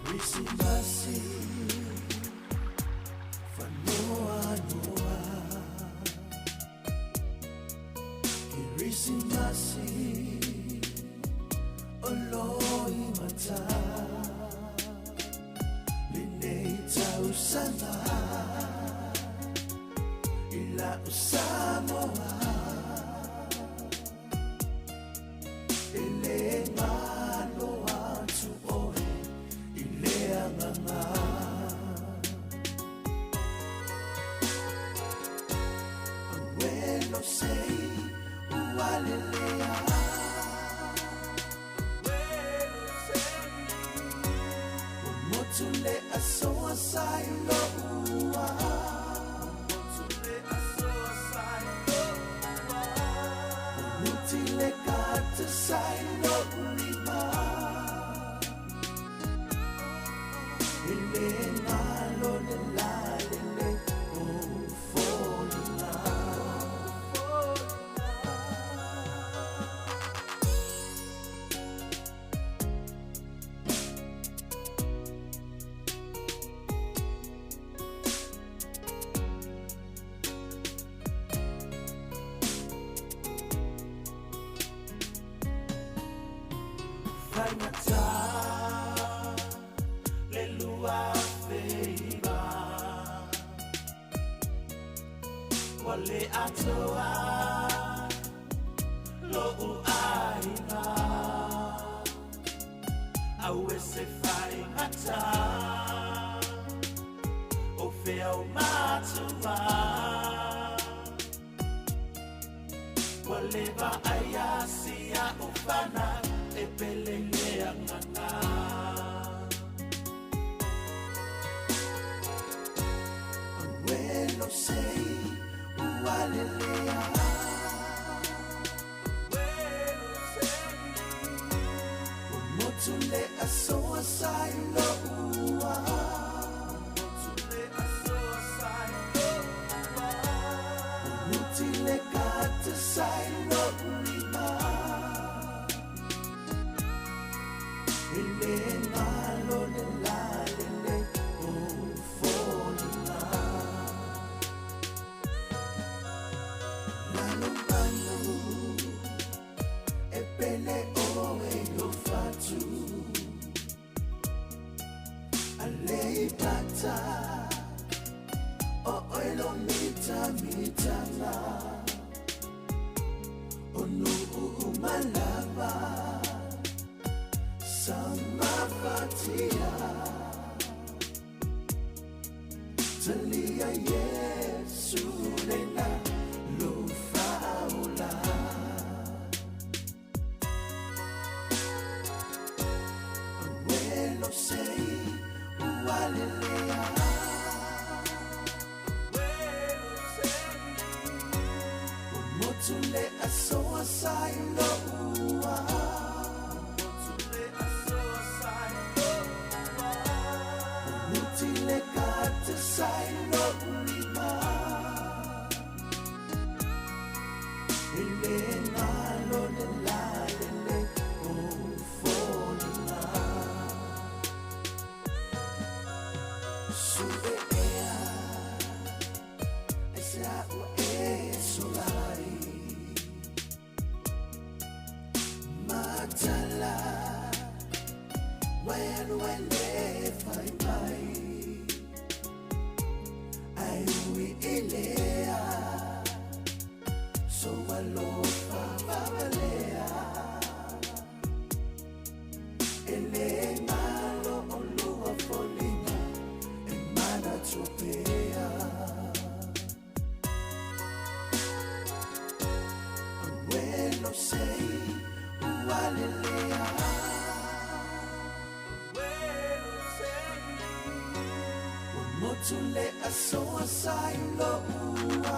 Krisimasi Fanoa noa Krisimasi Oloi mata Lenei tausana Ila o Samoa Ele malo atu oe I le agaga Awelo sei Ua le atoa lo'u aiga Aue se faigata O fea o matua Ua le vaaia si a'u fanau E pele le agaga Awelo sei ualelea Ua motu le asoa sa i lo'ua Ua muti le kata sa i lo'u lima E le galo le lalelei o foliga Lalomanu e pele oe i lou fatu Aleipata o oe lou mitamitaga O nuu uma lava Samafatia Talia Iesu lena lou faaola Awelo sei ualelea Ua motu le asoa sa i lo'ua Ua muti le kata sa i lo'u lima E le galo le lalelei o foliga Sue ea aisea ua e sola ai Matala Uai alu ai le fai mai Ae ui i lea Sou alofa favalea E le galo olua foliga E manatua pea Awelo sei ualelea Ua motu le asoa sa i lo'ua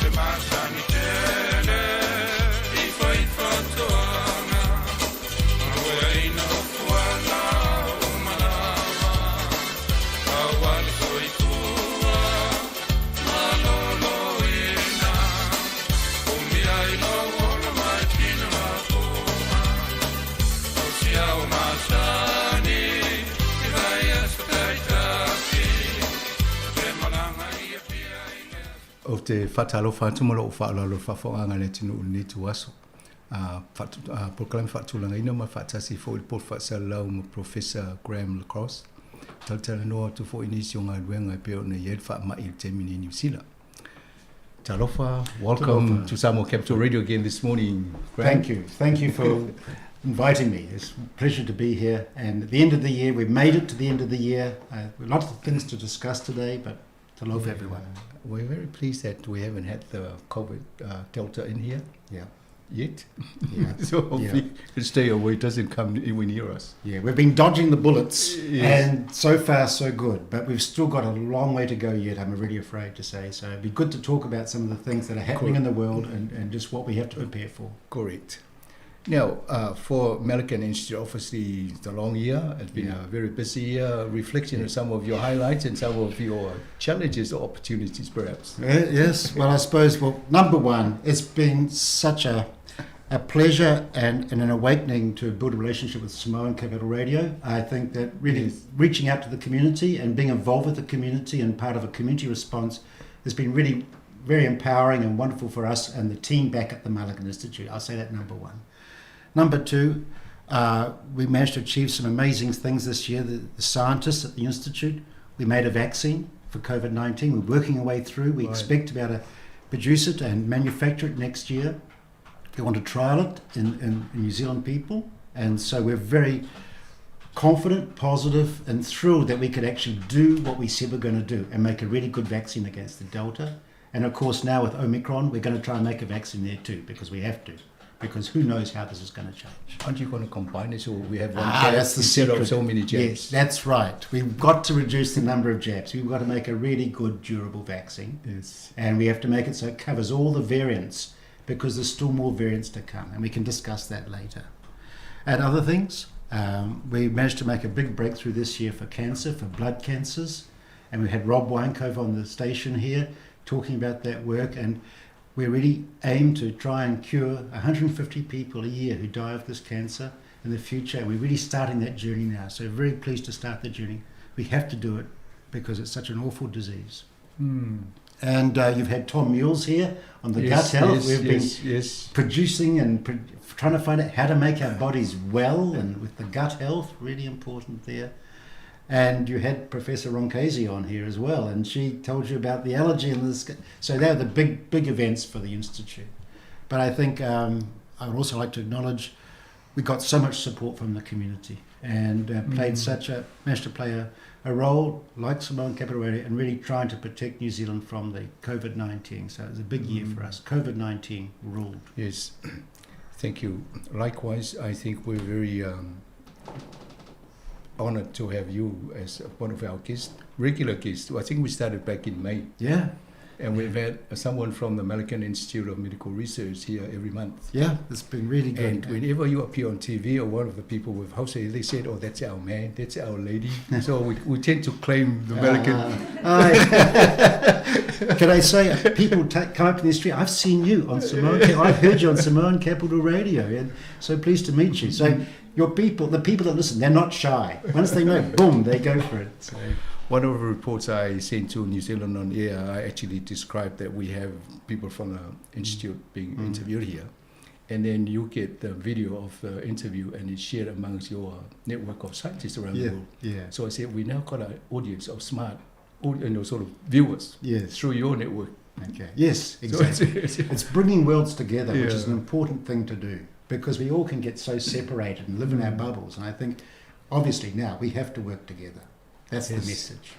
Te masani tele i fai fatoaga Aueaina o fuala o malama Aua le soifua malōlōina Umia i lou ola mai tina ma po'a Tausia o masani i vai aso taitasi Te malaga i Apia i le Ou te faatalofa atu ma lou faaaloalo i le faafofogaaga a le atunuu i lenei ituaso. Polokalame faatulagaina ma faatasi foi i le poto faasalalau ma Professor Graham LaCrosse. Talatalanoa atu foi i nisi o galuega e pei ona i ai le faamai i le taimi nei i Niu Sila. Talofa, welcome to Samoa Capital Radio again this morning, Graham. Thank you. Thank you for inviting me. It's a pleasure to be here. And at the end of the year, we've made it to the end of the year. A lot of things to discuss today, but to love everyone. We're very pleased that we haven't had the COVID Delta in here. Yet. So hopefully it'll stay away, it doesn't come anywhere near us. Yeah, we've been dodging the bullets, and so far so good, but we've still got a long way to go yet, I'm really afraid to say. So it'd be good to talk about some of the things that are happening in the world and just what we have to prepare for. Correct. Now, for Melican Institute, obviously it's a long year. It's been a very busy year. Reflection on some of your highlights and some of your challenges or opportunities, perhaps. Yes. Well, I suppose, well, number one, it's been such a pleasure and an awakening to build a relationship with Samoan Capital Radio. I think that really reaching out to the community and being involved with the community and part of a community response has been really very empowering and wonderful for us and the team back at the Malaghan Institute. I'll say that number one. Number two, we managed to achieve some amazing things this year. The scientists at the Institute, we made a vaccine for COVID-19. We're working our way through. We expect to be able to produce it and manufacture it next year. We want to trial it in New Zealand people. And so we're very confident, positive, and thrilled that we could actually do what we said we're going to do and make a really good vaccine against the Delta. And of course, now with Omicron, we're going to try and make a vaccine there too, because we have to, because who knows how this is going to change. Aren't you going to combine it so we have one jab that's the instead secret. of so many jabs? Yes, that's right. We've got to reduce the number of jabs. We've got to make a really good, durable vaccine. Yes. And we have to make it so it covers all the variants, because there's still more variants to come, and we can discuss that later. And other things, we managed to make a big breakthrough this year for cancer, for blood cancers, and we had Rob Weinkove on the station here talking about that work, and we really aim to try and cure 150 people a year who die of this cancer in the future, and we're really starting that journey now. So very pleased to start the journey. We have to do it because it's such an awful disease. And you've had Tom Mules here on the Yes, gut health. yes, We've yes, been yes. producing and trying to find out how to make our bodies well, and with the gut health, really important there. And you had Professor Ronchese on here as well, and she told you about the allergy and this. So they're the big, big events for the Institute. But I think I would also like to acknowledge we got so much support from the community and played managed to play a role like Samoan Capital Radio in really trying to protect New Zealand from the COVID-19. So it was a big year for us. COVID-19 ruled. Yes, thank you. Likewise, I think we're very honoured to have you as one of our guests, regular guests. I think we started back in May. Yeah. And we've had someone from the Malaghan Institute of Medical Research here every month. Yeah, it's been really good. And whenever you appear on TV or one of the people with Jose, they said, oh, that's our man, that's our lady. So we tend to claim the Malaghan. Can I say, people come up in the street, I've seen you on Samoan, I've heard you on Samoan Capital Radio, and so pleased to meet you. So your people, the people that listen, they're not shy. Once they know, boom, they go for it. So. One of the reports I sent to New Zealand on Air, I actually described that we have people from the institute being interviewed here. And then you get the video of the interview and it's shared amongst your network of scientists around the world. Yeah. So I said, we now got an audience of smart, sort of viewers through your network. Okay. Yes, So exactly. it's It's bringing worlds together, which is Yeah. an important thing to do, because we all can get so separated and live in our bubbles. And I think, obviously, now we have to work together. That's the Yes. message.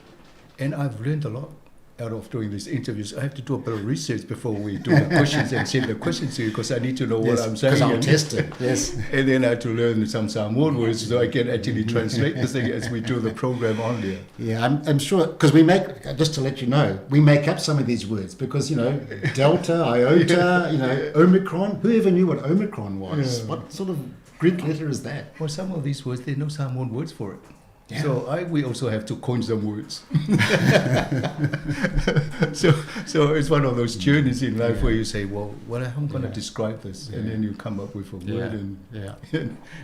And I've learned a lot out of doing these interviews. I have to do a bit of research before we do the questions and send the questions to you, because I need to know what Yes, I'm saying. because I'll test it. Yes. And then I have to learn some Samoan words so I can actually translate the thing as we do the program on there. Yeah, I'm sure, because we make, just to let you know, we make up some of these words because, Delta, Iota, Omicron. Who ever knew what Omicron was? Yeah. What sort of Greek letter is that? Well, some of these words, there are no Samoan words for it. Yeah. So we also have to coin some words. So it's one of those journeys in life where you say, well, how am I going to describe this? And then you come up with a word.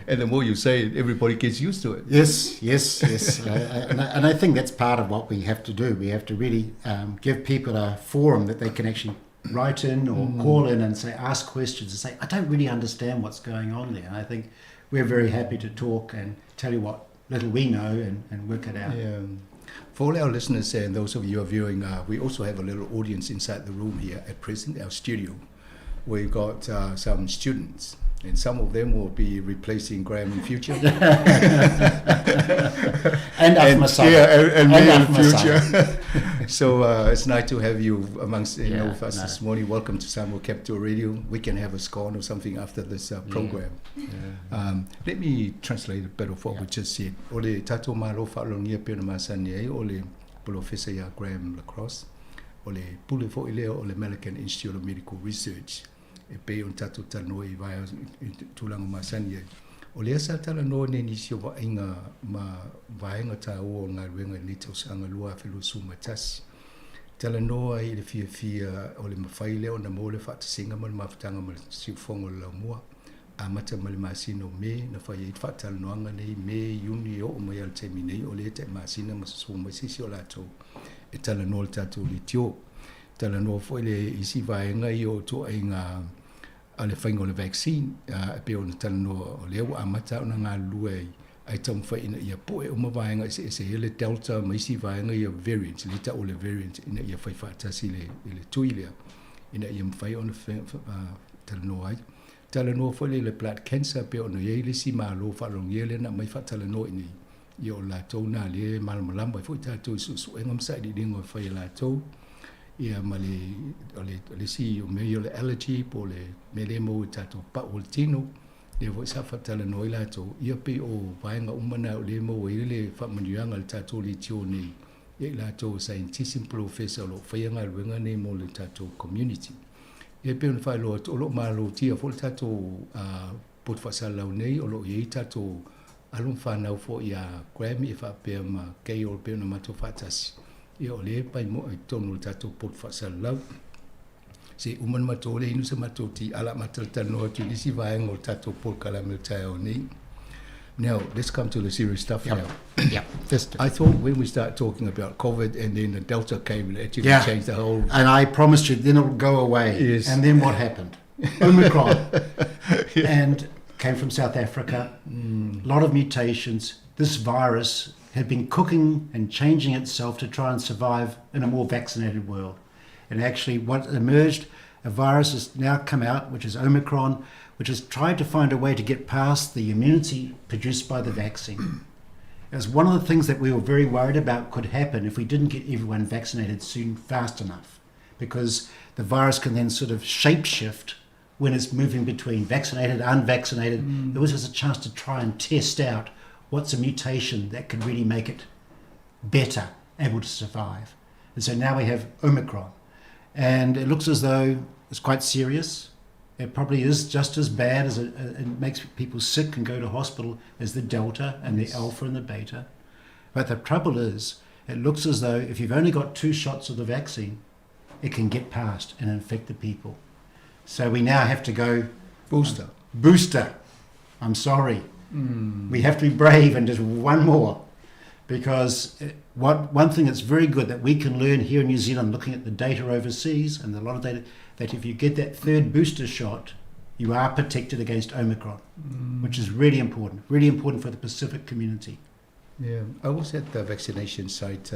And the more you say it, everybody gets used to it. Yes, yes, yes. And I think that's part of what we have to do. We have to really give people a forum that they can actually write in or call in and say, ask questions and say, I don't really understand what's going on there. And I think we're very happy to talk and tell you what little we know and work it out. Yeah. For all our listeners and those of you who are viewing, we also have a little audience inside the room here at present, our studio. We've got some students, and some of them will be replacing Graham in future. And Afmasala. Yeah, and me And in Afmasala. future. So it's nice to have you amongst with us no. this morning. Welcome to Samoa Capital Radio. We can have a scone or something after this program. Yeah. Let me translate a bit of what we just said. Ole tato malo whaalongia pena masani ai, ole Professor ya Graham LaCrosse, ole pule fo ilea ole Malaghan Institute of Medical Research. E pe on tato tanoa i vai i tūlanga masani ai. O lea sa tala noa ne nisi o vaaiga ma vaega tāua o ngā luenga i nei tausaga lua afe luasu ma tasi. Tala noa i le fiafia o le mawhai lea o na mō le whaatasinga ma le mafutanga ma le siufongo le laumua. A mata ma le masina o me, na whai e whaatalanoanga nei, me, iuni, o o mai al taimi nei, o le te masina ma soso mai sisi o lātou. E tala noa le tātou le tio. Talanoa foi le isi vaega ia o ituaiga a le faiga o le vaccine, e pei ona talanoa o lea ua amata ona galulue ai, ae taumafai ina ia pue uma vaega eseese ia le Delta ma isi vaega ia variants, lea e tau o le variant ina ia fai faatasi i le tui lea, ina ia mafai ona talanoa ai. Talanoa foi lea i le blood cancer e pei ona i ai le isi malo faalogia lea na aumai faatalanoa i inei, ia o latou na lea e malamalama ai foi tatou i suesuega ma sailiiliga e fai e latou, ia ma le, o le, o le isi o mea ia o le allergy po o le mea lea e maua i tatou pau o le tino, lea foi sa faatalanoa ai latou, ia pei o vaega uma na o lea e maua ai le faamanuiaga a le tatou leitio nei, ia i latou o saienitisi ma polofesa o lo o faia galuega nei mo le tatou community. Ia e pei ona faailoa atu, o lo o malotia foi le tatou poto faasalalau nei, o lo o i ai tatou alo ma fanau foi ia Grammy e faapea ma Gail e pei ona matou faatasi, ia o lea e paimoa i totonu o le tatou poto faasalalau. Se i uma ona matou le inu se matou ti ala matalatalanoa atu i nisi vaega o le tatou polokalame o le taeao nei. Now, let's come to the serious stuff now. First. I thought when we start talking about COVID and then the Delta came and actually changed the whole... And I promised you then it'll go away. Yes. And then what happened? Omicron. And came from South Africa. A lot of mutations. This virus had been cooking and changing itself to try and survive in a more vaccinated world. And actually what emerged, a virus has now come out, which is Omicron, which has tried to find a way to get past the immunity produced by the vaccine. It was one of the things that we were very worried about could happen if we didn't get everyone vaccinated soon, fast enough, because the virus can then sort of shapeshift when it's moving between vaccinated, unvaccinated. There was just a chance to try and test out what's a mutation that could really make it better, able to survive. And so now we have Omicron. And it looks as though it's quite serious. It probably is just as bad as it makes people sick and go to hospital as the Delta and the Alpha and the Beta. But the trouble is, it looks as though if you've only got 2 shots of the vaccine, it can get past and infect the people. So we now have to go... Booster. Booster. I'm sorry. We have to be brave and just one more. Because one thing that's very good that we can learn here in New Zealand, looking at the data overseas and a lot of data, that if you get that third booster shot, you are protected against Omicron, which is really important, really important for the Pacific community. Yeah, I was at the vaccination site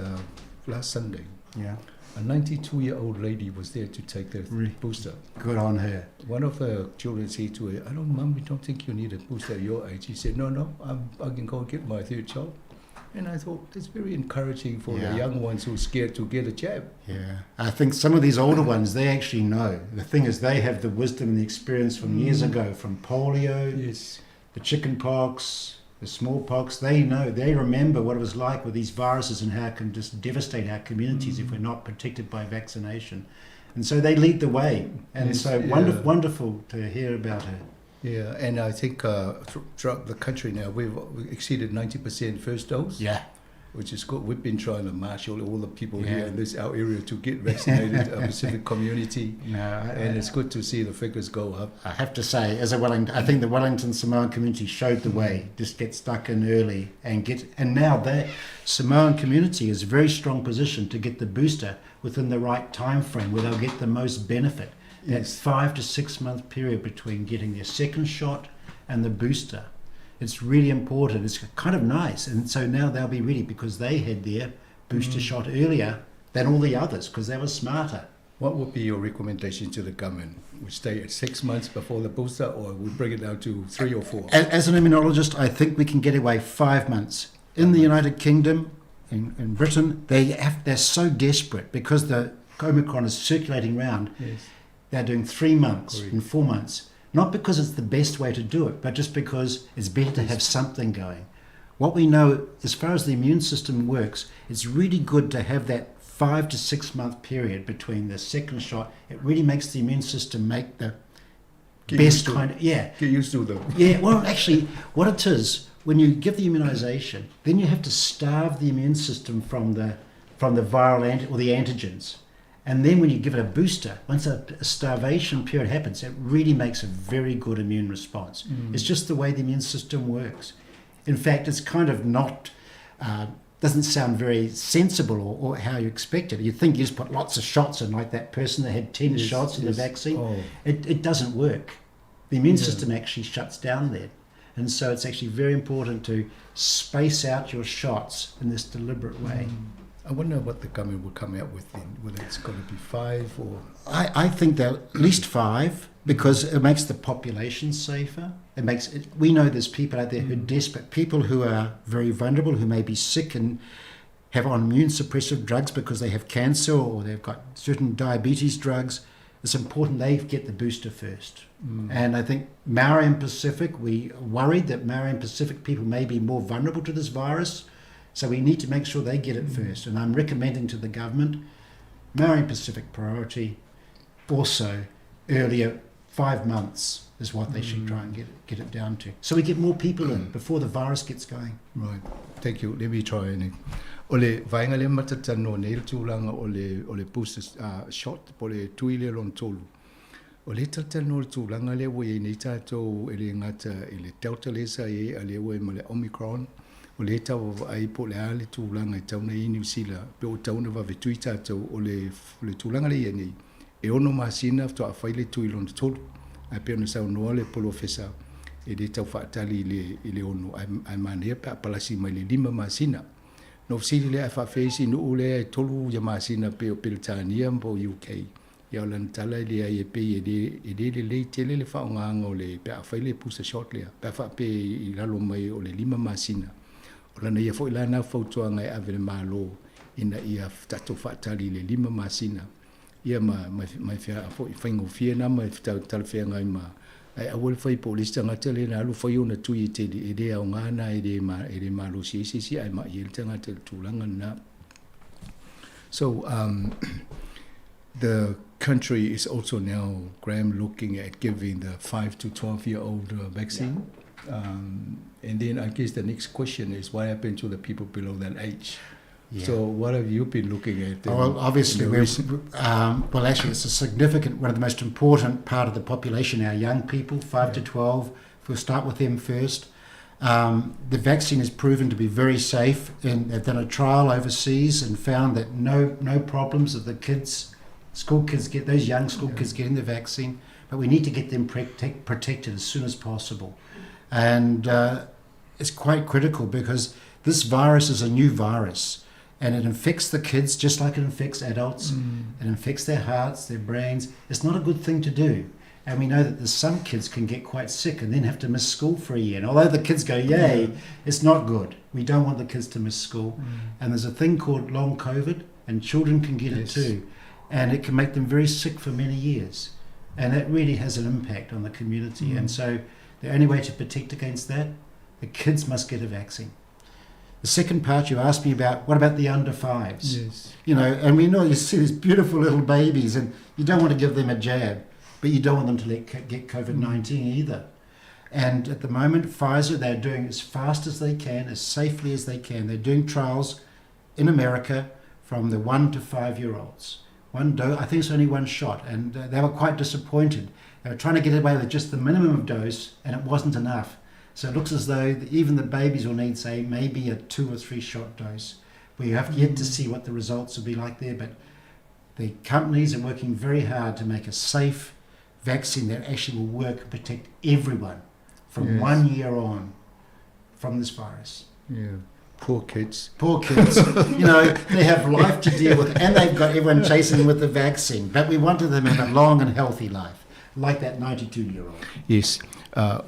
last Sunday. Yeah. A 92-year-old lady was there to take the booster. Good on her. One of the children said to her, I don't, Mum, we don't think you need a booster at your age. She said, no, no, I can go get my third shot. And I thought, that's very encouraging for the young ones who are scared to get a jab. Yeah, I think some of these older ones, they actually know. The thing is, they have the wisdom and the experience from years ago, from polio, the chicken pox, the smallpox. They know, they remember what it was like with these viruses and how it can just devastate our communities if we're not protected by vaccination. And so they lead the way. And so wonderful to hear about her. Yeah, and I think throughout the country now, we've exceeded 90% first dose. Which is good. We've been trying to marshal all the people here in this our area to get vaccinated, our Pacific community. No, And it's good to see the figures go up. I have to say, as a Wellington, I think the Wellington Samoan community showed the way. Just get stuck in early and get. And now the Samoan community is very strong position to get the booster within the right time frame where they'll get the most benefit. That 5 to 6 month period between getting their second shot and the booster. It's really important. It's kind of nice. And so now they'll be ready because they had their booster shot earlier than all the others because they were smarter. What would be your recommendation to the government? We stay at 6 months before the booster, or we bring it down to 3 or 4? As an immunologist, I think we can get away 5 months. In the United Kingdom, in Britain, they're so desperate because the Omicron is circulating round. They're doing 3 months and 4 months. Not because it's the best way to do it, but just because it's better to have something going. What we know, as far as the immune system works, it's really good to have that 5 to 6 month period between the second shot. It really makes the immune system make the Get best used to kind of, yeah. Get used to them. Yeah, well, actually, what it is, when you give the immunization, then you have to starve the immune system from the viral or the antigens. And then when you give it a booster, once a starvation period happens, it really makes a very good immune response. It's just the way the immune system works. In fact, it's kind of not Doesn't sound very sensible or, or how you expect it. You'd think you just put lots of shots in, like that person that had 10 Yes, shots of the yes. vaccine. Oh. It, it doesn't work. The immune Yeah. system actually shuts down then. And so it's actually very important to space out your shots in this deliberate way. I wonder what the government will come out with then, whether it's got to be five or... I, I think that at least five, because it makes the population safer. It makes it, we know there's people out there who are desperate, people who are very vulnerable, who may be sick and have on immune suppressive drugs because they have cancer or they've got certain diabetes drugs. It's important they get the booster first. Mm. And I think Maori and Pacific, we are worried that Maori and Pacific people may be more vulnerable to this virus. So we need to make sure they get it first. And I'm recommending to the government Maori and Pacific priority, also earlier, 5 months is what they should try and get it down to. So we get more people in before the virus gets going. Right. Thank you. Let me try and O le vaega lea ma talatalanoa nei le tulaga o le booster shot po o le tui lea lona tolu. O le talatalanoa le tulaga lea ua iai nei tatou e le gata i le Delta lea sa iai a lea ua i ma le Omicron. O le tauavaai po o le a le tulaga e tatau ona i Niu Sila pe ua tatau ona vave tui tatou o le, le tulaga lea i ai nei e 6 masina faatoa fai le tui lona tolu. Ae pei ona saunoa le polofesa e le tau faatali i le 6 ae manaia pe a palasi mai le 5 masina. Na fesili lea ae faafefea isi nuu lea e 3 ia masina pe o Peretania po o UK. Ia o lana tala e leai e pei e le lelei tele le faaaogaga o le pe a fai le booster shot lea pe a faapea i lalo mai o le 5 masina. O lana ia foi la na fautuaga e ave le Malo ina ia tatou faatali i le 5 masina. Ia ma fea foi faigofie na ma talafeagai ma ae aua le fai po o le isi tagata lea na alu fai ona tui e tele e le aoga na e le malosi ai se isi ae mai ai le tagata i le tulaga lena. So the country is also now, Graham, looking at giving the 5 to 12 year old vaccine. And then I guess the next question is what happened to the people below that age? Yeah. So what have you been looking at? Well, obviously, in the we're, well, actually, it's a significant, one of the most important part of the population, our young people, 5 to 12. If we'll start with them first. The vaccine has proven to be very safe, and they've done a trial overseas and found that no problems of the kids, school kids get those young school kids getting the vaccine. But we need to get them protected as soon as possible, and it's quite critical because this virus is a new virus, and it infects the kids just like it infects adults. It infects their hearts, their brains. It's not a good thing to do. And we know that there's some kids can get quite sick and then have to miss school for a year. And although the kids go, yay, it's not good. We don't want the kids to miss school. And there's a thing called long COVID, and children can get it too. And it can make them very sick for many years. And that really has an impact on the community. And so the only way to protect against that, the kids must get a vaccine. The second part you asked me about, what about the under fives? Yes. And we know you see these beautiful little babies and you don't want to give them a jab, but you don't want them to get COVID-19 either. And at the moment, Pfizer, they're doing as fast as they can, as safely as they can. They're doing trials in America from the 1 to 5 year olds. One dose, I think it's only one shot, and they were quite disappointed. They were trying to get away with just the minimum of dose, and it wasn't enough. So it looks as though even the babies will need, say, maybe a two or three shot dose. We have yet to see what the results will be like there, but the companies are working very hard to make a safe vaccine that actually will work and protect everyone from 1 year on from this virus. Yeah. Poor kids. Poor kids. They have life to deal with and they've got everyone chasing with the vaccine. But we wanted them to have a long and healthy life, like that 92 year old. Yes.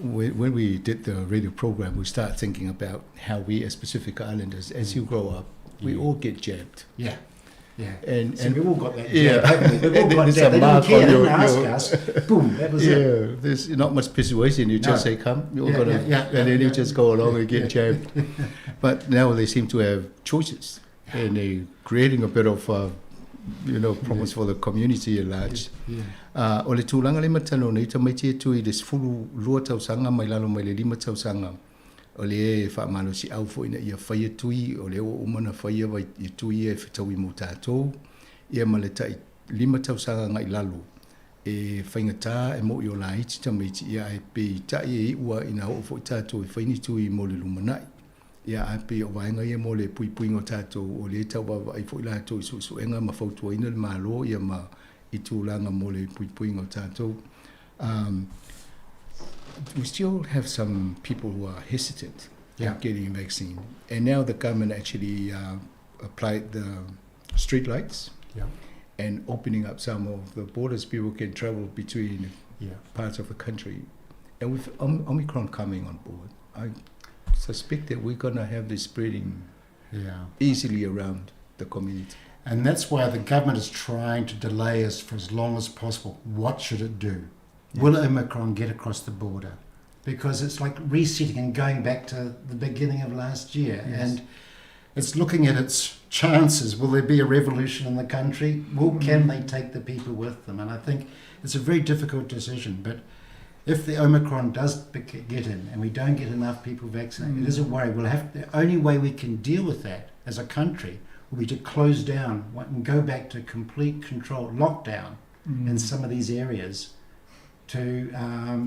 When we did the radio program, we start thinking about how we as Pacific Islanders, as you grow up, we all get jabbed. Yeah. And, So and we all got that jab, haven't we? We've all And got there's jabbed. a They didn't mark care. on They didn't ask us. Boom, that was yeah, it. there's not much persuasion. You just No. say, come, you're gonna, and then you just go along and get jabbed. But now they seem to have choices, and they're creating a bit of, problems for the community at large. O le tulaga le matano nei tamaiti e tui le 12 tausaga mai lalo mai le 5 tausaga o le faamalosiau foi ina ia faia tui o le ua uma na faia vai i tui e fetaui mo tatou ia ma le tai 5 tausaga agai lalo e faigata e mo'i o laiti tamaiti ia ae peitai e iua ina oo foi tatou e fai ni tui mo le lumanai. Ia, ae pei o vaega ia mo le puipuiga o tatou, o lea e tau vaavaai foi latou i suesuega ma fautuaina le Malo ia ma i tulaga mo le puipuiga o tatou. Um, we still have some people who are hesitant of getting a vaccine. And now the government actually applied the street lights and opening up some of the borders. People can travel between parts of the country. And with Omicron coming on board, I suspect that we're going to have this spreading easily around the community. And that's why the government is trying to delay us for as long as possible. What should it do? Will Omicron get across the border? Because it's like resetting and going back to the beginning of last year. And it's looking at its chances. Will there be a revolution in the country? Can they take the people with them? And I think it's a very difficult decision. But if the Omicron does get in and we don't get enough people vaccinated, it is a worry. The only way we can deal with that as a country will be to close down and go back to complete control, lockdown in some of these areas to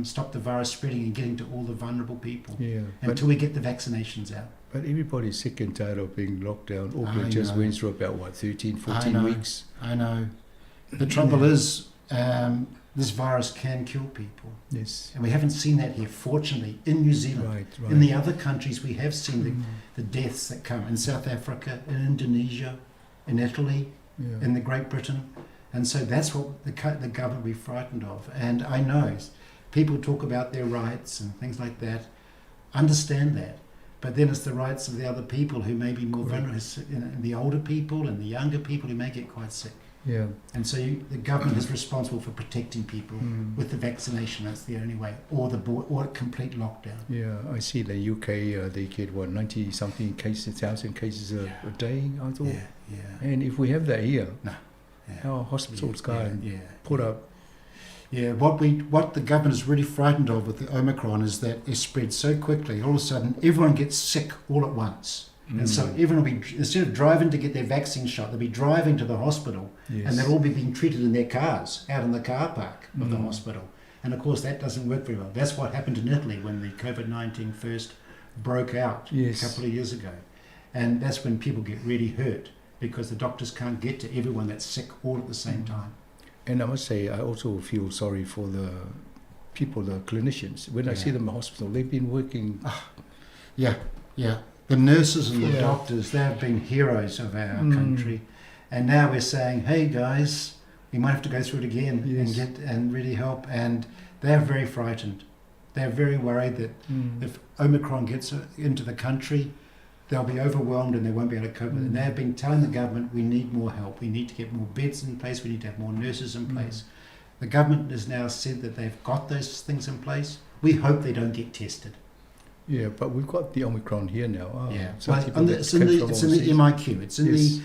stop the virus spreading and getting to all the vulnerable people until we get the vaccinations out. But everybody's sick and tired of being locked down. Auckland I just know. went through about, what, 13, I 14 know. weeks? I know. The trouble is, this virus can kill people. And we haven't seen that here, fortunately, in New Zealand. In the other countries, we have seen the deaths that come in South Africa, in Indonesia, in Italy, in the Great Britain. And so that's what the government will be frightened of. And I know people talk about their rights and things like that. Understand that. But then it's the rights of the other people who may be more vulnerable, the older people and the younger people who may get quite sick. And so the government is responsible for protecting people with the vaccination. That's the only way, or the or a complete lockdown. Yeah, I see the UK, they get, what, 90-something cases, 1,000 cases a day, I thought. And if we have that here, No. Our hospitals can't put up. Yeah, what the government is really frightened of with the Omicron is that it spreads so quickly. All of a sudden, everyone gets sick all at once. And so everyone will be, instead of driving to get their vaccine shot, they'll be driving to the hospital, and they'll all be being treated in their cars, out in the car park of the hospital. And of course, that doesn't work very well. That's what happened in Italy when the COVID-19 first broke out a couple of years ago. And that's when people get really hurt because the doctors can't get to everyone that's sick all at the same time. And I must say, I also feel sorry for the people, the clinicians. When I see them in the hospital, they've been working. Yeah, yeah. The nurses and the doctors, they have been heroes of our country. And now we're saying, hey guys, we might have to go through it again and get and really help. And they're very frightened. They're very worried that if Omicron gets into the country, they'll be overwhelmed and they won't be able to cope with it. And they have been telling the government, we need more help. We need to get more beds in place. We need to have more nurses in place. The government has now said that they've got those things in place. We hope they don't get tested. Yeah, but we've got the Omicron here now. Oh, some people that came from It's in the overseas. MIQ. It's in the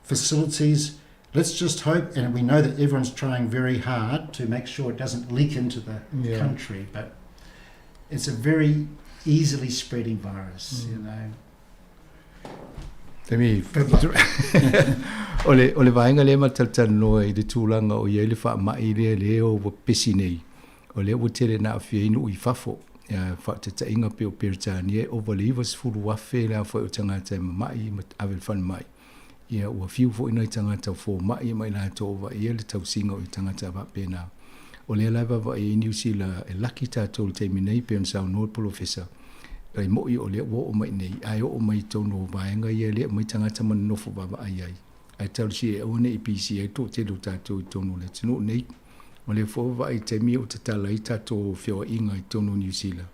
facilities. Let's just hope, and we know that everyone's trying very hard to make sure it doesn't leak into the country, but it's a very easily spreading virus, you know. Taimi, Good luck. o le vaega lea ma talatalanoa i le tulaga o i ai le faamai lea lea o ua pesi nei. O lea ua tele na aafia ai nuu i fafo. Ia, faataitaiga pe o Peretania e ova le 90,000 le aofai o tagata e mama'i ma ave le falemai. Ia, ua fiu foi nai tagata o foma'i ma i latou o vaaia le tausiga o i tagata faapena. O lea la e vaavaai ai Niu Sila e laki tatou i le taimi nei pei ona saunoa le polofesa. E mo'i o lea ua oo mai iinei, ae oo mai i totonu o vaega ia e le aumai tagata ma nonofo vaavaai ai. Ae talosia e aua ne'i pisi ai le toatele o tatou i totonu o le atunuu nei. O lea foi ua vaai i taimi o tatala ai tatou feoaiga i totonu o Niu Sila.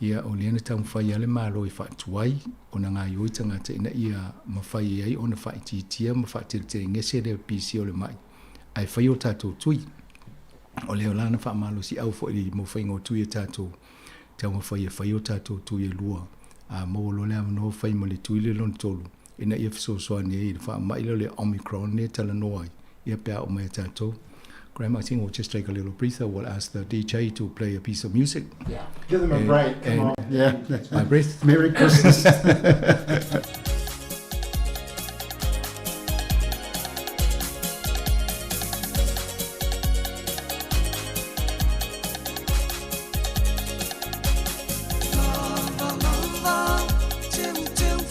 Ia, o lea na taumafai lava le Malo e faatuai ona gaoioi tagata ina ia mafai ai ona faaitiitia ma faateletelegese le pisi o le mai. Ae fai o tatou tui. O lea la na faamalosiau foi i le mofaiga o tui a tatou. Taumafai e fai o tatou tui e lua. A maua loa le avanoa fai ma le tui lea lona tolu ina ia fesoasoani ai i le faamai lea o le Omicron lea e talanoa ai. Ia pe a oo mai ia tatou. Graham, I think we'll just take a little breather. We'll ask the DJ to play a piece of music. Yeah. Give them a break. Come on. Yeah. My breath. Merry Christmas. Lava, lava, teu, teu.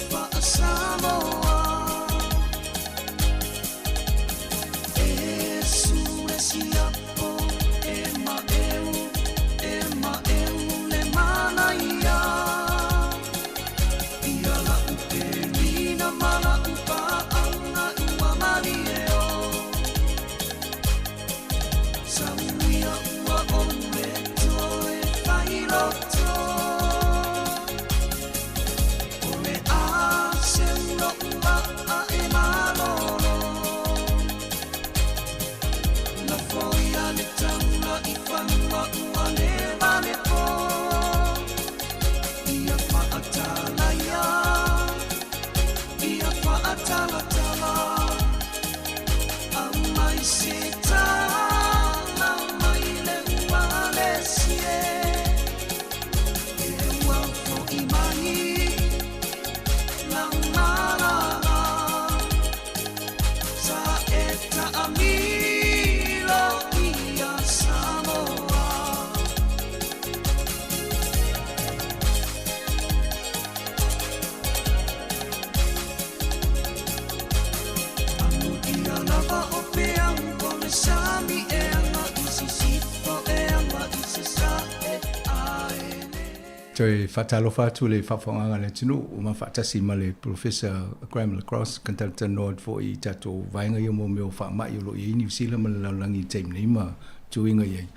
Toe faatalofa atu le faafofogaaga a le atunuu ua ma faatasi ma le Polofesa Graham Le Cross, talatalanoa atu foi i tatou vaega ia mo mea o faamai o lo o i ai Niu Sila ma le lalolagi i le taimi nei ma tuiga i ai.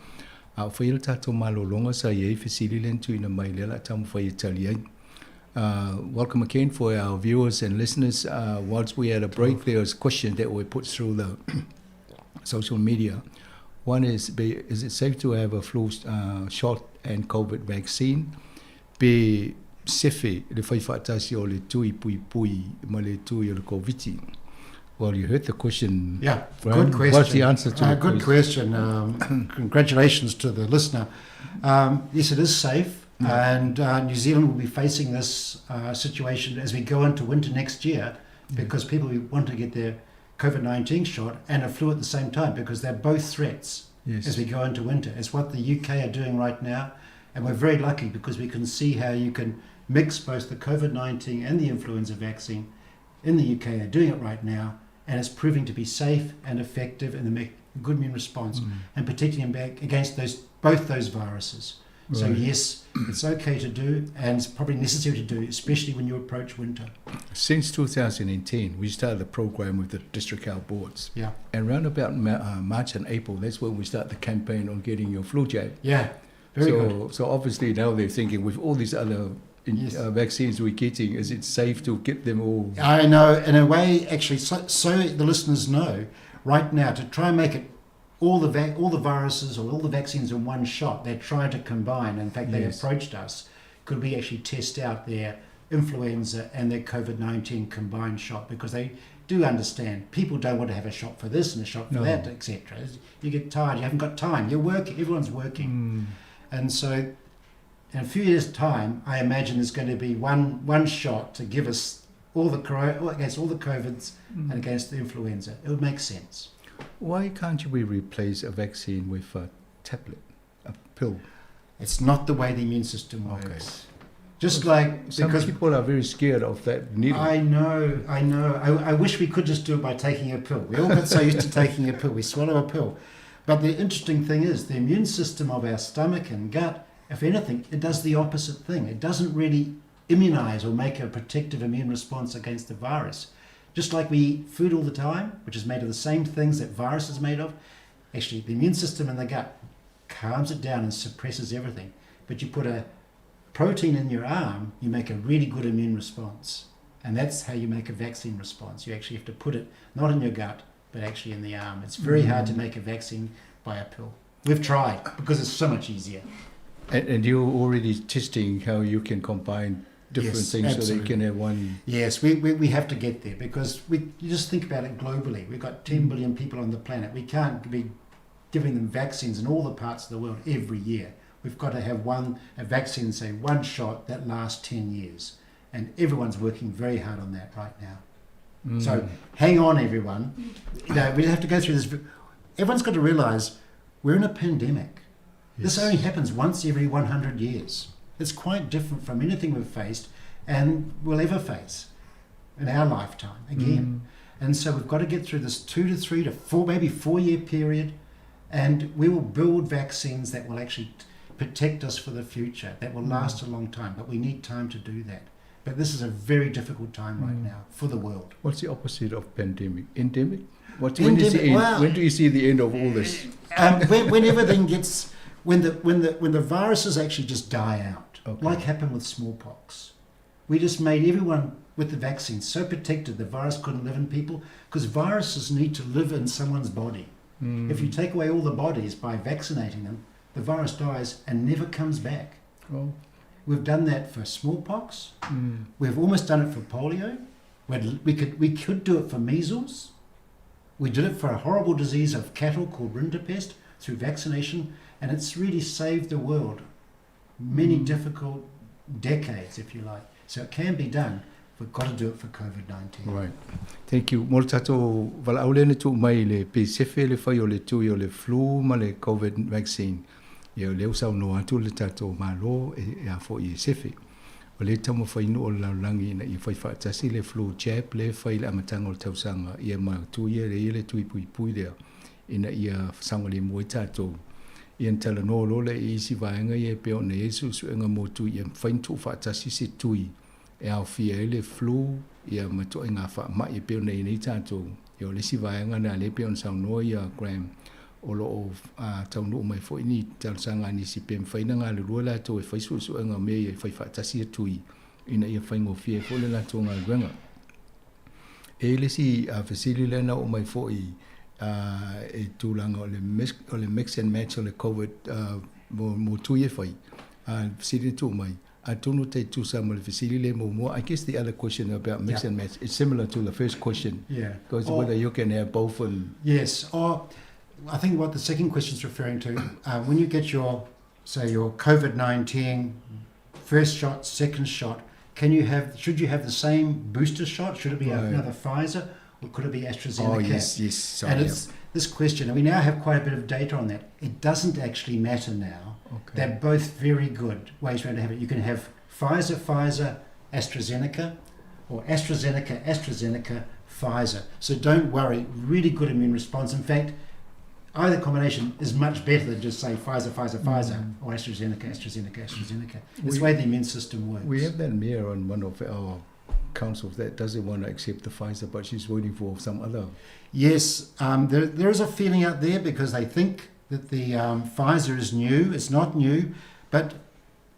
A o faia le tatou malologa sa i ai fesili lea na tuuina mai lea o le a taumafai e tali ai. Welcome again for our viewers and listeners. Whilst we had a break, there was a question that we put through the social media. One is, is it safe to have a flu shot and COVID vaccine? Pe sefe le fai faatasi o le tui puipui ma le tui o le Koviti. Well, you heard the question. Yeah, Graham. good question. What's the answer to the Good question. Congratulations to the listener. Yes, it is safe. And New Zealand will be facing this situation as we go into winter next year, because people want to get their COVID-19 shot and a flu at the same time, because they're both threats as we go into winter. It's what the UK are doing right now. And we're very lucky because we can see how you can mix both the COVID-19 and the influenza vaccine. In the UK, they're doing it right now, and it's proving to be safe and effective and make good immune response and protecting them back against both those viruses. So yes, it's okay to do, and it's probably necessary to do, especially when you approach winter. Since 2010, we started the program with the district health boards. And round about March and April, that's when we start the campaign on getting your flu jab. Yeah, very good. So obviously now they're thinking, with all these other vaccines we're getting, is it safe to get them all? I know, in a way, actually, so the listeners know, right now, to try and make it all the viruses or all the vaccines in one shot, they're trying to combine. In fact, they approached us. Could we actually test out their influenza and their COVID-19 combined shot? Because they do understand people don't want to have a shot for this and a shot for No. that, etc. You get tired, you haven't got time. You're working, everyone's working. And so in a few years' time, I imagine there's going to be one shot to give us all the against all the COVIDs and against the influenza. It would make sense. Why can't we replace a vaccine with a tablet, a pill? It's not the way the immune system works. Just like Some because people are very scared of that needle. I know, I know. I wish we could just do it by taking a pill. We all got so used to taking a pill. We swallow a pill. But the interesting thing is the immune system of our stomach and gut, if anything, it does the opposite thing. It doesn't really immunize or make a protective immune response against the virus. Just like we eat food all the time, which is made of the same things that virus is made of, actually the immune system in the gut calms it down and suppresses everything. But you put a protein in your arm, you make a really good immune response. And that's how you make a vaccine response. You actually have to put it not in your gut, but actually in the arm. It's very hard to make a vaccine by a pill. We've tried because it's so much easier. And you're already testing how you can combine different Yes, things so they absolutely. can have one. Yes, we have to get there because you just think about it globally. We've got 10 billion people on the planet. We can't be giving them vaccines in all the parts of the world every year. We've got to have a vaccine, say one shot that lasts 10 years. And everyone's working very hard on that right now. So hang on, everyone. We have to go through this. Everyone's got to realise we're in a pandemic. This only happens once every 100 years. It's quite different from anything we've faced and will ever face in our lifetime again. And so we've got to get through this 2 to 3 to 4, maybe 4-year period, and we will build vaccines that will actually protect us for the future, that will last a long time, but we need time to do that. But this is a very difficult time right now for the world. What's the opposite of pandemic? Endemic? What, when, is the Endemic, end? well, When do you see the end of all this? When everything gets, when the, when the, when the viruses actually just die out, like happened with smallpox. We just made everyone with the vaccine so protected the virus couldn't live in people, because viruses need to live in someone's body. If you take away all the bodies by vaccinating them, the virus dies and never comes back. We've done that for smallpox. We've almost done it for polio. We could do it for measles. We did it for a horrible disease of cattle called rinderpest through vaccination, and it's really saved the world many difficult decades, if you like. So it can be done. We've got to do it for COVID-19. Right. Thank you. Mo le tatou valaau lea na tuu mai le pe sefe le fai o le tui o le flu ma le COVID vaccine. Ia o lea ua saunoa atu le tatou malo e a foi e sefe. O le taumafai nuu o le lalolagi ina ia fai faatasi le flu jab le fai le amataga o le tausaga ia ma tui ia le ia le tui puipui lea ina ia saogalemu ai tatou. Ia ona talanoa loa lea i isi vaega ia e pei ona i ai suesuega mo tui ia mafai ona tuufaatasi se tui e aofia ai le flu ia ma ituaiga faamai e pei ona i ai nei tatou. Ia o le isi vaega lena lea e pei ona saunoa ia Graham o lo o taunuu mai foi ni talosaga a nisi pe mafai ona galulue latou e fai suesuega o mea ia e fai faatasi ia tui ina ia faigofie ai foi le latou galuega. E i ai le isi fesili lea na oo mai foi i tulaga o le o le mix and match o le Covid mo tui e fai. Fesili na tuu mai, atonu tai tusa ma le fesili lea muamua. I guess the other question about mix and match is similar to the first question. Yeah. Because whether you can have both and... Yes. Or I think what the second question is referring to, when you get your, say, your COVID-19 first shot, second shot, can you have, should you have the same booster shot? Should it be another Pfizer or could it be AstraZeneca? Oh, yes, yes. Sorry, and it's this question, and we now have quite a bit of data on that. It doesn't actually matter now. Okay. They're both very good ways to have it. You can have Pfizer, Pfizer, AstraZeneca, or AstraZeneca, AstraZeneca, Pfizer. So don't worry, really good immune response. In fact, either combination is much better than just say Pfizer, Pfizer, Pfizer, or AstraZeneca, AstraZeneca, AstraZeneca. It's the way the immune system works. We have that mayor on one of our councils that doesn't want to accept the Pfizer, but she's waiting for some other. Yes, there is a feeling out there because they think that the Pfizer is new. It's not new, but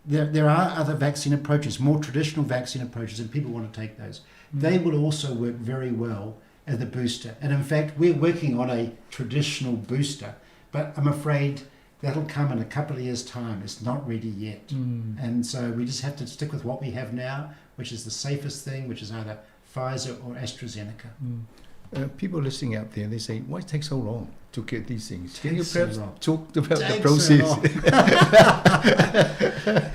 there are other vaccine approaches, more traditional vaccine approaches, and people want to take those. They will also work very well as the booster. And in fact, we're working on a traditional booster, but I'm afraid that'll come in a couple of years' time. It's not ready yet. And so we just have to stick with what we have now, which is the safest thing, which is either Pfizer or AstraZeneca. People listening out there, they say, why it take so long to get these things? Can you Takes so perhaps long. talk about the Takes so process?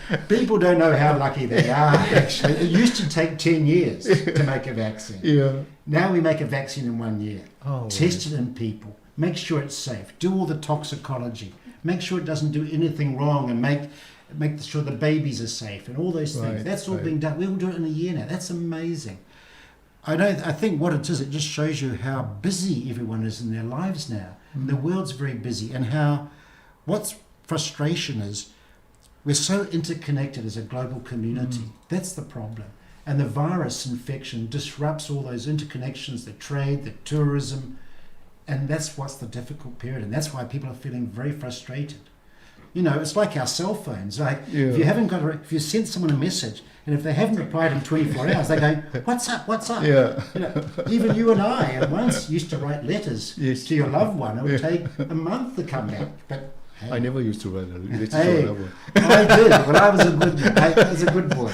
long. People don't know how lucky they are, actually. It used to take 10 years to make a vaccine. Now we make a vaccine in 1 year. Oh, Test right. it in people. Make sure it's safe. Do all the toxicology. Make sure it doesn't do anything wrong, and make sure the babies are safe and all those things. That's all being done. We will do it in a year now. That's amazing. I don't. I think what it is, it just shows you how busy everyone is in their lives now. The world's very busy, and how what's frustration is we're so interconnected as a global community. That's the problem. And the virus infection disrupts all those interconnections, the trade, the tourism, and that's what's the difficult period. And that's why people are feeling very frustrated. It's like our cell phones. Like if you haven't got, a, if you sent someone a message and if they haven't replied in 24 hours, they go, What's up? What's up? Even you and I, and once used to write letters to your loved one. It would take a month to come back. But hey. I never used to write a letter to Hey, a loved one. I did. Well, I was a good, I was a good boy.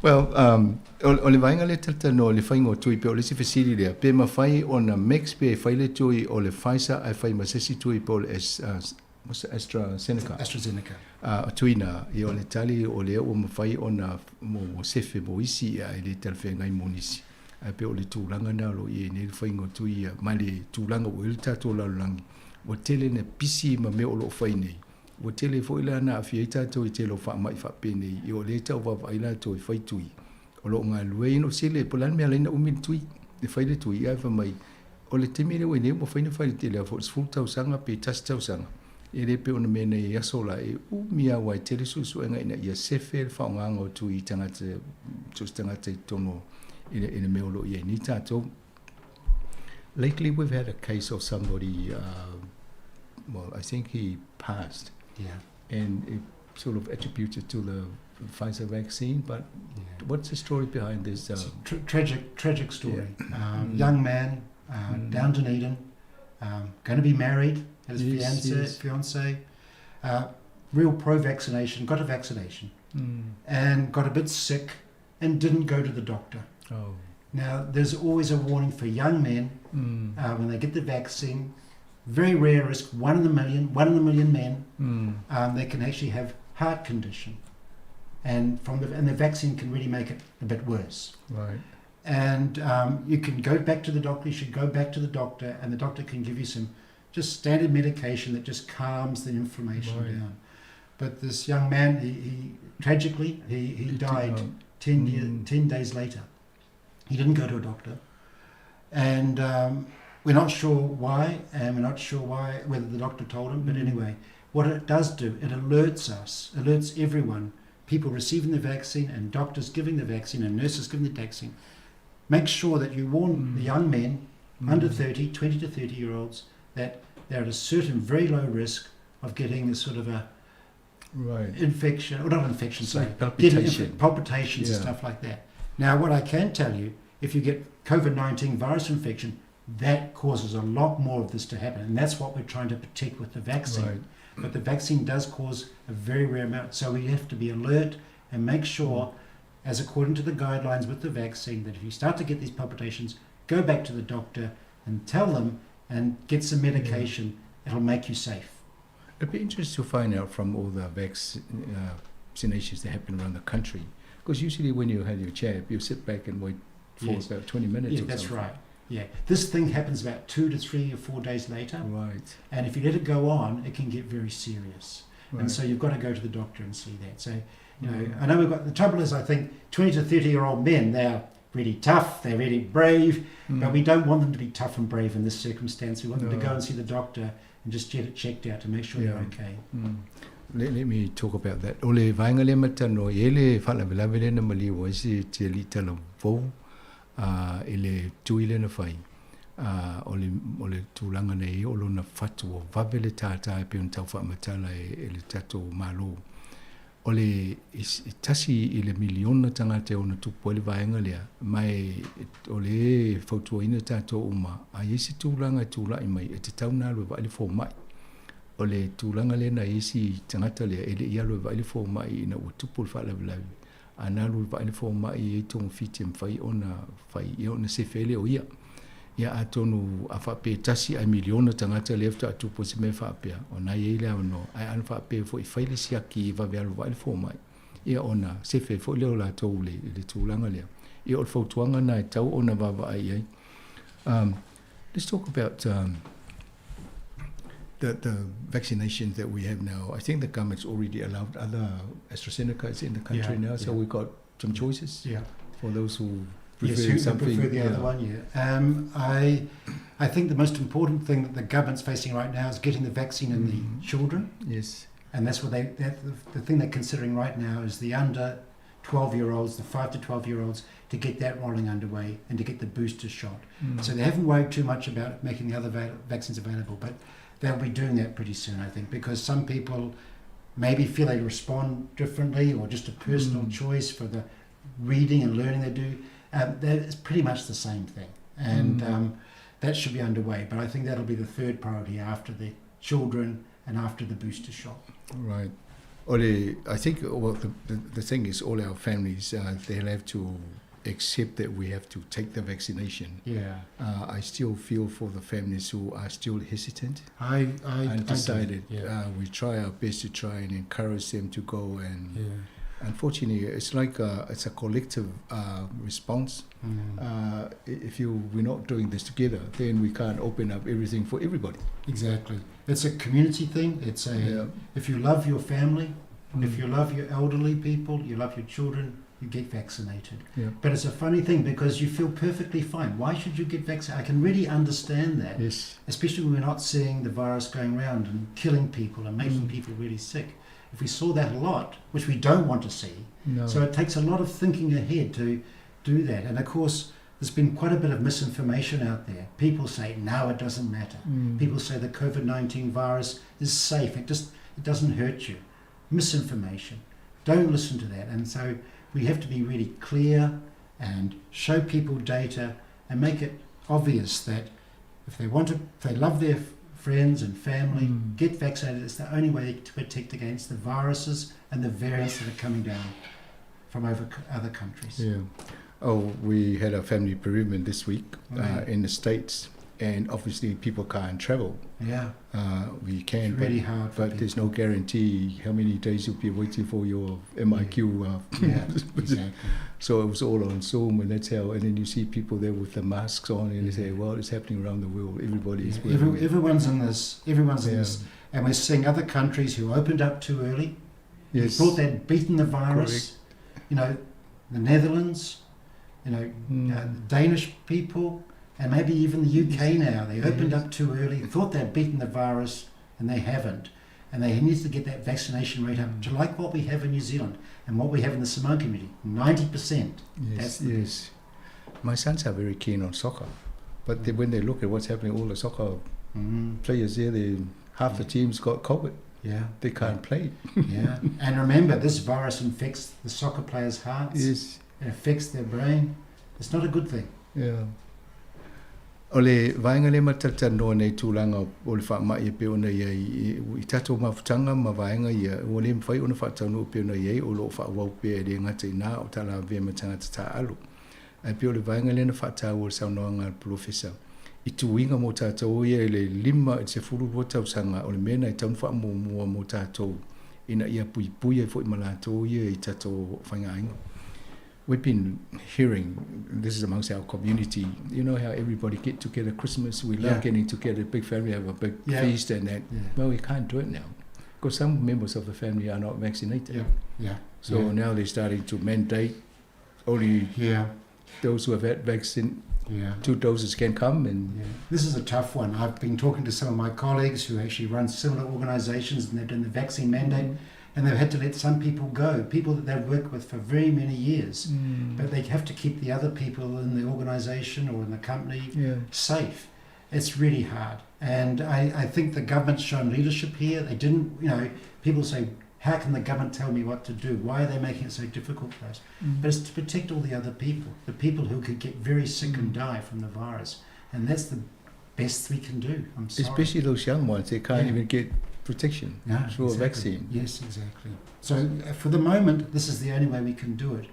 Well, o le vaega lea talataloa le faiga o tui pe o le isi fesili lea, pe mafai ona mix pe e fai le tui o le Pfizer ae fai ma se isi tui pe o le what's the AstraZeneca. AstraZeneca. O tui na, ia o le tali o lea ua mafai ona mo sefe mo isi ia e le talafeagai mo nisi. Ae pe o le tulaga na o lo o i ai nei le faiga o tui ia, ma le tulaga ua i ai le tatou lalolagi, ua tele na pisi ma mea o lo o fai nei. Ua tele foi la na aafia ai tatou i tele o faamai faapenei, ia o lea e tau vaavaai latou e fai tui. O lo o galulue ai no sele, po o le a le mea e ala ai ona umi le tui, e fai le tui, ae fai mai, o le taimi lea ua i nei ua mafai ona fai i le tele lava foi o le 10 tausaga pe 1 tausaga. E le pei ona mea nei i aso la e umi lava aua e tele suesuega ina ia sefe le faaaogaga o tui i tagata, so o se tagata i totonu i le mea o lo o i ai nei tatou. Lately we've had a case of somebody, well, I think he passed. And it sort of attributed to the Pfizer vaccine, but what's the story behind this? It's a tragic story. Young man, down Dunedin, going to be married, had his fiance, real pro-vaccination, got a vaccination, and got a bit sick and didn't go to the doctor. Now, there's always a warning for young men when they get the vaccine. Very rare risk, 1 in a million, one in a million men, they can actually have heart condition. And the vaccine can really make it a bit worse. And you can go back to the doctor, you should go back to the doctor, and the doctor can give you some just standard medication that just calms the inflammation down. But this young man, he tragically, he He did died not. 10 days later. He didn't go to a doctor. And We're not sure why, and we're not sure why whether the doctor told him, but anyway, what it does do, it alerts us, alerts everyone, people receiving the vaccine and doctors giving the vaccine and nurses giving the vaccine. Make sure that you warn the young men under 30, 20 to 30 year olds, that they're at a certain very low risk of getting this sort of a infection, or not infection, It's sorry, like getting palpitation. palpitations and Yeah. stuff like that. Now, what I can tell you, if you get COVID-19 virus infection, that causes a lot more of this to happen, and that's what we're trying to protect with the vaccine. Right. But the vaccine does cause a very rare amount, so we have to be alert and make sure, as according to the guidelines with the vaccine, that if you start to get these palpitations, go back to the doctor and tell them and get some medication. It'll make you safe. It'd be interesting to find out from all the vaccinations that happen around the country. Because usually when you have your jab, you sit back and wait for Yes. about 20 minutes Yeah, or that's something. right. Yeah, this thing happens about 2 to 3 or 4 days later. Right. And if you let it go on, it can get very serious. Right. And so you've got to go to the doctor and see that. So, you know, Mm. I know we've got the trouble is I think 20 to 30 year old men, they're really tough, they're really brave, but Mm. we don't want them to be tough and brave in this circumstance. We want them to No. go and see the doctor and just get it checked out to make sure they're Yeah. okay. Let me talk about that. O le vaenga lea matano, e le faalavelave lea na maliu ai se te ali'i talavou i le tui lea na fai. O le tulaga na i ai o lona fatu ua vave le tātā e pei ona taufaamatala e, e le tatou mālō. O le e tasi i le miliona tagata e ona tupu ai le vaega lea, ma e o le fautuaina tatou uma, a i ai se tulaga e tula'i mai, e tatau ona alu e vaai le foma'i. O le tulaga lea na i ai isi tagata lea, e le'i alu e vaai le foma'i ina ua tupu le faalavelave, a na alu e vaai le foma'i e i ai togafiti e mafai ona fai ia ona sefe ai lea o ia. Ia atonu a faapea e tasi ae miliona tagata lea faatoa tupu ai se mea faapea, ona e i ai le avanoa, ae ana faapea foi e fai le siaki e vave alu vaai le foma'i, ia ona sefe ai foi lea o latou i le tulaga lea. Ia o le fautuaga lena e tatau ona vaavaai i ai. Let's talk about the vaccinations that we have now. I think the government's already allowed other AstraZeneca is in the country now, so we've got some choices for those who Yes, prefer who something. prefer the other one, yeah. I think the most important thing that the government's facing right now is getting the vaccine in the children. Yes. And that's what they, that, the thing they're considering right now is the under 12-year-olds, the 5 to 12-year-olds, to get that rolling underway and to get the booster shot. So they haven't worried too much about making the other vaccines available, but they'll be doing that pretty soon, I think, because some people maybe feel they respond differently or just a personal choice for the reading and learning they do. That is pretty much the same thing, and that should be underway. But I think that'll be the third priority after the children and after the booster shot. Right. Ole, I think well, the thing is, all our families, they'll have to accept that we have to take the vaccination. I still feel for the families who are still hesitant. I do, Undecided. yeah. We try our best to try and encourage them to go, and unfortunately, it's like it's a collective response. If we're not doing this together, then we can't open up everything for everybody. Exactly. It's a community thing. If you love your family, if you love your elderly people, you love your children, you get vaccinated. But it's a funny thing because you feel perfectly fine. Why should you get vaccinated? I can really understand that. Especially when we're not seeing the virus going round and killing people and making people really sick. If we saw that a lot, which we don't want to see, No. so it takes a lot of thinking ahead to do that. And of course, there's been quite a bit of misinformation out there. People say, no, it doesn't matter. People say the COVID-19 virus is safe. It doesn't hurt you. Misinformation. Don't listen to that. And so we have to be really clear and show people data and make it obvious that if they want to, if they love their friends and family, get vaccinated. It's the only way to protect against the viruses and the variants that are coming down from over other countries. Yeah. Oh, we had a family bereavement this week in the States, and obviously people can't travel. We can, It's really hard for but there's no guarantee how many days you'll be waiting for your MIQ. So it was all on Zoom, and that's how. And then you see people there with the masks on, and they say, Well, it's happening around the world. Everybody is wearing it. Everyone's in this. Everyone's in this, and we're seeing other countries who opened up too early. Brought that, beaten the virus. The Netherlands. Danish people. and maybe even the UK now. They opened Yes. up too early, thought they'd beaten the virus, and they haven't. And they need to get that vaccination rate up to like what we have in New Zealand and what we have in the Samoan community, 90%. Yes, That's the yes. My sons are very keen on soccer, but they, when they look at what's happening, all the soccer players there, they, half the team's got COVID. Yeah. They can't play. Yeah. And remember, this virus infects the soccer players' hearts. Yes. It affects their brain. It's not a good thing. Yeah. O le vaenga le matalanoa nei tulaga o le faama'i e pei ona iai i tatou mafutaga ma vaega ia ua lē mafai ona faataunuu e pei ona iai o loo faaauau pea e lē gata iinā o talavea ma tagata taaalo ae pei o le vaega lea na faataua i le saunoaga a le polofesa i tuiga mo tatou ia i le 5 i le 12 tausaga o le mea na e tatau ona faamuamua mo tatou ina ia puipui ai foi ma latou ia i tatou faigaaiga. We've been hearing this is amongst our community. You know how everybody get together Christmas. We love Yeah. getting together, big family have a big Yeah. feast and that. Yeah. Well, we can't do it now because some members of the family are not vaccinated. Yeah. Yeah. So Yeah. now they're starting to mandate only Yeah. those who have had vaccine Yeah. two doses can come and Yeah. This is a tough one. I've been talking to some of my colleagues who actually run similar organisations and they've done the vaccine mandate and they've had to let some people go, people that they've worked with for very many years. But they have to keep the other people in the organisation or in the company Yeah. safe. It's really hard. And I think the government's shown leadership here. They didn't, you know, people say, how can the government tell me what to do? Why are they making it so difficult for us? But it's to protect all the other people, the people who could get very sick and die from the virus. And that's the best we can do. I'm sorry. Especially those young ones, they can't Yeah. even get protection No, through exactly. a vaccine. Yes, exactly. So for the moment, this is the only way we can do it.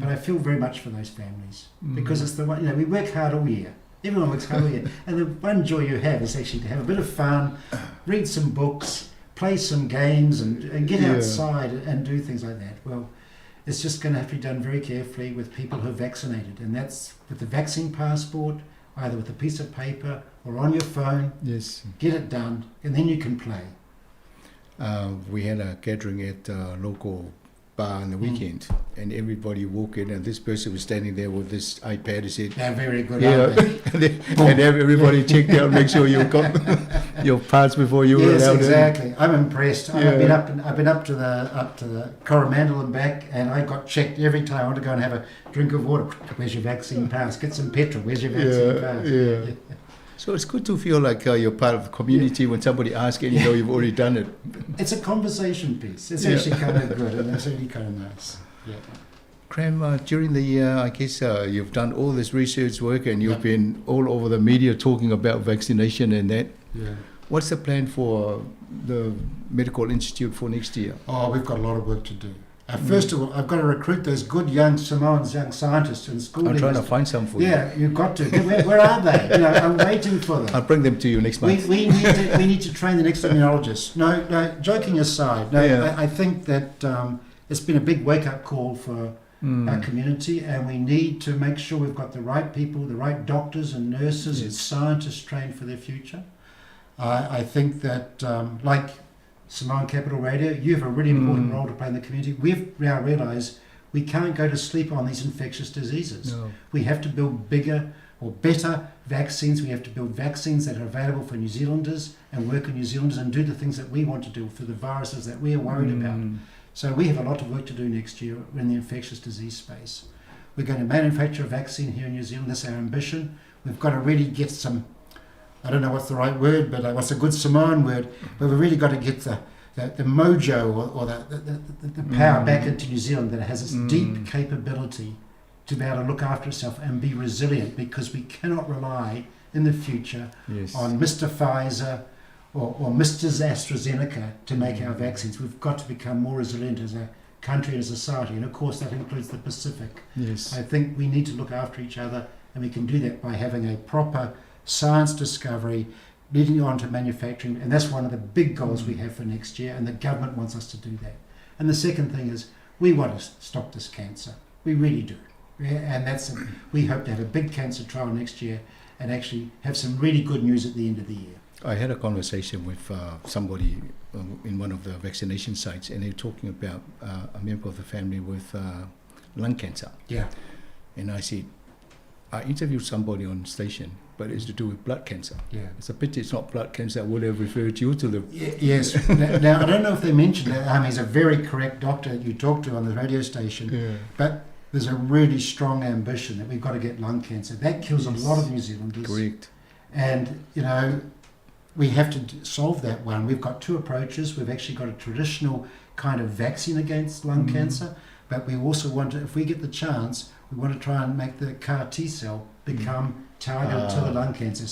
But I feel very much for those families because it's the one, you know, we work hard all year. Everyone works hard all year. And the one joy you have is actually to have a bit of fun, read some books, play some games, and get Yeah. outside and do things like that. Well, it's just going to have to be done very carefully with people who are vaccinated. And that's with the vaccine passport, either with a piece of paper or on your phone. Yes. Get it done, and then you can play. We had a gathering at a local bar on the weekend, and everybody walked in, and this person was standing there with this iPad and said, They're very good, Yeah, aren't they? and everybody checked out, make sure you got your parts before you were Yes, allowed in. exactly. I'm impressed. I've been Yeah. up and I've been up to the Coromandel and back, and I got checked every time I want to go and have a drink of water. Where's your vaccine pass? Get some petrol. Where's your vaccine Yeah, pass? yeah. So it's good to feel like you're part of the community when somebody asks and you know you've already done it. It's a conversation piece. It's Yeah. actually kind of good, and it's really kind of nice. Yeah. Cram, during the year, I guess you've done all this research work and you've Yeah. been all over the media talking about vaccination and that. Yeah. What's the plan for the Medical Institute for next year? Oh, we've got a lot of work to do. First of all, I've got to recruit those good young Samoans, young scientists and school I'm trying to leaders. find some for you. Yeah, you've got to. Where are they? You know, I'm waiting for them. I'll bring them to you next month. We need to train the next immunologist. No, no. Joking aside, no. Yeah. I think that it's been a big wake-up call for our community, and we need to make sure we've got the right people, the right doctors and nurses and Yes. scientists trained for their future. I think that, like Samoan Capital Radio, you have a really important role to play in the community. We've now realised we can't go to sleep on these infectious diseases. No. We have to build bigger or better vaccines. We have to build vaccines that are available for New Zealanders and work on New Zealanders and do the things that we want to do for the viruses that we are worried about. So we have a lot of work to do next year in the infectious disease space. We're going to manufacture a vaccine here in New Zealand. That's our ambition. We've got to really get some, I don't know what's the right word, but what's a good Samoan word, but we've really got to get the mojo or the power back into New Zealand that has its deep capability to be able to look after itself and be resilient, because we cannot rely in the future Yes. on Mr. Pfizer or Mr. AstraZeneca to make our vaccines. We've got to become more resilient as a country and a society, and of course that includes the Pacific. Yes. I think we need to look after each other, and we can do that by having a proper science discovery leading on to manufacturing, and that's one of the big goals we have for next year, and the government wants us to do that. And the second thing is we want to stop this cancer. We really do. Yeah, and we hope to have a big cancer trial next year and actually have some really good news at the end of the year. I had a conversation with somebody in one of the vaccination sites, and they were talking about a member of the family with lung cancer. Yeah. And I said, I interviewed somebody on station, but it's to do with blood cancer. Yeah. It's a pity it's not blood cancer. I would have referred you to the. Yes. Now, I don't know if they mentioned that. He's a very correct doctor you talk to on the radio station. Yeah. But there's a really strong ambition that we've got to get lung cancer. That kills Yes. a lot of New Zealanders. Correct. And, you know, we have to solve that one. We've got two approaches. We've actually got a traditional kind of vaccine against lung cancer, but we also want to, if we get the chance, we want to try and make the CAR T cell become targeted to the lung cancer.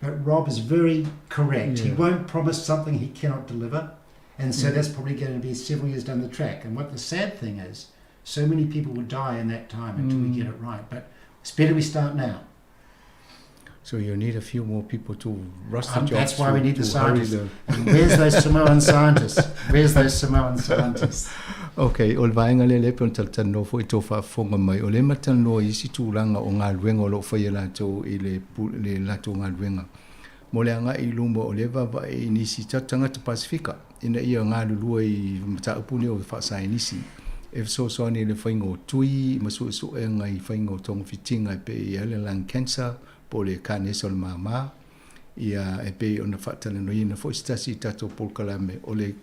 But Rob is very correct. He won't promise something he cannot deliver. And so that's probably going to be several years down the track. And what the sad thing is, so many people will die in that time until we get it right. But it's better we start now. So you need a few more people to rush the jobs. That's why we need the to hurry scientists. the And where's those Samoan scientists? Where's those Samoan scientists? Okay, o le vaenga lea le pe ona talatalanoa fo'i tou faafofoga mai o lea ma talanoa i isi tulaga o galuega o loo faia latou i le le latou galuega mo le aga'i i luma o lea vaavaai i nisi tagata Pasifika ina ia galulue i mataupu nei o faasaenisi e fesoasoani i le faiga o tui ma suesuega i faiga o togafitiga e pei e ai le lung cancer po o le kanesa o le māmā ia e pei ona faatalanoaina fo'i se tasi i tatou polokalame o le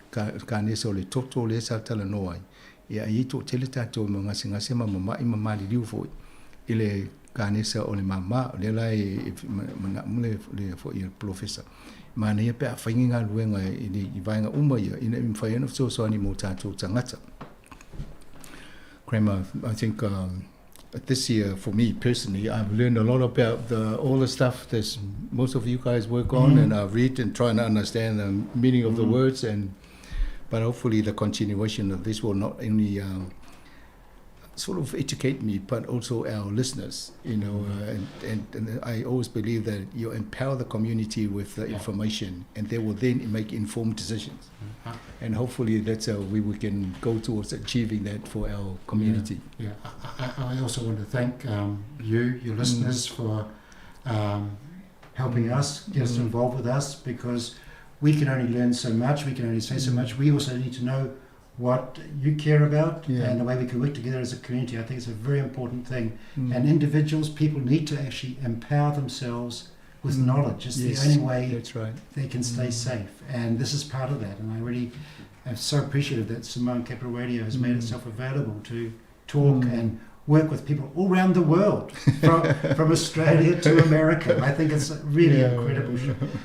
kanesa o le toto lea sa talanoa ai ia e iai to'atele tatou e magasegase ma mama'i ma maliliu fo'i i le kanesa o le māmā o lea la e mana'u le fo'i le polofesa manaia pe a fai galuega i le i vaega uma ia ina ia mafai ai ona fesoasoani mo tatou tagata. Grandma, I think this year, for me personally, I've learned a lot about all the stuff that most of you guys work on, and I read and try and understand the meaning of the words. But hopefully the continuation of this will not only sort of educate me, but also our listeners. And I always believe that you empower the community with the information, and they will then make informed decisions. And hopefully that's how we can go towards achieving that for our community. Yeah, I also want to thank you, your listeners, for helping us, get us involved with us, because we can only learn so much, we can only say so much. We also need to know what you care about and the way we can work together as a community. I think it's a very important thing. And individuals, people need to actually empower themselves with knowledge. It's the only way That's right. they can stay safe. And this is part of that. And I really am so appreciative that Samoan Capital Radio has made itself available to talk and work with people all around the world, from Australia to America. I think it's a really incredible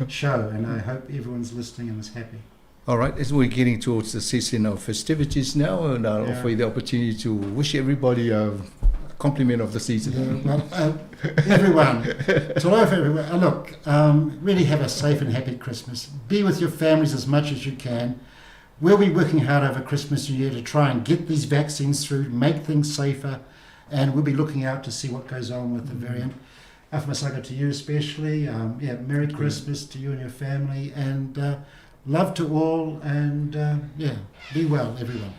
show, and I hope everyone's listening and is happy. All right, as we're getting towards the season of festivities now, and I'll offer you the opportunity to wish everybody a compliment of the season. Yeah, well, everyone, to love everyone. Look, really have a safe and happy Christmas. Be with your families as much as you can. We'll be working hard over Christmas New Year to try and get these vaccines through, make things safer, and we'll be looking out to see what goes on with the variant. Afamasaga, to you especially. Merry Thank you. Christmas to you and your family, and love to all, and be well, everyone.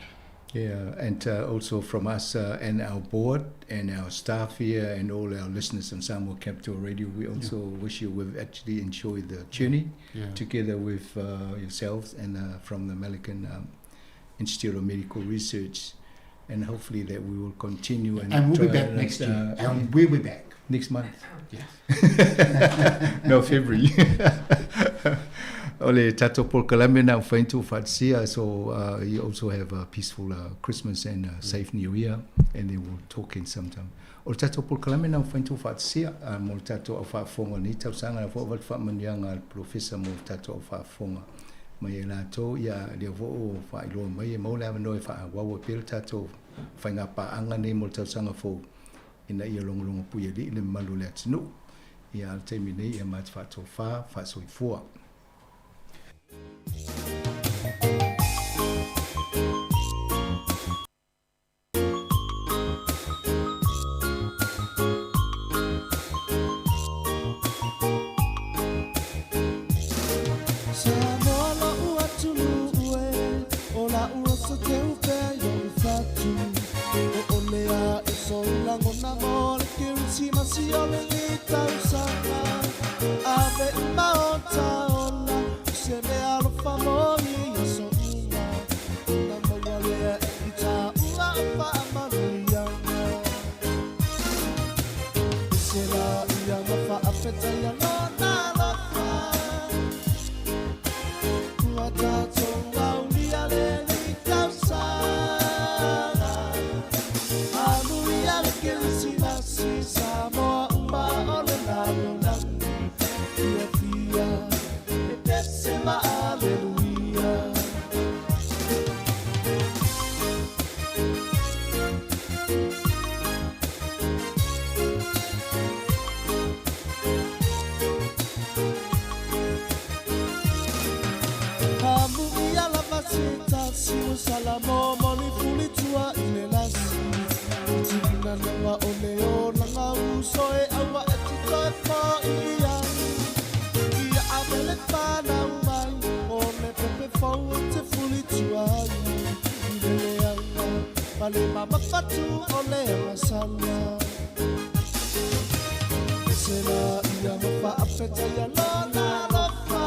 Yeah, and also from us and our board and our staff here and all our listeners on Samoa Capital Radio, we also wish you will actually enjoy the journey together with yourselves and from the Melican Institute of Medical Research, and hopefully that we will continue. And, And we'll be try back and, next year. And we'll be back. Next month. Yes. No, February. Ole tato polokalame na ufaintu fatsia, so you also have a peaceful Christmas and a safe New Year, and then we'll talk in some time. O tato polokalame na ufaintu fatsia, mo tato au faafofoga ni tausaga na fo'a vale faamanuiaga a le profesa mo tato au faafofoga mai e latou ia lea fo'u faailoa mai e maua le avanoa e faaauau ai pea le tatou faigapaaga nei mo le tausaga fou ina ia logologo pui ali'i le mamalu o le atunuu ia a le taimi nei ia ma te faatofā faasoifua. Samoa lo'u atunuu e, o la'u oso teupea i o'u fatu. O ole a e sou lagona mo le kerisimasi o lenei tausaga. Ave uma o tao. tatou aulia le alii tausaga. Manuia le Kerisimasi, Samoa uma o le lalolagi. Fiafia, e pese ma aleluia. Amuia lava se tasi o salamo moli fulitua i le lasi. Tina naga o le olaga uso e aua e tito e fo i ai. Ia avele whanau mai o le pepe fau o te fulitua ai. I le leanga ma le mamafatu o le agasala. Sela ia mafaafeta ia lona alofa.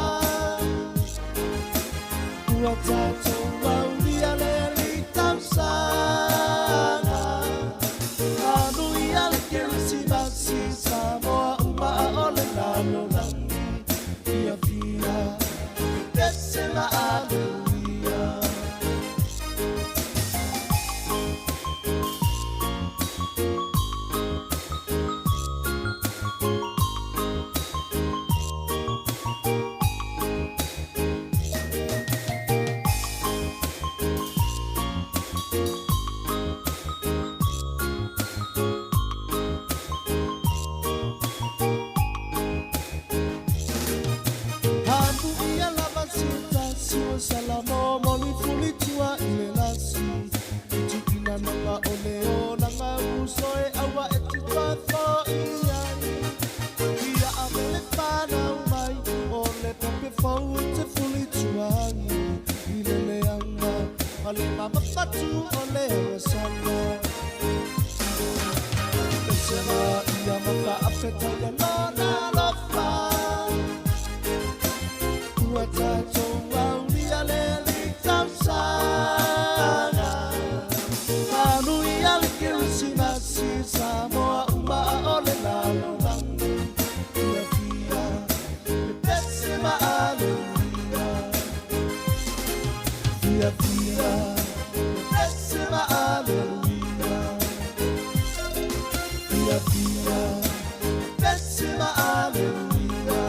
Ua tatou aulia le alii tausaga. Manuia le Kerisimasi, Samoa uma o le lalolagi. Fiafia, e pese ma aleluia. Amuia lava se tasi o salamo moli fulitua i le lasi. Tuina naga o le olaga uso e aua e tito e fo i ai. Ia avele whanau mai o le pepe fau o te fulitua ai. I le leanga ma le mamafatu o le agasala. Pesema ia mafaafeta ia lona alofa. Ua tatou aulia le alii tausaga. Manuia le Kerisimasi, Samoa uma o le lalolagi. Fiafia, e pese ma aleluia. Fiafia, e pese ma aleluia. Fiafia, e pese ma aleluia.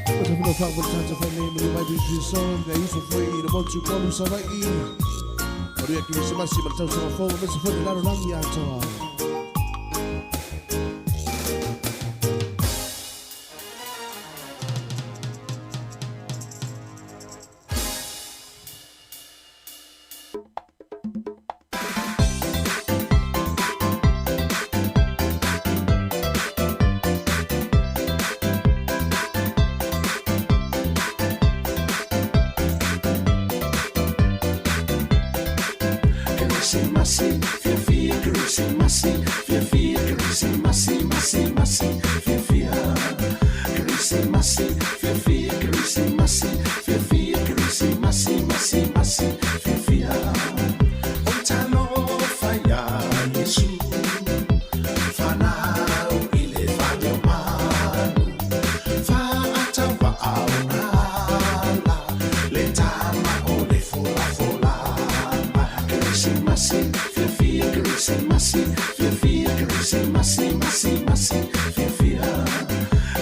O te whina whakamuri tātou whai nei mani mai pui song e uso foi i le motu polu Savai'i. Manuia Kerisimasi ma le tausaga fou ma mese foi le lalolagi atoa. Kerisimasi, fiafia, Kerisimasi, fiafia, Kerisimasi, masi, masi, fiafia. Kerisimasi, fiafia, Kerisimasi, fiafia, Kerisimasi, masi, masi, fiafia. O talofa ia Iesu, whanau i le whane o manu. Whaatawa au nala, le tama o le folafola. Kerisimasi, fiafia, Kerisimasi, fiafia, Kerisimasi, masi, masi, fiafia.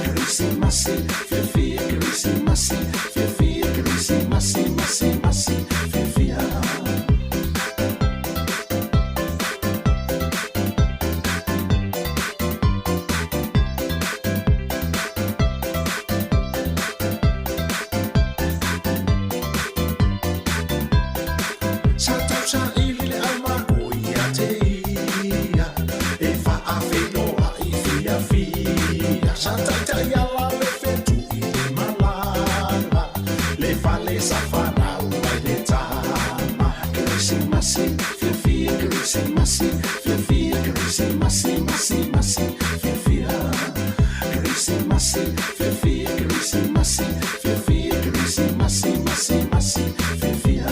Kerisimasi, fiafia, Kerisimasi, fiafia, Kerisimasi, masi, masi, fiafia. Sa tausa i lile au mako ia te ia, e whaawhenoa i whia whia. Sa taitai ala le whetu i le malanga, le whale sa whanau ai le tama. Kerisimasi, fiafia, Kerisimasi, fiafia, Kerisimasi, masi, masi, fiafia. Kerisimasi, fiafia, Kerisimasi, fiafia, Kerisimasi, masi, masi, fiafia.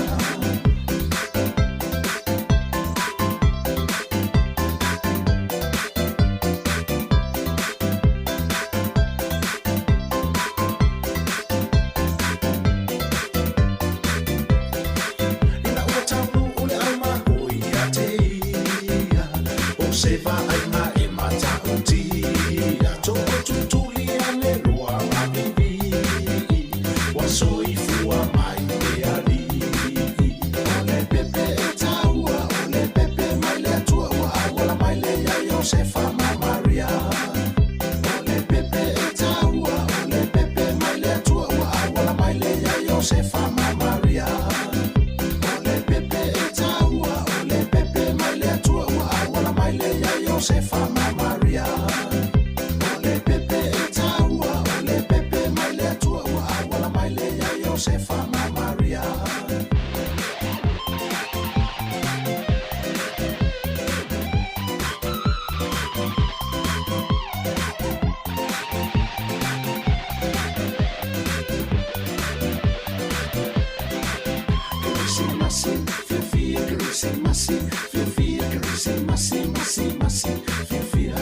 Kerisimasi fiafia Kerisimasi masi masi fiafia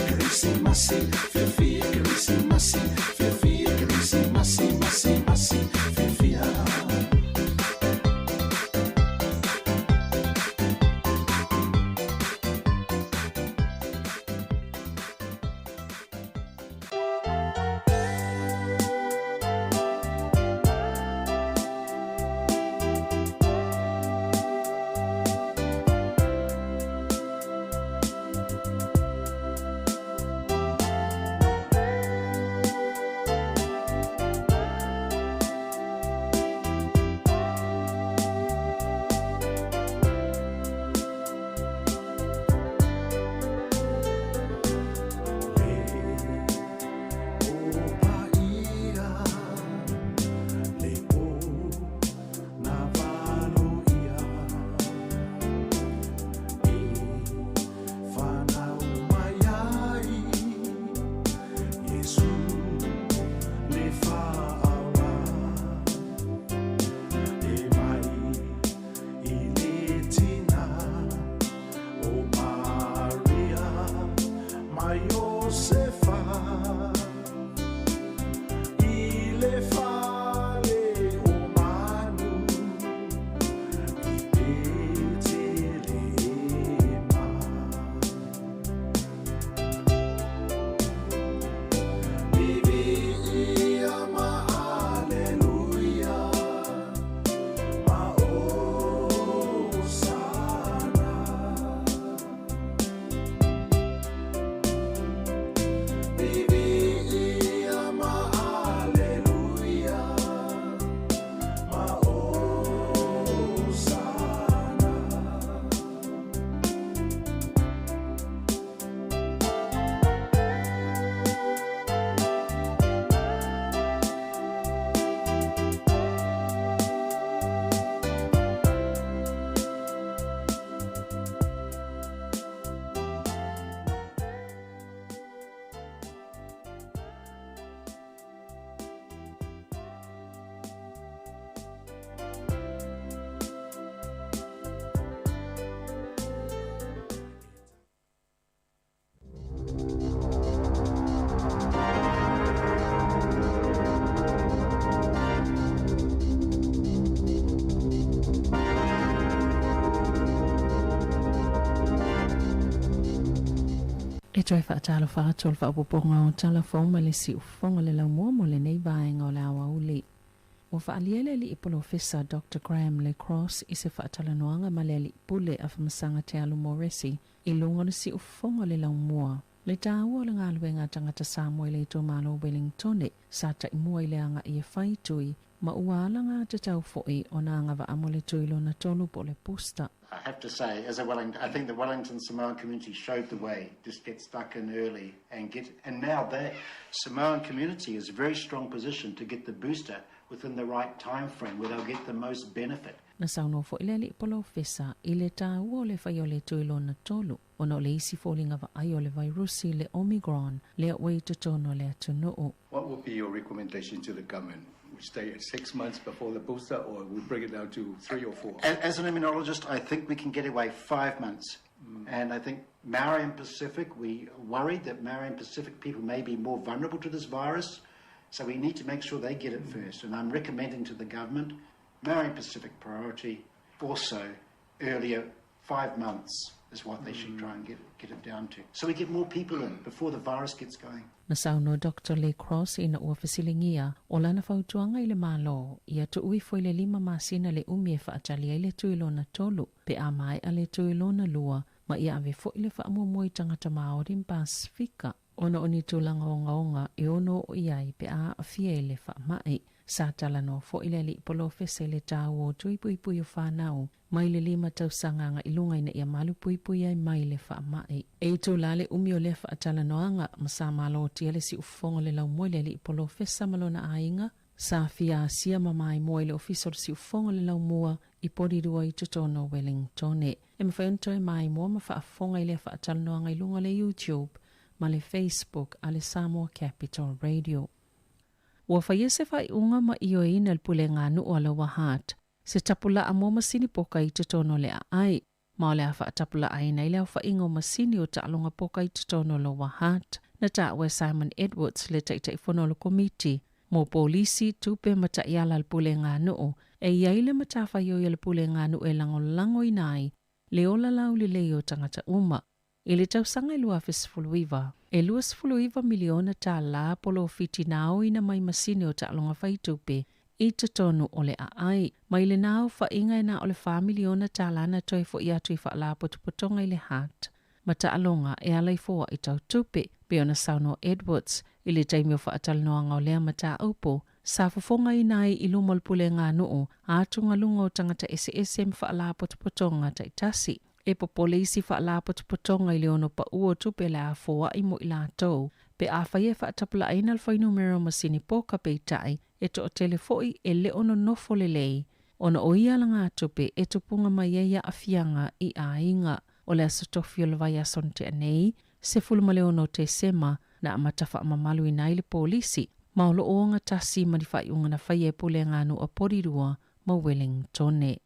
Kerisimasi fiafia Kerisimasi fiafia Kerisimasi masi masi fiafia. E toe faatalofa atu o le faaopoopoga o Tala Fou ma le Siufofoga o le Laumua mo lenei vaega o le aoauli. Ua faaalia le alii polofesa Doctor Graham Le Cross i se faatalanoaga ma le alii pule Afamasaga Tealu Moresi i luga o le siufofoga o le laumua. Le taua o le galuega a tagata Samoa i le itumalo o Wellingtone sa taimua i le agai e fai tui ma ua alagatatau foi ona agavaa mo le tui lona tolu po o le booster. I have to say, as a Wellington, I think the Wellington Samoan community showed the way. Just get stuck in early and get. And now the Samoan community is a very strong position to get the booster within the right time frame where they'll get the most benefit. Na saunoa foi le alii polofesa i le taua o le fai o le tui lona tolu ona o le isi foliga vaai o le vairusi le Omicron lea ua i totonu o le atunuu. What would be your recommendation to the government? We stay at 6 months before the booster, or we bring it down to 3 or 4? As an immunologist, I think we can get away 5 months. And I think Maori and Pacific, we worried that Maori and Pacific people may be more vulnerable to this virus, so we need to make sure they get it first. And I'm recommending to the government, Maori and Pacific priority, also earlier, 5 months is what they should try and get it down to. So we get more people in before the virus gets going. Na saunoa Doctor Le Cross ina ua fesiligia o lana fautuaga i le Malo ia tuu ifo i le 5 masina le umi e faatali ai le tui lona tolu pe a maea le tui lona lua ma ia ave foi le faamuamua i tagata Māori ma Pasifika ona o ni tulaga ogaoga e ono oo i ai pe a aafia i le faamai. Sa talanoa foi le alii polofesa i le taua o tui puipui o fanau mai le 5 tausaga agai luga ina ia malupuipui ai mai le faamai. E itulā le umi o lea faatalanoaga ma sa malotia le siufofoga o le laumua i le alii polofesa ma lona aiga sa fia asia ma maimoa i le ofisa o le siufofoga o le laumua i Porirua i totonu o Wellingtone. E mafai ona toe maimoa ma faafofoga i lea faatalanoaga i luga o le YouTube ma le Facebook a le Samoa Capital Radio. Ua faia se faaiuga ma ioeina le pulega nuu a Lower Hutt se tapulaa mo masini poka i totonu o le aai. Ma o le a faatapulaaina ai le aofaiga o masini o taaloga poka i totonu o Lower Hutt. Na taua e Simon Edwards le Taitaifono o le Komiti mo Polisi, Tupe ma Taiala a le Pulega Nuu e i ai le matafaioi a le Pulega Nuu e lagolagoina ai le ola laulelei o tagata uma. I le tausaga e 2019, e $29 miliona tālā polofiti na aoina mai masini o taaloga faitupe i totonu o le aai. Mai lena aofaiga e na o le $4 miliona tālā na toe fo'i atu i faalapotopotoga i le Hutt ma taaloga e ala i foa'i tau tupe, pei ona saunoa Edwards i le taimi o faatalanoaga o lea mataupu sa fofogaina ai i luma o le pulega nuu atugaluga o tagata eseese ma faalapotopotoga taitasi. E popole isi faalapotopotoga i le ono paua o tupe o le a foa'i mo i latou pe afai e faatapulaaina le fuainumera o masini poka peitai e toatele fo'i e le o nonofo lelei ona o ia alagatupe e tupuga mai ai aafiaga i aiga. O le aso tofi o le vaiaso na tea nei, 16 o Tesema, na amata faamamaluina ai le polisi, ma o loo ogatasi ma ni faaiuga na faia e Pulega Nuu a Porirua ma Wellingtone.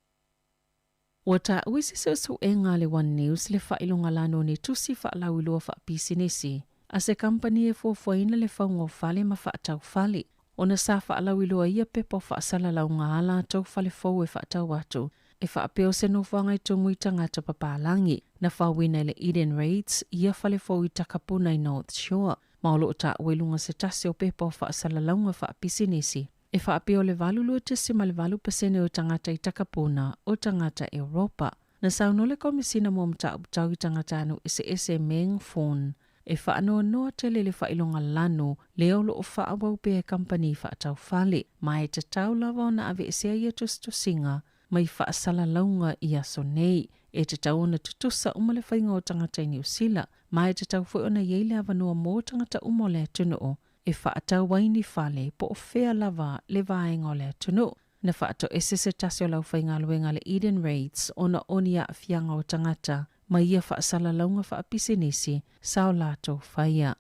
Ua taua i se suesuega a le One News le faailoga lanu o ni tusi faalauiloa faapisinisi a se kamupani e fuafuaina le fauga o fale ma faatau fale, ona sa faalauiloa ia pepa o faasalalauga a latou fale fou e faatau atu e faapea o se nofoaga e tumu i tagata papalagi. Na fauina e le Eden Raids ia fale fou i Takapuna i North Shore, ma o loo taua i luga o se tasi o pepa o faasalalauga faapisinisi e faapea o le 82.8% o tagata i Takapuna o tagata Europa. Na saunoa le Komesina mo Mataupu Tau i Tagatanuu Eseese Meng Foon e faanoanoa tele le faailoga lanu lea o loo faaauau pea e kamupani faatau fale, ma e tatau lava ona aveesea ia tusitusiga mai faasalalauga i aso nei. E tatau ona tutusa uma le faiga o tagata i Niu Sila, ma e tatau foi ona i ai le avanoa mo tagata uma o le atunuu e faatau ai ni fale po o fea lava le vaega o le atunuu. Na faatoese se tasi o le aufaigaluega a le Eden Raids ona o ni aafiaga o tagata ma ia faasalalauga faapisinisi sa o latou faia.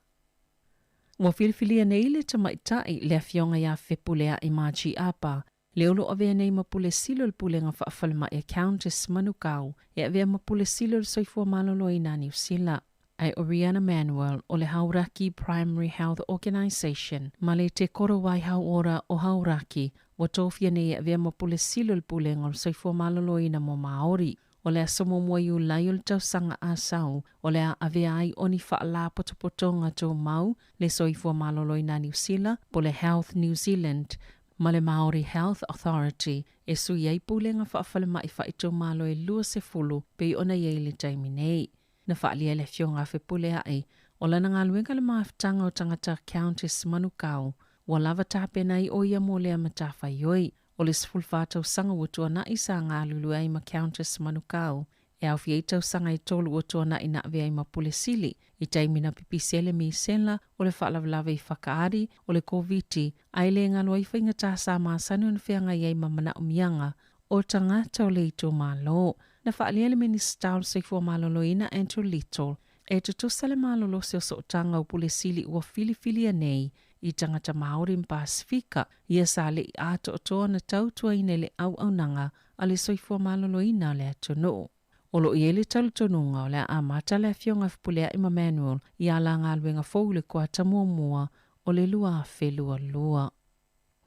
Ua filifilia nei le tamaitai le afioga ia Fepulea'i Margie Apa, le o lo o avea nei ma Pule Sili o le Pulega Faafalemai a Countess Manukau e avea ma Pule Sili o le Soifua Maloloina a Niu Sila. Ae o Riana Manuel o le Hauraki Primary Health Organisation ma le Te Korowai Hauora o Hauraki ua tofia nei e avea ma Pule Sili o le Pulega o le Soifua Maloloina mo Māori. O le aso muamua Iulai o le tausaga a sau o le a avea ai o ni faalapotopotoga tumau le Soifua Maloloina a Niu Sila po le Health New Zealand ma le Māori Health Authority e sui ai pulega faafalemai faaitumalo e 20 pei ona i ai i le taimi nei. Na faaalia e le Afioga a Fepulea'i o lana galuega le mafutaga o tagata Countess Manukau ua lava tapena ai o ia mo lea matafaioi. O le 14 tausaga ua tuanai sa galulue ai ma Countess Manukau e aofia ai tausaga e tolu ua tuanai na avea ai ma Pule Sili i taimi na pipisi ai le misela o le faalavelave i Whakaari o le Koviti ae le galo ai faigata sa masani ona feagai ai ma manaomiaga o tagata o le itumalo. Na faaalia e le Minisita o le Soifua Maloloina Andrew Little e tutusa le malolosi o sootaga o Pule Sili ua filifilia nei i tagata Māori ma Pasifika, ia sa le i atoatoa ona tautuaina i le auaunaga a le soifua maloloina o le atunuu. O lo o i ai le talitonuga o le a amata le Afioga a Fepulea'i ma Manuel i a la galuega fou i le kuata muamua o le 2022.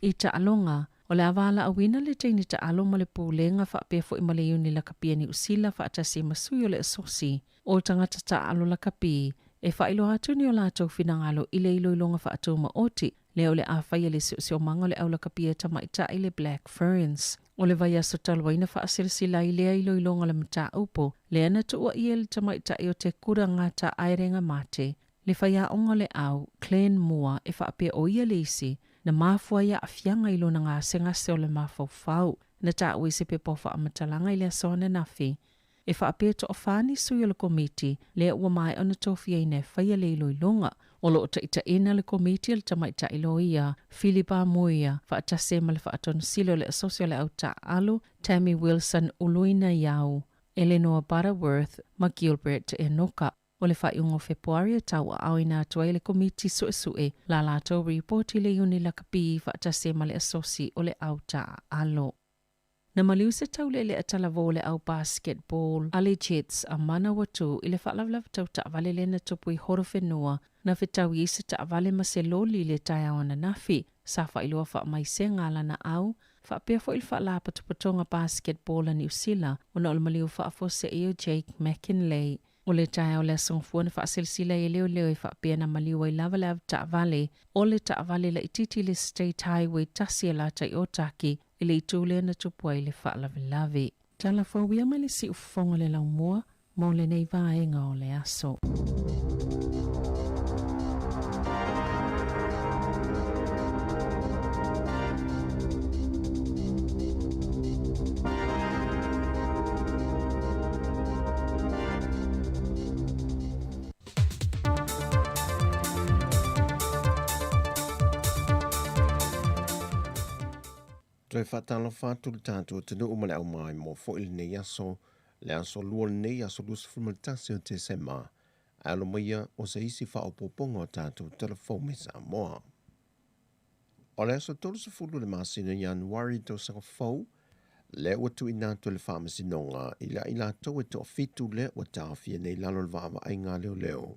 I taaloga, o le a valaauina le teine taalo ma le Pulega faapea foi ma le Iuni Lakapi a Niu Sila faatasi ma sui o le Asosi o Tagata Taalo Lakapi e faailoa atu ni o latou finagalo i le iloiloga faatumaoti lea o le a faia le siosiomaga o le au lakapi a tamaitai le Black Ferns. O le vaiaso talu ai na faasilasila ai lea iloiloga o le mataupu lea na tuuaia e le tamaitai o Te Kura Ngata Aerenga Mate le faiaoga o le au Glenn Moore e faapea o ia le isi na mafua ai aafiaga i lona gasegase o le mafaufau. Na taua i se pepa o faamatalaga i le aso ananafi e faapea e toafa ni sui o le Komiti lea ua maea ona tofiaina e faia le iloiloga. O lo o taitaiina le Komiti e le Tamaitai Loia, Philipa Muia, faatasi ai ma le Faatonu Sili o le Asosi o le Au Taaalo, Tammy Wilson Uluina Iau, Eleanor Butterworth ma Gilbert Enoka. O le faaiuga o Fepuari e tauaaoina atu ai le Komiti Suesue la latou ripoti i le Iuni Lakapi faatasi ai ma le Asosi o le Au Taaalo. Na maliu se taule'ele'e talavou o le au basketball a le Jets a Manawatu i le faalavelave tau taavale lea na tupu i Horowhenua na fetaui ai se taavale ma se loli i le taeao ananafi. Sa faailoa faamaisega a lana au faapea foi le Faalapotopotoga Basketball a Niu Sila ona o le maliu faafuasei o Jake McKinlay. O le taeao o le Aso Gafua na faaselasila ai e leoleo e faapea na maliu ai lava le avetaavale o le taavale laitiiti i le State Highway 1 e lata i Otaki i le itu lea na tupu ai le faalavelave. Tala fou ia mai le siufofoga o le laumua mo lenei vaega o le aso. Toe faatalofa atu le tatou atunuu ma le aumaimoa foi i lenei aso, le aso Lua lenei, aso 21 o Tesema, ae alo maia o se isi faaopoopoga o tatou tala fou mai Samoa. O le aso 30 o le masina Ianuari tausaga fou, lea ua tuuina atu e le Faamasinoga i le i latou e toafitu lea ua taofia nei i lalo o le vaavaaiga a leoleo.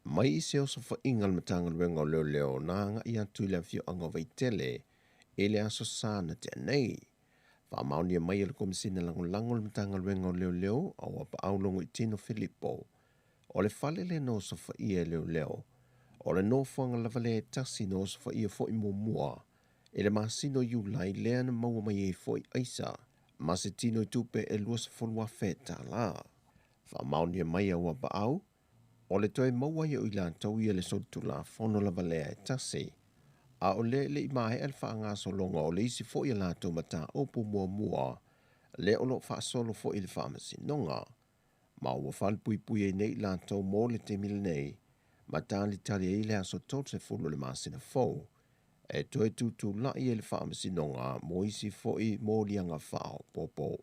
Mai i se osofaiga a le Matagaluega o Leoleo na agai atu i le afioaga o Vaitele i le Aso Sa na tea nei. Faamaonia mai e le Komesina Lagolago o le Matagaluega o Leoleo a o Apaau Logoitino Filipo, o le fale lea na osofaia e leoleo, o le nofoaga lava lea e tasi na osofaia foi muamua i le masina o Iulai lea na maua mai ai foi aisa ma se tino i tupe e $20,000. Faamaonia mai e Auapaau, o le toe maua ai o i latou ia le solitulafono lava lea e tasi, a o lea e le i maea le faagasologa o le isi foi a latou mataupu muamua lea o lo o faasolo foi i le Faamasinoga, ma ua falepuipui ai nei i latou mo le taimi lenei, ma talitali ai le aso 30 o le masina fou e toe tutulai ai le Faamasinoga mo isi foi moliaga faaopoopo.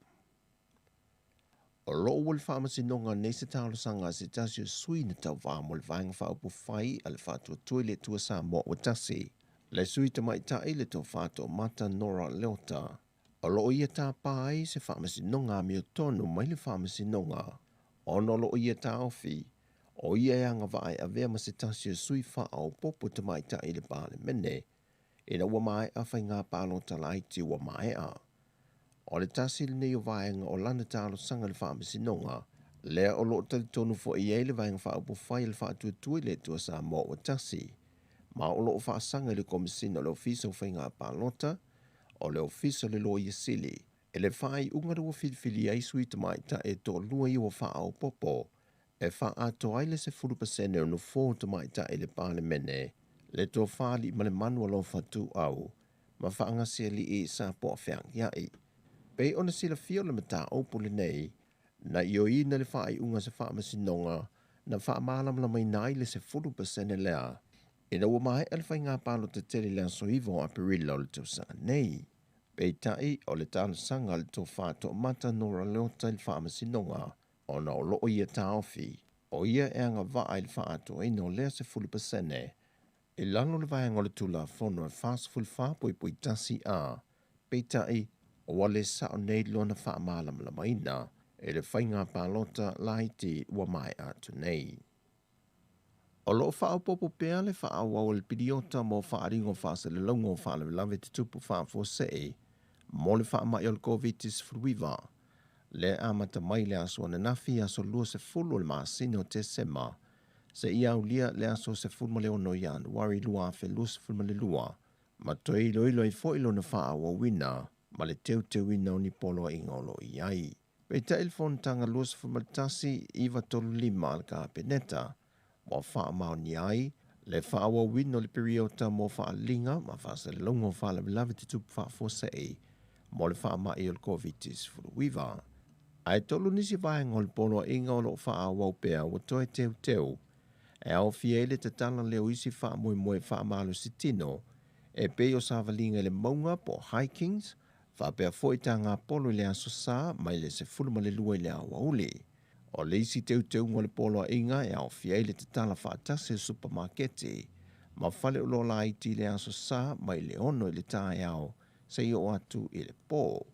O lo o ua i le Faamasinoga nei se talosaga a se tasi o sui na tauva mo le Vaega Faaupufai a le Faatuatua i le Atua Samoa ua Tasi, le sui tamaitai le Tofa Toomata Nora Leota, o lo o ia tapa ai se faamasinoga amiotonu mai le Faamasinoga ona o lo o ia taofi o ia e agavaa e avea ma se tasi o sui faaopoopo tamaitai i le Palemene ina ua maea faiga palota laiti ua maea. O le tasi lenei o vaega o lana talosaga i le Faamasinoga, lea o lo o talitonu foi i ai le Vaega Faaupufai a le Faatuatua i le Atua Samoa ua Tasi, ma o lo o faasaga i le Komesina o le Ofisa o Faiga Palota, o le Ofisa o le Loia Sili, i le faaiuga lea ua filifili ai sui tamaitai e toalua ia ua faaopoopo e faaatoa ai le 10% o nofoa o tamaitai i le Palemene, le Tofa Aliimalemanu Alofa Tuuau ma Faagasialii Sapoafeagiai. Pei ona silafia o le mataupu lenei, na ioeina le faaiuga a se faamasinoga na faamalamalamaina ai le 10% lea ina ua maea le faiga palota tele i le aso 9 o Aperila o le tausaga nei. Peitai, o le talosaga a le Tofa Toomata Nora Leota i le faamasinoga ona o lo o ia taofi, o ia e agavaa i le faaatoaina o lea 10% i lalo o le vaega o le Tulafono e 44.1 A, peitai, ua le sao nei lona faamalamalamaina i le faiga palota laiti ua maea atu nei. O lo o faaopoopo pea le faaauau o le piliota mo faaaliga o faasalalauga o faalavelave tutupu faafuasei mo le faamai o le Koviti-19, lea e amata mai le aso ananafi aso 20 o le masina o Tesema seia aulia le aso 16 Ianuari 2022, ma toe iloilo ai foi lona faaauauina ma le teuteuina o ni poloaiga o lo o i ai. Peitai le Fonotaga 21 935 a le Kapeneta ua faamaonia ai le faaauauina o le piriota mo faaaliga ma faasalalauga o faalavelave tutupu faafuasei mo le faamai o le Koviti-19. Ae tolu nisi vaega o le poloaiga o lo o faaauau pea ua toe teuteu e aofia ai le tatala lea o isi faamoemoe faamalositino e pei o savaliga i le mauga po o hikings, faapea foi taga polo i le Aso Sa mai le 12 i le aoauli. O le isi teuteuga o le poloaiga e aofia ai le tatala faatasi o supamaketi ma fale oloa laiti i le Aso Sa mai le 6 i le taeao seia oo atu i le po.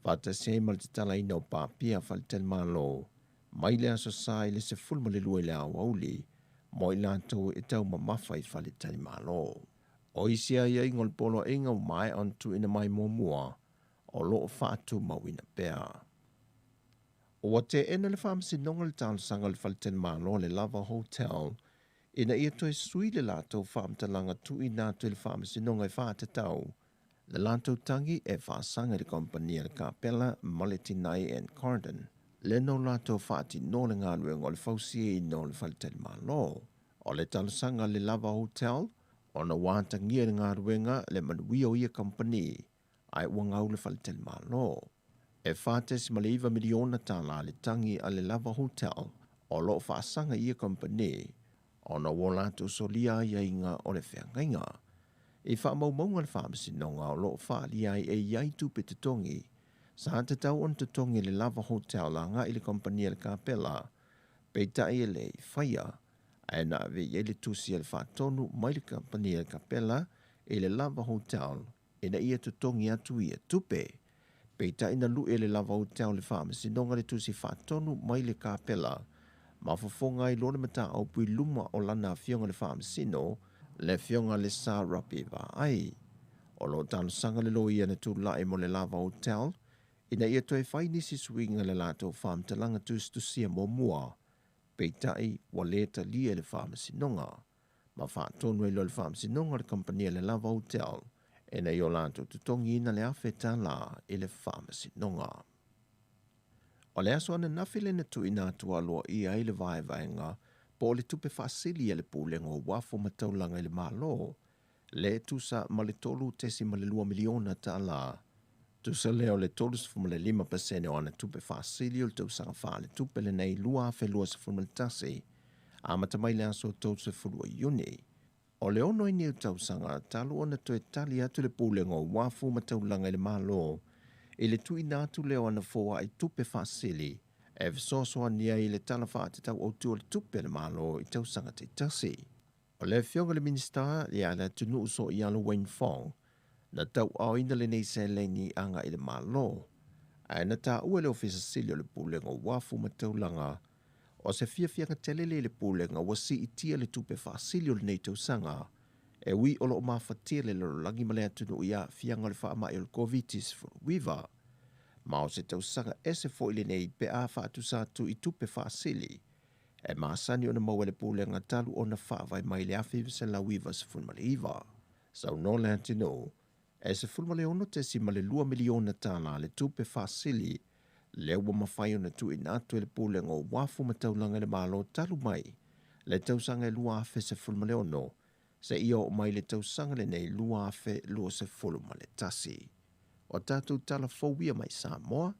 Faatasi ai ma le tatalaina o papia faletalimalo mai le Aso Sa i le 12 i le aoauli mo i latou e taumamafa i faletalimalo. O isi aiaiga o le Poloaiga ua maea ona tuuina mai muamua o lo o faatumauina pea. Ua teena le Faamasinoga le talosaga a le faletalimalo le Lava Hotel ina ia toe sui le latou faamatalaga tuuina atu i le Faamasinoga e faatatau le latou tagi e faasaga i le kamupani a le Kapela ma le Tinai and Carden le no latou faatinoa le galuega o le fausiaina o le faletalimalo. O le talosaga a le Lava Hotel ona ua atagia i le galuega le manuia o ia kamupani ae ua gau le faletalimalo. E $4.9 miliona tālā le tagi a le Lava Hotel o lo o faasaga i ia kamupani ona ua latou solia aiaiga o le feagaiga. I faamaumauga a le Faamasinoga o lo o faaalia ai e i ai tupe totogi sa tatau ona totogi e le Lava Hotel agai i le kamupani a le Kapela, peitai e le i faia, ae na ave i ai le tusi a le faatonu mai le kamupani a le Kapela i le Lava Hotel ina ia totogi atu ia tupe. Peitai na luʻe e le Lava Hotel le Faamasinoga le tusi faatonu mai le Kapela ma fofoga ai loa le mataupu i luma o lana afioga le Faamasino, le afioga le Sa Rapi Vaai. O lo o talosaga le loia na tulai mo le Lava Hotel ina ia toe fai nisi suiga i le latou faamatalaga tusitusia muamua, peitai ua le talia e le Faamasinoga. Ma faatonu ai loa le Faamasinoga o le kamupani a le Lava Hotel ina ia o latou totogiina le $1,000 i le Faamasinoga. O le aso ananafi lea na tuuina atu aloaia ai le vaevaega po o le tupe faasili a le Pulega o Uafu ma Taulaga i le Malo, le e tusa ma le $3.2 miliona tala. Tusa lea o le 35% o ana tupe faasili o le tausaga faaletupe lenei 2021, amata mai le aso 30 o Iuni. O le ono ai nei o tausaga talu ona toe tali atu le Pulega o Uafu ma Taulaga i le Malo i le tuuina atu lea o ana foai tupe faasili e fesoasoani ai i le Tala Faatatau Autu o le Tupe a le Malo i tausaga taitasi. O le afioga i le Minisita ia Leatinuu Sooialo Wayne Fong na tauaaoina lenei seleni agai i le Malo, ae na taua e le Ofisa Sili o le Pulega o Uafu ma Taulaga o se fiafiaga tele lea i le Pulega ua siitia le tupe faasili o lenei tausaga e ui o lo o mafatia le lalolagi ma le atunuu i aafiaga o le faamai o le Koviti-19. Ma o se tausaga ese foi lenei pe a faatusa atu i tupe faasili e masani ona maua e le Pulega talu ona faavae mai i le 1999. Saunoa Leatinuu, e $16.2 miliona tālā le tupe faasili lea ua mafai ona tuuina atu e le Pulega o Uafu ma Taulaga i le Malo talu mai le tausaga e 2016 seia oo mai le tausaga lenei 2021. O tatou tala fou ia mai Samoa,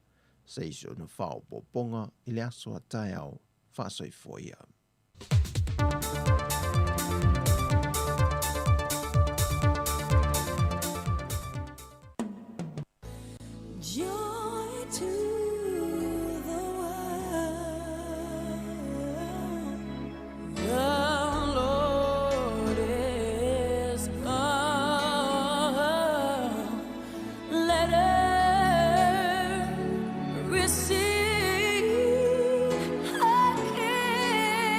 se i ona faaopoopoga i le aso a taeao faasoifua ia. Joy to the world, the Lord is come. Let earth receive her King.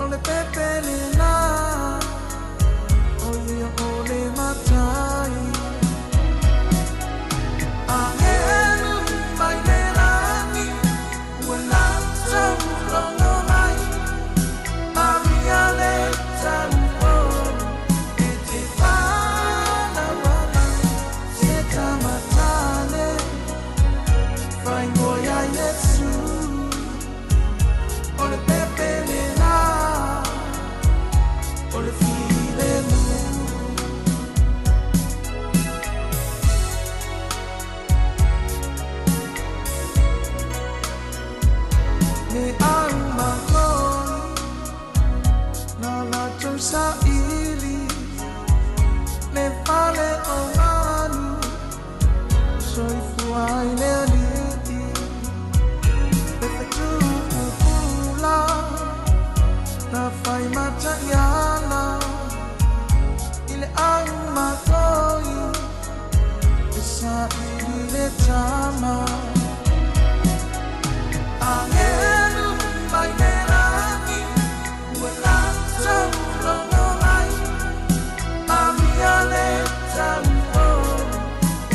O le pepe lena O ia o le matai Angelu mai le lagi Ua latou logo mai Maria le taupo E te fanau ana Se tamatane Faingoa ia Iesu O le pepe lena O le filemu Me au makoi Na latou saili Le fale o manu Soifua ai le alii Le fetuupula Na fai mataiala I le au makoi E saili le tama Angelu mai le lagi Ua latou logo mai Maria le taupo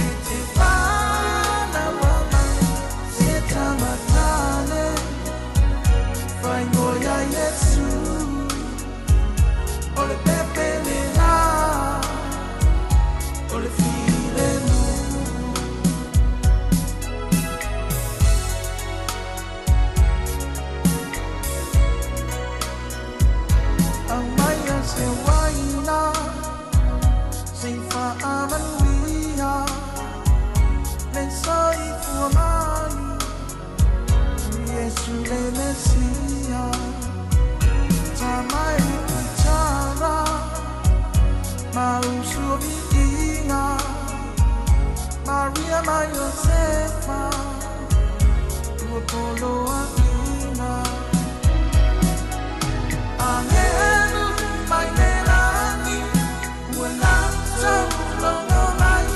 E te fanau ana Se tamatane Faingoa ia Iesu O le pepe lena O le filemu Aumaia se uaina Se i faamanuia Le soifua mai Iesu le Mesia Tamai itara Ma usu o viiga Maria ma Iosefa Ua poloaiga Angelu mai le lagi Ua latou logo mai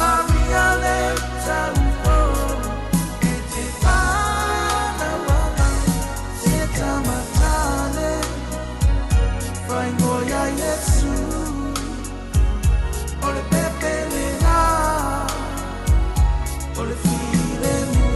Maria le taupo E te fanau ana Se tamatane Faingoa ia Iesu O le pepe lena O le filemu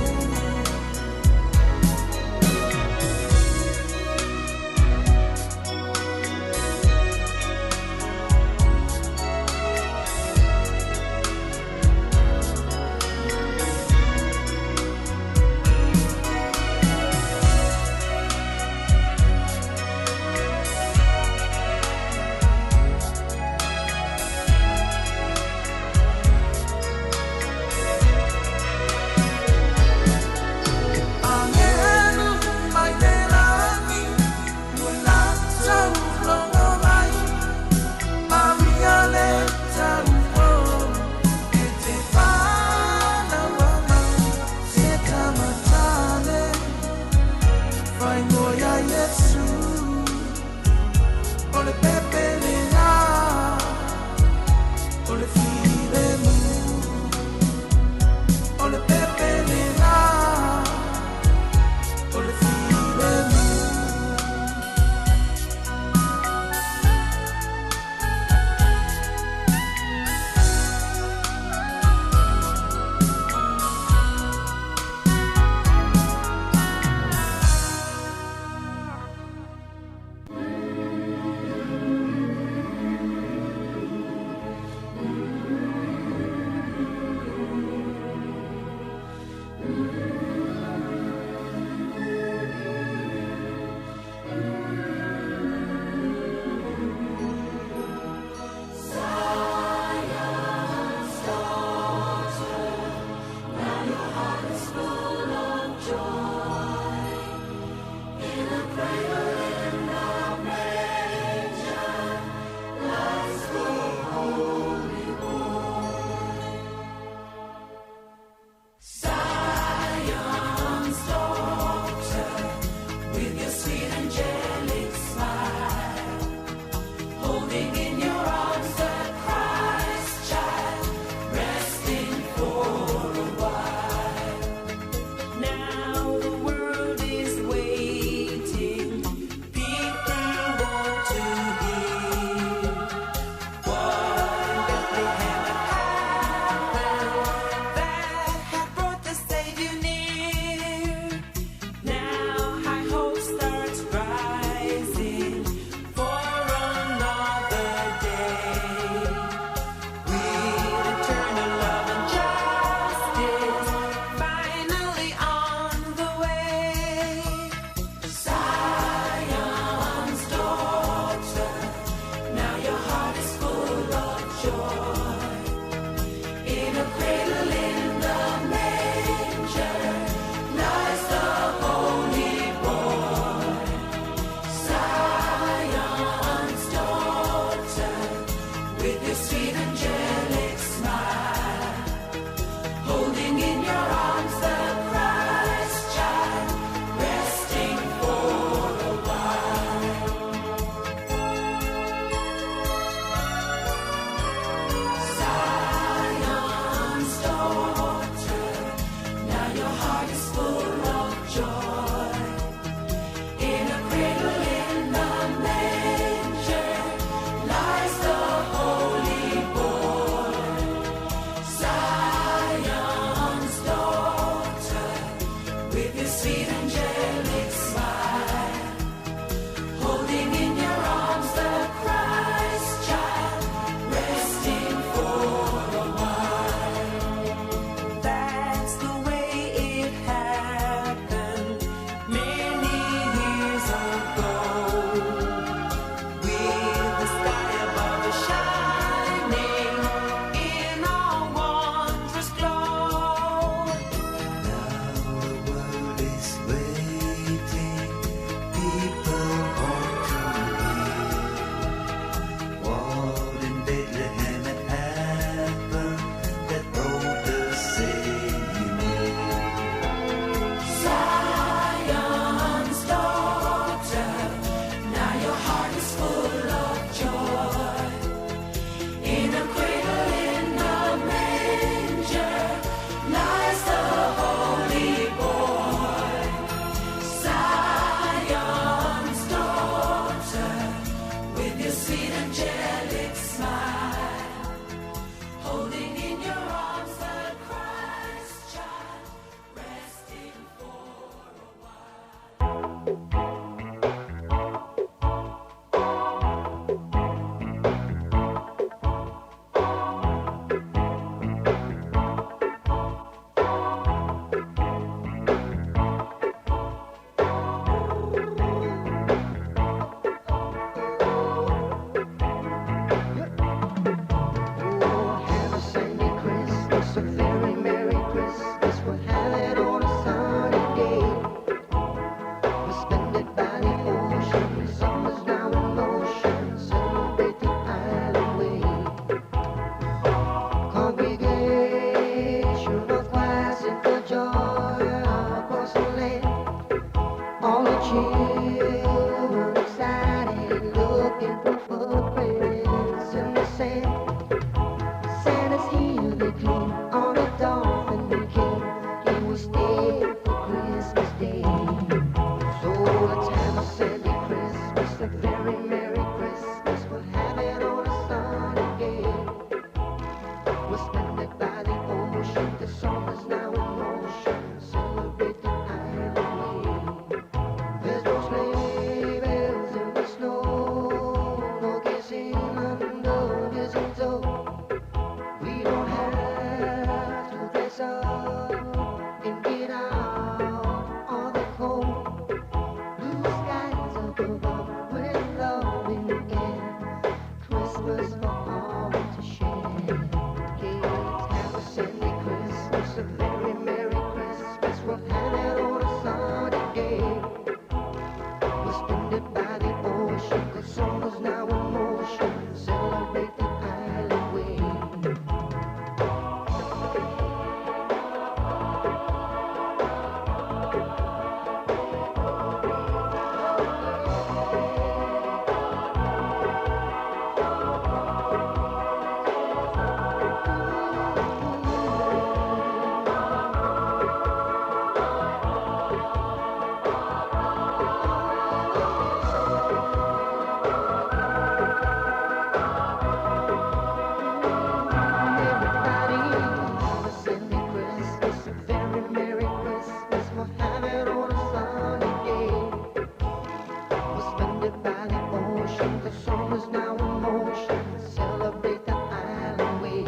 by the ocean. The summer's now in motion. Celebrate the island way.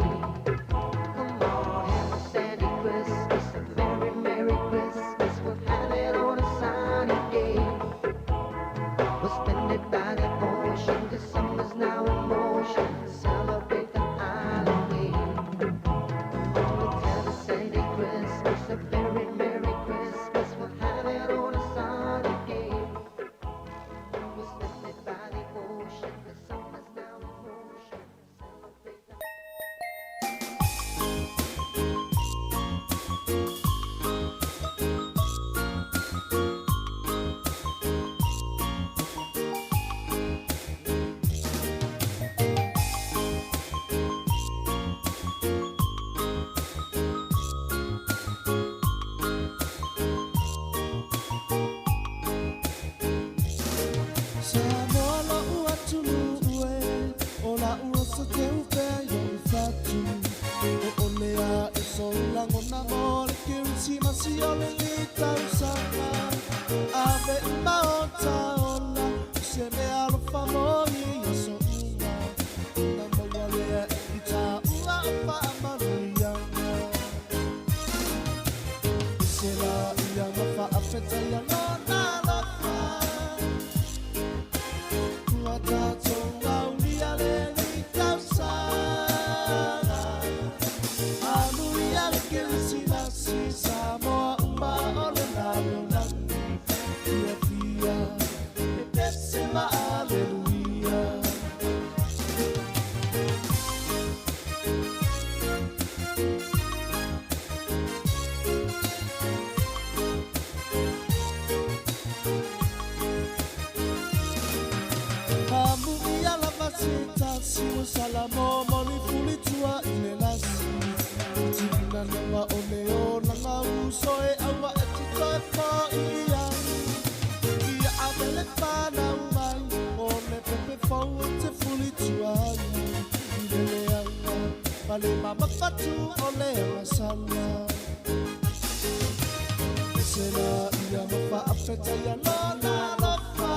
Come on, have a sandy Christmas, a very Merry Christmas. We'll have it on a sunny day. We'll spend it by the ocean. The summer's now in motion. Celebrate the island way. Let's have a sandy Christmas, a very Merry Christmas. We'll have it on a sunny day. We'll spend it by the ocean. The summer's now in motion. Celebrate the Sa moa lo'u atunuu e o la'u oso teupea i o'u fatu o ole a e sou lagona mo le kerisimasi o lenei tausaga ave uma o taola o se mea alofa mo i aso uma na maua lea i tāua o faamanuiaga se la ia ma faafeta ia lona alofa Ua tātou aulia le nei tausaga. Anuia le Kerisimasi, Samoa uma o le lalolagi. Fia fia, e pese ma aleluia. Amuia lava se tasi o salamo moli fulitua i le lasi. Tina nawa o le o langa uso e aua e tito e po i ai. Ia avele whanau mai o le pepe fau o te fulitua ai. I le leanga, pale mama fatu o le masala. Se la ia mafaafeta ia lona alofa.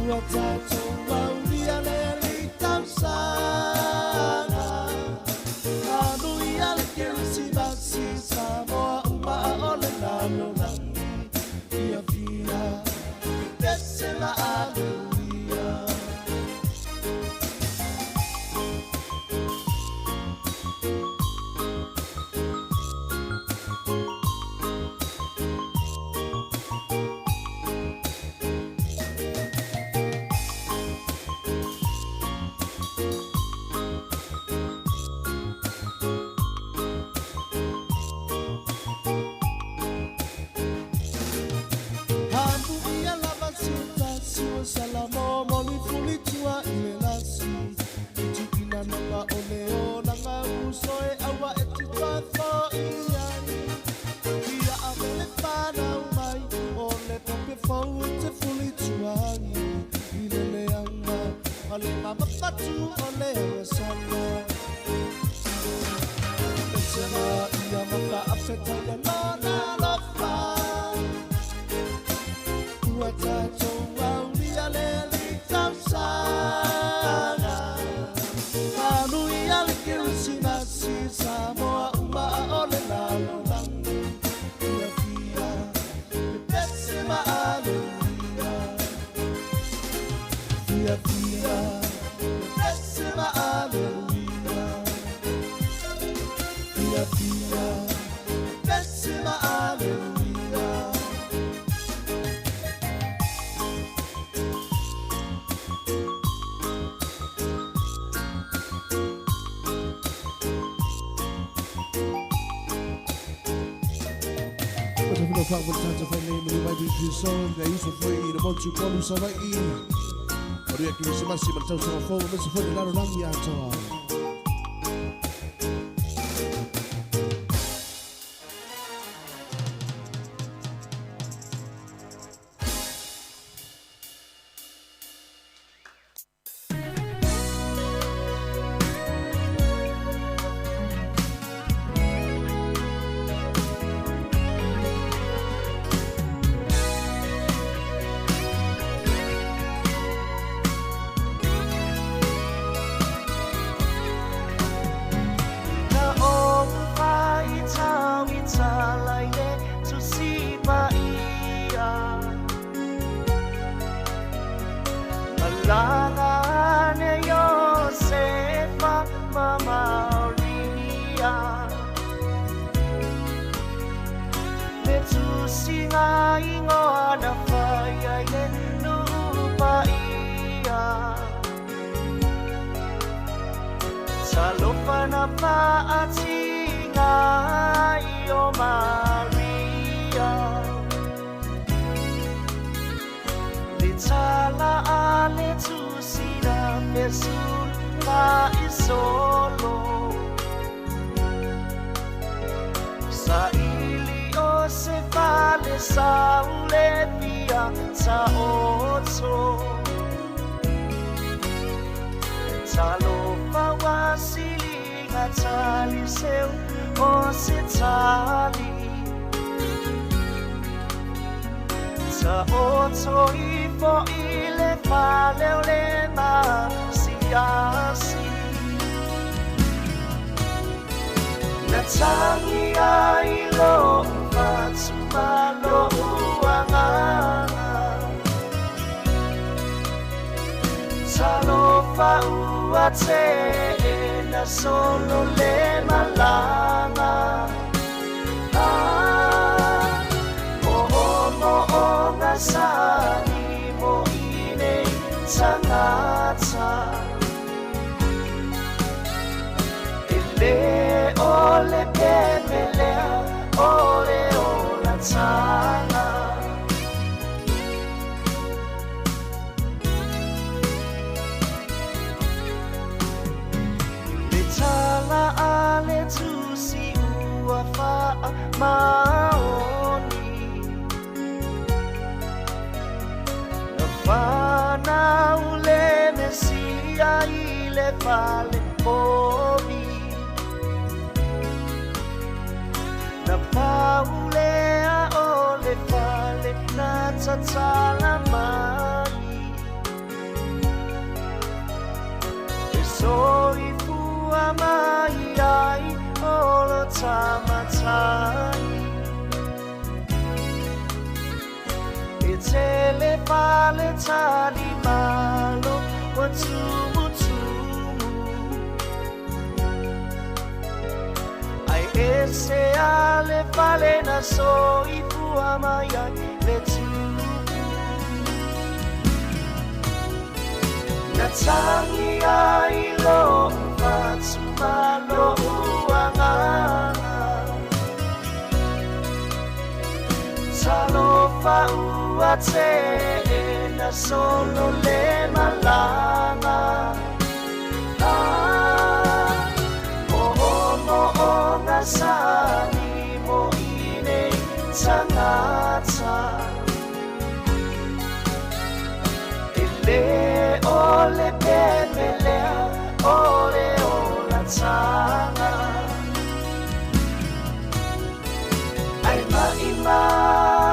Ua tātou aulia le li tausaga. Anuia le Kerisimasi, Samoa uma o le lalolagi. Fia fia, pese ma aleluia. Amuia lava se tasi o salamo moli fulitua i le lasi. Tuina nanga o le o langa uso e aua e tito e fo i ai. Ia avele whanau mai o le pepe fau e te fulitua ai. I le leanga ma le mama fatu o le wasala. Pese ma ia mafaafeta ia lona alofa. Ua tātou aulia le li tausaga. Anuia le Kerisimasi, Samoa uma o le lalolagi. Fia fia, e pese ma aleluia. Fia fia, e pese ma aleluia. Fia fia, e pese ma aleluia. O te whina wha tata whai nei mani mai pui so ngai uso foi i le motu polu Savai'i. Manuia Kerisimasi ma le tausaga fou ma se foi le lalolagi atoa. Thank Tulaga ane Iosefa ma Maria. Le tusiga igoa na faia i le nuu paia. Talofa na faatiga ai o Maria. Le tala a le tusi na fesula i solo. Saili o se fale sa ule fia taoto. Talofa wa siliga tali seu o se tali. Taoto ifo i le fale o le masiasi. Na tangi ai lou fatu ma lou agaga. Talofa ua teena solo le malaga. Ah, mo'omo'oga sani mo i nei tagata. E le o le pepe lea o le olataga. Le tala a le tusi ua faamaoni. Na fanau le Mesia i le fale povi. Na paulea o le fale na tatala mai. E soifua mai ai o lo tamatai. E tele fale tali malo ua tumutumu. Ai ese a le fale na soifua mai ai le tupu. Na tangi ai lou fatu ma lou agaga. Talofa ua teena solo le malaga. Ah, mo'omo'oga sani mo i nei tagata. E le o le pepe lea o le olataga. Ai maimau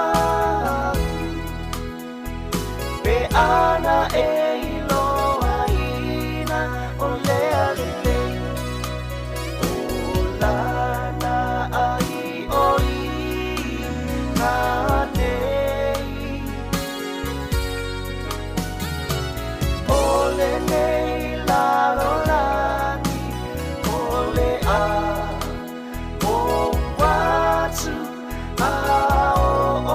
pe ana e iloaina o lea lelei. O lana ai o i nei. O lenei lalolagi o le a o atu a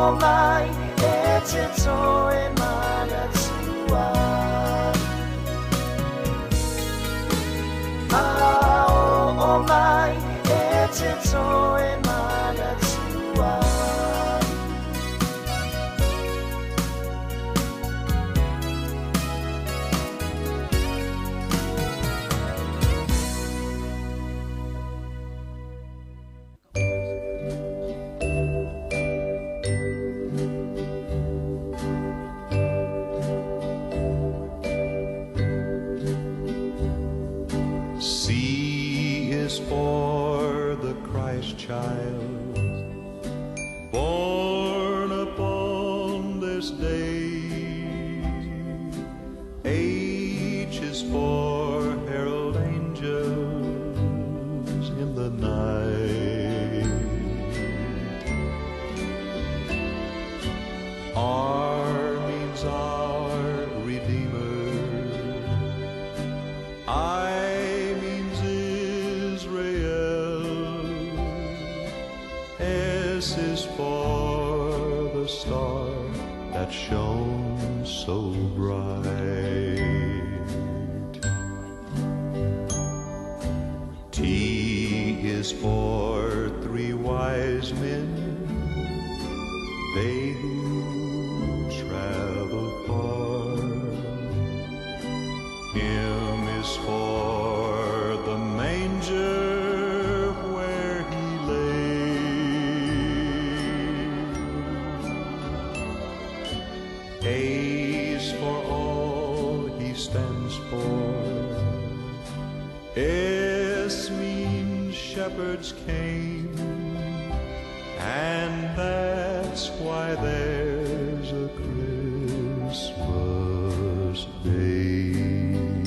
o mai e te toe manatua. A o mai e te toe manatua. C is for the Christ child. so bright. T is for three wise men, they who travel far. M is for the manger where he lay. A's for all he stands for. S means shepherds came, and that's why there's a Christmas babe.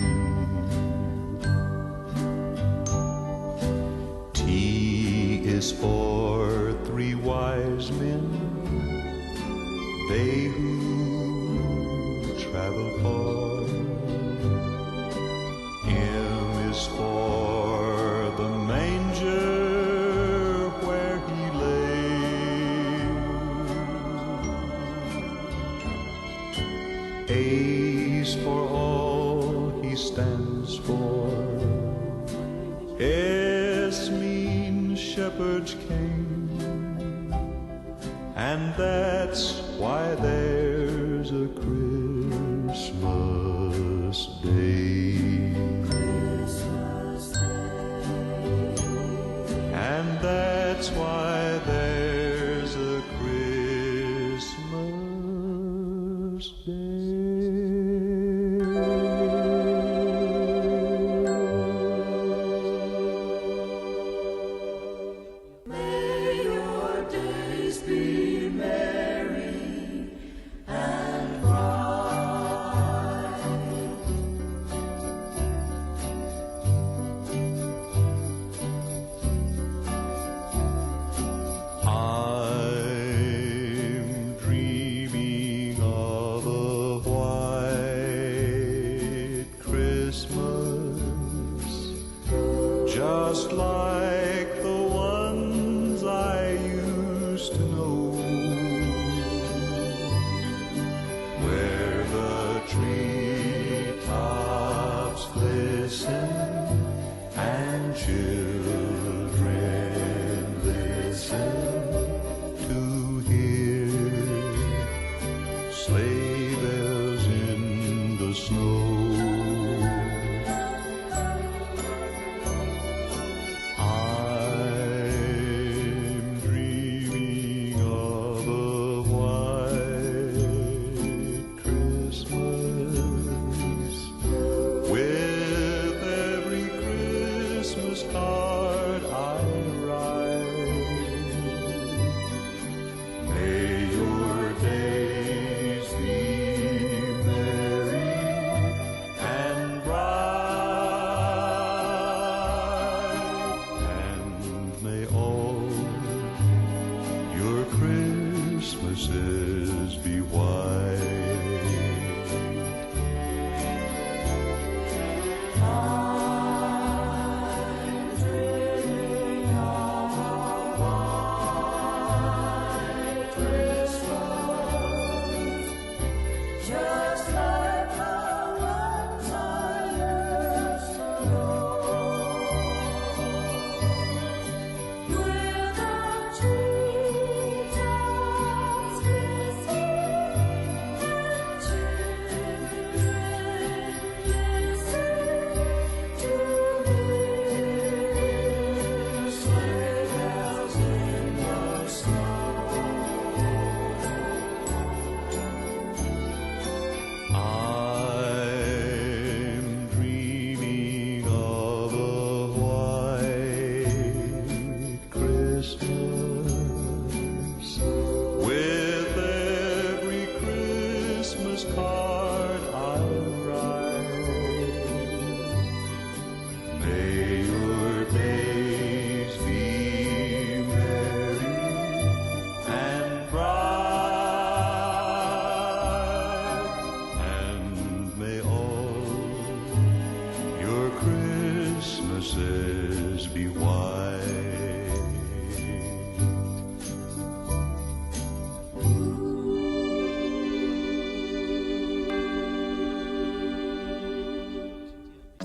T is for three wise men, they who travel far. M is for the manger where he lay. A's for all he stands for. S means shepherds came, and that's why there's a Christmas day. And that's why there's a Christmas May your days be merry and bright. I'm dreaming of a white Christmas, just like the ones I used to know, where the treetops glisten and children listen to hear sleigh bells in the snow. I'm dreaming of a white Christmas with every Christmas card I write. May your days be merry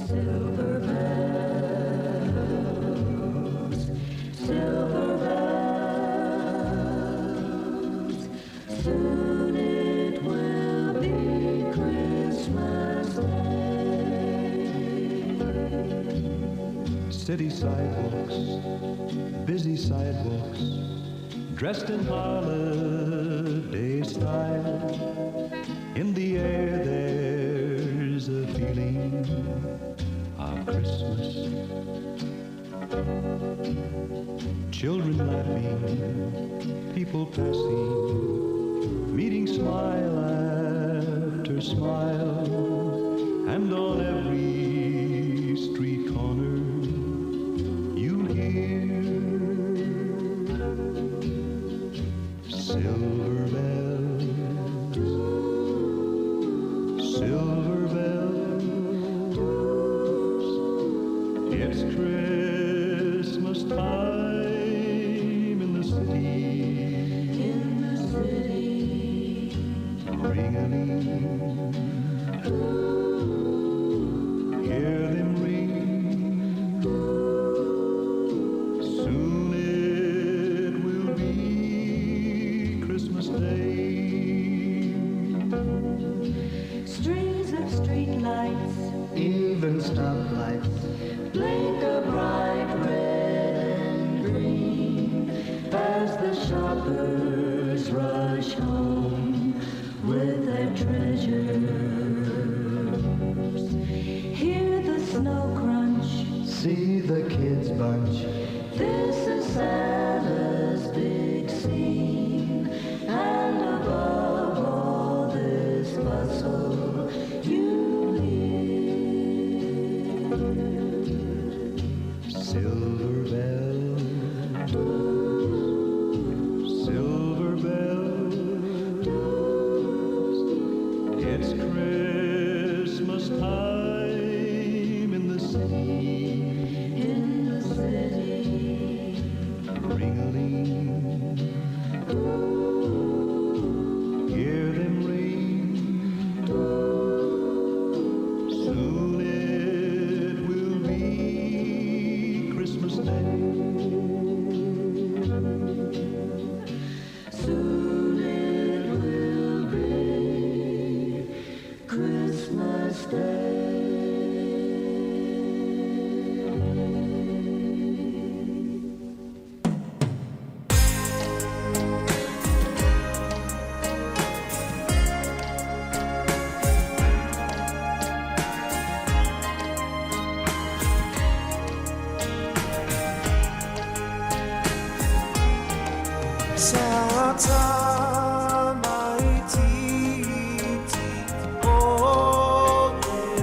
Silver bells, silver bells. Soon it will be Christmas Day. City sidewalks, busy sidewalks, dressed in holiday style. In the air there's a feeling of Christmas. Children laughing, people passing, meeting smile after smile, and on every street corner you hear silver bells, silver bells. It's Christmas time in the city. In the city. Ring-a-ling. Hear them ring. Soon it will be Christmas Day. Strings of streetlights, even stoplights, blink a bright red and green as the shoppers rush home with their treasures. Hear the snow crunch, see the kids bunch. This is Santa's big scene, and above all this bustle, you hear Silver bells, silver bells. It's Christmas time in the city. In the city. Ring-a-ling. Hear them ring. Soon it will be Christmas Day. Soon it will be Christmas Day. Sa tamaititi o te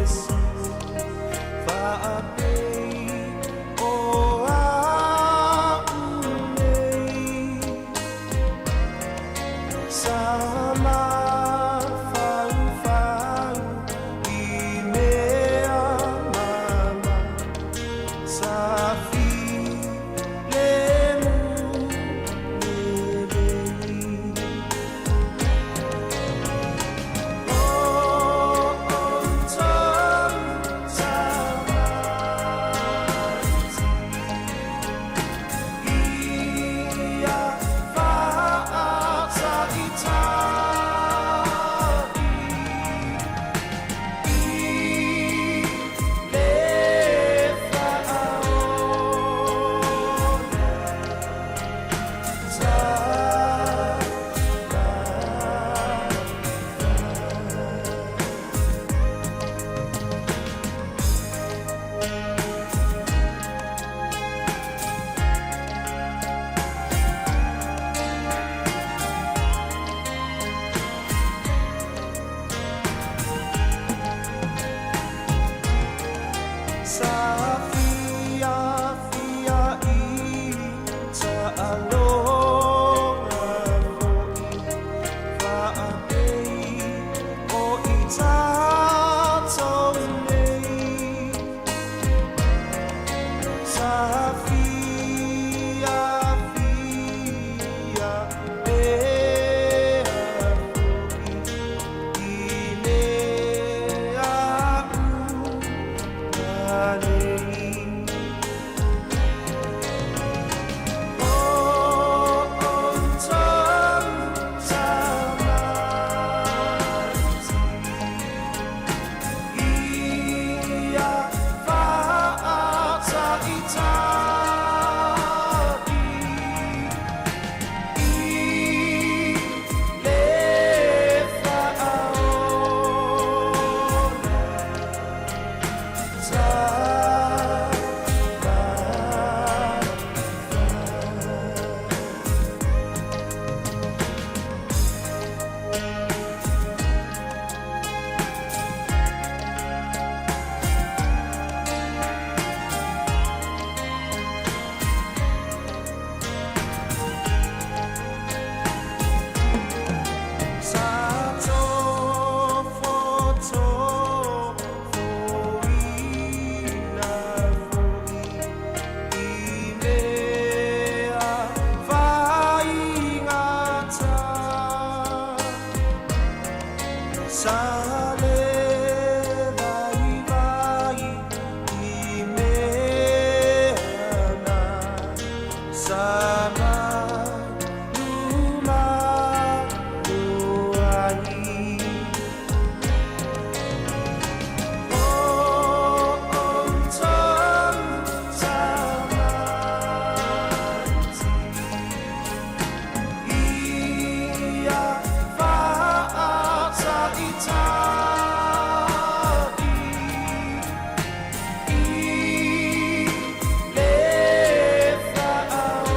Fofoina foi i mea faigata. Sa le vaivai i mea na sa malumalu ai. O outou tamaiti, ia faataitari i le faaola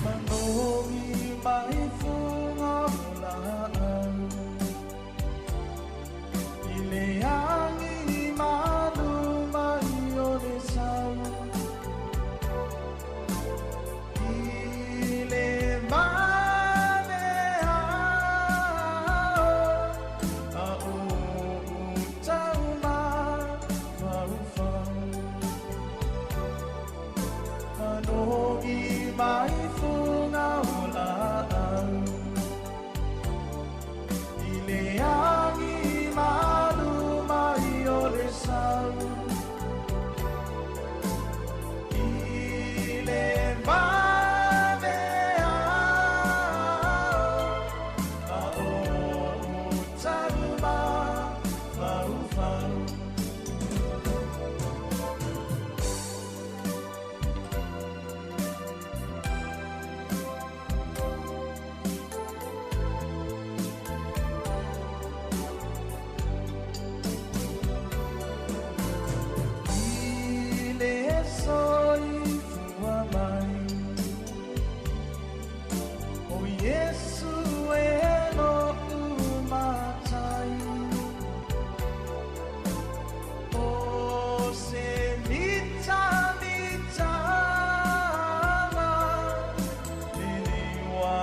Manogi mai fuga o laau I le agi malu mai o le sau I le mane ao A o tau mafaufau Manogi mai fuga o laau I le agi malu mai o le sau I le mane ao A o tau mafaufau. I le soifua mai O Iesu e lo'u matai O se mitamitanga Le liua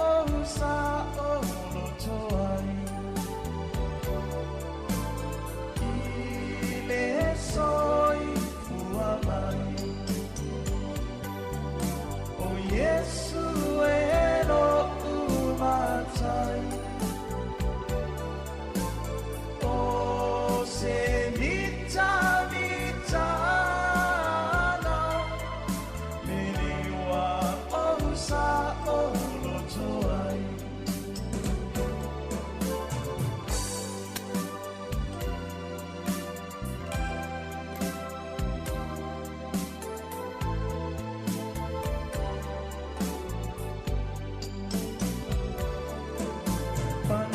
o sa o loto ai I le soifua mai O Iesu e lo'u matai O se mitamitanga Le liua o sa o loto ai.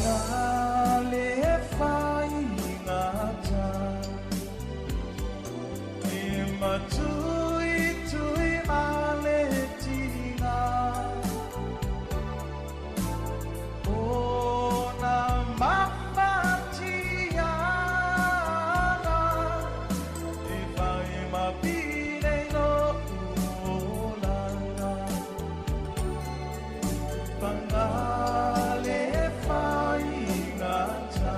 Pagale e faigata E matui tui ma le tiniga O na mafatiaga E fai mapile lo uolanga Pagale e faigata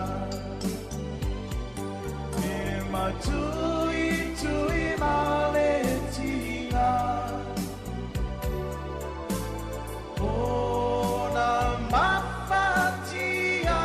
E matui tui ma le tinga O na mafatiaga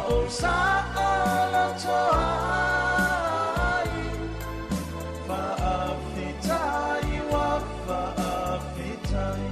ou saʻaloto ai. Faafetai ua faafetai.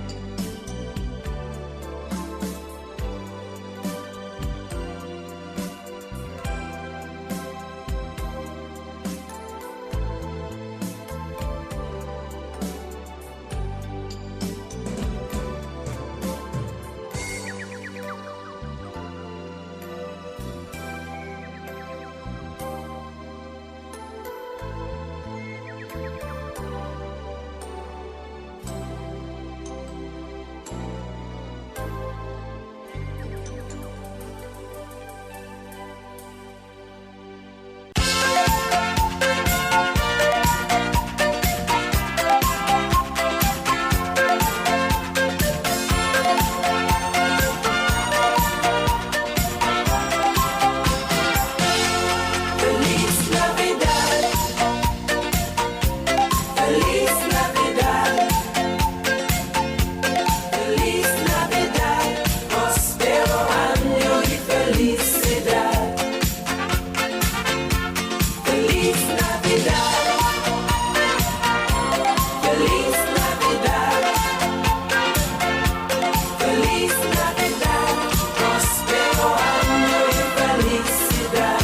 Feliz Navidad. Feliz Navidad. Feliz Navidad. Prospero año y felicidad. Feliz Navidad. Feliz Navidad. Feliz Navidad. Prospero año y felicidad.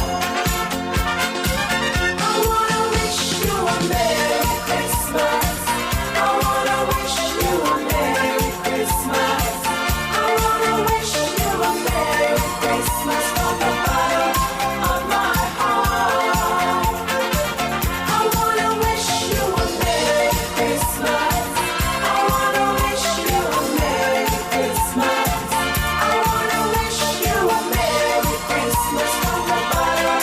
I wanna wish you a Merry Christmas. I wanna wish you a Merry Christmas. I wanna wish you a Merry Christmas from the bottom of my heart. I wanna wish you a Merry Christmas. I wanna wish you a Merry Christmas. I wanna wish you a Merry Christmas from the bottom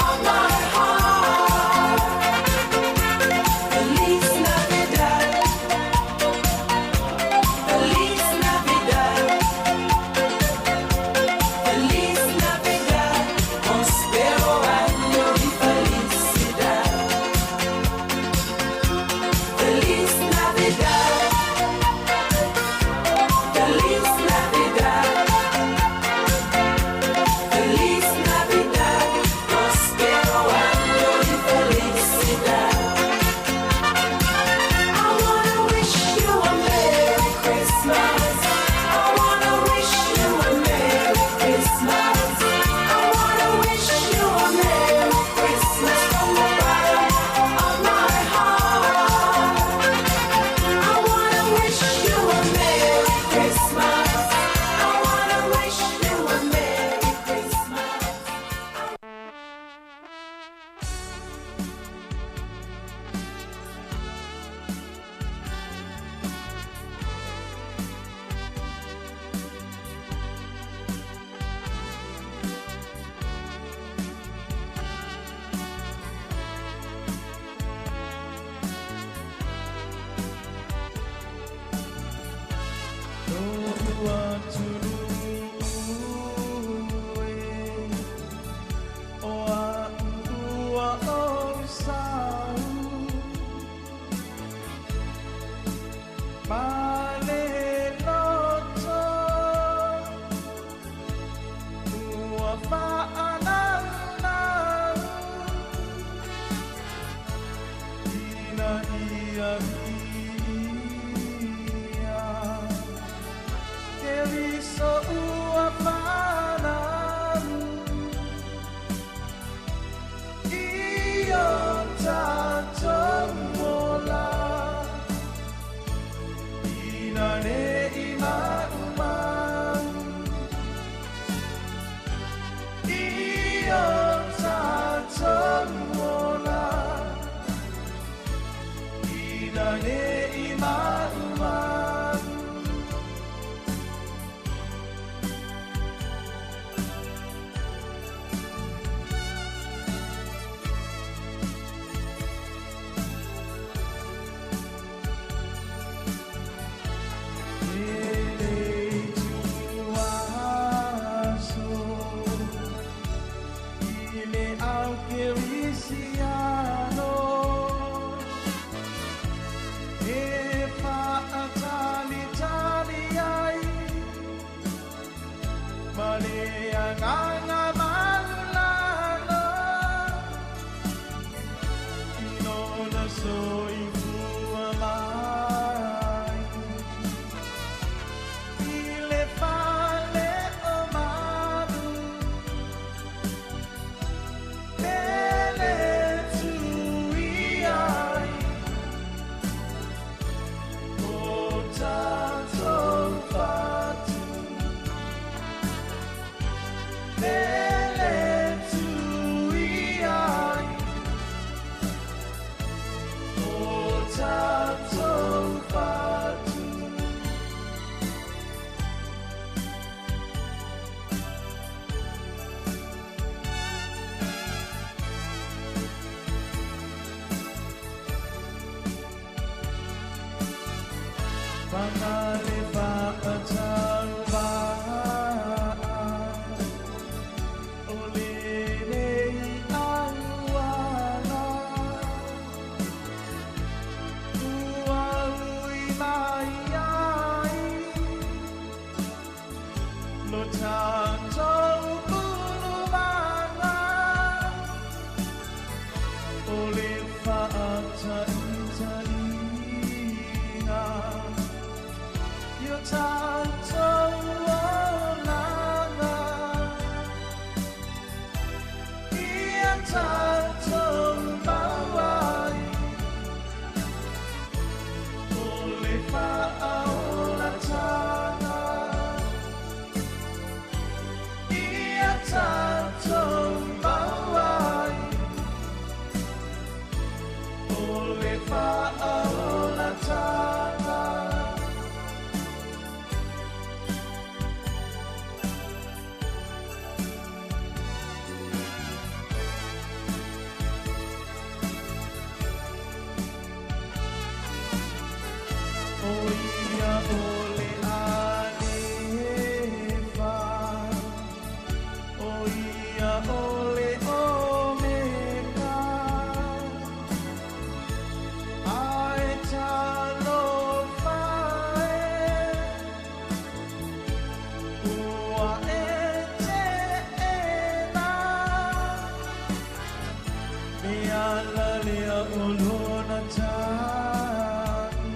of my heart. Feliz Navidad. Feliz Navidad. Feliz Navidad. Prospero año y felicidad. Feliz Navidad. Feliz Navidad. Feliz Navidad. Prospero año y felicidad. I wanna wish you a Merry Christmas. I wanna wish you a Merry Christmas. I wanna wish you a Merry Christmas from the bottom of my heart. I wanna wish you a Merry Christmas. I wanna wish you a Merry Christmas. Male agaga soifua mai i le fale o malu pele tui ai o tatou fatu pele tui ai o tatou fatu. Fa'ale fa'atauva'a o lenei auala ua ui mai ai lo tatou ulumaga o le fa'ataitaiga i o tatou olaga ia tatou mau ai o le fa'aolataga ia tatou mau ai o le fa'aolataga. O ia o le Alefa, o ia o le Omega, ae talofa e, ua e te'ena, le ala lea o lona taʻu.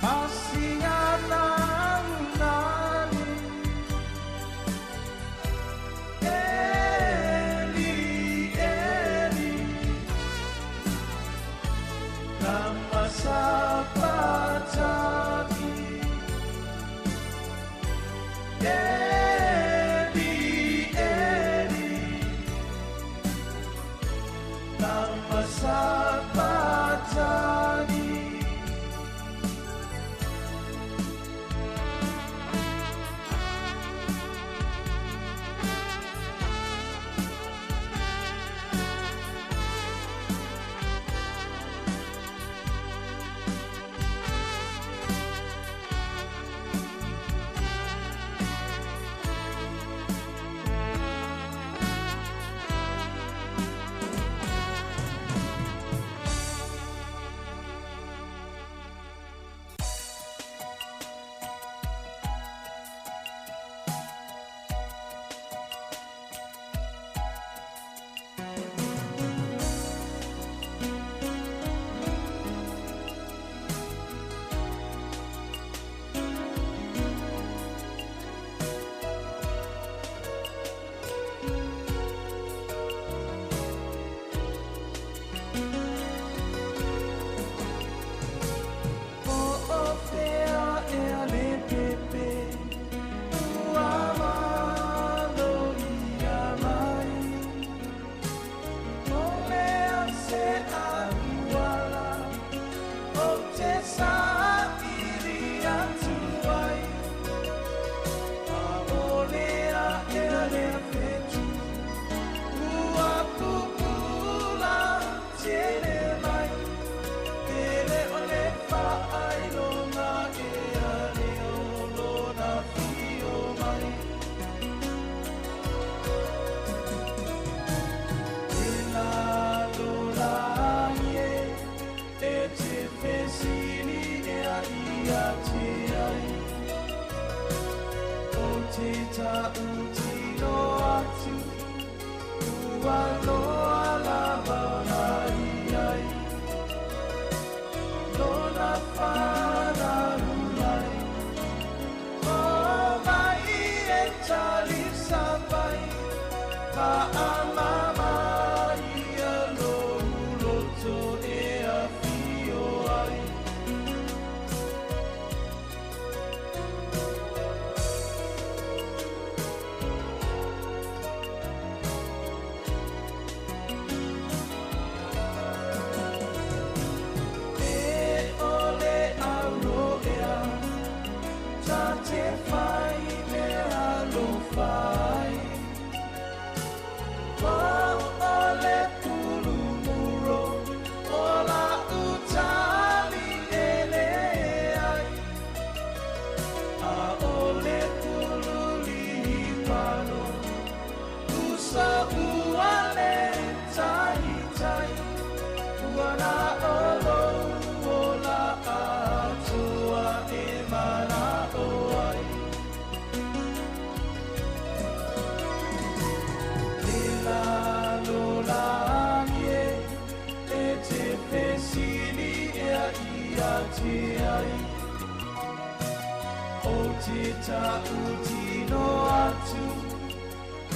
Asiana unani Eli Eli lama sabachthani Eli Eli lama sabachthani. Po'ofea ea le pepe ua malo ia mai o lea se auala o te sa'ili atu ai a'ole a'ea lea fetu ua pupula tele mai e le o le fa'ailoga ea lea o lona fio mai. E lalolagi e e te fesili ea ia te ai o te ta'utino atu ua loa lava ona i ai. Whaamama ia lo uloto e a fio ai. E ole aro ea, ta te whai me alo whai. O ole pulumuro, o la utali ele ai. A ole pululi pano, usa uale tai tai. Ua olo o la atua e mana o ai. E la lo la ange, e te fesili ea ia te ai. O te tautino atu,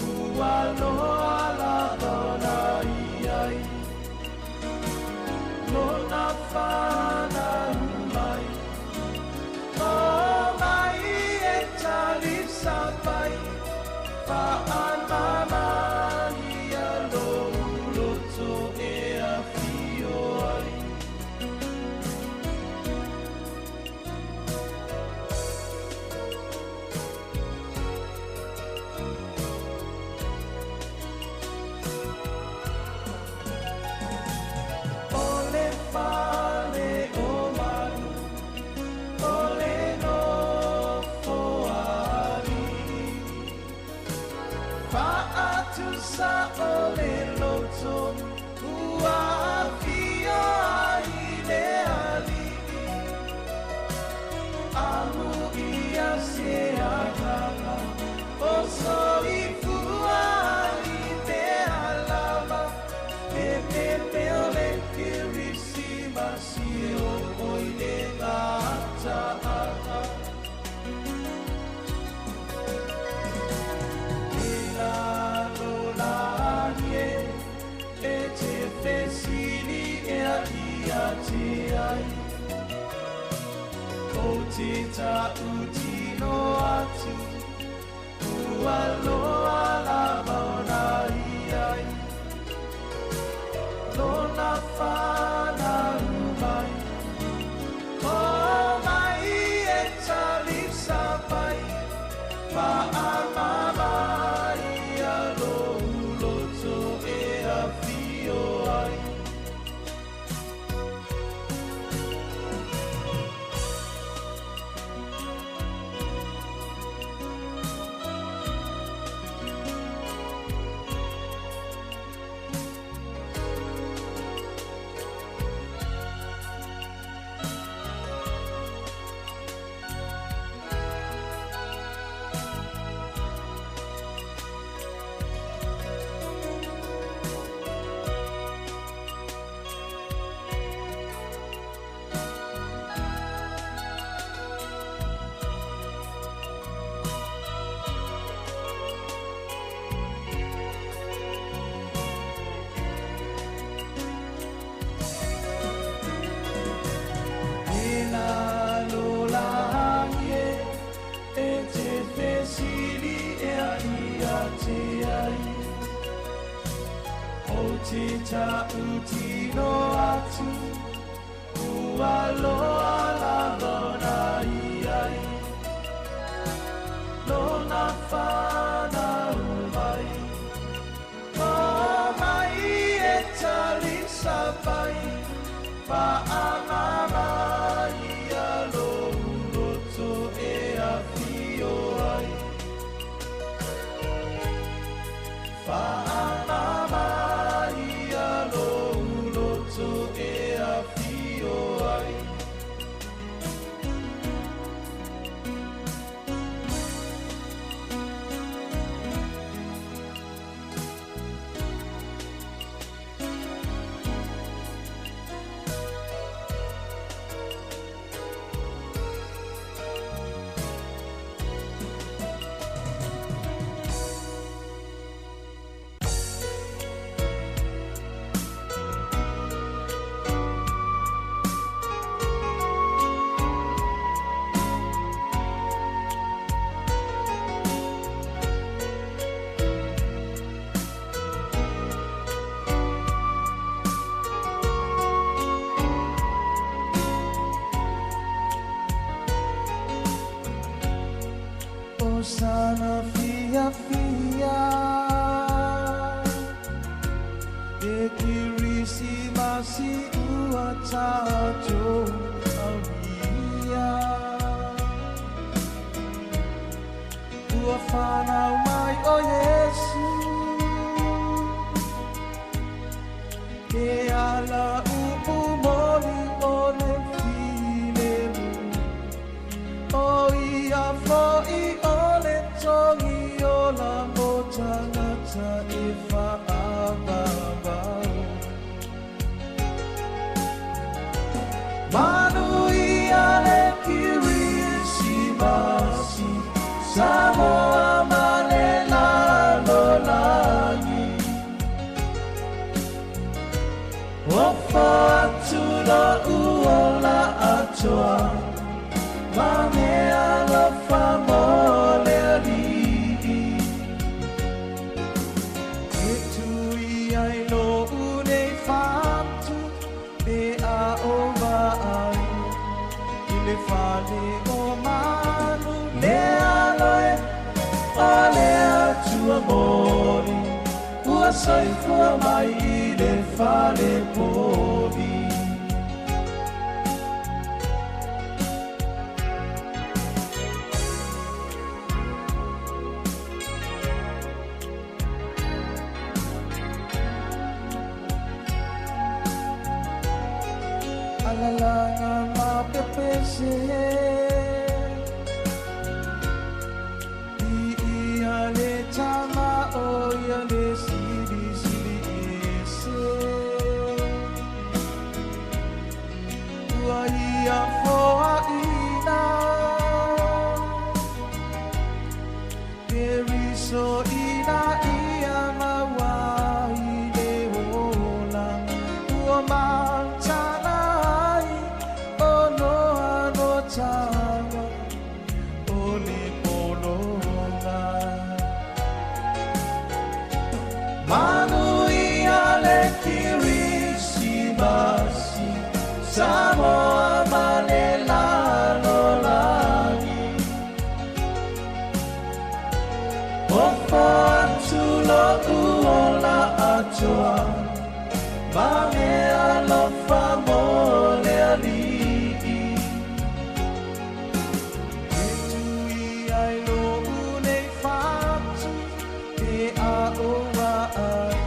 ua loa lava ona i ai. Lona whanau mai, o mai e talisa pai, whaamama ia lo uloto e a fio ai. Ole fale o manu, ole no foali. Whaatusa ole loto, ua fia ai le alii. Amu ia se aganga, o soifua i te alama. E pepe o le Kirisimasi o oi le ngata ata. E la lo la nie, e te fesili ea ia te ai. O te tautino atu, ua loa lava ona i ai. Lona whanau mai, o mai e talisa pai, whaamama ia lo uloto e a fio ai. E la lo la ange, e te fesili ea ia te ai. O te tautino atu, ua loa lava ona i ai. Lona whanau mai, o mai e talisa pai, whaamama ia lo uloto e a fio ai. Whaamama ia lo uloto e a fio ai. tausaga fiafia Le Kirisimasi ua tatou aulia Ua fanau mai o Iesu Ke ala upu moli o le filemu O ia fo'i o le togi ola mo tagata e fa'avavau Manuia le Kirisimasi Samoa ma le lalolagi Ofo atu lo'u ola atoa Ma mea alofa mo le Alii E tui ai lo'u nei fatu Pe a o vaai I le fale o manu Le alo e o le Atua moni Ua soifua mai i le fale povi Alalaga ma pepese I ia le tama o ia le sili sili ese Ua ia foaina Keriso ina ia maua i le ola Ua matala ai o noa no taga o le pologa Manuia le Kirisimasi Samoa ma le lalolagi Ofo atu lo'u ola atoa Ma mea alofa mo le Alii E tui ai lo'u nei fatu Pe a o vaai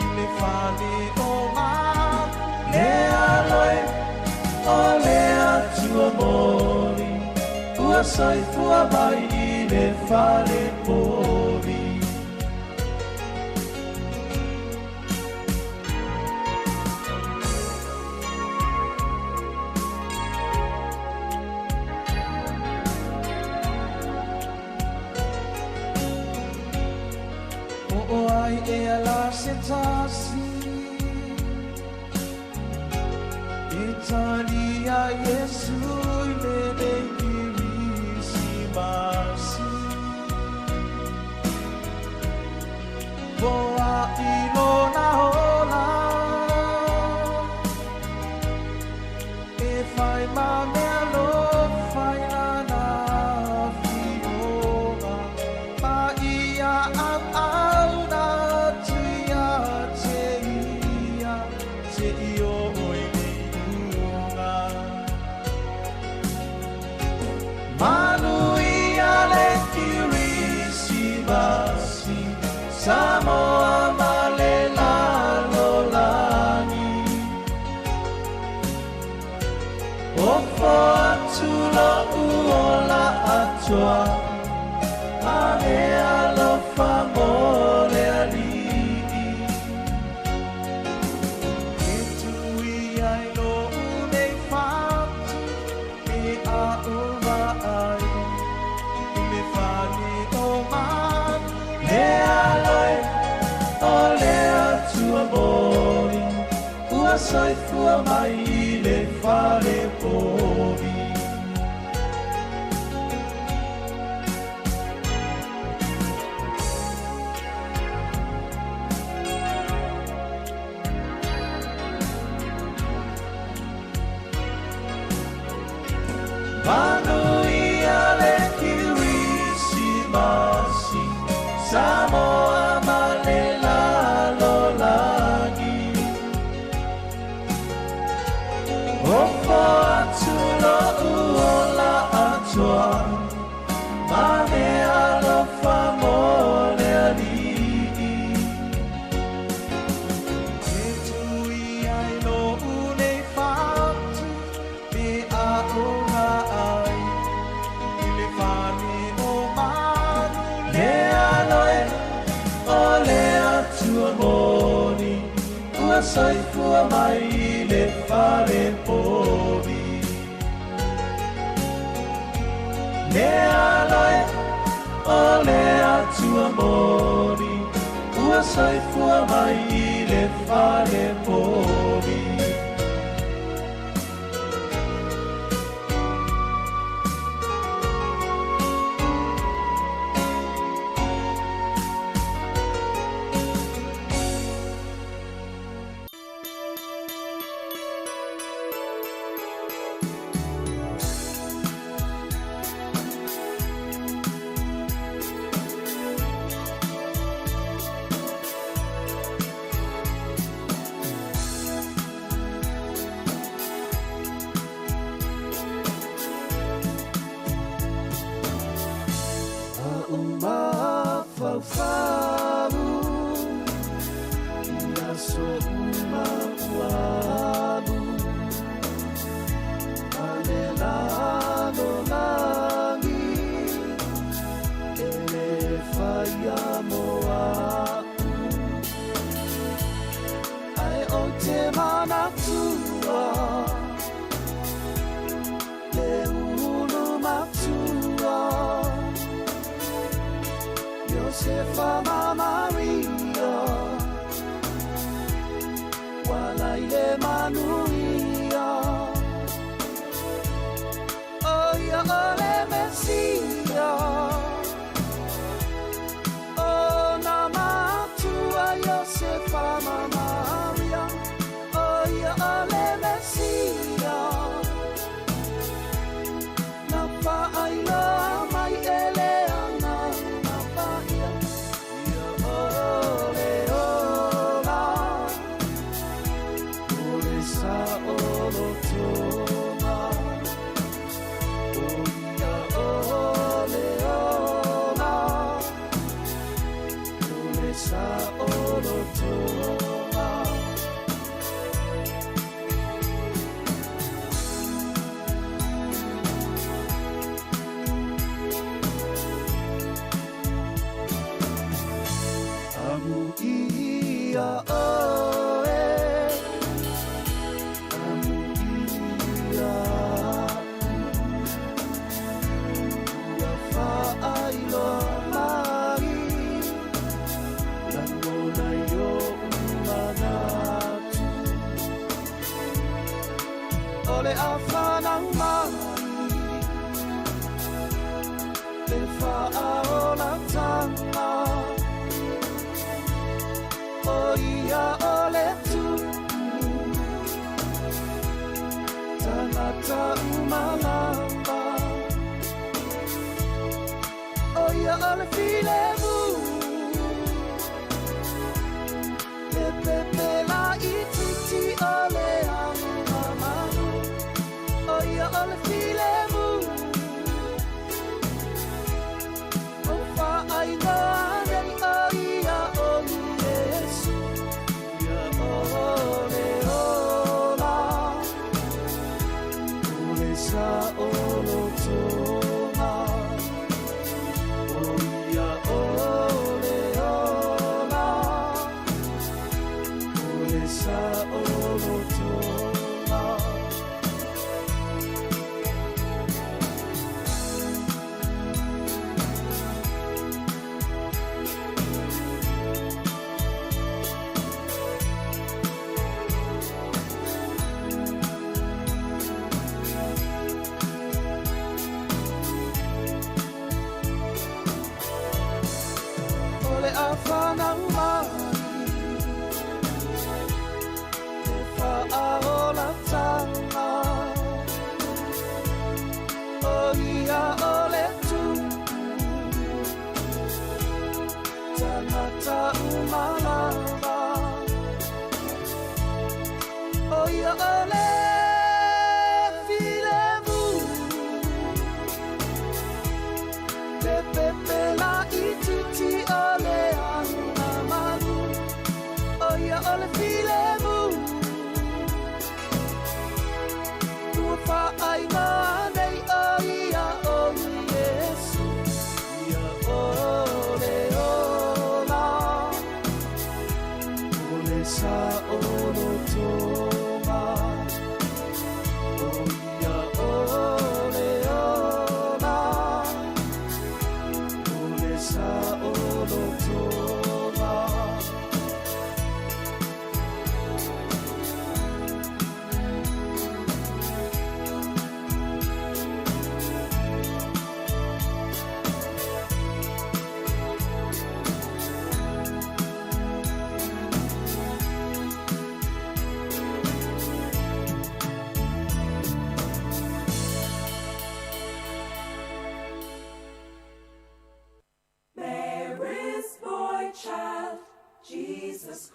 I le fale o manu Le alo e o le Atua moni Ua soifua mai i le fale povi O ai e ala se tasi E talia Iesu i lenei Kirisimasi Foa'i lona ola E fai ma mea alofa i lana afioga Ma ia auauna atu ia te ia Seia oo i le iuga Manuia le Kirisimasi Samoa ma le lalolagi Ofo atu lo'u ola atoa Ma mea alofa mo le Alii E tui ai lo'u nei fatu Pe a o vaai I le fale o manu Le alo e o le Atua moni Ua soifua mai i le fale povi Manuia le Kirisimasi Lea loe o le Atua moni ua soifua mai i le fale povi. Lea loe o le Atua moni ua soifua mai i le fale povi. Mafaufalu i aso uma ua alu ma le lalolagi e lē faia mo a'u ae ou te manatua le ulu matua Iosefa ma Maria ua lai le manuia O ia o le Mesia O nā matua Iosefa ma Maria O ia o le Mesia Na faailoa mai e le Agaga Paia Ia o le ola O le saolotoga O ia o le ola O le saolotoga. Amuia oe, amuia a'u, ua faailoa mai lagona i o'u manatu. O le a fanau mai le faaolatanga O ia o le tupu tagata uma lava O ia o le filemu Le pepe laitiiti o le agamalu O ia o le filemu Ua faaigoa nei o ia o Iesu Ia o le ola O le saolotoga O ia o le ola O le saolotoga. O le a fanau mai le faaolatanga O ia o le tupu tagata uma lava O ia o le filemu Le pepe laitiiti o le agamalu O ia o le filemu Ua faaigoa nei o ia o Iesu Ia o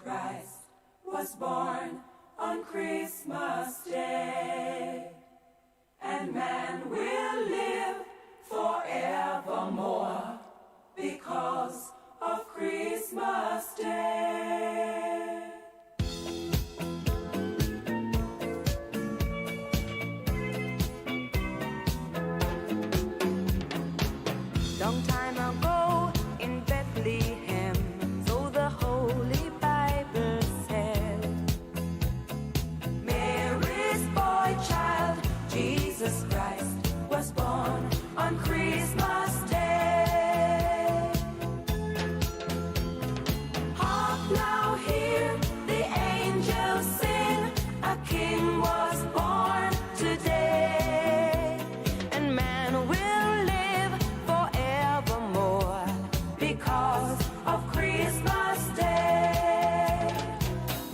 Christ was born on Christmas Day. And man will live forevermore because of Christmas Day. Long time ago in Bethlehem, so the Holy Bible said, Mary's boy child, Jesus Christ, was born on Christmas Day. Hark now, hear the angels sing, a king was born today. and man will live forevermore Because of Christmas Day.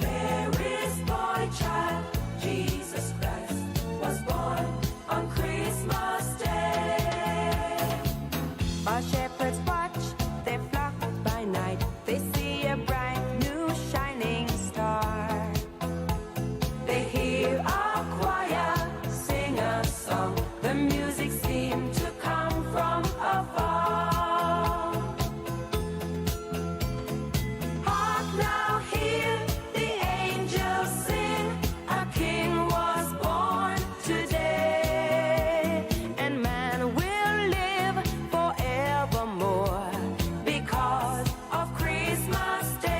Mary's boy child, Jesus Christ, was born on Christmas Day. While shepherds watch their flock by night, they see a bright new shining star. They hear a choir sing a song. The music seemed to come from afar. Hark now, hear the angels sing. A king was born today. And man will live forevermore Because of Christmas Day.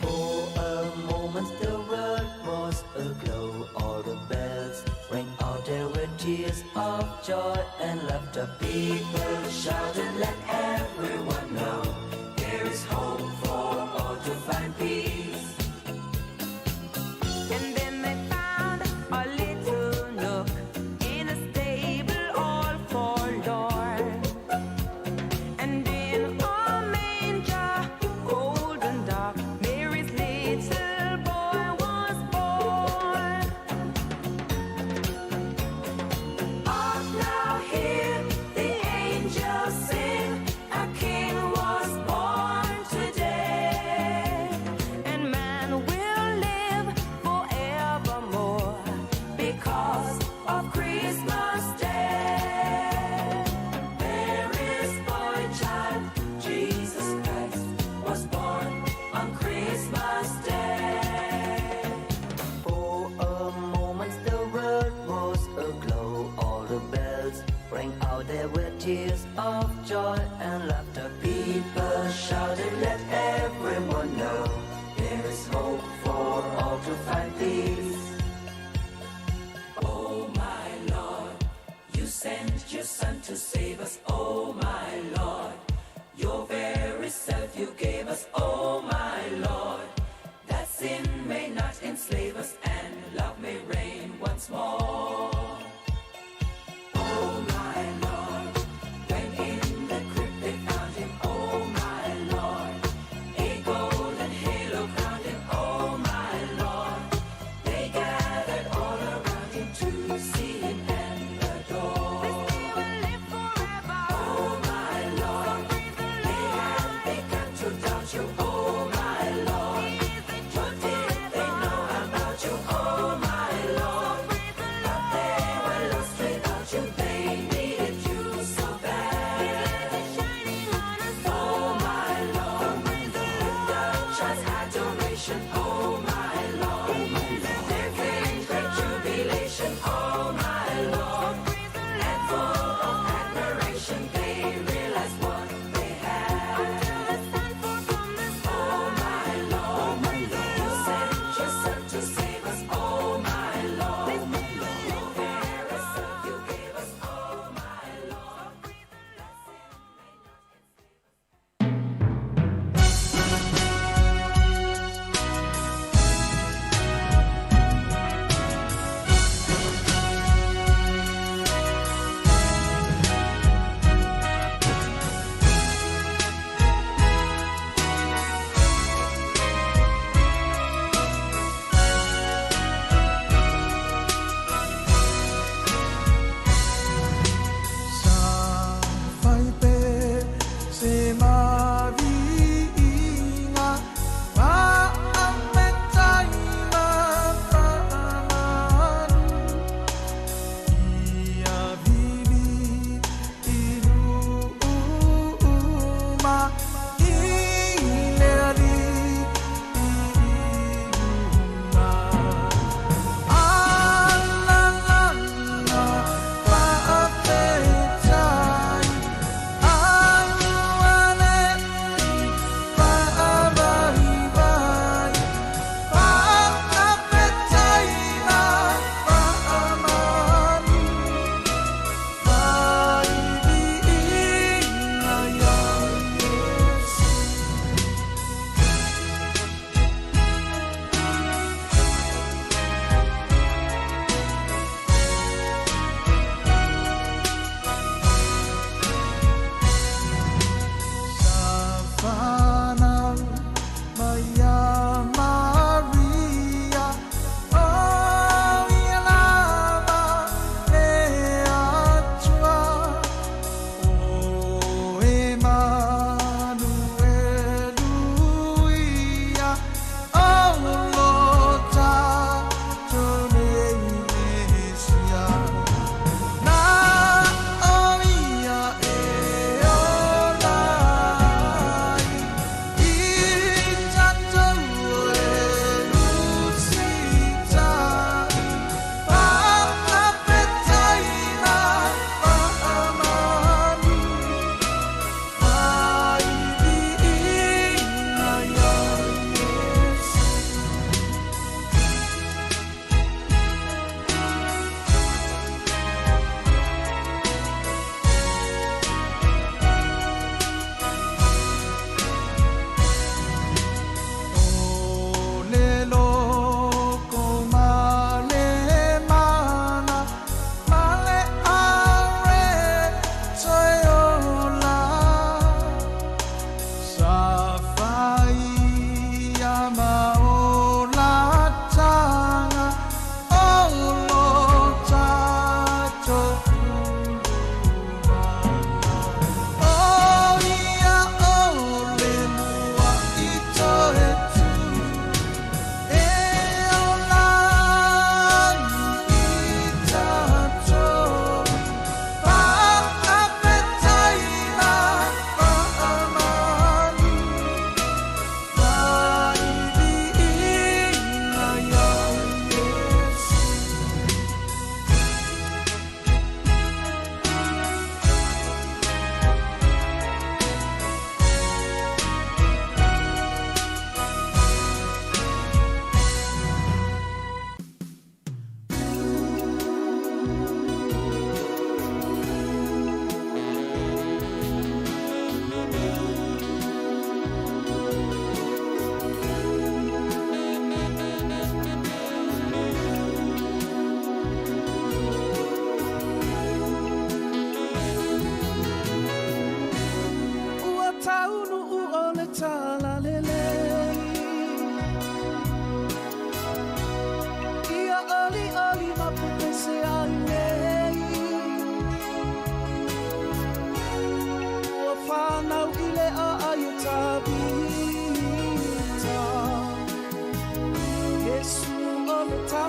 For a moment the world was aglow, all the bells rang out, there were tears of joy and laughter. People shouted, let everyone know there is hope for all to find peace. And then they found a little nook in a stable all forlorn. And in a manger, cold and dark, Mary's little boy was born. Hark now, hear the angels sing.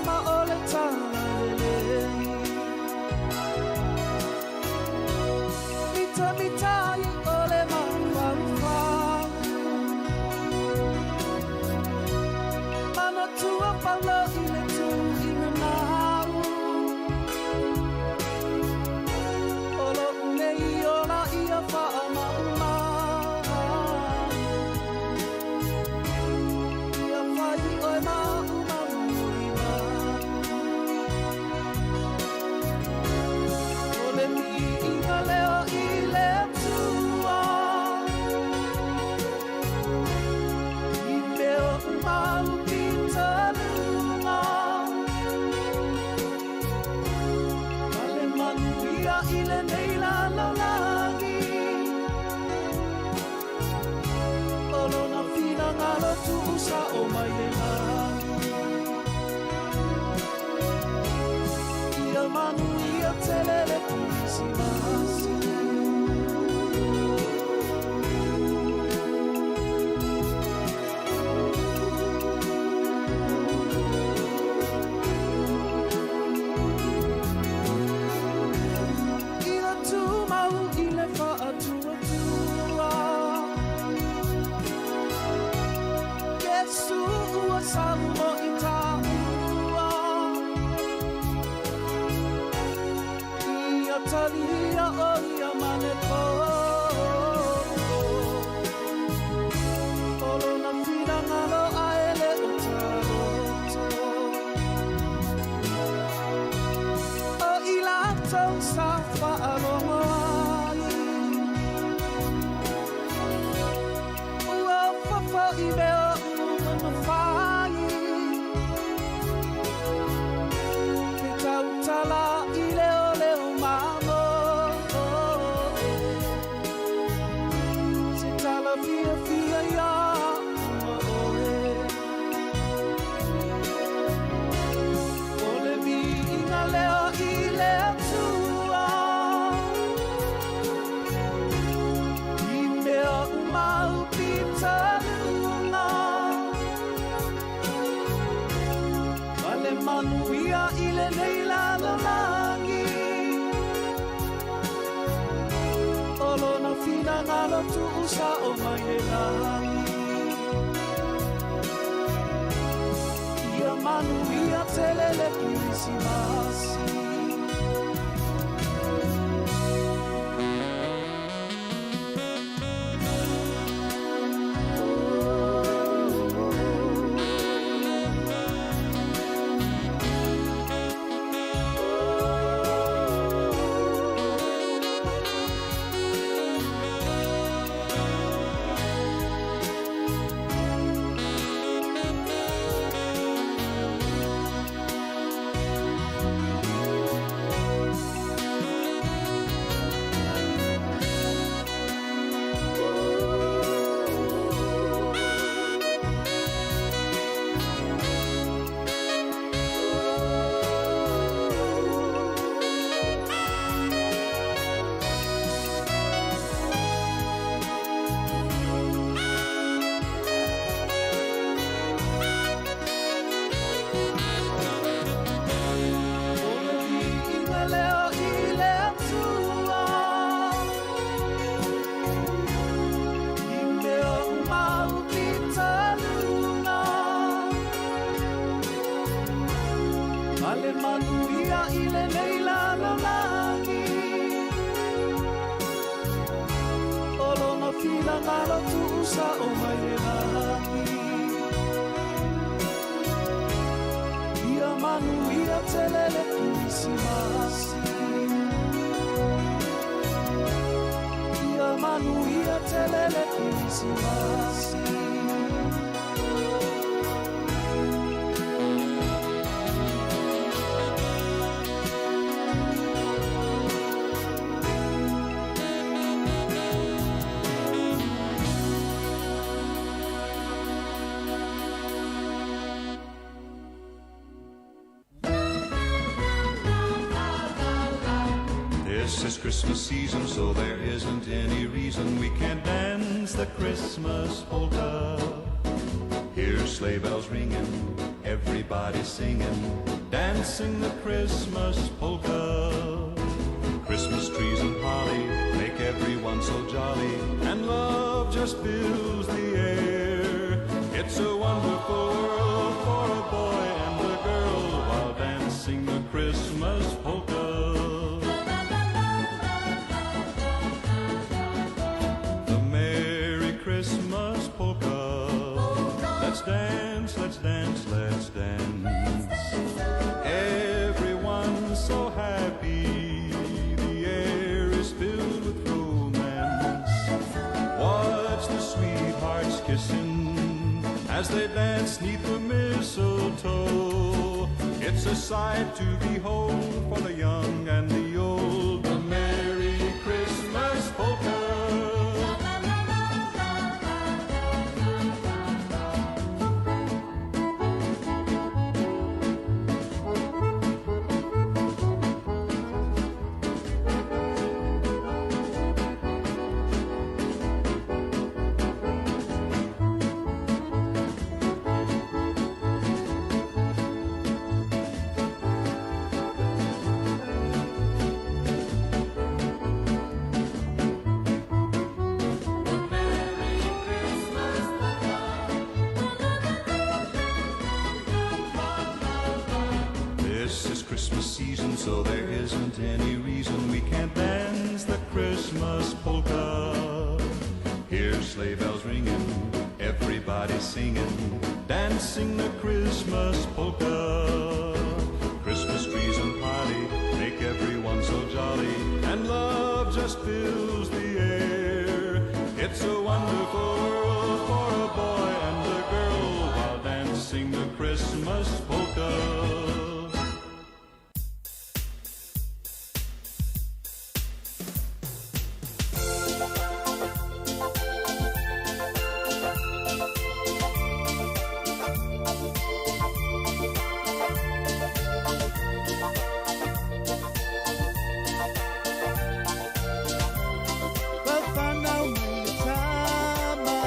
ma o le talalelei. Mita mita i o le mafaufau. Manatua paula i le tuiga nau. O lo'u nei ola ia faamaumau. Ia fai oe ma'u ma mulimau. O le viiga lea i le Atua. I mea uma u pitaluga. Ma le manuia i lenei lalolagi. O lona finagalo tuusa'o mai le lagi. Ia manuia tele le Kerisimasi. Ia tumau i le faatuatua. Iesu ua sau mo i tāua. Ia talia o ia ma le poto. O lona finagalo ae le o taloto. O i latou sa faalogo ai. Ua fofo i mea uma na fai. Ke tautala i le oleo mamo. Se tala fiafia ia ma oe. O le viiga lea i le Atua. I mea uma u pitaluga. Ma le manuia i lenei lalolagi. O lona finagalo tuusa'o mai le lagi. Ia manuia tele le Kerisimasi. O le viiga lea i le Atua. I mea uma u pitaluga. Ma le manuia i lenei lalolagi. O lona finagalo tuusa'o mai le lagi. Ia manuia tele le Kerisimasi. Ia manuia tele le Kerisimasi. This is Christmas season, so there isn't any reason we can't dance the Christmas polka. Hear sleigh bells ringing, Everybody singing, dancing the Christmas polka. Christmas trees and holly make everyone so jolly, and love just fills the air. It's a wonderful world for a boy and a girl while dancing the Christmas polka. The Merry Christmas polka. Let's dance, let's dance, let's dance. Everyone's so happy. The air is filled with romance. Watch the sweethearts kissing as they dance neath the mistletoe. It's a sight to behold for the young and the old. The Merry Christmas polka. This is Christmas season, so there isn't any reason we can't dance the Christmas polka. Hear sleigh bells ringing, everybody singing, dancing the Christmas polka. Christmas trees and holly make everyone so jolly, and love just fills the air. It's a wonderful world for a boy and a girl while dancing the Christmas polka. Bafana umelithama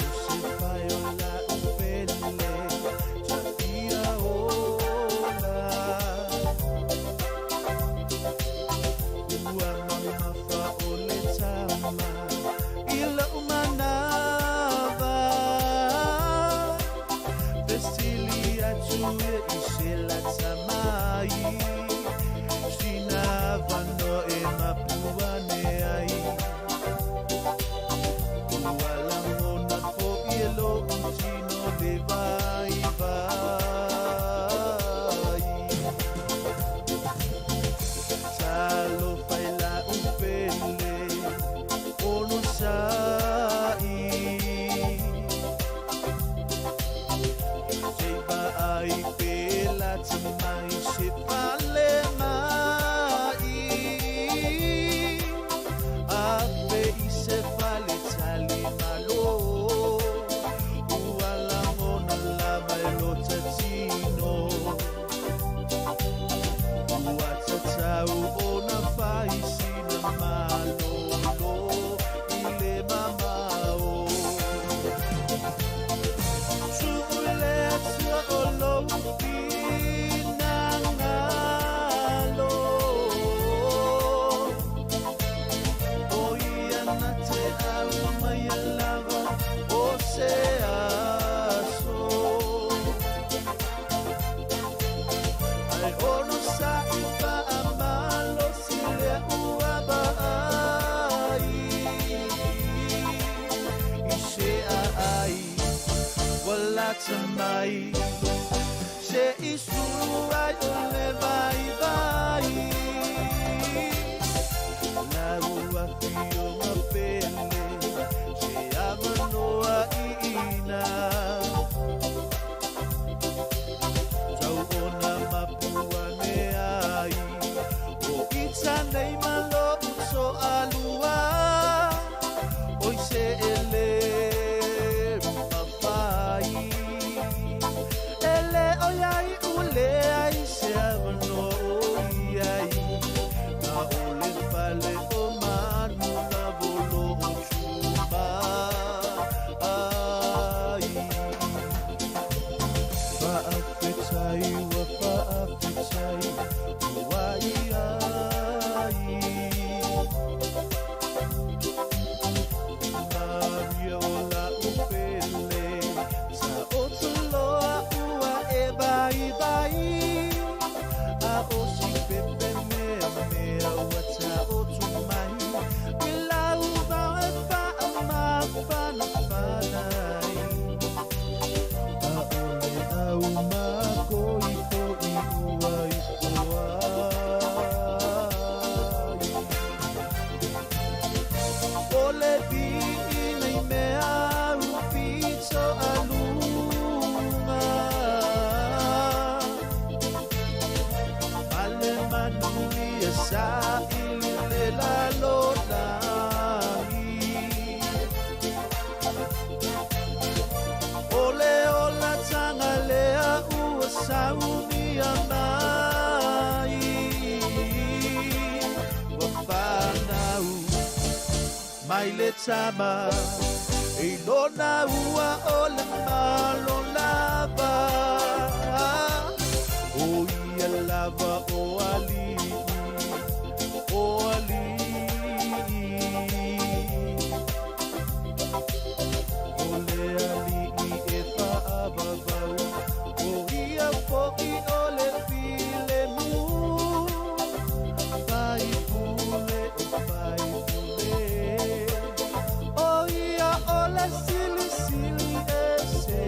Usifayola upele Tafia ola Ua mamafa olethama Ila umanava Vesili atue isela tamai Sina vano e mapuane ai Ua langona fo i lo utino le vai vai Talo faila upele Ono sai Seiba ai pela tamai se pale mai Ape i se fale tali malo Ua langona lava e lo tatino Ua tatau ona fai sina malolo I le mamao Tu'ulea o lou finagalo O ia na te au mai e lava o se aso Ai ono sa i faamalo si lea ua vaai I se aai Wala mai Se isuru ai o le vai vai La ua fio mapele Se avanoa i ina Tau ona mapua ne ai O ita nei malo uso alua Oi se ele mawhai Ele oi ai ule ai se avanoa Saili le lalolagi. O le olataga lea ua saumia mai. Ua fanau mai le tama i lona ua o le malo lava. O ia lava o alii, o alii. O le alii e faavavau, o ia fo'i o le filemu. Faipule o faipule, o ia o le silisili ese.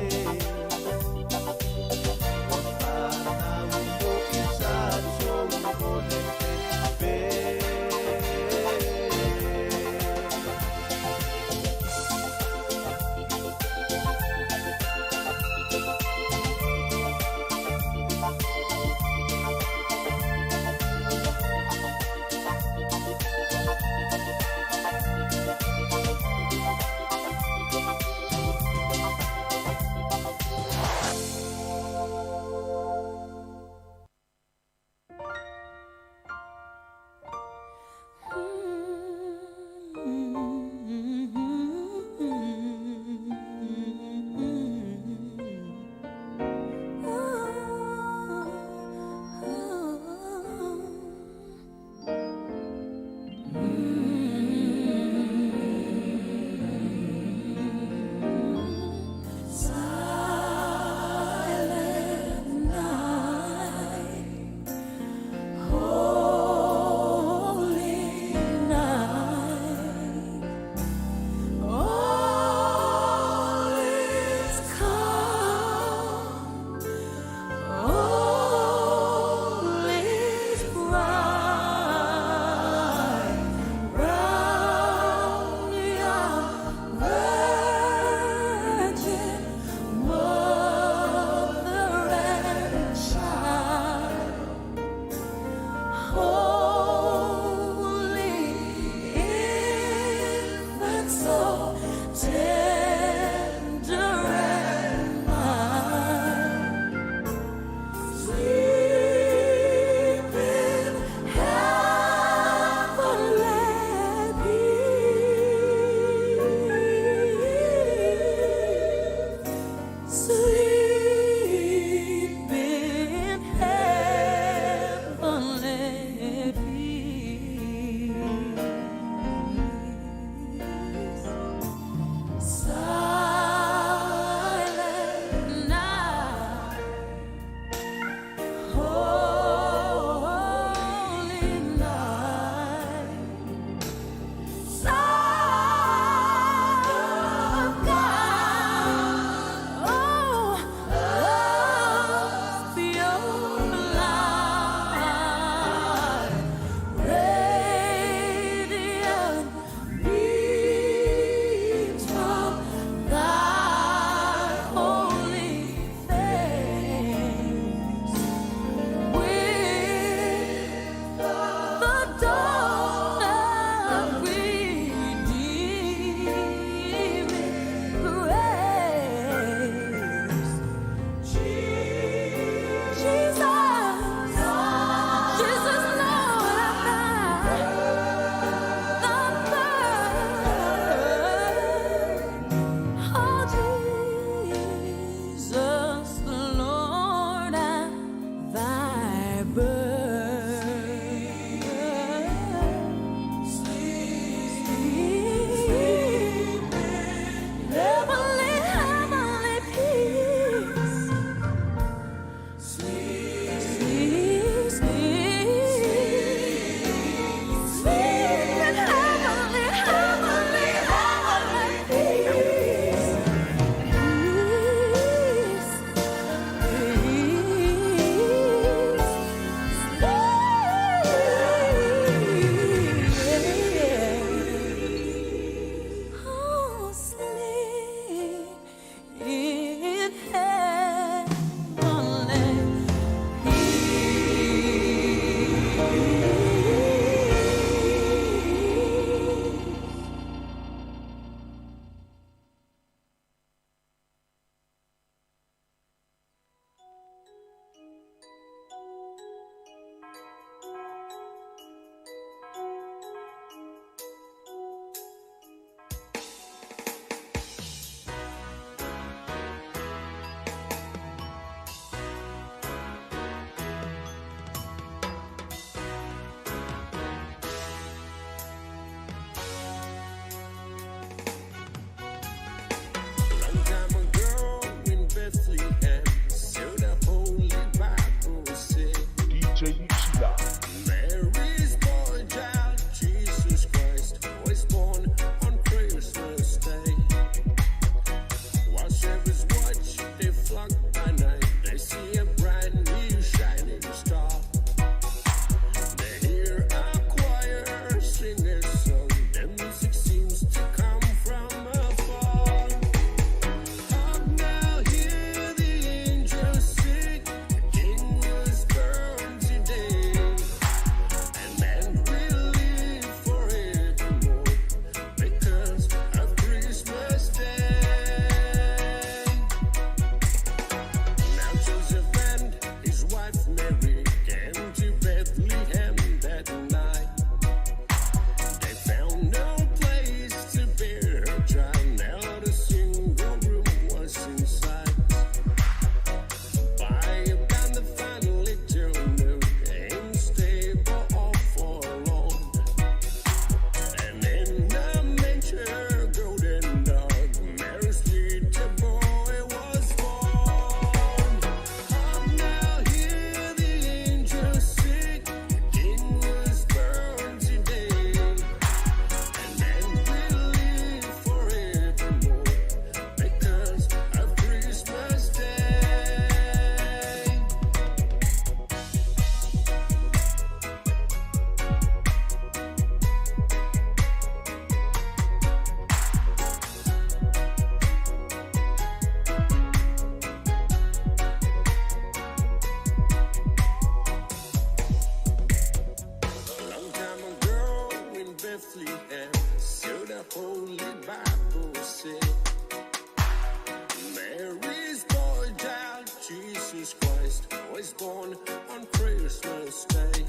born on Christmas Day.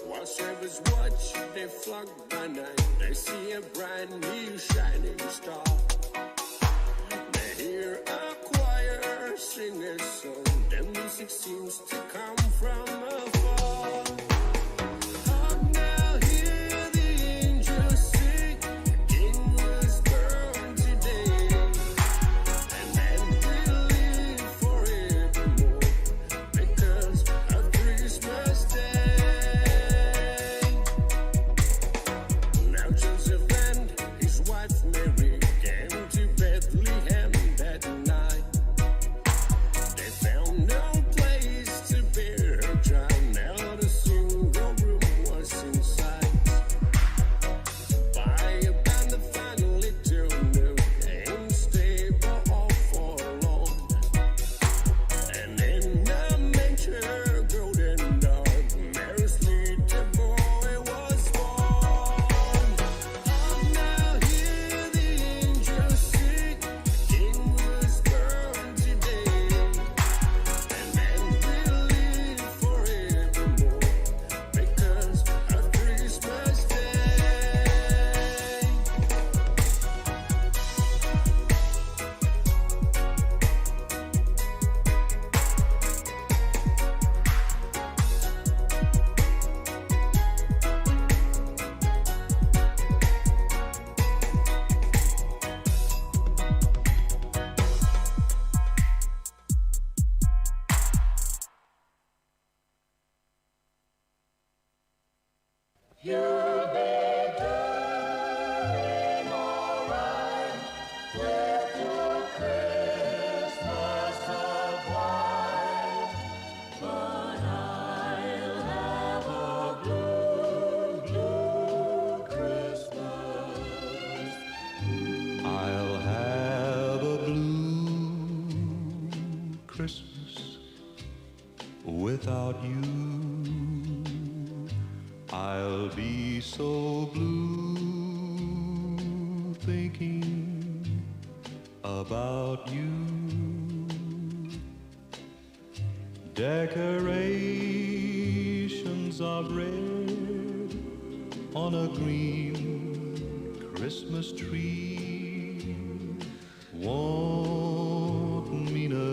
While shepherds watch their flock by night, they see a bright new shining star. They hear a choir sing a song. The music seems to come from afar. Hark now, hear the angels sing. The King was born today, and man will live forevermore because of Christmas Day. Now Joseph and his wife Mary came to Bethlehem that night. They found no place to bear her child. Not a single room was in sight. By a band of final little nook in stable all forlorn. And in a manger, golden dark, Mary's little boy was born. Hark now, hear the angels sing. The King was born today, and man will live forevermore because of Christmas Day. You'll be doing all right with your Christmas of white, but I'll have a blue, blue Christmas. I'll have a blue Christmas without you. I'll be so blue thinking about you. Decorations of red on a green Christmas tree won't